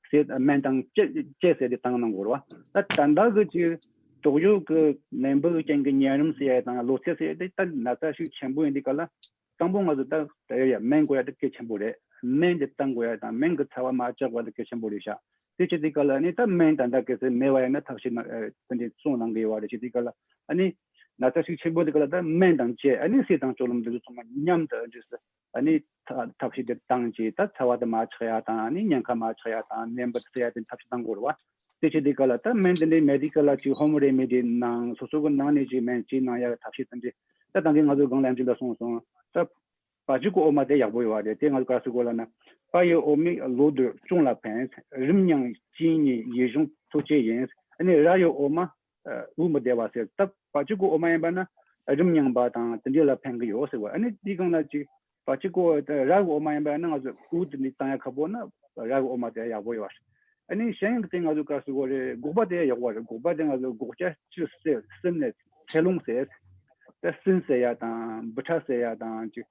ཟས་སྨན་དང་བཅས་བཅས་ཟེར་ཏེ་བཏང་གནང་དགོས་རེད་བ། ད་ད་ལྟ་གི་ཅིག་སོག་ཡུལ་གི་ནད་འབུ་གི་རྐྱེན་གྱིས་གཉན་རིམས་ཟེར་ཡ་དང་གློ་ཚད་ཟེར་ཡ་དེ་ད་ན་ཚ་ཤུགས་ཆེན་པོ་ཡིན་དུས་སྐབས་ལ་དང་པོ་ང་ཚོ་ད་ད་ཡ་ཡ་སྨན་དགོས་ཡ་དེ་གལ་ཆེན་པོ་རེད། སྨན་དེ་བཏང་དགོས་ཡ་དང་སྨན་གྱི་ཚ་བ་མ་ཆགས་པ་དེ་གལ་ཆེན་པོ་རེད་ཤག་དེ་བྱེད་དུས་སྐབས་ལ་ནི་ད་སྨན་ད་ལྟ་གལ་སྲིད་མེད་པ་ཡིན་ན་ཐབས་ཤེས་ན་ཨ་དེ་འདྲའི་གསུངས་གནང་གི་ཡོད་རེད། བྱེད་དུས་སྐབས་ལ་ཨ་ནི་ ན་ཚ་ཤུགས་ཆེན་པོ་དེ་ག་ལ་ད་སྨན་དང་བཅས་ཨ་ནི་བསིལ་དང་སྤྱོད་ལམ་འདི་ཚོ་ཚང་མ་མཉམ་དུ་འདྲེས་སུ་ཨ་ནི་ཐབས་ཤེས་དེ་བཏང་བྱས། ད་ཚ་བ་དེ་མ་ཆགས་ཡ་དང་ཨ་ནི་ཉེན་ཁ་མ་ཆགས་ཡ་དང་ནད་འབུ་དེ་ཡ་དེ་ཐབས་ཤེས་བཏང་དགོས་རེད་བ། དེ་བྱས་དེ་ག་ལ་ད་སྨན་དེ་འདྲའི་མེ་ཌི་ཀལ་ལ་ཅིག་ཧོམ་རེ་མེ་ཌི་ནང་སོ་སོ་གི་ནང་ནས་ཅིག་སྨན་ཅིག་ནང་ཡ་ཐབས་ཤེས་དེ་འདྲའི་ད་ད་གིན་ང་ཚོ་སྒང་ལ་ཡང་ཅིག་ལ་གསུངས་སོང་། ད་བ་ཕྱུགས་ཀྱི་འོ་མ་དེ་ཡག་པོ་ཡོད་རེད། དེ་ང་ཚོ་ག་རེ་ཟེར་དགོས་ལབ་ན། པ་ཡི་འོ་མས་ལོ་དུས་གཅོང་ལ་ཕན། རིམས་མྱང་གཅིན་སྙི་ཡིད་གཞུང་འཚོ་བྱེད་ཡིན། ཨ་ནི་ར་ཡི་འོ་མ་དབུགས་མི་བདེ་བ་སེལ། ད་བ་ཕྱུགས་ཀྱི་འོ་མ་ཡིན་པ་ན་རིམས་མྱང་བ་དང་དེ་འདྲ་ལ་ཕན་གི་ཡོད་ཟེར་བ། ཨ་ནི་དེའི་སྒང་ལ་ཅིག་བ་ཕྱུགས་ཀྱི་འོ་དེ་ར་གི་འོ་མ་ཡིན་པ་ན་ང་ཚོ་དབུགས་དེ་འདྲ་བཏང་ཡ་ཁག་པོ་ན་ར་གི་འོ་མ་དེ་ཡག་པོ་ཡོད་རེད། ཨ་ནི་གཞན་ཡང་དེ་ང་ཚོ་ག་རེ་ཟེར་དགོས་རེད། སྒོག་པ་དེ་ཡག་པོ་རེད། སྒོག་པ་དེ་ང་ཚོ་སྒོག་སྐྱ་ཆུ་བསྲེས་སྲན་ནས་ཚད་ལོང་ཟེར། ད་སྲན་ཟེར་ཡ་དང་འབུ་ཕྲ་ཟེར་ཡ་དང་ཅིག་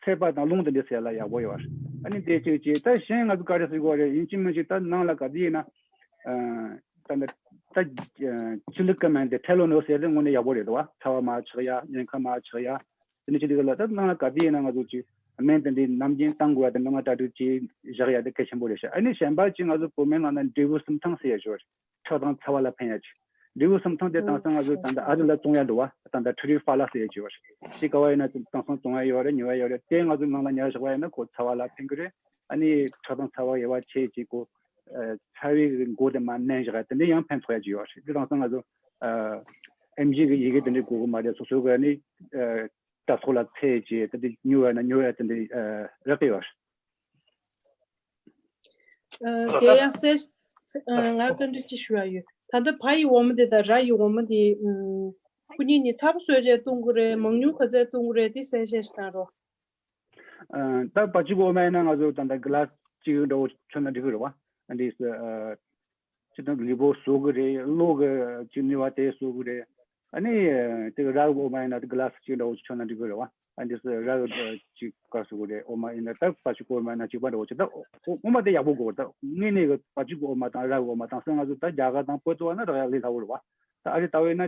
ཚད་པ་དང་རླུང་དེ་འདྲ་ཟེར་ལ་ཡག་པོ་ཡོད་རེད། ཨ་ནི་དེ་གཅིག་བྱས། ད་གཞན་ང་ཚོ་ག་རེ་ཟེར་དགོས་རེད། ཡིན་གཅིག་མིན་གཅིག་ད་ནང་ལ་ག་དུས་ཡིན་ན། ཨ་ད་ད་ད་ཕྱི་ལུགས་ཀྱི་སྨན་དེ་ཐེ་ལོ་ནོ་ཟེར་དེ་དངོས་གནས་ཡག་པོ་རེད་དོ། ཚ་བ་མ་ཆགས་ཡ། ཉེན་ཁ་མ་ཆགས་ཡ། དེ་ནས་ཅི་ལྟར་ལ་ད་ནང་ལ་ག་དུས་ཡིན་ན་ང་ཚོ་ཅིག་སྨན་དེ་འདྲའི་ནམ་རྒྱུན་བཏང་དགོས་ཡ་དེ་འདྲ་མ་གྲ་སྒྲིག་བྱས་བཞག་ཡ་དེ་གལ་ཆེན་པོ་རེད་ཤག་ཨ་ནི་གཞན་པ་ཅིག་ང་ཚོ་བོད་སྨན་ནང་ན་འབྲས་བུ་གསུམ་ཐང་ཟེར་ཡ་ཞིག་ཡོད་རེད། ཁྲག་དང་ཚ་བ་ལ་ཕན་ཡ་ཅིག་འབྲས་བུ་གསུམ་ཐང་དེ་དེང་སང་ང་ཚོས་ད་ལྟ་ཨ་རི་ལ་བཙོང་ཡ་འདུག་བ། ད་ལྟ་ཁྲི་རི་ཧྥ་ལ་ཟེར་ཡ་ཅིག་ཡོད་རེད། དེ་ག་བ་ཡིན་ན་དེང་སང་བཙོང་ཡ་ཡོད་རེད། ཉོ་ཡ་ཡོད་རེད། དེ་ང་ཚོ་ནང་ལ་ཉར་བཞག་པ་ཡིན་ན་ཁོ་ཚ་བ་ལ་ཕན་གི་རེད། ཨ་ནི་ཁྲག་དང་ཚ་བ་དབྱེ་བ་ཕྱེ་ཅིག་ཁོ་ཚ་བའི་མགོ་དེ་མར་མནན་བཞག་ཡ་དེ་འདྲ་ཡང་ཕན་ཐོགས་ཡ་ཅིག་ཡོད་རེད། དེ་དེང་སང་ང་ཚོ་ཨེམ་ཇི་གི་ཡི་གེ་དེ་འདྲ་དགོས་གི་མ་རེད། སོ་སོ་གི་ཨ་ནི་དྲ་ཐོག་ལ་འཚོལ་ཅིག་དེ་འདྲ་ཉོ་ཡ་ན་ཉོ་ཡ་དེ་འདྲ་རག་གི་ཡོད་རེད། ཨ། དེ་ཡང་གསལ་ཨ། ང་བཀའ་འདྲི་ཅིག་ཞུ་ཡ་ཡོད། ད་ལྟ་བ་ཡི་འོ་མ་དེ་དང་ར་ཡི་འོ་མ་དེ། ཨམ། ཁོ་གཉིས་གཉིས་ཚ་པོ་བཟོས་བྱས་བཏུང་གི་རེད། མང་ཉུང་ག་ཚད་བཏུང་གི་རེད། དེ་གསལ་བཤད་ཞིག་གནང་རོགས། ཨ། ད་བ་ཕྱུགས་འོ་མ་ཡིན་ན་ང་ཚོ་ད་ལྟ་གི་ལཱ་སི་ཅིག་འདྲ་བོ་མཆོད་ན་འགྲིག་གི་རེད་བ། ཨ་འདི་སུ་ཨ། ཅི་དང་ལུས་པོ་གསོ་གི་རེད། གློ་གི་ཅིག་ནུས་པ་དེ་གསོ་གི་རེད། ཨ་ནི་དེ་གི་ར་གི་འོ་མ་ཡིན་ན་དེ་གི་ལཱ་སི་ཅིག་འདྲ་བོ་ཅིག་མཆོད་ན་འགྲིག་གི་རེད་བ། ཨ་འདི་སུ་ར་གི་ཅིག་ག་རེ་ཟེར་དགོས་རེད། འོ་མ་ཡིན་ན་ད་བ་ཕྱུགས་འོ་མ་ཡིན་ན་གཅིག་པ་འདྲ་བོ་ཅིག་ད་འོ་མ་དེ་ཡག་པོ་དགོས་རེད། ད་དངོས་གནས་གི་བ་ཕྱུགས་འོ་མ་དང་ར་གི་འོ་མ་དང་སོ་ང་ཚོ་ད་རྒྱ་གར་དང་བོད་དུ་བ་ན་རག་ཡ་ལས་སླ་བོ་རེད་བ། ད་ཨ་རི་ལྟ་བུ་ཡིན་ན་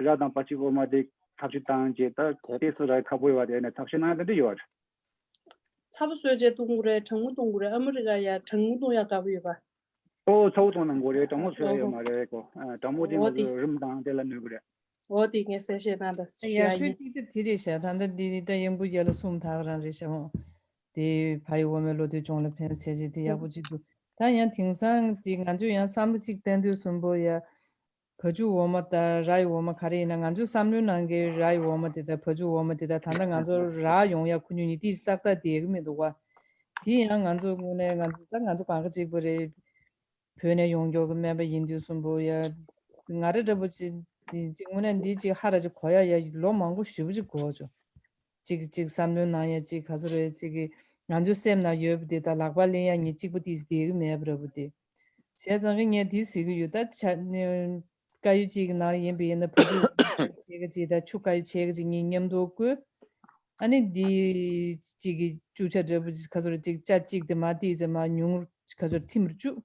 ར་དང་བ་ཕྱུགས་འོ་མ་དེ་ཐབས་ཤེས་བཏང་རྗེས་ད་དེ་སུ་རག་ཁག་པོ་ཡོད་བ། དེ་ནས་ཐབས་ཤེས་གནང་ཡ་དེ་འདྲ་ཡོད་བ། ཚ་པོ་བཟོས་བྱས་བཏུང་གི་རེད། གྲང་མོ་བཏུང་གི་རེད། ཨ་མི་རི་ཀ་ཡ་གྲང་མོ་བཏུང་ཡ་དགའ་པོ་ཡོད་པ། ཨོ་ཚ་པོ་བཏུང་གནང་དགོས་རེད། གྲང་མོ་བཟོས་ཡོད་མ་རེད་ཀོ། ཨ་གྲང་མོ་དེ་ང་ཚོ་རིམས་དང་དེ་ལ་གནོད་གི་རེད། འོ་དེ་ངས་གསལ་བཤད་གནང་དང་ཡ་ཞུ་ཡ་ཆོས་ཡིན། གཅིག་དེ་དེ་རེད་ཤག་ད་ལྟ་འདི་ད་དབྱངས་བུ་རྒྱལ་ལ་གསུངས་ཐག་རང་རེད་ཤག་འོ་དེ་བ་ཡི་འོ་མས་ལོ་དུས་གཅོང་ལ་ཕན་ཟེར་ཅིག་དེ་ཡག་པོ་ཅིག་འདུག་ད་ཡང་དེང་སང་ཅིག་ང་ཚོས་ཡང་བསམ་བློ་ཅིག་བཏང་དུས་གསུམ་པོ་ཡ། བ་ཕྱུགས་འོ་མ་དང་ར་ཡི་འོ་མ་ག་རེ་ཡིན་ན། ང་ཚོས་བསམ་བློའི་ནང་གི་ར་ཡི་འོ་མ་དེ་དང་བ་ཕྱུགས་འོ་མ་དེ་དང་ད་ལྟ་ང་ཚོ་རག་ཡོང་ཡ་ཁུ་ཉུ་ཉི་ཏིས་ཏག་ཏག་བསྡད་ཀྱི་མི་འདུག་བ། དེ་ཡང་ང་ཚོ་དངོས་གནས་ང་ཚོ་ད་ང་ཚོ་གང་ག་གཅིག་པ་རེད། བོད་ནས་ཡོང་མཁན་གྱི་སྨན་པ་ཡིན་དུས་གསུམ་པོ་ཡ། ང་རང་འདྲ་པོ་ཅིག་དེ་ཅིག་དངོས་གནས་འདི་ཅིག་ཧ་ར་ཅིག་གོ་ཡ་ཡ་ལོ་མང་པོ་ཞེ་པོ་ཅིག་འགོར་བྱུང་། ཅིག་ཅིག་བསམ་བློའི་ནང་ཡ་ཅིག་ག་ཚོད་རེད། ཅིག་གི་ང་ཚོའི་སེམས་ནང་ཡོད་པ་དེ་དང་ལག་པ་ལེན་ཡ་ཉིད་གཅིག་པ་དེ་བསྡད་ཀྱི་མེད་པ་འདྲ་པོ་དེ། བྱས་ཙང་གི་ངས་དེ་ཟེར་གྱི་ཡོད། ད་ཆ་དཀར་ཡོལ་གཅིག་གི་ནང་ཡིན་པ་ཡིན་ན་བ་ཕྱུགས་ཕྱེད་ཀ་གཅིག་དང་ཆུ་དཀར་ཡོལ་ཕྱེད་ཀ་གཅིག་གཉིས་མཉམ་དུ་བསྐོལ། ཨ་ནི་འདི་གཅིག་གི་བཅུ་ཆ་འདྲ་པོ་ག་ཚོད་རེད། ཅིག་ཆ་གཅིག་དེ་མ་ཏིས་ཙམ་མ་ཉུང་རུ་ག་ཚོད་ཐིམ་རུ་བཅུག་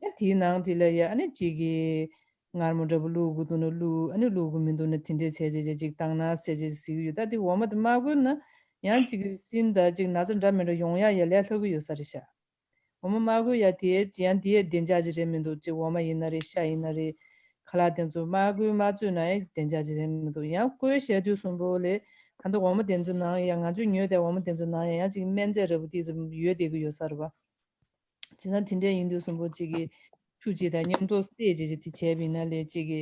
ཨ་དེའི་ནང་དེ་ལ་ཡ་ཨ་ནི་གཅིག་གི་མངར་མོ་འདྲ་པོ་བླུག་དགོས་འདུག་ན་བླུག་ཨ་ནི་བླུག་དགོས་མི་འདུག་ན་དེ་འདྲས་བྱས་བྱས་བྱས་ཅིག་བཏང་ན་ཟེར་བྱས་ཟེར་གྱི་ཡོད། ད་དེ་འོ་མ་དེ་མ་བསྐོལ་ན་ཡང་གཅིག་གི་སྲིན་དང་གཅིག་ན་ཚ་འདྲ་མི་འདྲ་ཡོང་ཡ་ཡ་ལས་སླ་གི་ཡོད་ས་རེད་ཤག་འོ་མ་མ་བསྐོལ་ཡ་དེ་ཡང་དེའི་བདེ་འཇགས་ཅིག་རེད་མི་འདུག་ཅིག་འོ་མ་ཡིན་ན་རེད། ཤ་ཡིན་ན་རེད། ཁ་ལག་དེ་ཚོ་མ་བསྐོལ་མ་བཙོས་ན་ཡང་བདེ་འཇགས་ཅིག་རེད་མི་འདུག་ཡང་བསྐོལ་བྱས་དུས་གསུམ་པོ་ལས་ད་ལྟ་འོ་མ་དེ་ཚོ་ནང་ཡ་ང་ཚོས་ཉོས་དེ་འོ་མ་དེ་ཚོ་ནང་ཡ་ཡང་ཅིག་སྨན་རྫས་འདྲ་པོ་དེ་ཚོ་ཡོད་བསྡད་ཀྱི་ཡོད་ས་རེད་པ། བྱས་ཙང་དེ་འདྲས་ཡིན་དུས་གསུམ་པོ་གཅིག་གི་ཆུ་གཅིག་དང་མཉམ་དུ་བསྲེས་བྱས་བྱས་དེ་བྱས་པ་ཡིན་ན་ལས་གཅིག་གི་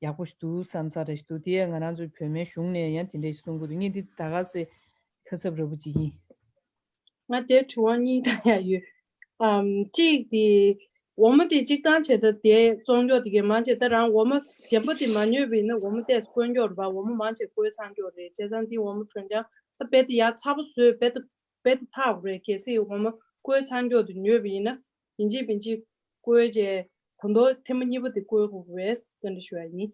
ཡག་པོ་ཞིག་འདུག་བསམ་ས་རེ་ཞིག་འདུག་དེ་ཡང་ང་རང་ཚོའི་བོད་སྨན་གཞུང་ནས་ཡང་དེ་འདྲས་ཞིག་གསུང་གི་འདུག་ངས་འདི་ད་ག་སེ་ཁ་གསབ་འདྲ་པོ་ཅིག་ཡིན། ང་དེར་དྲི་བ་གཉིས་བཏང་ཡ་ཡོད། ཨམ། གཅིག་དེ། འོ་མ་དེ་གཅིག་བཏང་བྱས་ད་དེ་བཙོང་མགྱོགས་དེ་གས་མང་ཆེ་ད་རང་འོ་མ་རྗེན་པ་དེ་མ་ཉོས་པ་ཡིན་ན་འོ་མ་ཏོག་ཙམ་བསྐོལ་མགྱོགས་རེད་པ། འོ་མ་མང་ཆེ་བསྐོལ་ཚར་མགྱོགས་རེད། བྱས་ཙང་དེ་འོ་མ་དྲོན་འཆམ་ད་རྦད་དེ་ཡར་ཚ་པོ་བཟོས་རྦད་དེ་རྦད་དེ་འཐག་དགོས་རེད། གལ་སྲིད་འོ་མ་བསྐོལ་ཚར་མགྱོགས་དེ་ཉོས་པ་ཡིན་ན་ཡིན་གཅིག་མིན་གཅིག་བསྐོལ་བྱས་ད་དུང་ཐེངས་མ་གཉིས་པ་དེ་བསྐོལ་དགོས་རེད་བསམ་འདྲ་ཞུ་ཡ་ཡིན།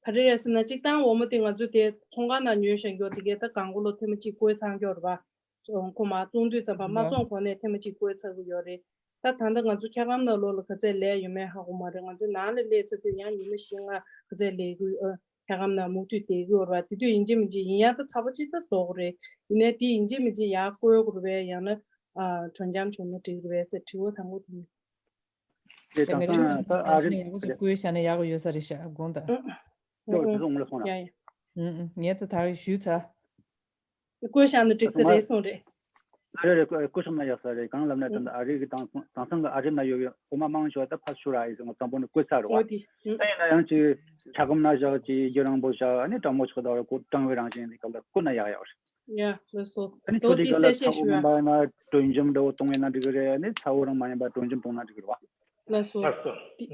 ག་རེ་རེད་ཟེར་ན་གཅིག་བཏང་འོ་མ་དེ་ང་ཚོ་དེ་ཚོང་ཁང་ནང་ཉོས་བཞག་མགྱོགས་དེ་གས་ད་གང་གོ་ལོ་ཐེངས་མ་གཅིག་བསྐོལ་ཚར་མགྱོགས་རེད་པ། ཁོ་མ་བཙོང་དུས་ཙམ་པ་མ་བཙོང་གོང་ནས་ཐེངས་མ་གཅིག་བསྐོལ་ཚར་གི་ཡོད་རེད། ད་ད་ལྟ་ང་ཚོ་འཁྱག་སྒམ་ནང་ལོགས་ལ་ག་ཚད་ལས་ཡོད་མེད་ཧ་གོ་མ་རེད། ང་ཚོ་ནང་ལ་སླེབས་ཚར་དུས་ཡང་ཉི་མ་བཞི་ལྔ་ག་ཚད་ལས་གི་ཨ། འཁྱག་སྒམ་ནང་མུ་མཐུད་བསྡད་གི་ཡོད་རེད་པ། དེ་དུས་ཡིན་གཅིག་མིན་གཅིག་ཡིན་ཡང་ད་ཚ་པོ་གཅིག་ད་བཟོ་དགོས་རེད། ཡིན་ནའི་དེ་ཡིན་གཅིག་མིན་གཅིག་ཡར་བསྐོལ་དགོས་རེད་པས། ཡང་ན་ཨ། དྲོན་འཆམ་བྱུང་ན་འགྲིག་རེད་པས་ཟེར་དྲི་བ་དང་པོ་དེ་ཡིན། དེ་དེ་དེང་ངེད་ཅག་སང་ད་ཨ་རི་ཡག་པོ་ཅིག་བསྐུལ་བཞག་ན་ཡག་པོ་ཡོད་ས་རེད་ཤག་དགོངས་དག་ཅོག་དེ་ཚོ་ངོ་ལ་སོང་ལ། ཡ་ཡ། ངས་ད་ད་ཞུས་ཚར། བསྐུལ་བཞག་ན་འགྲིག་ས་རེད་གསུངས་རེད། ཨ་རི་རེད། སྐུ་སྲུང་ན་ཡག་ས་རེད། གང་ལབ་ན་ད་ཨ་རི་གི་དེང་དེང་སང་གི་ཨ་རི་ན་ཡོད་པའི་འོ་མ་མང་ཤོས་ད་ཕར་ཤུ་ར་ཨི་ཟེར་ང་བཙན་པོ་ནས་བསྐུལ་ཚར་རེད་བ། ཨོ་དེ། ད་ཡིན་ན་ཡང་ཅིག་ཆ་སྒམ་ན་བཞག་ཅིག་རྒྱུ་རིང་པོ་བཞག་ཨ་ནི་གྲང་མོ་ཆགས་ད་རེད། ཁོ་གྲང་བའི་རང་བཞིན་ཡིན་དུས་སྐབས་ལ་བསྐུལ་ན་ཡག་ཡག་རེད། ཡ་ལགས་སོ། ཨ་ནི་ད་ཁྱོད་དེ་དེ་ག་ལ་གསལ་ཚ་བོ་བྱས་ཞུ་མིན་ཡ། པ་ཡིན་ན་དྲོད་འཇམ་འདྲ་བོ་བཏུང་ཡིན་ན་འགྲིག་གི་རེད། ཨ་ནི་ཚ་བོ་རང་མ་ཡིན་པ་དྲོད་འཇམ་བཏུང་ན་འགྲིག་གི་རེད་བ། ལགས་སོ། ལགས་སོ། དེ་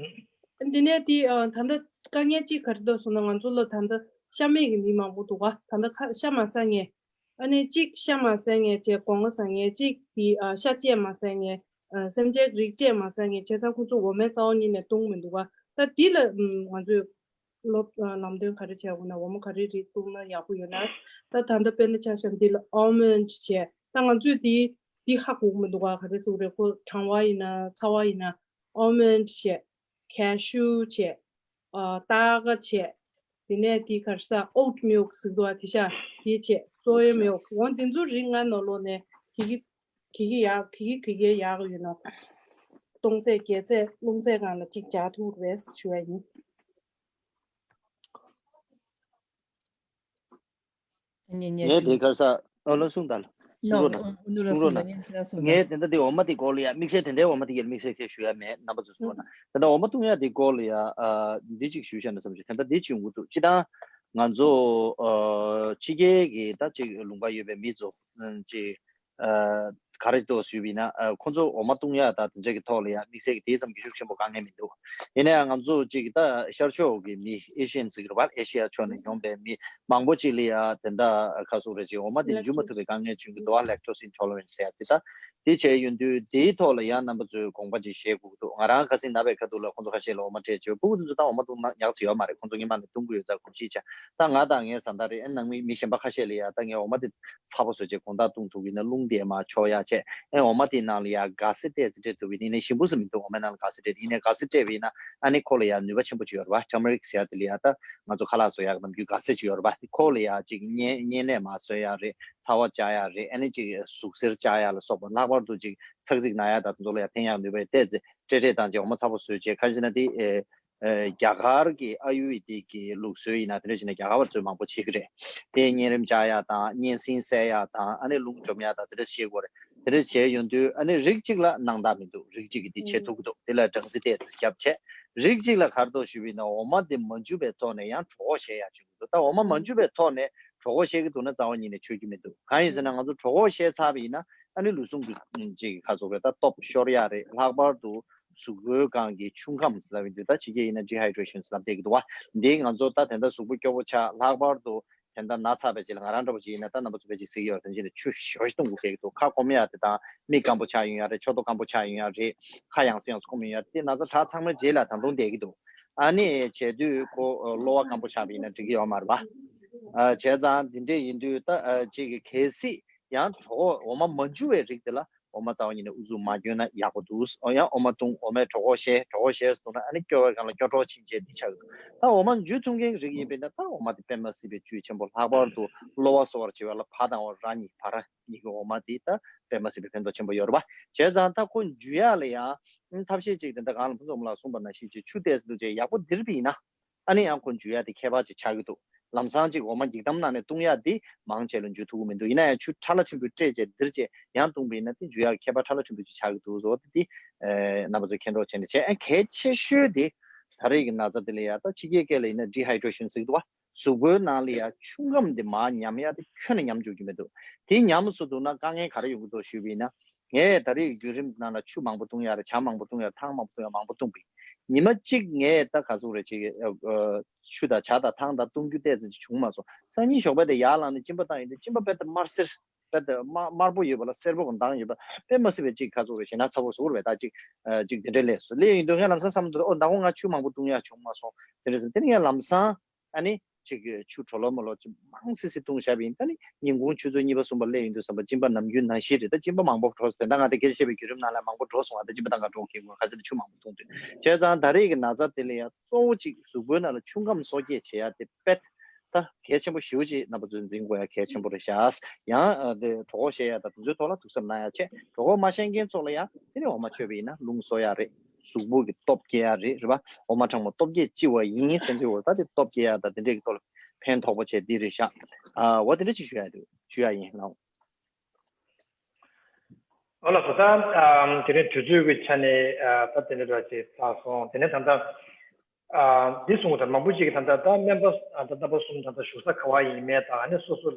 ཨ་འདི་ནས་དེ་ཨ་ད་ལྟ་དཀའ་ངལ་གཅིག་ག་རེ་འདུག་ཟེར་ན་ང་ཚོ་ལ་ད་ལྟ་ཤ་མེད་ཀྱི་མི་མང་པོ་འདུག་ག་ད་ལྟ་ཁ་ཤ་མ་ཟ་མཁན། ཨ་ནི་གཅིག་ཤ་མ་ཟ་མཁན་བྱས་སྒོང་ང་ཟ་མཁན། གཅིག་དེ་ཨ་ཤ་བཅས་མ་ཟ་མཁན། ཨ་སེམས་ཅན་རིགས་བཅས་མ་ཟ་མཁན་བྱས་ཙང་ཁོ་ཚོ་འོ་མའི་རྩ་བ་ཉིད་ནས་བཏུང་མི་འདུག་ག་ད་འདི་ལ་ཨམ་ང་ཚོས་སློབ་ཨ་ལམ་སྟོན་ག་རེ་བྱས་དགོས་ན་འོ་མ་ག་རེ་རིགས་བཏུང་ན་ཡག་པོ་ཡོད་ན། ད་ད་ལྟ་དཔེར་ན་ཆ་བཞག་འདི་ལ་ཨལ་མོན་ཌི་བྱས་ད་ང་ཚོས་འདི་འདི་ཧ་གོ་གི་མི་འདུག་ག་ག་རེ་ཟེར་དགོས་རེད། ཁོ་གྲང་བ་ཡིན་ན་ཚ་བ་ཡིན་ན་ཨལ་མོན་ཌི་བྱས། ཁེ་ཤུ་བྱས། ཨ་སྟག་ག་བྱས། དེ་ནས་དེ་ག་རེ་ཟ་ཨོ་ཊི་མིལ་ཀི་ཟེར་འདུག་བ། དེ་ཤ་དེ་བྱས། སོ་ཡ་མིལ་ཀི་འོ་དེ་ཚོ་རིགས་ལྔ་ནང་ལོགས་ནས་གི་གི་གི་གི་ཡག་གི་གི་གི་གི་ཡག་ཡོད་ན་སྟོང་ཚད་བརྒྱད་ཚད་རླུང་ཚད་སྒང་ལ་གཅིག་བྱ་ཐུབ་རེད་ཞུ་བ་ཡིན། ངས་ངས་ངས་དེ་ཞུ་གར་ས་ཨ་ལོ་གསུངས་དང་། གསུང་ནོ་རོགས་གནང་། ཨ་ནུ་ར་གསུངས་དང་། ངས་ངས་དེ་འདྲ་དེ་འོ་མ་དེ་སྐོར་ལ་ཡ་དམིགས་བསལ་དེ་འདྲའི་འོ་མ་དེ་གའི་དམིགས་བསལ་ཁྱེད་ཞུ་ཡ་མེད། རྣམ་པ་ཚོ་གསུང་རོགས་གནང་། དེ་འདྲ་འོ་མ་བཏུང་ཡ་དེ་སྐོར་ལ་ཡ་ཨ་འདི་གཅིག་ཞུ་བྱས་ན་བསམ་ཞུ། དེ་འདྲ་འདི་གཅིག་འུ་ཐུག་སྤྱི་དང་ང་ཚོ་ཨ་ཕྱི་རྒྱལ་གྱི་ད་ཅིག་ལུང་པ་ཡོད་པའི་མི་ཚོ་ཅིག་ཨ་ག་རེ་ཏོ་ཞུས་པ་ཡིན་ན་ཨ་ཁོང་ཚོ་འོ་མ་བཏུང་ཡ་ད་དེ་འདྲ་གི་ཐོག་ལ་ཡ་དམིགས་བསལ་གྱི་དེ་ཙམ་གྱི་ཤུགས་ཆེན་པོ་དཀའ་ངལ་མི་འདུག་ཡིན་ན་ཡང་ང་ཚོ་ཅིག་ད་ཤར་ཕྱོགས་ཀྱི་མི་ཨེ་ཤི་ཡན་ཟེར་གྱི་རེད་པ། ཨེ་ཤི་ཡ་ཕྱོགས་ནས་ཡོང་པའི་མི་མང་པོ་ཅིག་ལ་ཡ་དེ་འདྲ་ག་ཟེར་རེད། ཅིག་འོ་མ་དེ་འཇུ་མ་ཐུབ་པའི་དཀའ་ངལ་བྱུང་གི་འདུག་ཨ་lactose intolerance ཟེར་ཡ་དེ། ད་དེ་བྱས་ཡོང་དུས་དེའི་ཐོག་ལ་ཡ་རྣམ་པ་ཚོས་དགོངས་པ་ཅིག་བཞེས་དགོས་ཀྱི་འདུག་ང་རང་ཁ་སང་ན་བའི་ཁ་ཐུག་ལ་ཁོང་ཚོ་ཁ་ཤས་ལ་འོ་མ་སྤྲད་བྱས། ཕྲུ་གུ་དེ་ཚོ་ད་འོ་མ་བཏུང་ན་ཡག་ཅིག་ཡོད་མ་རེད། ཁོང་ཚོ་སྔོན་མ་ནས་བཏུང་གི་ཡོད་ཙང་གོམས་གཤིས་ཆགས། ད་ང་དང་ངའི་བཟའ་ཟླ་རེད། ཨེ་ནང་མི་མི་གཞན་པ་ཁ་ཤས་ལ་ཡ་ད་ངས་འོ་མ་དེ་ཚ་པོ་བཟོས་བྱས་དགོང་དག་བཏུང་ཐུབ་ཡིན་ན་རླུང་དེ་མར་འཕྱོག་ཡག་བྱས། ཨེ་འོ་མ་དེའི་ནང་ལ་ཡ་ག་སེ་སྤྲད་ཙམ་སྤྲད་ཐུབ་ཡིན་ན་ཞིམ་པོ་ཟེར་མི་འདུག་འོ་མའི་ནང་ལ་ག་སེ་སྤྲད་ཡིན་ན་ག་སེ་སྤྲད་པ་ཡིན་ན་ཨ་ནི་ཁོ་ལ་ཡ་ནུས་པ་ཆེན་པོ་ཅིག་ཡོད་རེད་པ། turmeric ཟེར་ཡ་དེ་ལ་ཡ་ད་ང་ཚོ་ཁ་ལག་བཟོ་ཡག་གི་ནམ་རྒྱུན་ག་སེ་ཅིག་ཡོད་རེད་པ། ཁོ་ལ་ཡ་ཅིག་གཉན་གཉན་ནད་མར་བཟོ་ཡག་རེད། ཚ་བ་བཅག་ཡག་རེད། ཨ་ནི་ཅིག་ཟུག་གཟེར་བཅག་ཡག་ལ་སོགས་པ་ལྷག་པར་དུ་ཅིག་ཚག་ཚིག་ན་ཡག་དང་དེ་ཚོ་ལ་ཡ་ཕན་ཡག་ནུས་པ་ཡོད། བལྟས་ཚེ་སྤྲད་སྤྲད་བཏང་བྱས་འོ་མ་ཚ་པོ་བཟོས་བྱས། ག་རེ་ཟེར་ན་དེ་ཨེ་ཨེ་རྒྱ་གར་གྱི་ཨ་ཡུར་ཝེ་དིག་གི་ལུགས་སྲོལ་ཡིན་ན་དེ་འདྲ་བྱས་ན་རྒྱ་གར་བ་ཚོས་མང་པོ་བྱེད་ཀྱི་རེད། དེ་གཉན་རིམས་བཅག་ཡག་དང་གཉན་སྲིན་སེལ་ཡག་དང་ཨ་ནི་རླུང་འཇོམས་ཡག་དང་དེ་འདྲ་བྱེད་དགོས་རེད། དེ་འདྲ་བྱས་ཡོང་དུས་ཨ་ནི་རིགས་གཅིག་ལ་སྣང་དག་མི་འདུག་རིགས་གཅིག་གིས་དེ་བྱེད་ཐུབ་ཀྱི་འདུག་དེ་ལ་སྦྲང་རྩི་ཏོག་ཙམ་བརྒྱབ་བྱས། རིགས་གཅིག་ལ་ག་རེ་འདུག་ཞུས་པ་ཡིན་ན་འོ་མ་དེ་མ་འཇུ་བའི་ཐོག་ནས་ཡང་གྲོད་ཁོག་བཤལ་ཡག་བྱུང་གི་འདུག་ད་འོ་མ་མ་འཇུ་བའི་ཐོག་ནས་གྲོད་ཁོག་བཤལ་གྱི་འདུག་ན་རྩ་བ་ཉིད་ནས་མཆོད་རྒྱུ་མི་འདུག་གང་ཡིན་ཟེར་ན་ང་ཚོ་གྲོད་ཁོག་བཤལ་ཚར་བ་ཡིན་ན་ཨ་ནི་ལུས་ཟུངས་ཀྱི་ཅིག་ག་ཚོད་རེད། ད་སྟོབས་ཤོར་ཡག་རེད། ལྷག་པར་དུ་གཟུགས་པོའི་སྒང་གི་ཆུ་ཁམས་ལབ་ཡིན་དུས་ད་ཕྱི་རྒྱལ་ཡིན་ན་ཌི་ཧའི་ཌྲེ་ཤན་ལབ་བསྡད་ཀྱི་འདུག་བ། འདི་ང་ཚོ་ད་དེ་འདྲ་གཟུགས་པོ་སྐྱོ་པོ་ཆགས། ལྷག་པར་དུ་དེ་འདྲ་ན་ཚ་བའི་རྗེས་ལ་ང་རང་འདྲ་པོ་ཅིག་ཡིན་ན་ད་རྣམ་པ་ཚོ་ཕལ་ཆེར་གཟིགས་ཡོད་རེད། དེ་བཞིན་དུ་ཆུ་ཞོ་ཞིག་བཏུང་དགོས་ཀྱི་འདུག་ཁ་སྐོམ་ཡག་དེ་དང་མིག་སྐམ་པོ་ཆགས་ཡོང་ཡག་རེད། ཕྱོགས་མཐོ་སྐམ་པོ་ཆགས་ཡོང་ཡག་རེད། ཁ་ཡང་སེ་ཡང་སེ་སྐོམ་ཡོང་ཡག་དེ་ན་ཚ་དྲག་ཚང་མའི་རྗེས་ལ་ད་དུང་བསྡད་ཀྱི་འདུག་ཨ་ནི་བྱས་དུས་ཁོ་གློ་བ་སྐམ་པོ་ཆགས་པ་ཡིན་ན་འགྲིག་གི་ཡོད་མ་རེད་པ། ཨ་བྱས་ཙང་འདི་འདྲས་ཡིན་དུས་ད་ཨ་ཅིག་གལ་སྲིད་ཡང་གྲོད་ཁོག་འོ་མ་མ་འཇུ་བའི་རིགས་དེ་ལ་འོ་མ་རྩ་བ་ཉིད་ནས་ཨུ་ཚུགས་མ་བསྐྱོན་ན་ཡག་པོ་འདུག་ཨོ་ཡང་འོ་མ་བཏུང་། འོ་མས་གྲོད་ཁོག་བཤལ། གྲོད་ཁོག་བཤལ་སོང་ན་ཨ་ནི་སྐྱོ་བའི་སྒང་ལ་སྐྱོ་གྲོགས་ཕྱིན་བྱས་འདི་ཆགས་ཀྱི་འདུག་ད་འོ་མ་འཇུ་ཐུབ་མཁན་གྱི་རིགས་ཡིན་པས་ན་ད་འོ་མ་དེ་དཔེ་མ་སྲིད་པའི་བཅུད་ཆེན་པོ། ལྷག་པར་དུ་གློ་བ་གསོ་བར་བྱེད་པ་ལ་ཕ་དང་ར་གཉིས་བ་ར་གཉིས་ཀྱི་འོ་མ་དེ་ད་དཔེ་མ་སྲིད་པའི་ཕན་ཐོགས་ཆེན་པོ་ཡོད་རེད་པ། བྱས་ཙང་ད་ཁོ་འཇུ་ཡག་ལ་ཡང་ཐབས་ཤེས་ཅིག་དེ་འདྲ་གང་ལ་ཕུན་ཚོགས་ལགས་གསུངས་པ་ནང་བཞིན་ཅིག་ཆུ་ཏོག་ཙམ་བཏུང་བྱས་ཡག་པོ་ལྡིར་བ་ཡིན་ན། ཨ་ནི་ཡང་ཁོ་འཇུ་ཡག་དེ་ཁྱད་པར་ཅིག་ཆགས་ཀྱི་འདུག་ལམ་སང་ཅིག་འོ་མ་འགྱིག་དམ་ནང་ནས་བཏུང་ཡག་དེ་མང་ཆེ་ལ་འཇུ་ཐུབ་ཀྱི་མི་འདུག་ཡིན་ན་ཡང་ཆུ་ཕྲ་ལ་ཕྲན་བུ་སྤྲད་བྱས་ལྡིར་བྱས་ཡང་བཏུང་བ་ཡིན་ན་དེ་འཇུ་ཡག་ཁྱད་པར་ཕྲ་ལ་ཕྲན་བུ་ཅིག་ཆགས་ཀྱི་འདུག་ཟེར་བ་དེ་དེ་རྣམ་པ་ཚོས་མཁྱེན་རོགས་བྱས་ནས་བྱས། ཨ་གལ་ཆེ་ཤོས་དེ་ད་རེས་ཀྱི་ན་ཚ་དེ་ལ་ཡ་ད་ཕྱི་རྒྱལ་སྐད་ལ་ཡིན་ན་ཌི་ཧའི་ཌྲེ་ཤན་ཟེར་གྱི་འདུག་བ། གཟུགས་པོའི་ནང་ལ་ཡ་ཆུ་ཁམས་དེ་མར་ཉམས་ཡག་དེ་ཁྱོན་ནས་ཉམས་འཇུག་གི་མི་འདུག་དེ་ཉམས་སོང་འདུག་ན་དཀའ་ངལ་ག་རེ་ཡོང་གི་འདུག་ཞུས་པ་ཡིན་ན། ངས་ད་རེས་བརྒྱུད་རིམ་ནང་ལ་ཆུ་མང་པོ་བཏུང་ཡག་རེད། ཇ་མང་པོ་བཏུང་ཡག་ཐང་མང་པོ་བཏུང་ཡག་མང་པོ་བཏུང་བ་ཡིན། ཉི་མ་གཅིག་ངས་ད་ག་ཚོད་རེད་ཅིག་ཨ་ཨ་ཆུ་དང་ཇ་དང་ཐང་དང་བཏུང་རྒྱུ་ཏོག་ཙམ་ཅིག་བྱུང་མ་སོང་། སང་ཉིན་ཞོགས་པ་དེ་ཡར་ལངས་ནས་གཅིན་པ་བཏང་ཡོང་དུས་གཅིན་པ་དཔེ་ད་དམར་སེར་དཔེ་ད་དམར་དམར་པོ་ཡོད་པ་ལ་སེར་པོ་གང་མདངས་ཡོད་པ་དཔེ་མ་སྲིད་པའི་ཅིག་ག་ཚོད་རེད་ཞེ་ན་ཚ་པོ་ཟུག་རེད། ད་ཅིག་ཨ་ཅིག་དེ་འདྲ་སླེབས་སོང་། སླེབས་ཡོང་དུས་ངས་ལམ་སང་བསམ་འདུག་ཨོ་ད་ཁོ་ང་ཆུ་མང་པོ་བཏུང་ཡག་བྱུང་མ་སོང་དེ་འདྲ་བསམ། དེ་ནས་ངས་ལམ་སང་ཨ་ནི་ཅིག་ཆུ་དྲོ་ལོ་མོ་ལོ་ཅིག་མང་སི་སི་བཏུང་བཞག་པ་ཡིན། ད་ནི་ཉིན་གུང་ཆུ་ཚོད་གཉིས་པ་གསུམ་པ་སླེབས་ཡོང་དུས་བསམ་པ་གཅིན་པ་ནམ་རྒྱུན་ནང་བཞིན་རེད། ད་གཅིན་པ་མང་པོ་འགྲོ་སོང་། ད་ང་དེ་སྐད་ཆ་བཤད་པའི་བརྒྱུད་རིམ་ནང་ལ་མང་པོ་འགྲོ་སོང་། ཨ་ད་གཅིན་པ་བཏང་ག་འགྲོ་གི་དགོས་ག་ཟེར་ན་ཆུ་མང་པོ་བཏུང་དུས། བྱས་ཙང་ད་རེས་ཀྱི་ན་ཚ་དེ་ལ་ཡང་གཙོ་བོ་གཅིག་གཟུགས་པོའི་ནང་ལ་ཆུ་ཁམས་གསོ་སྐྱེད་བྱེད་ཡ་དེ་དཔེ་ད་གལ་ཆེན་པོ་ཞེ་པོ་ཅིག་རྣམ་པ་ཚོས་འཛིན་དགོས་ཡ་གལ་ཆེན་པོ་རེད་ཤག་ཡང་ཨ་དེ་གྲོད་ཁོག་བཤལ་ཡ་དང་དེ་ཚོའི་ཐོག་ལ་ཐུགས་བསམ་གནང་ཡ་བྱས། གྲོད་ཁོག་མ་བཤལ་མཁན་ཚོ་ལ་ཡང་དེ་ནས་འོ་མ་མཆོད་པ་ཡིན་ན་རླུང་གསོ་ཡ་རེད། གཟུགས་པོ་གི་སྟོབས་སྐྱེ་ཡ་རེད། རེད་པ། འོ་མ་གྲང་མོ་སྟོབས་སྐྱེད་ལྕི་བ་ཡིན་ཟེར་འདི་འོ་ད་དེ་སྟོབས་སྐྱེ་ཡ་ད་དེ་འདྲས་ཀྱི་ཐོག་ལ་ཕན་ཐོགས་པོ་བྱས་འདི་རེད་ཤག་ཨ་འོ་དེ་འདྲས་ཅིག་ཞུ་ཡ་འདུག་ཞུ་ཡ་ཡིན་ལགས། ཨོ་ལགས་སོ། ད་ཨམ་དེ་རིང་དུས་ཚོད་ཀྱི་ཆ་ནས་ཨ་ད་དེ་འདྲ་འདྲ་ཅིག་ཚར་སོང་། དེ་ནས་ད་ལྟ་ཨ་འདི་གསུང་གི་ད་མང་པོ་ཅིག་གིས་ད་ལྟ་ད་སྨན་པ་ཨ་ད་རྣམ་པ་གསུམ་ད་ལྟ་བཞུགས་ས་ག་བ་ཡིན་མིན་དང་ཨ་ནི་སོ་སོ་ལ་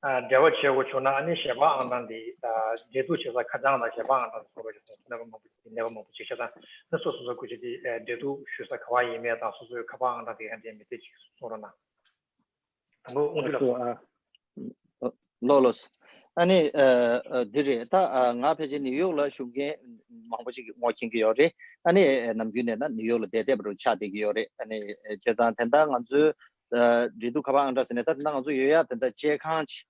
ཨ་འབྲེལ་བ་བྱེད་དགོས་བྱུང་ན་ཨ་ནི་ཞལ་པར་ཨང་གྲངས་འདི་ཨ་འབྲེལ་གཏུག་བྱེད་ས་ཁ་བྱང་དང་ཞལ་པར་ཨང་གྲངས་སོགས་པ་ཞིག་སོང་ནད་པ་མང་པོ་ཅིག་ནད་པ་མང་པོ་ཅིག་ཤ་ཚ་ནི་སོ་སོ་སོ་སྐུ་ཅིག་འདི་ཨ་འབྲེལ་གཏུག་ཞུ་ས་ག་བ་ཡིན་མིན་དང་སོ་སོའི་ཁ་པར་ཨང་གྲངས་དེ་ག་འདྲའི་མི་དེ་ཅིག་གསུང་རོགས་གནང་། དང་པོ་དབང་འདུས་ལགས་སོ། ལགས་ལགས་སོ། ཨ་ནི་ཨ་ཨ་འདི་རེད་ད། ཨ་ང་ཕལ་ཆེར་ནིའུ་ཡོག་ལ་བཞུགས་མཁན་མང་པོ་ཞིག་གིས་ངོ་མཁྱེན་གྱི་ཡོད་རེད། ཨ་ནི་ནམ་རྒྱུན་ནས་ན་ནིའུ་ཡོག་ལ་བསྡད་བསྡད་པ་རུ་ཆགས་བསྡད་ཀྱི་ཡོད་རེད། ཨ་ནི་བྱས་ཙང་དེ་འདྲ་ང་ཚོའི་ཨ་འབྲེལ་གཏུག་ཁ་པར་ཨང་གྲངས་ཟེར་ནས་ད་དེ་འདྲ་ང་ཚོ་ཡོད་ཡ་དེ་འདྲ་སྤྱོད་ཁང་ཅིག་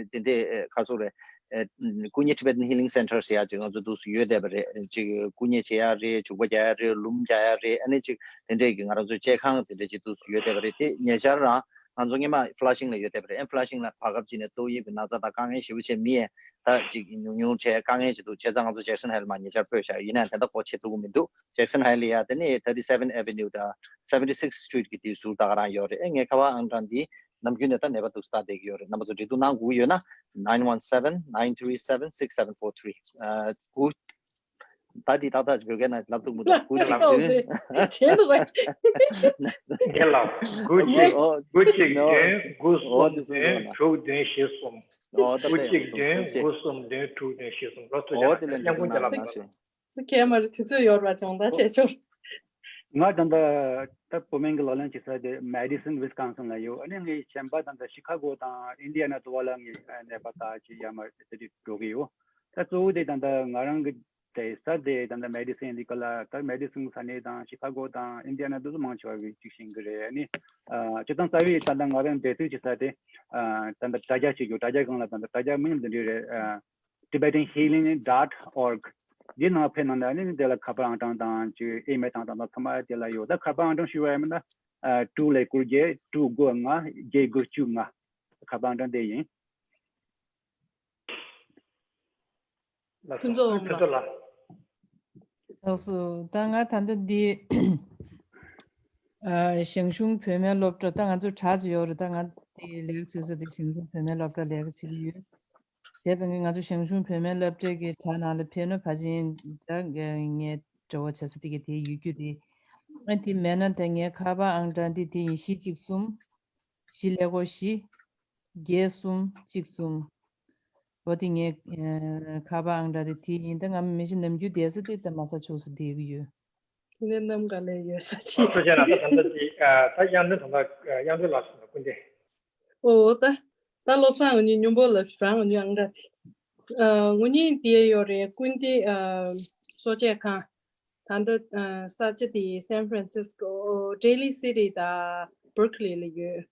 དེ་འདྲས་ག་ཚོད་རེད། ཨ་སྐུ་ཉིད་Tibetan Healing Center ཟེར་ཡ་ཅིག་ང་ཚོ་འདུག་སེ་ཡོད་བསྡད་པ་རེད། ཅིག་སྐུ་ཉིད་བྱེད་ཡ་རེད། བྱུག་པ་རྒྱག་ཡ་རེད། ལུམ་རྒྱག་ཡ་རེད། ཨ་ནི་ཅིག་དེ་འདྲས་ཀྱི་ང་རང་ཚོའི་སྤྱོད་ཁང་དེ་འདྲས་ཅིག་འདུག་སེ་ཡོད་བསྡད་པ་རེད། དེ་ཉེ་ཆར་རང་ང་ཚོ་སྔོན་མ་Flushing་ལ་ཡོད་བསྡད་པ་རེད། ཨ་Flushing་ལ་བར་སྐབས་ཅིག་ནས་ཏོག་དབྱིབས་ཀྱི་ན་ཚ་དང་དཀའ་ངལ་ཞེ་པོ་ཅིག་མི་ཡས་ད་ཅིག་ཉུང་ཉུང་བྱས་དཀའ་ངལ་ཅིག་འདུག་བྱས་ཙང་ང་ཚོ་Jackson Heights་ལ་མར་ཉེ་ཆར་སྤོས་བཞག་ཡིན་ནའང་དེ་འདྲ་སྒོ་ཕྱེ་ཐུབ་ཀྱི་མི་འདུག Jackson Heights་ལ་ཡ་དེ་ནི་Thirty-seven Avenue་དང་Seventy-sixth Street་གི་དེའི་ཟུར་ད་ག་རང་ཡོད་རེད། ཨེ་ངའི་ཁ་པར་ཨང་གྲངས་འདི་ནམ་རྒྱུན་ནས་ད་ནད་པ་འདུག་སེ་ལྟ་བསྡད་ཀྱི་ཡོད་རེད། རྣམ་པ་ཚོ་འབྲེལ་གཏུག་གནང་དགོས་ཀྱི་ཡོད་ན་nine one seven, nine three seven, six seven four three། ཨ་དགུ། ད་འདི་ཏག་ཏག་ཅིག་བོད་སྐད་ནང་ལབ་ཐུབ་མི་འདུག་དགུ་གཅིག་བདུན། དེ་ནི་རེད། རྒན་ལགས། དགུ་གཅིག་ཨོ་དགུ་གཅིག་ནོ། བདུན་དགུ་ཨོ་གསུམ་དེ་བདུན་སོང་། དྲུག་བདུན་བཞི་གསུམ། ཨོ་ད་དགུ་གཅིག་བདུན་དགུ་གསུམ་བདུན་དྲུག་བདུན་བཞི་གསུམ། ལོ་ཐུགས་རྗེ་ཆེ། ཨོ་དེ་ལས་སྐྱབས་མགོན་རྒྱལ་ལགས་ལ་མ་ཞུ། ཁྱེད་མར་དུས་ཚོད་ཡོལ་བ་བྱུང་ད་བྱས་ཆོག་ང་ད་ལྟ་ད་བུད་མེད་ཀྱི་ལག་ལེན་བྱེད་ས་དེ་Madison Wisconsin་ལ་ཡོད། ཨ་ནི་ངའི་གཞན་པ་ད་ལྟ་ཤི་ཁ་གོ་དང་ཨིན་ཌི་ཡ་ན་དུ་བ་ལ་ངའི་ནད་པ་ད་ཅིག་ཡར་མར་དེ་འདྲ་འགྲོ་གི་ཡོད། ད་གཙོ་བོ་དེ་ད་ལྟ་ང་རང་གི་བསྡད་ས་དེ་ད་ལྟ་Madison་ཡིན་དུས་ག་ལ་ད་Madison་ས་གནས་དང་ཤི་ཁ་གོ་དང་ཨིན་ཌི་ཡ་ན་དུ་མང་ཆེ་བ་གིས་ཅིག་ཤེས་ཀྱི་རེད། ཨ་ནི་ཨ་སྤྱིར་བཏང་རྩ་བའི་ད་ལྟ་ང་རང་བསྡད་དུས་བྱེད་ས་དེ་ཨ་ད་ལྟ་དྲ་རྒྱ་ཅིག་ཡོད། དྲ་རྒྱ་སྒང་ལ་ད་ལྟ་དྲ་རྒྱ་མིང་འདི་འདྲ་རེད། ཨ་Tibetan Healing dot org། འདི་ནང་ཕེབས་གནང་ན་ནི་དེ་ལ་ཁ་པར་ཨང་གྲངས་དང་ཅིག་ཨི་མེལ་དང་དང་དང་ཚང་མ་དེ་ལ་ཡོད། ད་ཁ་པར་ཨང་གྲངས་ཞུ་བ་ཡིན་ན་ཨ་དྲུག་ཀླད་ཀོར་བརྒྱད་དྲུག་དགུ་ལྔ་བརྒྱད་དགུ་བཅུ་ལྔ། ཁ་པར་ཨང་གྲངས་དེ་ཡིན། ལགས་སོ། ཕུན་ཚོགས་ཕུན་ཚོགས་ལགས། ལགས་སོ། ད་ང་ད་ལྟ་འདི་ཨ་ཞང་ཞུང་བོད་སྨན་སློབ་གྲྭ། ད་ང་ཚོ་དྲ་ཅིག་ཡོད་རེད། ད་ང་འདི་ལས་ཀ་བྱེད་ས་དེ་ཞང་ཞུང་བོད་སྨན་སློབ་གྲྭ་ལས་ཀ་བྱེད་ཀྱི་ཡོད། དེ་ཙང་གི་ང་ཚོ་ཞང་ཞུང་བོད་སྨན་སློབ་གྲྭའི་གི་དྲ་ནང་ལ་ཕེབས་ན་ཕལ་ཆེར་ད་ངའི་འབྲེལ་བ་བྱེད་ས་དེ་གི་དེ་ཡོད་རྒྱུ་རེད། ཨ་དེ་མེད་ན་ད་ངའི་ཁ་པར་ཨང་གྲངས་དེ་དེ་ཡིན། བཞི་གཅིག་གསུམ། བཞི་ཀླད་ཀོར་བཞི། བརྒྱད་གསུམ་གཅིག་གསུམ། འོ་དེ་ངའི་ཨ་ཁ་པར་ཨང་གྲངས་དེ་དེ་ཡིན། ད་ང་མི་གཞི་ནམ་རྒྱུན་བསྡད་ས་དེ་ད་མ་ས་ཆུག་ས་བསྡད་ཀྱི་ཡོད། དེ་ནས་གནམ་ག་ལེར་ཡོད་ས་ཅིག་ཨ་ཐུགས་རྗེ་གནང་། ད་ད་ལྟ་དེ་ཨ་ད་དབྱངས་སྒྲོན་ད་ལྟ་ཨ་དབྱངས་སྒྲོན་ལགས་སོང་ན་སྐུ་མདུན། ཨོ་ད་ད་བློ་བཟང་ངུ་གཉིས་སྨྱོ་འབོར་ལ་བྱང་ངུ་གཉིས་ཨང་གྲངས་དེ། ཨ་ངུ་གཉིས་དེ་ཡོད་རེད། སྐུ་མདུན་ཨ་གསོ་དཔྱད་ཁང་། ད་ལྟ་ཨ་ས་ཆ་དེ་San Francisco Daly City་དང་Berkeley་ལ་ཡོད།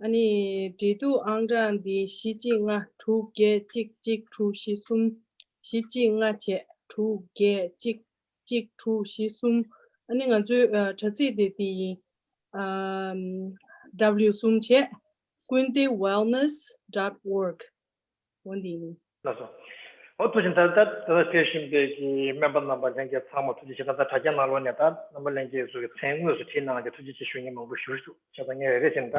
ཨ་ནི་འབྲེལ་གཏུག་ཨང་གྲངས་འདི་བཞི་གཅིག་ལྔ་དྲུག་བརྒྱད་གཅིག་གཅིག་དྲུག་བཞི་གསུམ། བཞི་གཅིག་ལྔ་བྱས་དྲུག་བརྒྱད་གཅིག་གཅིག་དྲུག་བཞི་གསུམ། ཨ་ནི་ང་ཚོའི་ཨ་དྲ་ཚིགས་དེ་དེ་ཡིན། ཨམ་W་གསུམ་བྱས་ཀུན་ཏེ་wellness dot org། འོ་འདི་ཡིན། ལགས་སོ། འོ་ཐུགས་རྗེ་ཆེ། ད་ད་ད་ལྟ་ཕེབས་བཞིན་པའི་གི་སྨན་པ་རྣམ་པ་ལྷན་རྒྱས་ཚང་མ་ཐུགས་རྗེ་ཆེ། ད་ལྟ་དྲ་རྒྱ་ནང་ལོགས་ནས་ད་རྣམ་པ་ལྷན་རྒྱས་ཚོ་གི་མཚན་དངོས་སུ་བྲིས་གནང་སྟེ་ཐུགས་རྗེ་ཆེ་ཞུ་མཁན་མང་པོ་ཞེ་པོ་ཅིག་འདུག་བྱས་ཙང་ངས་རེ་རེ་བྱས་ནས་ད་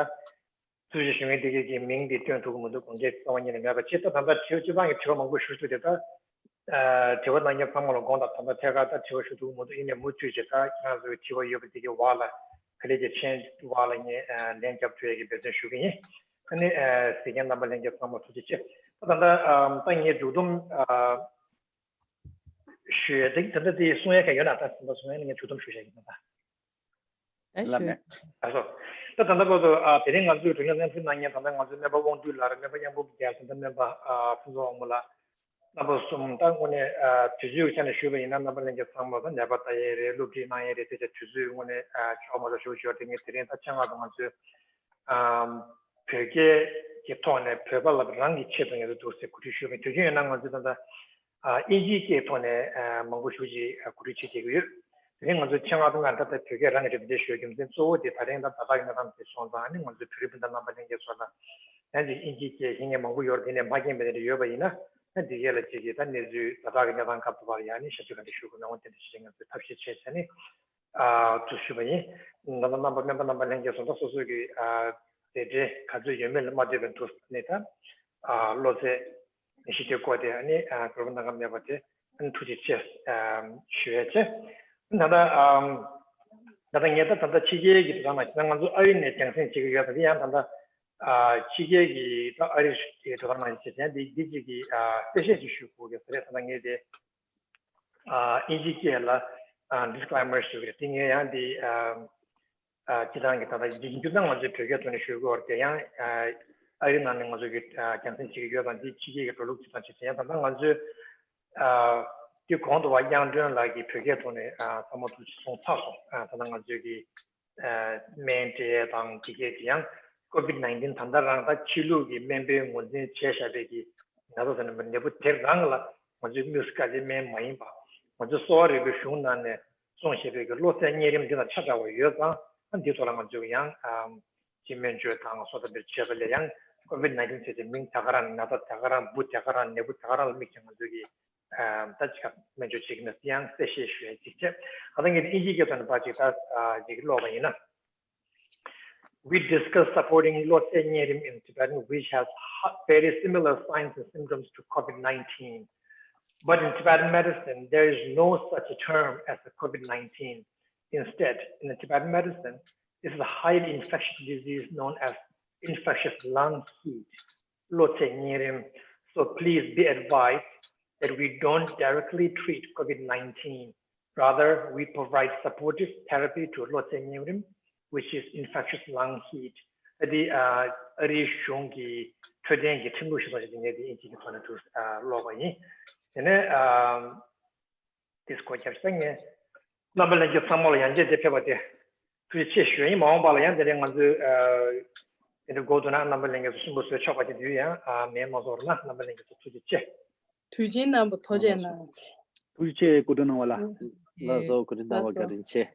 ཐུགས་རྗེ་ཆེ་ཞུ་མཁན་དེ་གའི་གི་མིང་དེ་བཏོན་ཐུབ་ཀྱི་མི་འདུག་དགོངས་འགལ་རྩ་བ་ཉིད་ནས་མེད་པ་བྱས། ད་ད་ལྟ་དྲི་བ་སྤྱི་བཏང་གི་དྲི་བ་མང་པོ་ཞེ་པོ་ཅིག་འདུག་དེ་ད་ཨ་དྲི་བ་གནང་མཁན་ཚང་མ་ལ་དགོངས་དག་ད་ལྟ་ཐད་ཀར་ད་དྲི་བ་ཞུ་ཐུབ་ཀྱི་མི་འདུག་ཡིན་ནའི་མུ་མཐུད་བྱས་ད་ཁྱེད་རང་ཚོ་གི་དྲི་བ་ཡོད་པ་དེ་གའི་འོག་ལ་ག་ལེ་གི་མཆན་འོག་ལ་ངས་ཨ་ལན་རྒྱབ་ཐུབ་ཡས་ཀྱི་འབད་བརྩོན་ཞུ་གི་ཡིན། ཨ་ནི་ཨ་གཟིགས་མཁན་རྣམ་པ་ལྷན་རྒྱས་ཚང་མ་ཐུགས་རྗེ་ཆེ། ད་ད་ལྟ་ཨམ་ད་ངས་མཇུག་སྡོམ་ཨ་ཞུ་ཡས་དེ་ད་ལྟ་དེ་གསུང་ཡས་ག་ཡོད་ན། ད་ད་ལྟ་གསུང་ཡས་ནི་ངས་མཇུག་སྡོམ་ཞུ་བྱ་ཡིན་ད། ད་ལབ་ཞུ། མེད། ལགས་སོ། ད་ད་ལྟ་བར་དུ་ཨ་དེ་རིང་ང་ཚོའི་དྲི་བ་སྙན་སེང་གནང་མཁན་ད་ལྟ་ང་ཚོའི་སྨན་པ་དབང་འདུས་ལགས་རེད། སྨན་པ་གཡང་འབུམ་རྒྱལ་ཟེར་ད་སྨན་པ་ཨ་ཕུན་ཚོགས་དབང་མོ་ལགས། རྣམ་པ་གསུམ་ད་དངོས་གནས་ཨ་དུས་ཚོད་ཀྱི་ཆ་ནས་ཞུས་པ་ཡིན་ན་རྣམ་པ་ལྷན་རྒྱས་ཚང་མ་ད་ནད་པ་ལྟ་ཡས་རེད། སློབ་ཁྲིད་གནང་ཡས་རེད། དེ་ཆ་དུས་ཚོད་དངོས་གནས་ཨ་ཆོག་མ་ཆོག་ཞུ་ཞུ་བ་དེ་ངས་དེ་རིང་ད་ཆ་ལྔ་དུ་ང་ཚོའི་ཨམ་བོད་སྐད་ཀྱི་ཐོག་ནས་བོད་པ་ལ་རང་གི་ཆེད་དུ་ངེས་འདུག་ཟེར་གོ་སྒྲིག་ཞུས་པ་ཡིན། དུས་རྒྱུན་ཡིན་ན་ང་ཚོས་ད་ལྟ་ཨ་དབྱིན་ཇིའི་སྐད་ཐོག་ནས་ཨ་མང་པོ་ཞེ་ཅིག་ཨ་གོ་སྒྲིག་བྱེད་བསྡད་ཀྱི་ཡོད། དེ་རིང་ང་ཚོ་ཆ་ལྔ་དུ་ང་ད་ལྟ་བོད་སྐད་རང་གི་གྲས་འདི་ཞུ་རྒྱུ་མཚན་གཙོ་བོ་དེ་ད་རིང་ད་ད་ལྟ་གི་གནས་སྟངས་དེ་སོང་ཙང་ཨ་ནི་ང་ཚོའི་བོད་རིགས་སྤུན་ཟླ་རྣམ་པ་ལྷན་རྒྱས་ཚོ་ལ་ཡང་ཅིག་དབྱིན་ཇིའི་སྐད་ཤེས་མཁན་མང་པོ་ཡོད་རེད། དེ་ནས་མ་མཁྱེན་པ་དེ་འདྲ་ཡོད་པ་ཡིན་ན་ ད་འདི་གས་ལ་གཅིག་གིས་ད་གནས་ཚུལ་ཛ་དྲག་གི་གནས་སྟངས་སྐབས་དུ་བར་ཡང་ནི་ཞབས་ཕྱི་ག་འདྲ་ཞུ་དགོས་མེད་འོང་དེ་འདྲ་ཞིག་ང་ཚོས་ཐབས་ཤེས་བྱས་བྱས་ནས་ཨ་ཐུགས་ཞུས་པ་ཡིན། ད་ལྟ་རྣམ་པ་སྨན་པ་རྣམ་པ་ལྷན་རྒྱས་སོ་ད་སོ་སོ་གི་ཨ་དེ་འདྲའི་ག་ཚོད་ཡོད་མེད་ལ་མ་ལྟོས་པའི་འདུག་ནས་ད་ཨ་གློ་ཚད་ནད་གཞི་དེ་བཀོད་དེ་ཨ་ནི་ཨ་གོ་རིམ་སྣ་ཁ་མེད་པ་དེ་ཨ་ནི་ཐུགས་རྗེ་ཆེ་ཨ་ཞུ་ཡ་བྱས། ད་ལྟ་ཨ་ད་ལྟ་ངས་ད་ད་ལྟ་ཕྱི་རྒྱལ་གྱི་དུ་ད་ན་ང་ཚོ་ཨ་རི་ནས་རྒྱང་སྲིང་བྱེད་ཀྱི་ཡོད་པ་དེ་ཡང་ད་ལྟ། ཨ་ཕྱི་རྒྱལ་གྱི་ད་ཨ་རི་གི་དོ་དམ་ནང་བྱེད་མཁན་འདི་འདི་གཅིག་གི་ཨ་གསལ་བཤད་ཅིག་ཞུ་དགོས་ཀྱི་རེད། ད་ལྟ་ངས་དེ་ཨ་ཨིན་ཇི་སྐད་ལ་ཨ་disclaimer་ཞུ་གི་རེད། དེ་ངས་ཡང་འདི་ཨ་ཨ་སྤྱི་བཏང་གི་ད་ལྟ་འདི་འདི་ད་ང་ཚོའི་བོད་སྐད་ཐོག་ནས་ཞུ་དགོས་པ་རེད། དེ་ཡང་ཨ་ཨ་རི་ནང་ནས་ང་ཚོ་གི་ཨ་རྒྱང་སྲིང་བྱེད་ཀྱི་ཡོད་པ་འདི་ཕྱི་རྒྱལ་གྱི་འགྲོ་ལུགས་སྤྱི་བཏང་བྱེད་ཚེ་ཡང་ད་ལྟ་ང་ཚོའི་ཨ་འདི་གོང་དུ་བ་དབྱངས་སྒྲོན་ལགས་ཀྱིས་བོད་སྐད་ཐོག་ནས་ཨ་ཚང་མ་ཐུགས་རྗེ་གསུངས་ཚར་སོང་། ཨ་ད་ལྟ་ང་ཚོའི་གི་ཨ་སྨན་སྤྲད་དང་དེ་གས་དེ་ཡང་COVID nineteen་ད་ལྟ་རང་ད་ཕྱི་ལུགས་ཀྱི་སྨན་པའི་ངོས་འཛིན་བྱས་བཞག་པའི་གི་ན་ཚ་ཟེར་ན་ནད་འབུ་དེ་རང་ལ་ང་ཚོའི་དམིགས་བསལ་གྱི་སྨན་མ་ཡིན་པ་ང་ཚོའི་གསོ་བ་རིག་པའི་གཞུང་ནང་ནས་གསུངས་བཞག་པའི་གི་གློ་ཚད་གཉན་རིམས་འདི་དང་ཆ་འདྲ་བ་ཡོད་ཙང་ཨ་འདིའི་ཐོག་ལ་ང་ཚོས་ཡང་ཨ་སྤྱི་སྨན་བཅོས་དང་སོ་ཐ་འདིར་བྱས་པ་ལས་ཡང་COVID nineteen་ཟེར་ཏེ་མིང་ད་ག་རང་ན་ཚ་ད་ག་རང་འབུ་ད་ག་རང་ནད་འབུ་ད་ག་རང་ལ་དམིགས་ཀྱང་ང་ཚོས་ཀྱི་ད་ཅིག་སྨན་བཅོས་བྱེད་ཀྱི་མེད་ཡང་གསལ་བཤད་ཞུ་ཡ་ཅིག་བྱས། ད་ལྟ་ངས་ཨིན་ཇིའི་སྐད་ཐོག་ནས་ཕར་ཅིག་ད་ཅིག་ཀློག་པ་ཡིན་ན། We discuss supporting Lotse Nyerim in Tibetan, which has ha- very similar signs and symptoms to COVID nineteen. But in Tibetan medicine, there is no such a term as a COVID nineteen. Instead, in the Tibetan medicine, this is a highly infectious disease known as infectious lung heat, Lotse Nyerim. So please be advised that we don't directly treat COVID nineteen. Rather, we provide supportive therapy to Lotse Nyerim, which is infectious lung heat. ཨ་དེ་ཨ་རིའི་གཞུང་གི་འཕྲོད་བསྟེན་གྱི་ཁྲིམས་ལུགས་ཤིག་སོགས་ཀྱི་ངས་དེ་ཨིན་ཇི་གི་ཐོག་ནས་ཐུགས་ཀློག་པ་ཡིན། དེ་ནས་ཨ་དེ་སྐོར་རྒྱབ་ས་ངས་རྣམ་པ་ལྷན་རྒྱས་ཚང་མ་ལ་ཡང་བསྐྱར་དེ་ཕེབས་པ་དེ་ཐུགས་རྗེ་ཆེ་ཞུ་ཡིན། མ་འོངས་པ་ལ་ཡང་དེ་རིང་ང་ཚོའི་ཨ་དེ་འདྲ་འགོ་འདུག་ན་རྣམ་པ་ལྷན་རྒྱས་ཚོ་གསུམ་པོ་བཟོས་ཆོག་པ་དེ་དུས་ཡང་ཨ་མེད་མ་བཟོ་ར་ན་རྣམ་པ་ལྷན་རྒྱས་ཚོ་ཐུགས་རྗེ་ཆེ། དུས་ཆེན་རྣམ་པ་ཐུགས་རྗེ་གནང་། ཐུགས་རྗེ་ཆེ་སྐུ་མགྲོན་གནང་བ་ལ། ལགས་སོ་སྐུ་མགྲོན་གནང་བ་བཀའ་དྲིན་ཆེ།